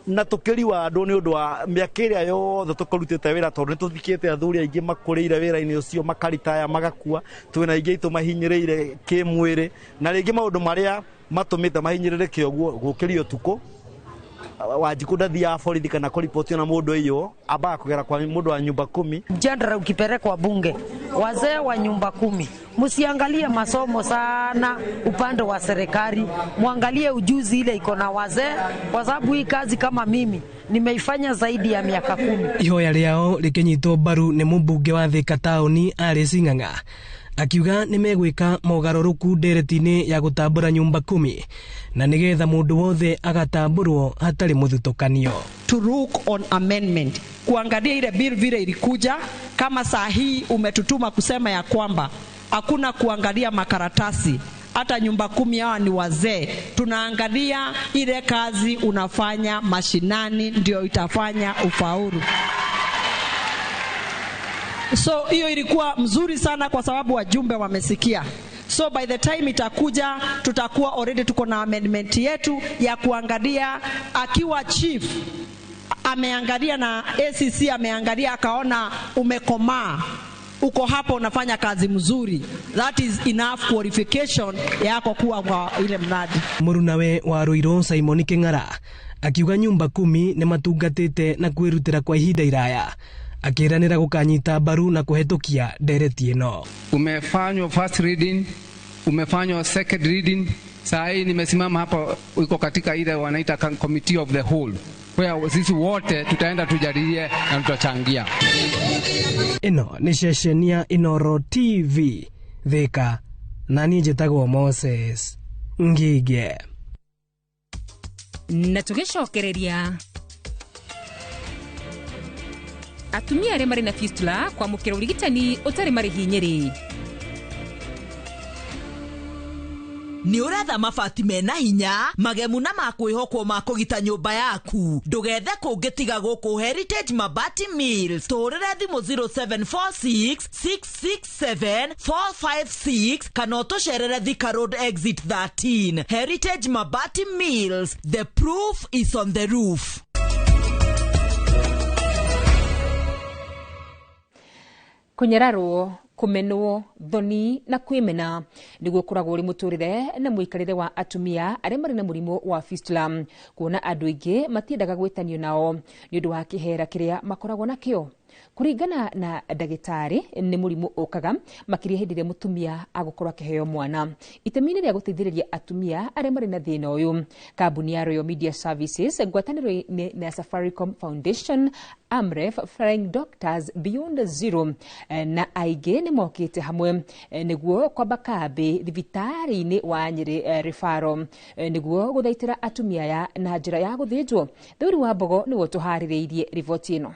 na tũkĩriwandwo nĩ ũndũ wa mĩaka ĩrĩa yothe tũkũrutĩte wĩra tondũ nĩ tũthikĩte athuri aingĩ makũrĩire wĩra-inĩ ũcio makaritaya magakua, twĩna aingĩ aitũ mahinyĩrĩire kĩmwĩrĩ na rĩngĩ maũndũ marĩa matũmĩte mahinyĩrĩrĩke ũguo gũkĩria ũtukũ Wanjikũ ndathiaga borithi kana kũribotio na mũndũ aiywo, ambaga kũgera kwa mũndũ wa nyumba kumi. Mjadala ukipelekwa bunge, wazee wa nyumba kumi, msiangalie masomo sana upande wa serikali, mwangalie ujuzi ile iko na wazee, kwa sababu hii kazi kama mimi nimeifanya zaidi ya miaka 10. Ihoya rĩao rĩkĩnyitwo mbaru nĩ mũmbunge wa Thika taũni Alice Ng'ang'a akiuga nĩ megwĩka mogarũrũku ndereti-inĩ ya gũtambũra nyumba kumi na nĩgetha mũndũ wothe agatambũrwo hatarĩ mũthutũkanio. To look on amendment, kuangalia ile bill vile ilikuja. Kama saa hii umetutuma kusema ya kwamba hakuna kuangalia makaratasi, hata nyumba kumi hawa ni wazee, tunaangalia ile kazi unafanya mashinani ndio itafanya ufaulu. So hiyo ilikuwa mzuri sana kwa sababu wajumbe wamesikia. So by the time itakuja tutakuwa already tuko na amendment yetu ya kuangalia akiwa chief ameangalia na ACC ameangalia akaona umekomaa, uko hapo unafanya kazi mzuri, that is enough qualification yako kuwa kwa ile mradi. Mũrunawe wa Ruiru Simon King'ara akiuga nyumba kumi nĩ matungatĩte na kwĩrutĩra kwa ihinda iraya, akĩranĩra gũkanyita mbaru na kũhetũkia ndereti ĩno. Umefanywa first reading, umefanywa second reading, saa hii nimesimama hapa, iko katika ile wanaita committee of the whole. Kwa sisi wote tutaenda tujadilie na tutachangia. Ĩno nĩ ceceni ya Inooro TV Thika, na niĩ njĩtagwo Moses Ngige. Na tũgĩcokereria atumia arĩa marĩ na fistula kwamũkĩra ũrigitani ũtarĩ marĩhi Nyĩrĩ. Nĩ ũretha mabati mena hinya magemu na makwĩhokwo ma kũgita nyũmba yaku, ndũgethe kũngĩ tiga gũkũ Heritage Mabati Mills. Tũhũrĩre thimũ 0746 667 456 kana ũtũcerere Thika Road Exit 13. Heritage Mabati Mills, the proof is on the roof. Kunyararwo, kumenwo, thoni na kwimena niguo koragwo uri muturire na muikarire wa atumia aria mari na murimu wa fistula, kuona andu aingi matiendaga gwitanio nao ni undu wa kihera kiria makoragwo nakio. Kuringana na ndagitari ni murimu ukaga makiria hindi ria mutumia agukorwo akiheo mwana. Itemi-inĩ rĩa gũteithĩrĩria atumia arĩa marĩ na thĩna ũyũ, kambuni ya Royal Media Services ngwatanĩro-inĩ na Safaricom Foundation, Amref, Flying Doctors, Beyond Zero na aingĩ nĩ mokĩte hamwe nĩguo kwamba kambĩ thibitarĩ-inĩ wa Nyĩrĩ Referral nĩguo gũthaitĩra atumia aya na njĩra ya gũthĩnjwo. Thuri wa Mbogo nĩwe ũtũharĩrĩirie riboti ĩno.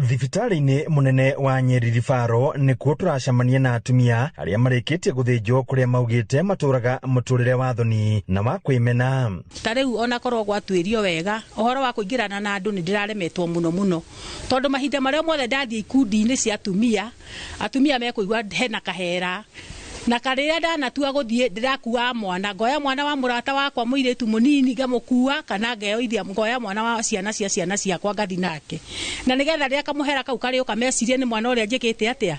Thibitarĩ-inĩ mũnene wa Nyeri Referral nĩkuo tũracemania na atumia arĩa marĩkĩtie gũthĩnjwo kũrĩa maugĩte matũraga mũtũrĩre wa thoni na wa kwĩmena. Ta rĩu onakorwo gwatuĩrio wega ũhoro wa kũingĩrana na andũ nĩ ndĩraremetwo mũno mũno, tondũ mahinda marĩa mothe ndathiĩ ikundi-inĩ cia atumia, atumia mekũigua hena kahera na karĩrĩa ndanatua gũthiĩ ndĩrakua mwana, ngoya mwana wa mũrata wakwa mũirĩtu mũnini ngamũkua, kana ngeoithia ngoya mwana wa ciana cia ciana ciakwa ngathi nake, na nĩgetha rĩrĩa kamũhera kau karĩũka mecirie nĩ mwana ũrĩa njĩkĩte atĩa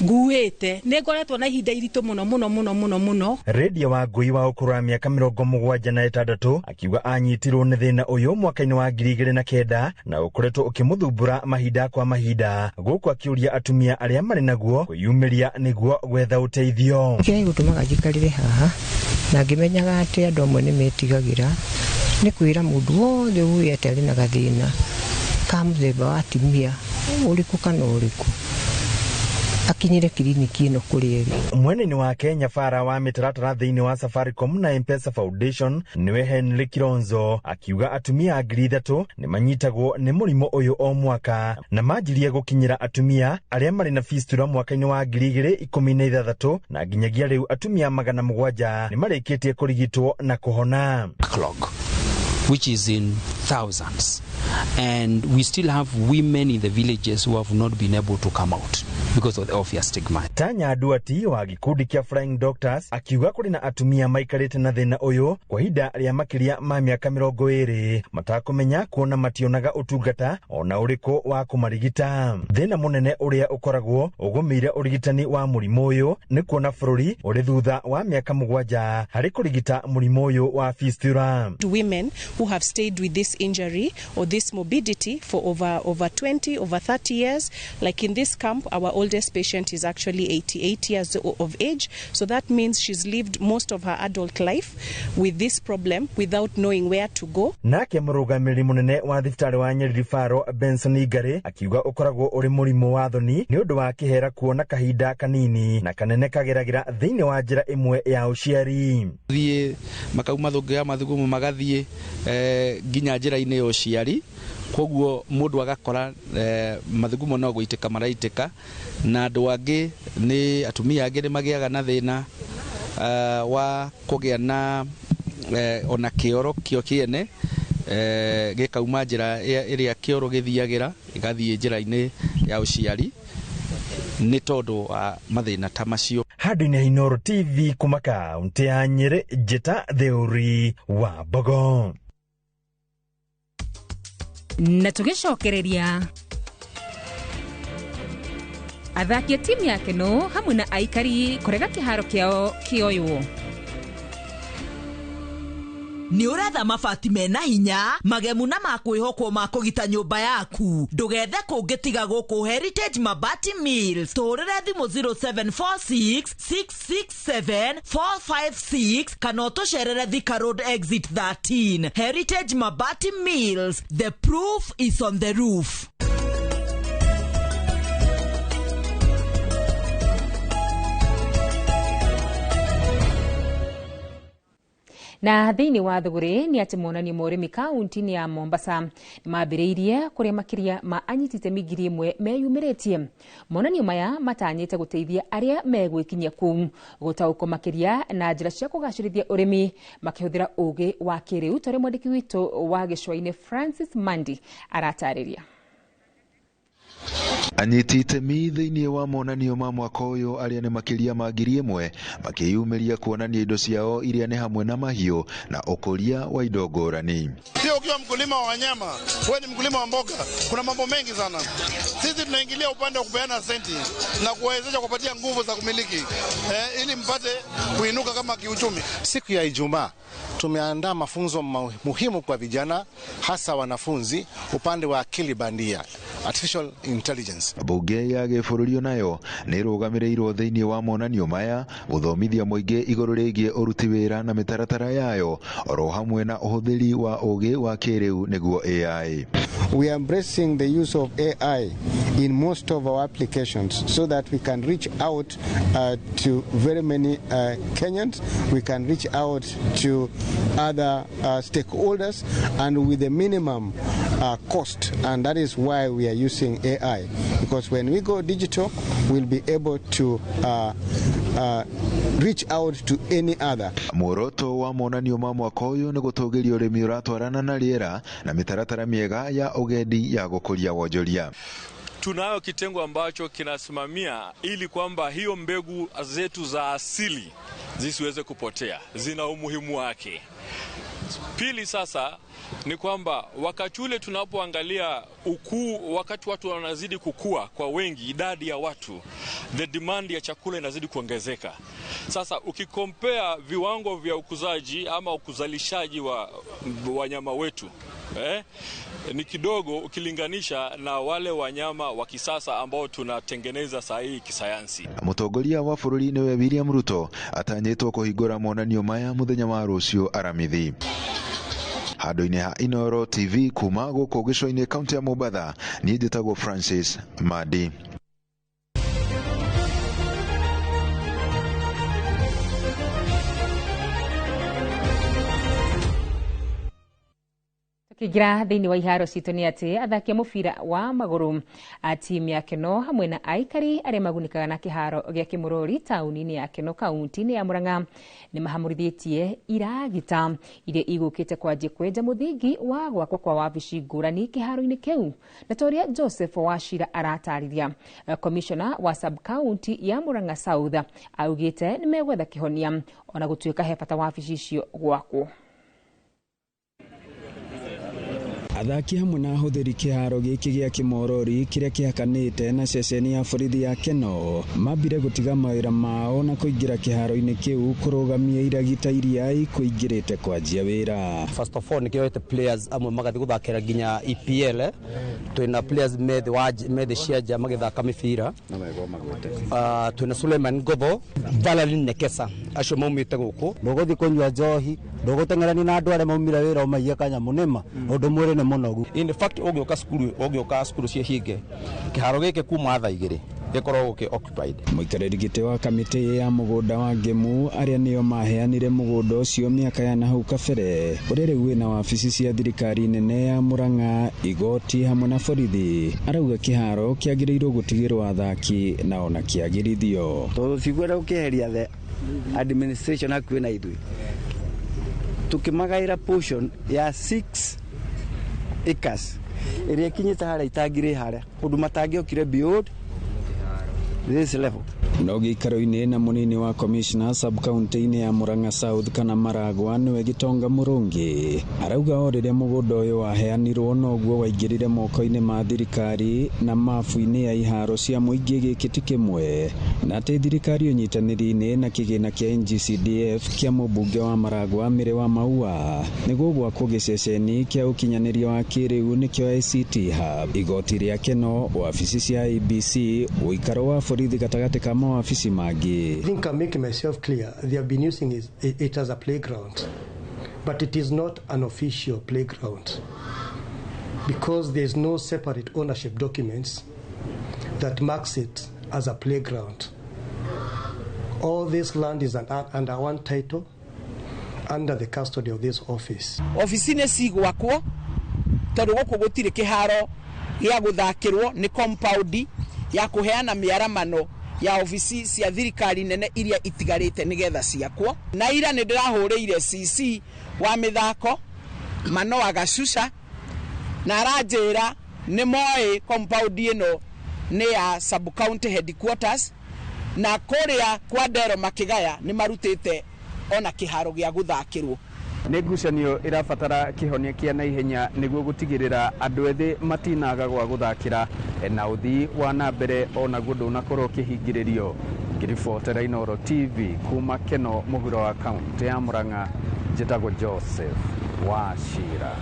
nguĩte. Nĩ ngoretwo na ihinda iritũ mũno mũno mũno mũno mũno. Rendia wa ngui wa ũkũrũ wa mĩaka 76 akiuga anyitirwo nĩ thĩna ũyũ mwaka-inĩ wa 2009 na ũkoretwo ũkĩmũthumbũra mahinda kwa mahinda, gũkũ akĩũria atumia arĩa marĩ naguo kwĩyumĩria nĩguo gwetha ũteithio. Kĩrĩa gĩgũtũmaga njikarĩre haha na ngĩmenyaga atĩ andũ amwe nĩ metigagĩra nĩ kwĩra mũndũ wothe ũĩ atĩ arĩ na gathĩna ka mũthemba wa atumia ũrĩkũ kana ũrĩkũ akinyire kiriniki ĩno kũrĩa ĩrĩ. Mwena-inĩ wake nyabara wa mĩtaratara thĩinĩ wa Safaricom na M-Pesa Foundation nĩwe Henry Kilonzo akiuga atumia 3,000 nĩ manyitagwo nĩ mũrimũ ũyũ o mwaka na manjirie gũkinyĩra atumia arĩa marĩ na fistula mwaka-inĩ wa 2016 na nginyagia rĩu atumia 700 nĩ marĩkĩtie kũrigitwo na kũhona. Backlog, which is in thousands. And we still have women in the villages who have not been able to come out because of the obvious stigma. Tanya Duati wa gikundi kia Flying Doctors akiuga kũrĩ na atumia maikarĩte na thĩna ũyũ kwa ihinda rĩa makĩria ma mĩaka 20 matakũmenya kuona mationaga ũtungata ona ũrĩkũ wa kũmarigita. Thĩna mũnene ũrĩa ũkoragwo ũgũmĩire ũrigitani wa mũrimũ ũyũ nĩ kuona bũrũri ũrĩ thutha wa mĩaka 7 harĩ kũrigita mũrimũ ũyũ wa fistula. Women who have stayed with this injury or this morbidity for over 20, over 30 years. Like in this camp, our oldest patient is actually 88 years of age. So that means she's lived most of her adult life with this problem without knowing where to go. Nake mũrũgamĩrĩri mũnene wa thibitarĩ wa Nyeri Referral Benson Igare akiuga ũkoragwo ũrĩ mũrimũ wa thoni nĩ ũndũ wa kĩhera kuona kahinda kanini na kanene kageragĩra thĩinĩ wa njĩra ĩmwe ya ũciari. Thiĩ makauma thũngĩ ya mathugumo magathiĩ nginya njĩra-inĩ ya ũciari, koguo mũndũ agakora mathugumo no gũitĩka maraitĩka, na andũ angĩ nĩ atumia angĩ nĩ magĩaga na thĩna wa kũgĩa na ona kĩoro kĩo kĩene gĩkauma njĩra ĩrĩa kĩoro gĩthiagĩra gĩgathiĩ njĩra-inĩ ya ũciari nĩ tondũ wa mathĩna ta macio. Handũ-inĩ ha Inooro TV kuma kaunti ya Nyeri, Njĩta Theuri wa Mbogo. Na tũgĩcokereria athaki a timu ya Keno hamwe na aikari kũrega kĩharo kĩao kĩoywo. Nĩ ũretha mabati mena hinya magemu na makwĩhokwo ma kũgita nyũmba yaku, ndũgethe kũngĩ tiga gũkũ Heritage Mabati Mills. Tũhũrĩre thimũ 0746 667 456 kana ũtũcerere Thika Road Exit 13. Heritage Mabati Mills, the proof is on the roof. Na thĩinĩ wa thũgũrĩ nĩ atĩ monanio ma ũrĩmi kaunti-inĩ ya Mombasa nĩ mambĩrĩirie kũrĩa makĩria ma anyiti itemi 1000 meyumĩrĩtie. Monanio maya matanyĩte gũteithia arĩa megwĩkinyia kũu gũtaũkwo makĩria na njĩra cia kũgacĩrithia ũrĩmi makĩhũthĩra ũũgĩ wa kĩrĩu, ta ũrĩa mwandĩki witũ wa gĩcũa-inĩ Francis Mandi aratarĩria. Anyiti itemi thĩinĩ wa monanio ma mwaka ũyũ arĩa nĩ makĩria ma 1000 makĩyumĩria kuonania indo ciao iria nĩ hamwe na mahiũ na ũkũria wa indo ngũrani. Sio ukiwa mkulima wa wanyama, wewe ni mkulima wa mboga, kuna mambo mengi sana. Sisi tunaingilia upande wa kupeana senti na kuwawezesha kupatia nguvu za kumiliki ili mpate kuinuka kama kiuchumi. Siku ya Ijumaa tumeandaa mafunzo muhimu kwa vijana, hasa wanafunzi upande wa akili bandia, artificial intelligence. Bunge ya gĩbũrũri nayo nĩ ĩrũgamĩrĩirwo thĩinĩ wa monanio maya gũthomithia mũingĩ igũrũ rĩgiĩ ũruti wĩra na mĩtaratara yayo oro hamwe na ũhũthĩri wa ũũgĩ wa kĩrĩu nĩguo AI. We are embracing the use of AI in most of our applications so that we can reach out to very many Kenyans. We can reach out to other stakeholders and with a minimum cost, and that is why we are using AI, because when we go digital, we'll be able to reach out to any other. Muoroto wa monanio ma mwaka ũyũ nĩ gũtũgĩria ũrĩmi ũratwarana na rĩera na mĩtaratara mĩega ya ũgendi ya gũkũria wonjoria. Tunayo kitengo ambacho kinasimamia ili kwamba hiyo mbegu zetu za asili zisiweze kupotea, zina umuhimu wake. Pili sasa ni kwamba wakati ule tunapoangalia ukuu, wakati watu wanazidi kukua kwa wengi, idadi ya watu, the demand ya chakula inazidi kuongezeka. Sasa ukikompea viwango vya ukuzaji ama ukuzalishaji wa wanyama wetu ni kidogo ukilinganisha na wale wanyama wa kisasa ambao tunatengeneza saa hii kisayansi. Mũtongoria wa bũrũri nĩwe William Ruto atanyĩtwo kũhingũra monanio maya mũthenya wa rũciũ Aramithi. Handũ-inĩ ha Inooro TV kuma gũkũ gĩcũa-inĩ kaunti ya Mombatha, niĩ njĩtagwo Francis Mandi. Tukiingira thiini wa iharo citũ nĩ atĩ athaki a mũbira wa magũrũ a timu ya Keno hamwe na aikari arĩa magunĩkaga na kĩharo gĩa Kĩmũrori taũni-inĩ ya Keno kaunti-inĩ ya Murang'a nĩ mahamũrithĩtie iragita iria igũkĩte kwanjia kwenja mũthingi wa gwakwo kwa wabici ngũrani kĩharo-inĩ kĩu. Na ta ũrĩa Joseph Wachira aratarĩria, komishona wa sub county ya Murang'a South augĩte nĩ megwetha kĩhonia ona gũtuĩka he bata wabici icio gwakwo. Athaki hamwe na ahũthĩri kĩharo gĩkĩ gĩa Kĩmorori kĩrĩa kĩhakanĩte na ceceni ya borithi ya Keno mambire gũtiga mawĩra mao na kũingĩra kĩharo-inĩ kĩu kũrũgamia iragita iria ikũingĩrĩte kwanjia wĩra. First of all nĩkĩoete players amwe magathiĩ gũthakĩra nginya EPL, twĩna players methe cia nja magĩthaka mĩbira, twĩna Suleiman Ngotho, Valerie Nekesa, acio maumĩte gũkũ. Ndũgũthiĩ kũnyua njohi, ndũgũteng'erania na andũ arĩa maumire wĩra ũmaiye kanyamũ nĩma ũndũ mwĩrĩ nĩ mũnogu. In fact ũgĩũka cukuru ciĩ hinge kĩharo gĩkĩ kuma thaa 2 gĩkoragwo gĩ occupied. Mũikarĩri gĩtĩ wa kamĩtĩ ya mũgũnda wa Ngemu arĩa nĩo maheanire mũgũnda ũcio mĩaka ya nahau kabere ũrĩa rĩu wĩna wabici cia thirikari nene ya Murang'a, igoti hamwe na borithi, arauga kĩharo kĩagĩrĩirwo gũtigĩrwo athaki na ona kĩagĩrithio. Tondũ tiguenda gũkĩeheria the administration hakuhĩ na ithuĩ, tukĩmagaĩra portion ya 6 acres ĩrĩa ĩkinyĩte harĩa itangirĩ harĩa ũndũ matangĩokire beyond this level. No gĩikaro-inĩ na mũnini wa commissioner sub county-inĩ ya Murang'a South kana Maragwa nĩwe Gitonga Mũrũngi arauga o rĩrĩa mũgũnda ũyũ waheanirwo noguo waingĩrire moko-inĩ ma thirikari na mabu-inĩ ya iharo cia mũingĩ gĩkĩ ti kĩmwe, na atĩ thirikari ũnyitanĩri-inĩ na kĩgĩna kĩa NGCDF kĩa mũmbunge wa Maragwa Mĩrĩ wa Maua nĩguo gwakwo gĩceceni kĩa ũkinyanĩria wa kĩrĩu nĩkĩo ICT Hub, igoti rĩa Keno, wabici cia IEBC, ũikaro wa borithi gatagatĩ ka mawabici mangĩ. I think I'm making myself clear. They have been using it as a playground, but it is not an official playground because there is no separate ownership documents that marks it as a playground. All this land is under one title, under the custody of this office. Ofici-inĩ cigwakwo tondũ gũkũ gũtirĩ kĩharo gĩa gũthakĩrwo, nĩ compound ya kũheana mĩaramano ya ofici cia thirikari nene iria itigarĩte nĩgetha ciakwo. Na ira nĩ ndĩrahũrĩire CC wa mĩthako Manoa Gacuca na aranjĩra nĩ moĩ compound ĩno nĩ ya sub county headquarters, na kũrĩa kwa Ndero makĩgaya nĩ marutĩte ona kĩharo gĩa gũthakĩrwo. Nĩ ngucanio ĩrabatara kĩhonia kĩa naihenya nĩguo gũtigĩrĩra andũ ethĩ matinaga gwa gũthakĩra na ũthii wa na mbere onaguo ndũnakorwo ũkĩhingĩrĩrio. Ngĩribotera Inooro TV kuma Keno mũhuro wa kaunti ya Murang'a, njĩtagwo Joseph Wachira.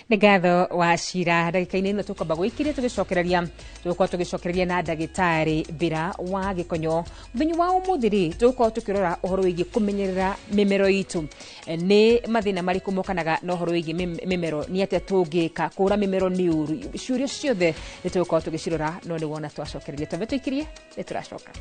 Nĩ ngatho Wachira. Ndagĩka-inĩ ĩno tũkwamba gwĩkiria tũgĩcokereria, tũgũkorwo tũgĩcokereria na ndagĩtarĩ Mbĩra wa Gĩkonyo. Mũthenya wa ũmũthĩ rĩ, tũgũkorwo tũkĩrora ũhoro wĩgiĩ kũmenyerera mĩmero itũ, nĩ mathĩna marĩkũ mokanaga na ũhoro wĩgiĩ mĩmero, nĩ atĩa tũngĩka kũra mĩmero nĩ ũru, ciũria ciothe nĩ tũgũkorwo tũgĩcirora, no nĩ wona twacokereria. Twambe tũikirie, nĩ tũracoka.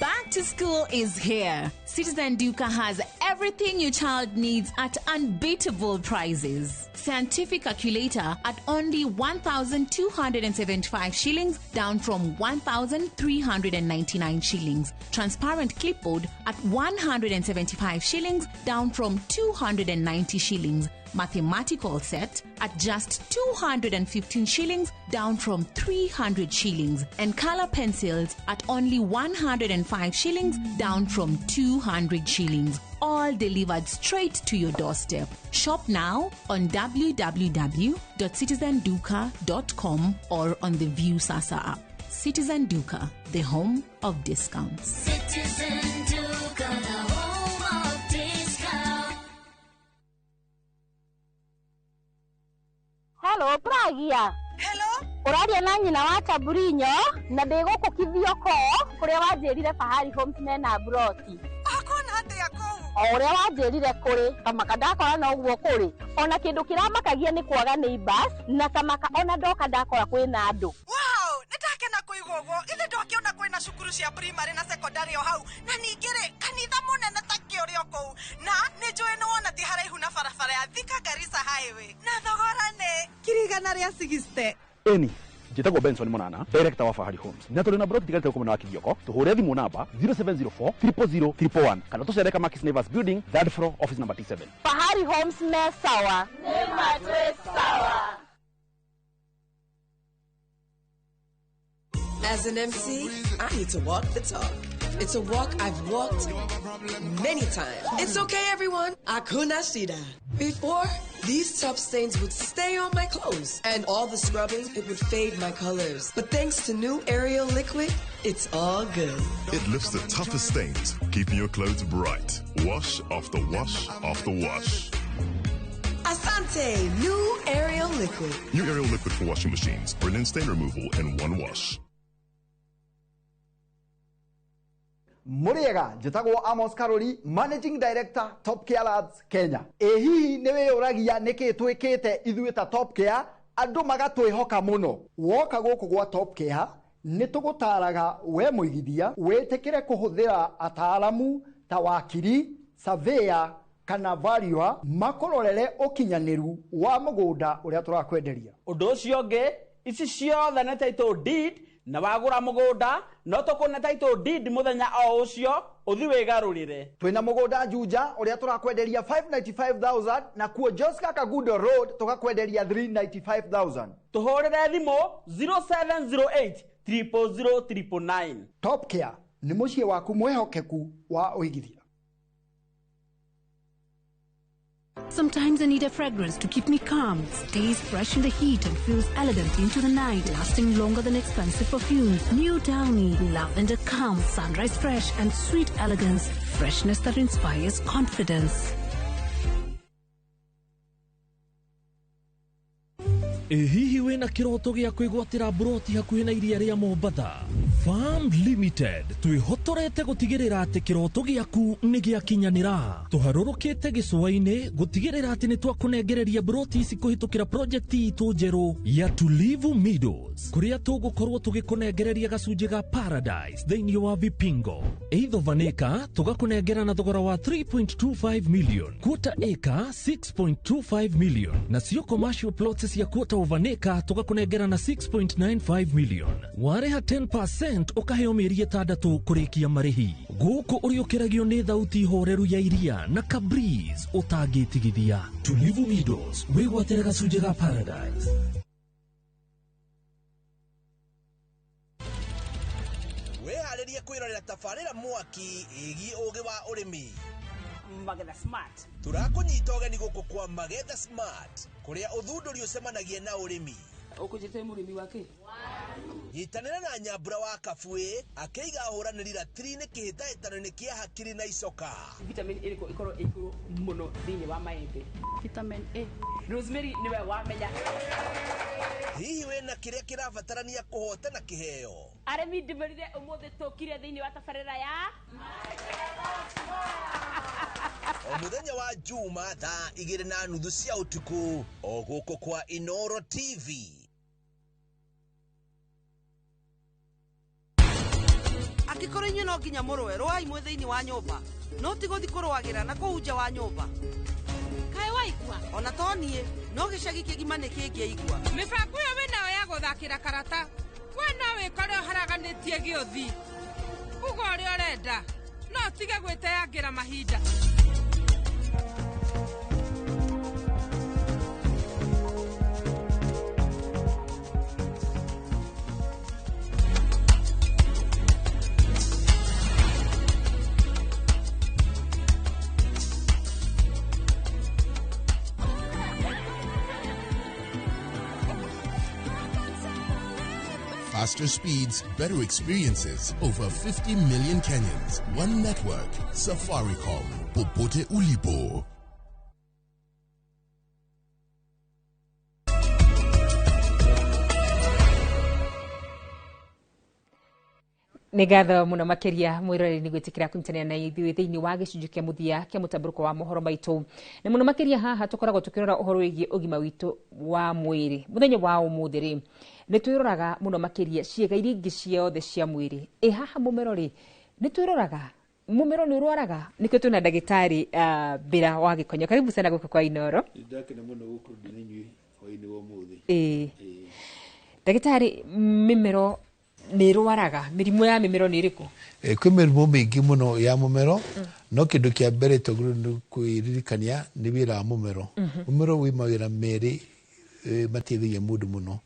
Back to school is here. Citizen Duka has everything your child needs at unbeatable prices. Scientific calculator at only 1,275 shillings, down from 1,399 shillings. Transparent clipboard at 175 shillings, down from 290 shillings. Mathematical set at just 215 shillings, down from 300 shillings. And color pencils at only 105 shillings, down from 200 shillings. All delivered straight to your doorstep. Shop now on www.citizenduka.com or on the View Sasa app. Citizen Duka, the home of discounts. Citizen Duka, the home of discounts. Hello, Pragia. Hello. Ũraria na nyina wa Taburinyo na ndĩ gũkũ Kithioko kũrĩa wanjĩrire Fahari Homes mena mburoti. Akona atĩa kũu? O ũrĩa wanjĩrire kũrĩ, kamaka ndakora no ũguo kũrĩ. Ona kĩndũ kĩramakagia nĩ kwaga neighbors na tamaka ona ndoka ndakora kwĩna andũ. Wow, nĩndakena kũigua ũguo. Githĩ ndwakĩona kwĩna cukuru cia primary na secondary o hau, na ningĩ rĩ kanitha mũnene ta kĩũrĩ o kũu, na nĩ njũĩ nĩ wona ti haraihu na barabara ya Thika Garissa Highway, na thogora nĩ 160,000. Eni njĩtagwo Benson Monana, director wa Fahari Homes, na tũrĩ na broti tigarĩte gũkũ mwena wa Kithioko. Tũhũre thimũ namba 0704 000 111 kana tũcere Kamakis Neighbors Building, third floor, office number T7. Fahari Homes me sawa. Nĩ matwĩ sawa. As an MC, I need to walk the talk. It's a walk I've walked many times. It's okay, everyone. Akuna shida. Before, these tough stains would stay on my clothes, and all the scrubbing, it would fade my colors. But thanks to new Ariel liquid, it's all good. It lifts the toughest stains, keeping your clothes bright. Wash after wash after wash. Asante, new Ariel liquid. New Ariel liquid for washing machines. Brilliant stain removal in one wash. Mũrĩega, njĩtagwo Amos Karori, Managing Director, Top Care Labs Kenya. Ĩ hihi nĩ wĩyũragia nĩkĩ twĩkĩte ithuĩ ta Top Care andũ magatwĩhoka mũno? Woka gũkũ gwa Top Care nĩ tũgũtaraga we mũigithia wĩtĩkĩre kũhũthĩra ataaramu ta wakiri, surveyor kana valuer makũrorere ũkinyanĩru wa mũgũnda ũrĩa tũrakwenderia. Ũndũ ũcio ũngĩ, ici ciothe nĩ title deed, na wagũra mũgũnda no tũkũne title deed mũthenya o ũcio ũthi wĩgarũrĩre. Twĩna mũgũnda Juja ũrĩa tũrakwenderia 595,000 na kuo Joska Kagudo Road tũgakwenderia 395,000. Tũhũrĩre thimũ 0708 000 999. Top Care nĩ mũciĩ waku mwĩhokeku wa ũigithia. Sometimes I need a fragrance to keep me calm, stays fresh in the heat and feels elegant into the night, lasting longer than expensive perfumes. New Downy, lavender calm, sunrise fresh and sweet elegance, freshness that inspires confidence. Ĩ hihi wĩna kĩroto gĩa kwĩgwatĩra mburoti hakuhĩ na iria rĩa Mombatha? Farm Limited twĩhotorete gũtigĩrĩra atĩ kĩroto gĩaku nĩ gĩakinyanĩra. Tũharũrũkĩte gĩcũa-inĩ gũtigĩrĩra atĩ nĩ twakũnengereria mburoti ici kũhĩtũkĩra project itũ njerũ ya Tulivu Meadows, kũrĩa tũgũkorwo tũgĩkũnengereria gacunjĩ ga Paradise thĩinĩ wa Vipingo. Eitho vanĩka tũgakũnengera na thogora wa 3.25 million, quarter acre 6.25 million, nacio commercial plots cia quarter of an acre tũgakũnengera na 6.95 million. Warĩha 10% ũkaheo mĩeri 6 kũrĩkia marĩhi. Gũkũ ũrĩũkĩragio nĩ thauti horeru ya iria na kabreeze ũtangĩtigithia. Tulivu Meadows, wĩgwatĩre gacunjĩ ga Paradise. Wĩharĩrie kwĩrorera tabarĩra mwaki ĩgiĩ ũgĩ wa ũrĩmi. Magetha Smart. Tũrakũnyita ũgeni gũkũ kwa Magetha Smart, kũrĩa ũthundũri ũcemanagia na ũrĩmi. Ũkũnjĩte mũrĩmi wake? Nyitanĩra na Nyambura wa Kabuĩ akĩiga ahũranĩri ratiri-inĩ kĩhĩtahĩtano-inĩ kĩa hakiri na icoka. Vitamin ĩrĩkũ ĩkorwo ĩ igũrũ mũno thĩinĩ wa maembe? Vitamin A. Rosemary nĩwe wamenya. Hihi wĩna kĩrĩa kĩrabatarania kũhotana kĩheo? Arĩmi ndĩmerire ũmũthĩ tũkire thĩinĩ wa tabarĩra ya O mũthenya wa Juma thaa 2:30 cia ũtukũ o gũkũ kwa Inoro TV. Angĩkorwo inyuĩ no nginya mũrũe, rũai mwĩ thĩinĩ wa nyũmba, no ti gũthiĩ kũrũagĩra na kũu nja wa nyũmba. Kaĩ waigua? Ona to niĩ, no gĩcagi kĩgima nĩ kĩngĩaigua. Mĩbango ĩyo wĩnayo ya gũthakĩra karata, we no wĩkore ũharaganĩtie gĩũthi. Uga ũrĩa ũrenda, no ũtige gwĩteangĩra mahinda. Faster speeds, better experiences. Over 50 million Kenyans. One network. Safaricom. Popote ulipo. Nĩ ngatho mũno makĩria mwĩroreri nĩ gwĩtĩkĩra kũnyitanĩra na ithuĩ thĩinĩ wa gĩcunjĩ kĩa mũthia kĩa mũtambũrũko wa mohoro maitũ, na mũno makĩria haha tũkoragwo tũkĩrora ũhoro wĩgiĩ ũgima witũ wa mwĩrĩ. Mũthenya wa ũmũthĩ rĩ, nĩ twĩroraga mũno makĩria ciĩga iria ingĩ ciothe cia mwĩrĩ. Ĩ haha mũmero rĩ, nĩ twĩroraga mũmero nĩ ũrwaraga? Nĩkĩo twĩna ndagĩtarĩ Mbĩra wa Gĩkonyo. Karibu sana gũkũ kwa Inoro. Ndakena mũno gũkorwo ndĩ na inyuĩ hwaĩ-inĩ wa ũmũthĩ. Ĩĩ ndagĩtarĩ, mĩmero nĩ ĩrwaraga? Mĩrimũ ya mĩmero nĩ ĩrĩkũ? Kwĩ mĩrimũ mĩingĩ mũno ya mũmero, no kĩndũ kĩa mbere twagĩrĩirwo nĩ kwĩririkania nĩ wĩra wa mũmero. Mũmero wĩ mawĩra merĩ mateithagia mũndũ mũno.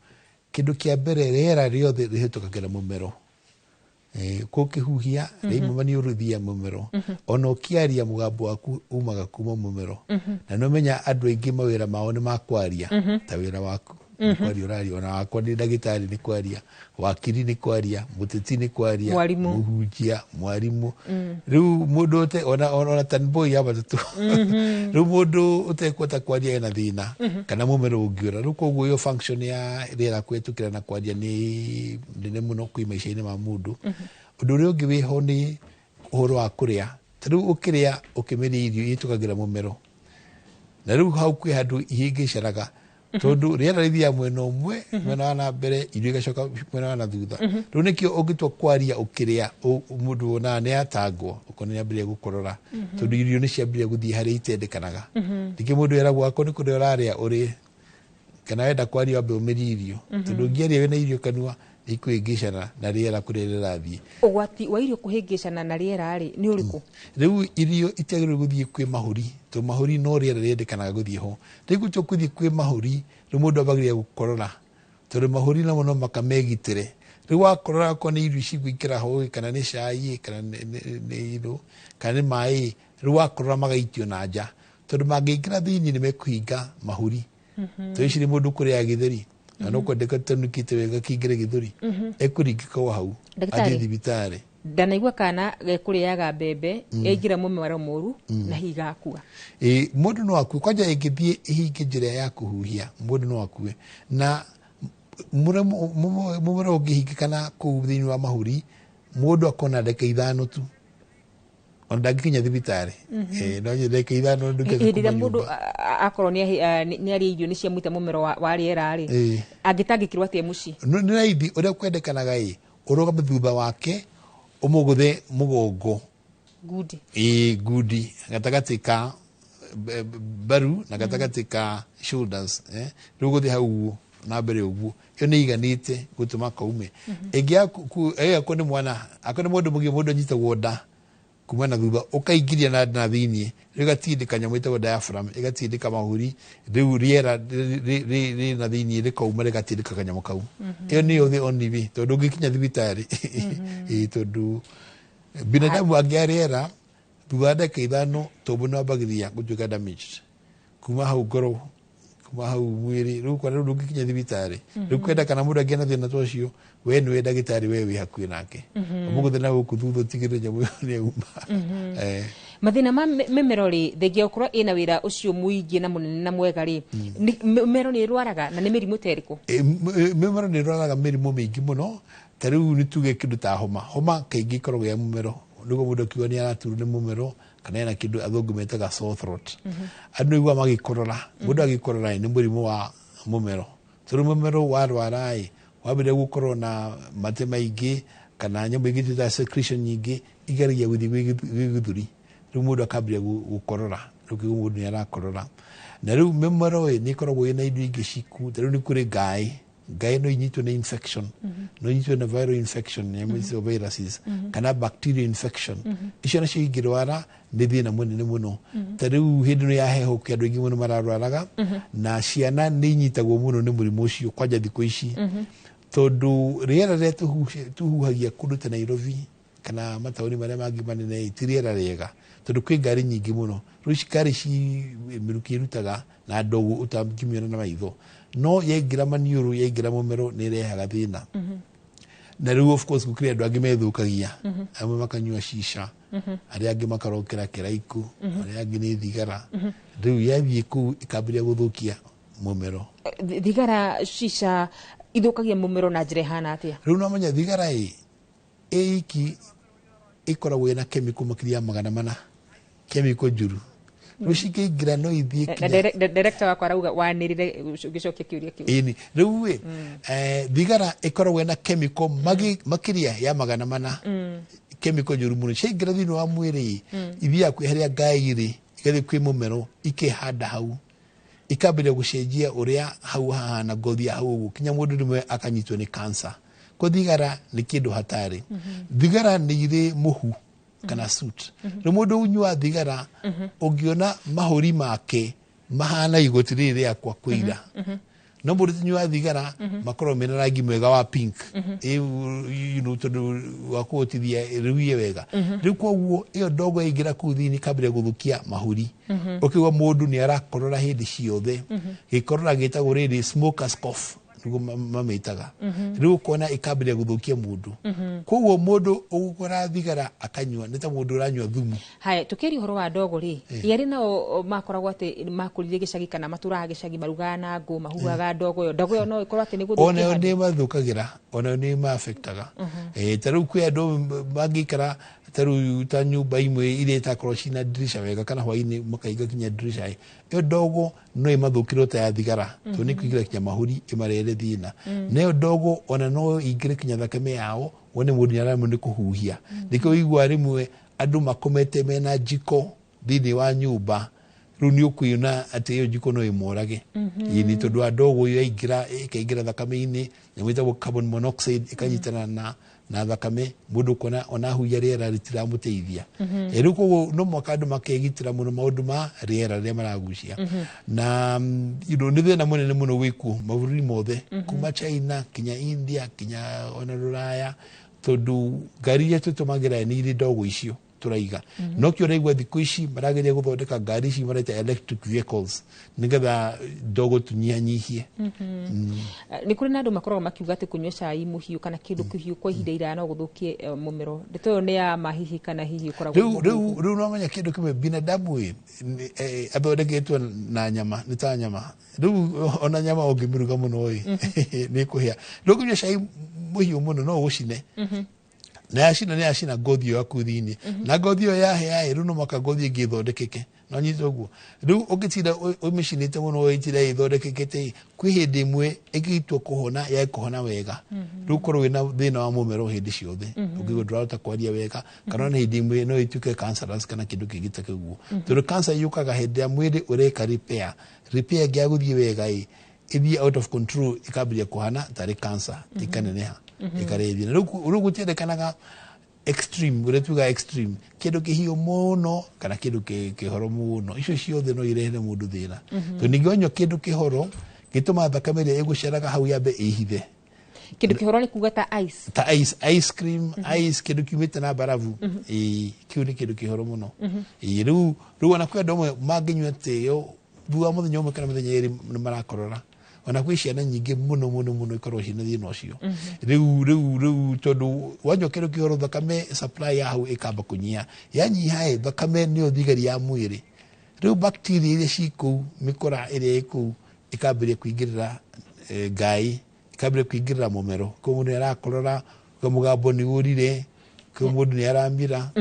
Kĩndũ kĩa mbere, rĩera rĩothe rĩhĩtũkagĩra mũmero. Kũkĩhuhia rĩima maniũrũ thiaga mũmero. Ona ũkĩaria mũgambo waku umaga kuma mũmero. Na nĩ ũmenya andũ aingĩ mawĩra mao nĩ ma kwaria, ta wĩra waku nĩ kwaria ũraria, ona wakwa nĩ ndagĩtarĩ nĩ kwaria, wakiri nĩ kwaria, mũteti nĩ kwaria, Mwarimu. Mũhunjia, mwarimũ. Rĩu mũndũ ũte ona taniboi ya matatũ, rĩu mũndũ ũtekũhota kwaria ena thĩna kana mũmero ũngĩũra. Rĩu koguo ĩyo function ya rĩera kũhĩtũkĩra na kwaria nĩ nene mũno kwĩ maica-inĩ ma mũndũ. Ũndũ ũrĩa ũngĩ wĩho nĩ ũhoro wa kũrĩa. Ta rĩu ũkĩrĩa, ũkĩmeria irio ihĩtũkagĩra mũmero, na rĩu hau kwĩ handũ ihĩngĩcanaga tondũ rĩera rĩthiaga mwena ũmwe, mwena wa na mbere, irio igacoka mwena wa na thutha. Rĩu nĩkĩo ũngĩtua kwaria ũkĩrĩa, mũndũ wonaga nĩ atangwo, ũkona nĩ ambĩrĩria gũkorora, tondũ irio nĩ ciambĩrĩria gũthiĩ harĩa itendekanaga. Ningĩ mũndũ eragwo akorwo nĩ kũrĩa ũrarĩa ũrĩe, kana wenda kwaria wambe ũmerie irio, tondũ ũngĩaria wĩna irio kanua nĩ ikũhĩngĩcana na rĩera kũrĩa rĩrathiĩ. Ũgwati wa irio kũhĩngĩcana na rĩera rĩ, nĩ ũrĩkũ? Rĩu irio itiagĩrĩirwo gũthiĩ kwĩ mahũri, tondũ mahũri no rĩera rĩendekanaga gũthiĩ ho. Rĩu gũtua gũthiĩ kwĩ mahũri, rĩu mũndũ ambagĩrĩria gũkorora, tondũ mahũri namo no makamegitĩre. Rĩu wakorora, akorwo nĩ irio cigũingĩra ho ĩ, kana nĩ cai ĩ, kana nĩ irio, kana nĩ maĩ ĩ, rĩu wakorora magaitio na nja, tondũ mangĩingĩra thĩinĩ nĩ mekũhinga mahũri. Tondũ ici nĩ mũndũ kũrĩa gĩthũri, na no kwendeka tanukĩte wega kĩingĩre gĩthũri, ekũringĩka o hau. Ndagĩtarĩ. Athiĩ thibitarĩ. Ndanaigua kana gekũrĩaga mbembe yaingĩra mũmero mũru na hihi gakua. Ĩ, mũndũ no akue. Kwanja ĩngĩthiĩ ĩhinge njĩra ya kũhuhia, mũndũ no akue. Na mũmero ũngĩhingĩkana kũu thĩinĩ wa mahũri, mũndũ akona ndagĩka 5 tu, ona ndangĩkinya thibitarĩ. No ndagĩka 5 ndũngĩaga Hĩndĩ ĩrĩa kuma mũndũ nyũmba. akorwo nĩ arĩa irio nĩ ciamwita mũmero wa rĩera rĩ, angĩtangĩkĩrwo atĩa mũciĩ? No nĩ raithi, ũrĩa kwendekanaga ĩ, ũrũgame thutha wake, ũmũgũthe mũgongo. Ngundi. Ĩ, ngundi gatagatĩ ka mbaru na gatagatĩ ka shoulders, eh? Rĩu gũthiĩ hau ũguo na mbere ũguo, ĩyo nĩ iganĩte gũtũma kaume. Ĩngĩ akorwo nĩ mwana, akorwo nĩ mũndũ mũgima, mũndũ anyitagwo nda kuma na thutha, ũkaingĩria na thĩiniĩ, rĩu ĩgatindĩka nyamũ ĩtagwo diaphragm, ĩgatindĩka mahũri, rĩu rĩera rĩ na thĩiniĩ rĩkauma rĩgatindĩka kanyamũ kau. Ĩyo nĩyo the only way, tondũ ũngĩkinya thibitarĩ. Ĩ, tondũ binadamu angĩa rĩera thutha wa ndagĩka 5, tombo nĩ wambagĩrĩria gũtuĩka damaged kuma hau ngoro, kuma hau mwĩrĩ. Rĩu kwa rĩu ndũngĩkinya thibitarĩ. Rĩu kwenda kana mũndũ angĩa na thĩna ta ũcio, we nĩwe ndagĩtarĩ, we wĩ hakuhĩ nake, ũmũgũthe na gũkũ thutha, ũtigĩrĩre nyamũ ĩyo nĩ yauma. Mathĩna ma mĩmero rĩ, thengia gũkorwo ĩna wĩra ũcio mũingĩ na mũnene na mwega rĩ, mĩmero nĩ ĩrwaraga na nĩ mĩrimũ ta ĩrĩkũ? Mĩmero nĩ ĩrwaraga mĩrimũ mĩingĩ mũno. Ta rĩu nĩ tuge kĩndũ ta homa. Homa kaingĩ ĩkoragwo ya mũmero, nĩguo mũndũ akiuga nĩ araturwo nĩ mũmero kana ena kĩndũ athũngũ metaga sore throat. Andũ nĩ aiguaga magĩkorora. Mũndũ agĩkorora nĩ mũrimũ wa mũmero, tondũ mũmero warwara ĩ, wambĩrĩria gũkorwo na mate maingĩ kana nyamũ ingĩ twĩtaga secretion nyingĩ, igeragia gũthiĩ gwĩ gĩthũri, rĩu mũndũ akambĩrĩria gũkorora. Rĩu kĩguo mũndũ nĩ arakorora. Na rĩu mĩmero ĩ, nĩ ĩkoragwo ĩna indo ingĩ ciku. Ta rĩu nĩ kũrĩ ngaĩ. Ngaĩ no inyitwo nĩ infection, no inyitwo nĩ viral infection, nyamũ icio viruses, kana bacterial infection. Icio nacio ingĩrwara nĩ thĩna mũnene mũno. Ta rĩu hĩndĩ ĩno ya heho kwĩ andũ aingĩ mũno mararwaraga, na ciana nĩ inyitagwo mũno nĩ mũrimũ ũcio kwanja thikũ ici, tondũ rĩera rĩrĩa tũhuhagia kũndũ ta Nairobi kana mataũni marĩa mangĩ manene ti rĩera rĩega, tondũ kwĩ ngari nyingĩ mũno. Rĩu ici ngari ci mĩrukĩ ĩrutaga na ndogo ũtangĩmĩona na maitho, no yaingĩra maniũrũ, yaingĩra mũmero, nĩ ĩrehaga thĩna. Na rĩu of course gũkĩrĩ andũ angĩ methũkagia, amwe makanyua shisha, arĩa angĩ makarokera kĩraikũ, arĩa angĩ nĩ thigara. Rĩu yathiĩ kũu ĩkambĩrĩria gũthũkia mũmero. Thigara, shisha ithũkagia mũmero na njĩra ĩhana atĩa? Rĩu no menya thigara ĩ Ĩ iki ĩkoragwo ĩna chemical makĩria ya 400, chemical njũru. Rĩu cingĩingĩra no ithiĩ Na kinya director wakwa arauga wanĩrĩre ũgĩcokia kĩũria kĩu. Ĩni rĩu ĩ, thigara ĩkoragwo ĩna chemical makĩria ya 400, chemical njũru mũno. Ciaingĩra thĩinĩ wa mwĩrĩ, ithiaga kwĩ harĩa ngai irĩ, igathiĩ kwĩ mũmero, ikehanda hau, ikambĩrĩria gũcenjia ũrĩa hau hahana, ngothi ya hau ũguo, kinya mũndũ rĩmwe akanyitwo nĩ cancer. Ko thigara nĩ kĩndũ hatarĩ. Thigara nĩ irĩ mũhu kana soot. Rĩu mũndũ ũnyua thigara, ũngĩona mahũri make mahana igoti rĩrĩ rĩakwa kũira, no mũndũ ũtanyuaga thigara makoragwo mena rangi mwega wa pink. Ĩ, tondũ wa kũhotithia rĩuye wega. Rĩu koguo ĩyo ndogo yaingĩra kũu thĩinĩ ĩkambĩrĩria gũthũkia mahũri. Ũkĩigua mũndũ nĩ arakorora hĩndĩ ciothe. Gĩkorora gĩtagwo rĩrĩ smokers cough nĩguo mamĩtaga. Rĩu ũkona ĩkambĩrĩria gũthũkia mũndũ. Koguo mũndũ ũgũkora thigara akanyua nĩ ta mũndũ ũranyua thumu. Haya, tukiaria ũhoro wa ndogo rĩ, yarĩ nao makoragwo atĩ makũrire gĩcagi kana matũraga gĩcagi, marugaga na ngũ, mahuhaga ndogo ĩyo. Ndogo ĩyo no ĩkorwo atĩ nĩ gũthũkia Onayo handũ? Nĩ mathũkagĩra, onayo nĩ maafektaga. Ta rĩu kwĩ andũ mangĩikara ta rĩu ta nyũmba imwe iria itakorwo cina dirisha wega, kana hwainĩ makahinga kinya dirisha ĩ, ĩyo ndogo no ĩmathũkĩre ta ya thigara, tondũ nĩ kũingĩra kinya mahũri ĩmarehere thĩna. Nayo ndogo ona no ĩingĩre kinya thakame yao, wone mũndũ nĩ araremwo nĩ kũhuhia. Nĩkĩo ũiguaga rĩmwe andũ makomete mena njiko thĩinĩ wa nyũmba. Rĩu nĩ ũkuona atĩ ĩyo njiko no ĩmorage. Ĩĩ, nĩ tondũ wa ndogo ĩyo yaingĩra, ĩkaingĩra thakame-inĩ, nyamũ ĩtagwo carbon monoxide ĩkanyitana na thakame, mũndũ ũkona ona huhia rĩera rĩtiramũteithia. Rĩu koguo no mũhaka andũ makegitĩra mũno maũndũ ma rĩera rĩrĩa maragucia. Na nĩ thĩna mũnene mũno wĩkuo mabũrũri mothe, kuma China kinya India kinya ona Rũraya, tondũ ngari iria tũtũmagĩra nĩ irĩ ndogo icio tũraiga. No kĩo ũraigua thikũ ici marageria gũthondeka ngari ici maraita electric vehicles, nĩgetha ndogo tũnyihanyihie. Nĩ kũrĩ na andũ makoragwo makiuga atĩ kũnyua cai mũhiũ kana kĩndũ kĩhiũ kwa ihinda iraya no gũthũkie mũmero. Ndeto ĩyo nĩ ya ma hihi, kana hihi ũkoragwo Rĩu rĩu no menya kĩndũ kĩmwe, binadamu ĩ, athondeketwo na nyama, nĩ ta nyama. Rĩu ona nyama ũngĩmĩruga mũno ĩ, nĩ ĩkũhĩa. Rĩu ũngĩnyua cai mũhiũ mũno no ũgũcine, na yacina nĩ yacina ngothi ĩyo yaku thĩinĩ. Na ngothi ĩyo yahĩa ĩ, rĩu no mũhaka ngothi ĩngĩ ĩthondekeke no nyita ũguo. Rĩu ũngĩtinda ũmĩcinĩte mũno ĩtinda ĩthondekekete ĩ, kwĩ hĩndĩ ĩmwe ĩngĩtua kũhona yage kũhona wega. Rĩu ũkorwo wĩna thĩna wa mũmero hĩndĩ ciothe. Ũngĩigua ndũrahota kwaria wega, kana ona hĩndĩ ĩmwe no ĩtuĩke cancerous kana kĩndũ kĩngĩ ta kĩu ũguo. Tondũ cancer yũkaga hĩndĩ ĩrĩa mwĩrĩ ũreka repair. Repair ĩngĩaga gũthiĩ wega ĩ, ĩthiĩ out of control, ĩkambĩrĩria kũhana tarĩ cancer, ĩkaneneha, ĩkarehe thĩna. Rĩu gũtiendekanaga extreme, ũrĩa tugaga extreme, kĩndũ kĩhiũ mũno kana kĩndũ kĩhoro mũno, icio ciothe no irehere mũndũ thĩna. Tondũ ningĩ wanyua kĩndũ kĩhoro, gĩtũmaga thakame ĩrĩa ĩgũceraga hau yambe ĩhithe. Kĩndũ kĩhoro nĩ kuga ta ice? Ta ice, ice cream, ice, kĩndũ kiumĩte na barabu. Ĩĩ, kĩu nĩ kĩndũ kĩhoro mũno. Ĩĩ, rĩu ona kwĩ andũ amwe mangĩnyua tĩyo, thutha wa mũthenya ũmwe kana mĩthenya 2 nĩ marakorora. Ona kwĩ ciana nyingĩ mũno mũno mũno ikoragwo ciĩna thĩna ũcio. Rĩu tondũ wanyua kĩndũ kĩhoro, thakame supply ya hau ĩkamba kũnyiha. Yanyiha ĩ, thakame nĩyo thigari ya mwĩrĩ. Rĩu bacteria iria ci kũu, mĩkora ĩrĩa ĩ kũu ĩkambĩrĩria kũingĩrĩra, ngai ĩkambĩrĩria kũingĩrĩra mũmero. Koguo mũndũ nĩ arakorora, koguo mũgambo nĩ ũrire, koguo mũndũ nĩ aramira.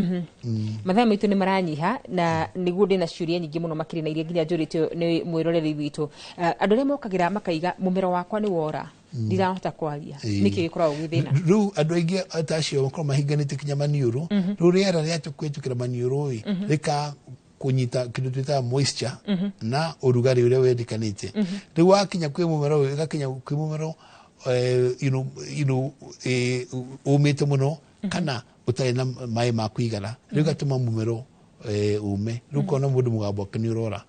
Mathaa maitũ nĩ maranyiha na nĩguo ndĩna ciũria nyingĩ mũno makĩria na iria nginya njũrĩtio nĩ mwĩroreri witũ. Andũ arĩa mokagĩra makaiga mũmero wakwa nĩ wora, ndirahota kwaria, nĩkĩ gĩkoragwo gwĩ thĩna? Rĩu andũ aingĩ ta acio makorwo mahinganĩte kinya maniũrũ. Rĩu rĩera rĩatu kũhĩtũkĩra maniũrũ ĩ, rĩka kũnyita kĩndũ twĩtaga moisture na ũrugarĩ ũrĩa wendekanĩte. Rĩu wakinya kwĩ mũmero ũyũ, ĩgakinya kwĩ mũmero ũmĩte mũno kana ũtarĩ na maĩ ma kũigana, rĩu gatũma mũmero ume. Rĩu ũkona mũndũ mũgambo wake nĩ ũrora.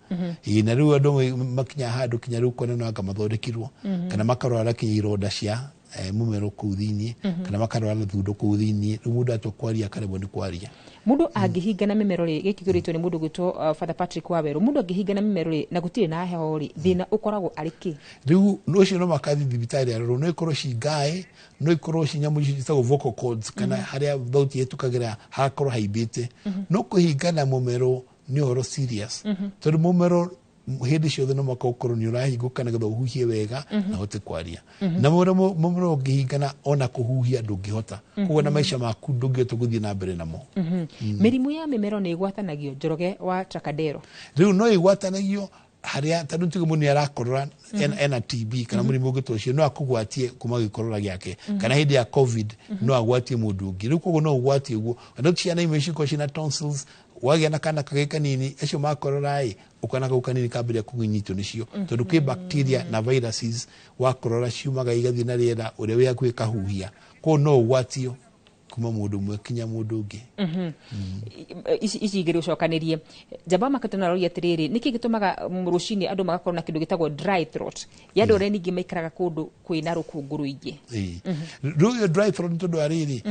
Ĩĩ, na rĩu andũ amwe makinya handũ kinya rĩu ũkona no anga mathondekirwo, kana makarwara kinya ironda cia mũmero kũu thĩiniĩ, kana makarwara thundo kũu thĩiniĩ. Rĩu mũndũ atua kwaria akaremwo nĩ kwaria. Mũndũ angĩhingana mĩmero rĩ, gĩkĩ kĩũrĩtio nĩ mũndũ gwĩtwo Father Patrick Wawerũ, mũndũ angĩhingana mĩmero rĩ na gũtirĩ na heho rĩ, thĩna ũkoragwo arĩ kĩ? Rĩu ũcio no makathi thibitarĩ arorwo. No ikorwo ci ngaĩ, no ikorwo ci nyamũ icio ciĩtagwo vocal cords, kana harĩa thauti ĩtũkagĩra hagakorwo haimbĩte. No kũhingana mũmero nĩ ũhoro serious, tondũ mũmero Hĩndĩ ciothe no mũhaka ũkorwo nĩ ũrahingũka nĩgetha ũhuhie wega na ũhote kwaria. Na mũmero ũngĩhingana, ona kũhuhia ndũngĩhota. Koguo na maica maku ndũngĩhota gũthiĩ na mbere namo. Mĩrimũ ya mĩmero nĩ ĩgwatanagio, Njoroge wa Trakadero? Rĩu no ĩgwatanagio harĩa, tondũ tuge mũndũ nĩ arakorora, ena TB kana mũrimũ ũngĩ ta ũcio, no akũgwatie kuma gĩkorora gĩake. Kana hĩndĩ ya COVID no agwatie mũndũ ũngĩ. Rĩu koguo no ũgwatie ũguo. Na ciana imwe cikoragwo ciĩna tonsils, wagĩa na kana kagĩ kanini, acio makorora ĩ, ũkana kau kanini kambĩrĩria kũnyitwo nĩcio, tondũ kwĩ bacteria na viruses wakorora ciumaga igathiĩ na rĩera ũrĩa wĩ hakuhĩ kahuhia. Koguo no ũgwatio kuma mũndũ ũmwe kinya mũndũ ũngĩ. Ici igĩrĩ ũcokanĩrie. Njamba Makete aroria atĩrĩrĩ, nĩkĩ gĩtũmaga rũcinĩ andũ magakorwo na kĩndũ gĩtagwo dry throat, ya andũ arĩa ningĩ maikaraga kũndũ kwĩna rũkũngũ rũingĩ? Ĩĩ. Rĩu ĩyo dry throat nĩ tondũ wa rĩrĩ,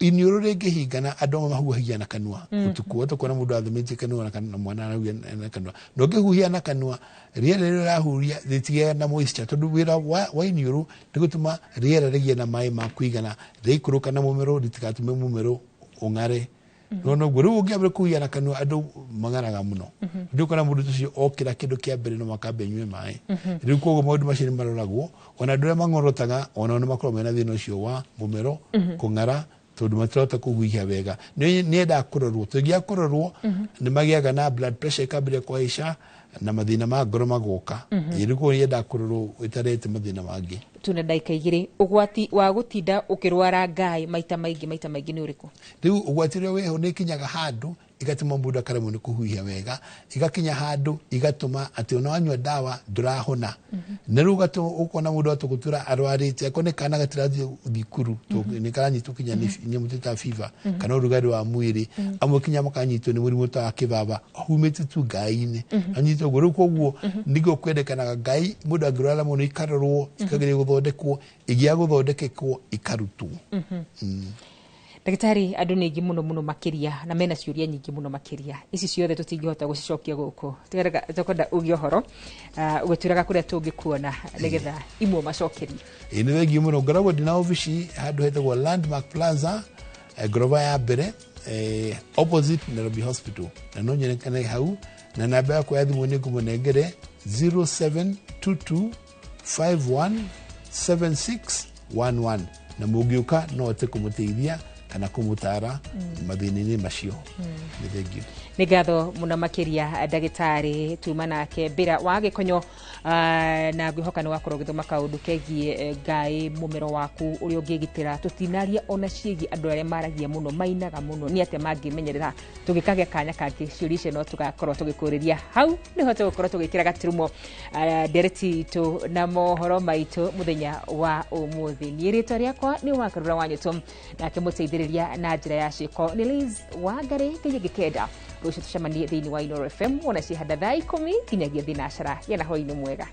iniũrũ rĩngĩhingana, andũ amwe mahuhagia na kanua ũtukũ. Wahota kuona mũndũ athimĩtie kanua na mwana arahuhia na kanua, na ũngĩhuhia na kanua, rĩera rĩrĩa ũrahuhia rĩtigĩaga na moisture, tondũ wĩra wa iniũrũ nĩ gũtũma rĩera rĩgĩe na maĩ ma kũigana rĩikũrũka na mũmero, rĩtigatũme mũmero ũng'are. Nona ũguo rĩu ũngĩambĩrĩria kũhuhia na kanua, andũ mang'araga mũno. Rĩu ũkona mũndũ ũcio okĩra, kĩndũ kĩa mbere no makambe anyue maĩ. Rĩu koguo maũndũ macio nĩ maroragwo. Ona andũ arĩa mang'orotaga, onao nĩ makoragwo mena thĩna ũcio wa mũmero kũng'ara, tondũ matirahota kũhuhia wega. Nĩ endaga kũrorwo, tũngĩaga kũrorwo nĩ magĩaga na blood pressure ĩkambĩrĩria kũhaica na mathĩna ma ngoro magoka. Ĩĩ, rĩu koguo yendaga kũrorwo ĩtarete mathĩna mangĩ. Tuna ndagĩka 2. Ũgwati wa gũtinda ũkĩrwara ngai maita maingĩ, maita maingĩ nĩ ũrĩkũ? Rĩu ũgwati ũrĩa wĩho, nĩ ĩkinyaga handũ igatũma mũndũ akaremwo nĩ kũhuhia wega, igakinya handũ igatũma atĩ ona wanyua ndawa ndũrahona. Na rĩu ũkona mũndũ atũgũtura arwarĩte, akorwo nĩ kana gatirathiĩ thukuru, nĩ karanyitwo kinya nĩ nyamũ ta fever kana ũrugarĩ wa mwĩrĩ. Amwe kinya makanyitwo nĩ mũrimũ ta wa kĩbaba humĩte tu ngai-inĩ. Anyitwo ũguo. Rĩu koguo nĩguo kwendekanaga ngai mũndũ angĩrwara mũno ikarorwo, ikagerio gũthondekwo, igĩa gũthondekekwo ikarutwo. Ndagĩtarĩ, andũ nĩ aingĩ mũno mũno makĩria na mena ciũria nyingĩ mũno makĩria. Ici ciothe tũtingĩhota gũcicokia gũkũ. Tũkwenda uge ũhoro, ũgĩtwĩraga kũrĩa tũngĩkuona nĩgetha imwe macokerie. Ĩĩ, nĩ thengiũ mũno. Ngoragwo ndĩ na obici handũ hetagwo Landmark Plaza, ngoroba ya mbere, opposite Nairobi Hospital, na no nyonekane hau. Na namba yakwa ya thimũ nĩ ngũmũnengere, 0722 517611, na mũngĩũka no hote kũmũteithia kana kũmũtara mathĩna-inĩ macio. Nĩ thengiũ. Nĩ ngatho mũno makĩria, ndagĩtarĩ. Tuma nake mbĩra wa gĩkonyo, na ngwĩhoka nĩ wakorwo ũgĩthoma kaũndũ kegiĩ ngai mũmero waku ũrĩa ũngĩgitĩra. Tũtinaria ona ciĩgiĩ andũ arĩa maragia mũno, mainaga mũno, nĩ atĩa mangĩmenyerera. Tũngĩkagĩa kanya kangĩ, ciũria icio no tũgakorwo tũgĩkũrĩria hau nĩho tũgũkorwo tũgĩkĩra gaturumo ndereti itũ na mohoro maitũ mũthenya wa ũmũthĩ. Niĩ rĩtwa rĩakwa nĩ Wakarura wa Nyũtũ, nake mũteithĩrĩria na njĩra ya ciĩko nĩ Liz Wangari. Ngai ĩngĩkenda, rũciũ tũcemanie thĩinĩ wa Inooro FM, wona cihanda thaa 10 nginyagia thinacara. Gĩa na hwaĩ-inĩ mwega.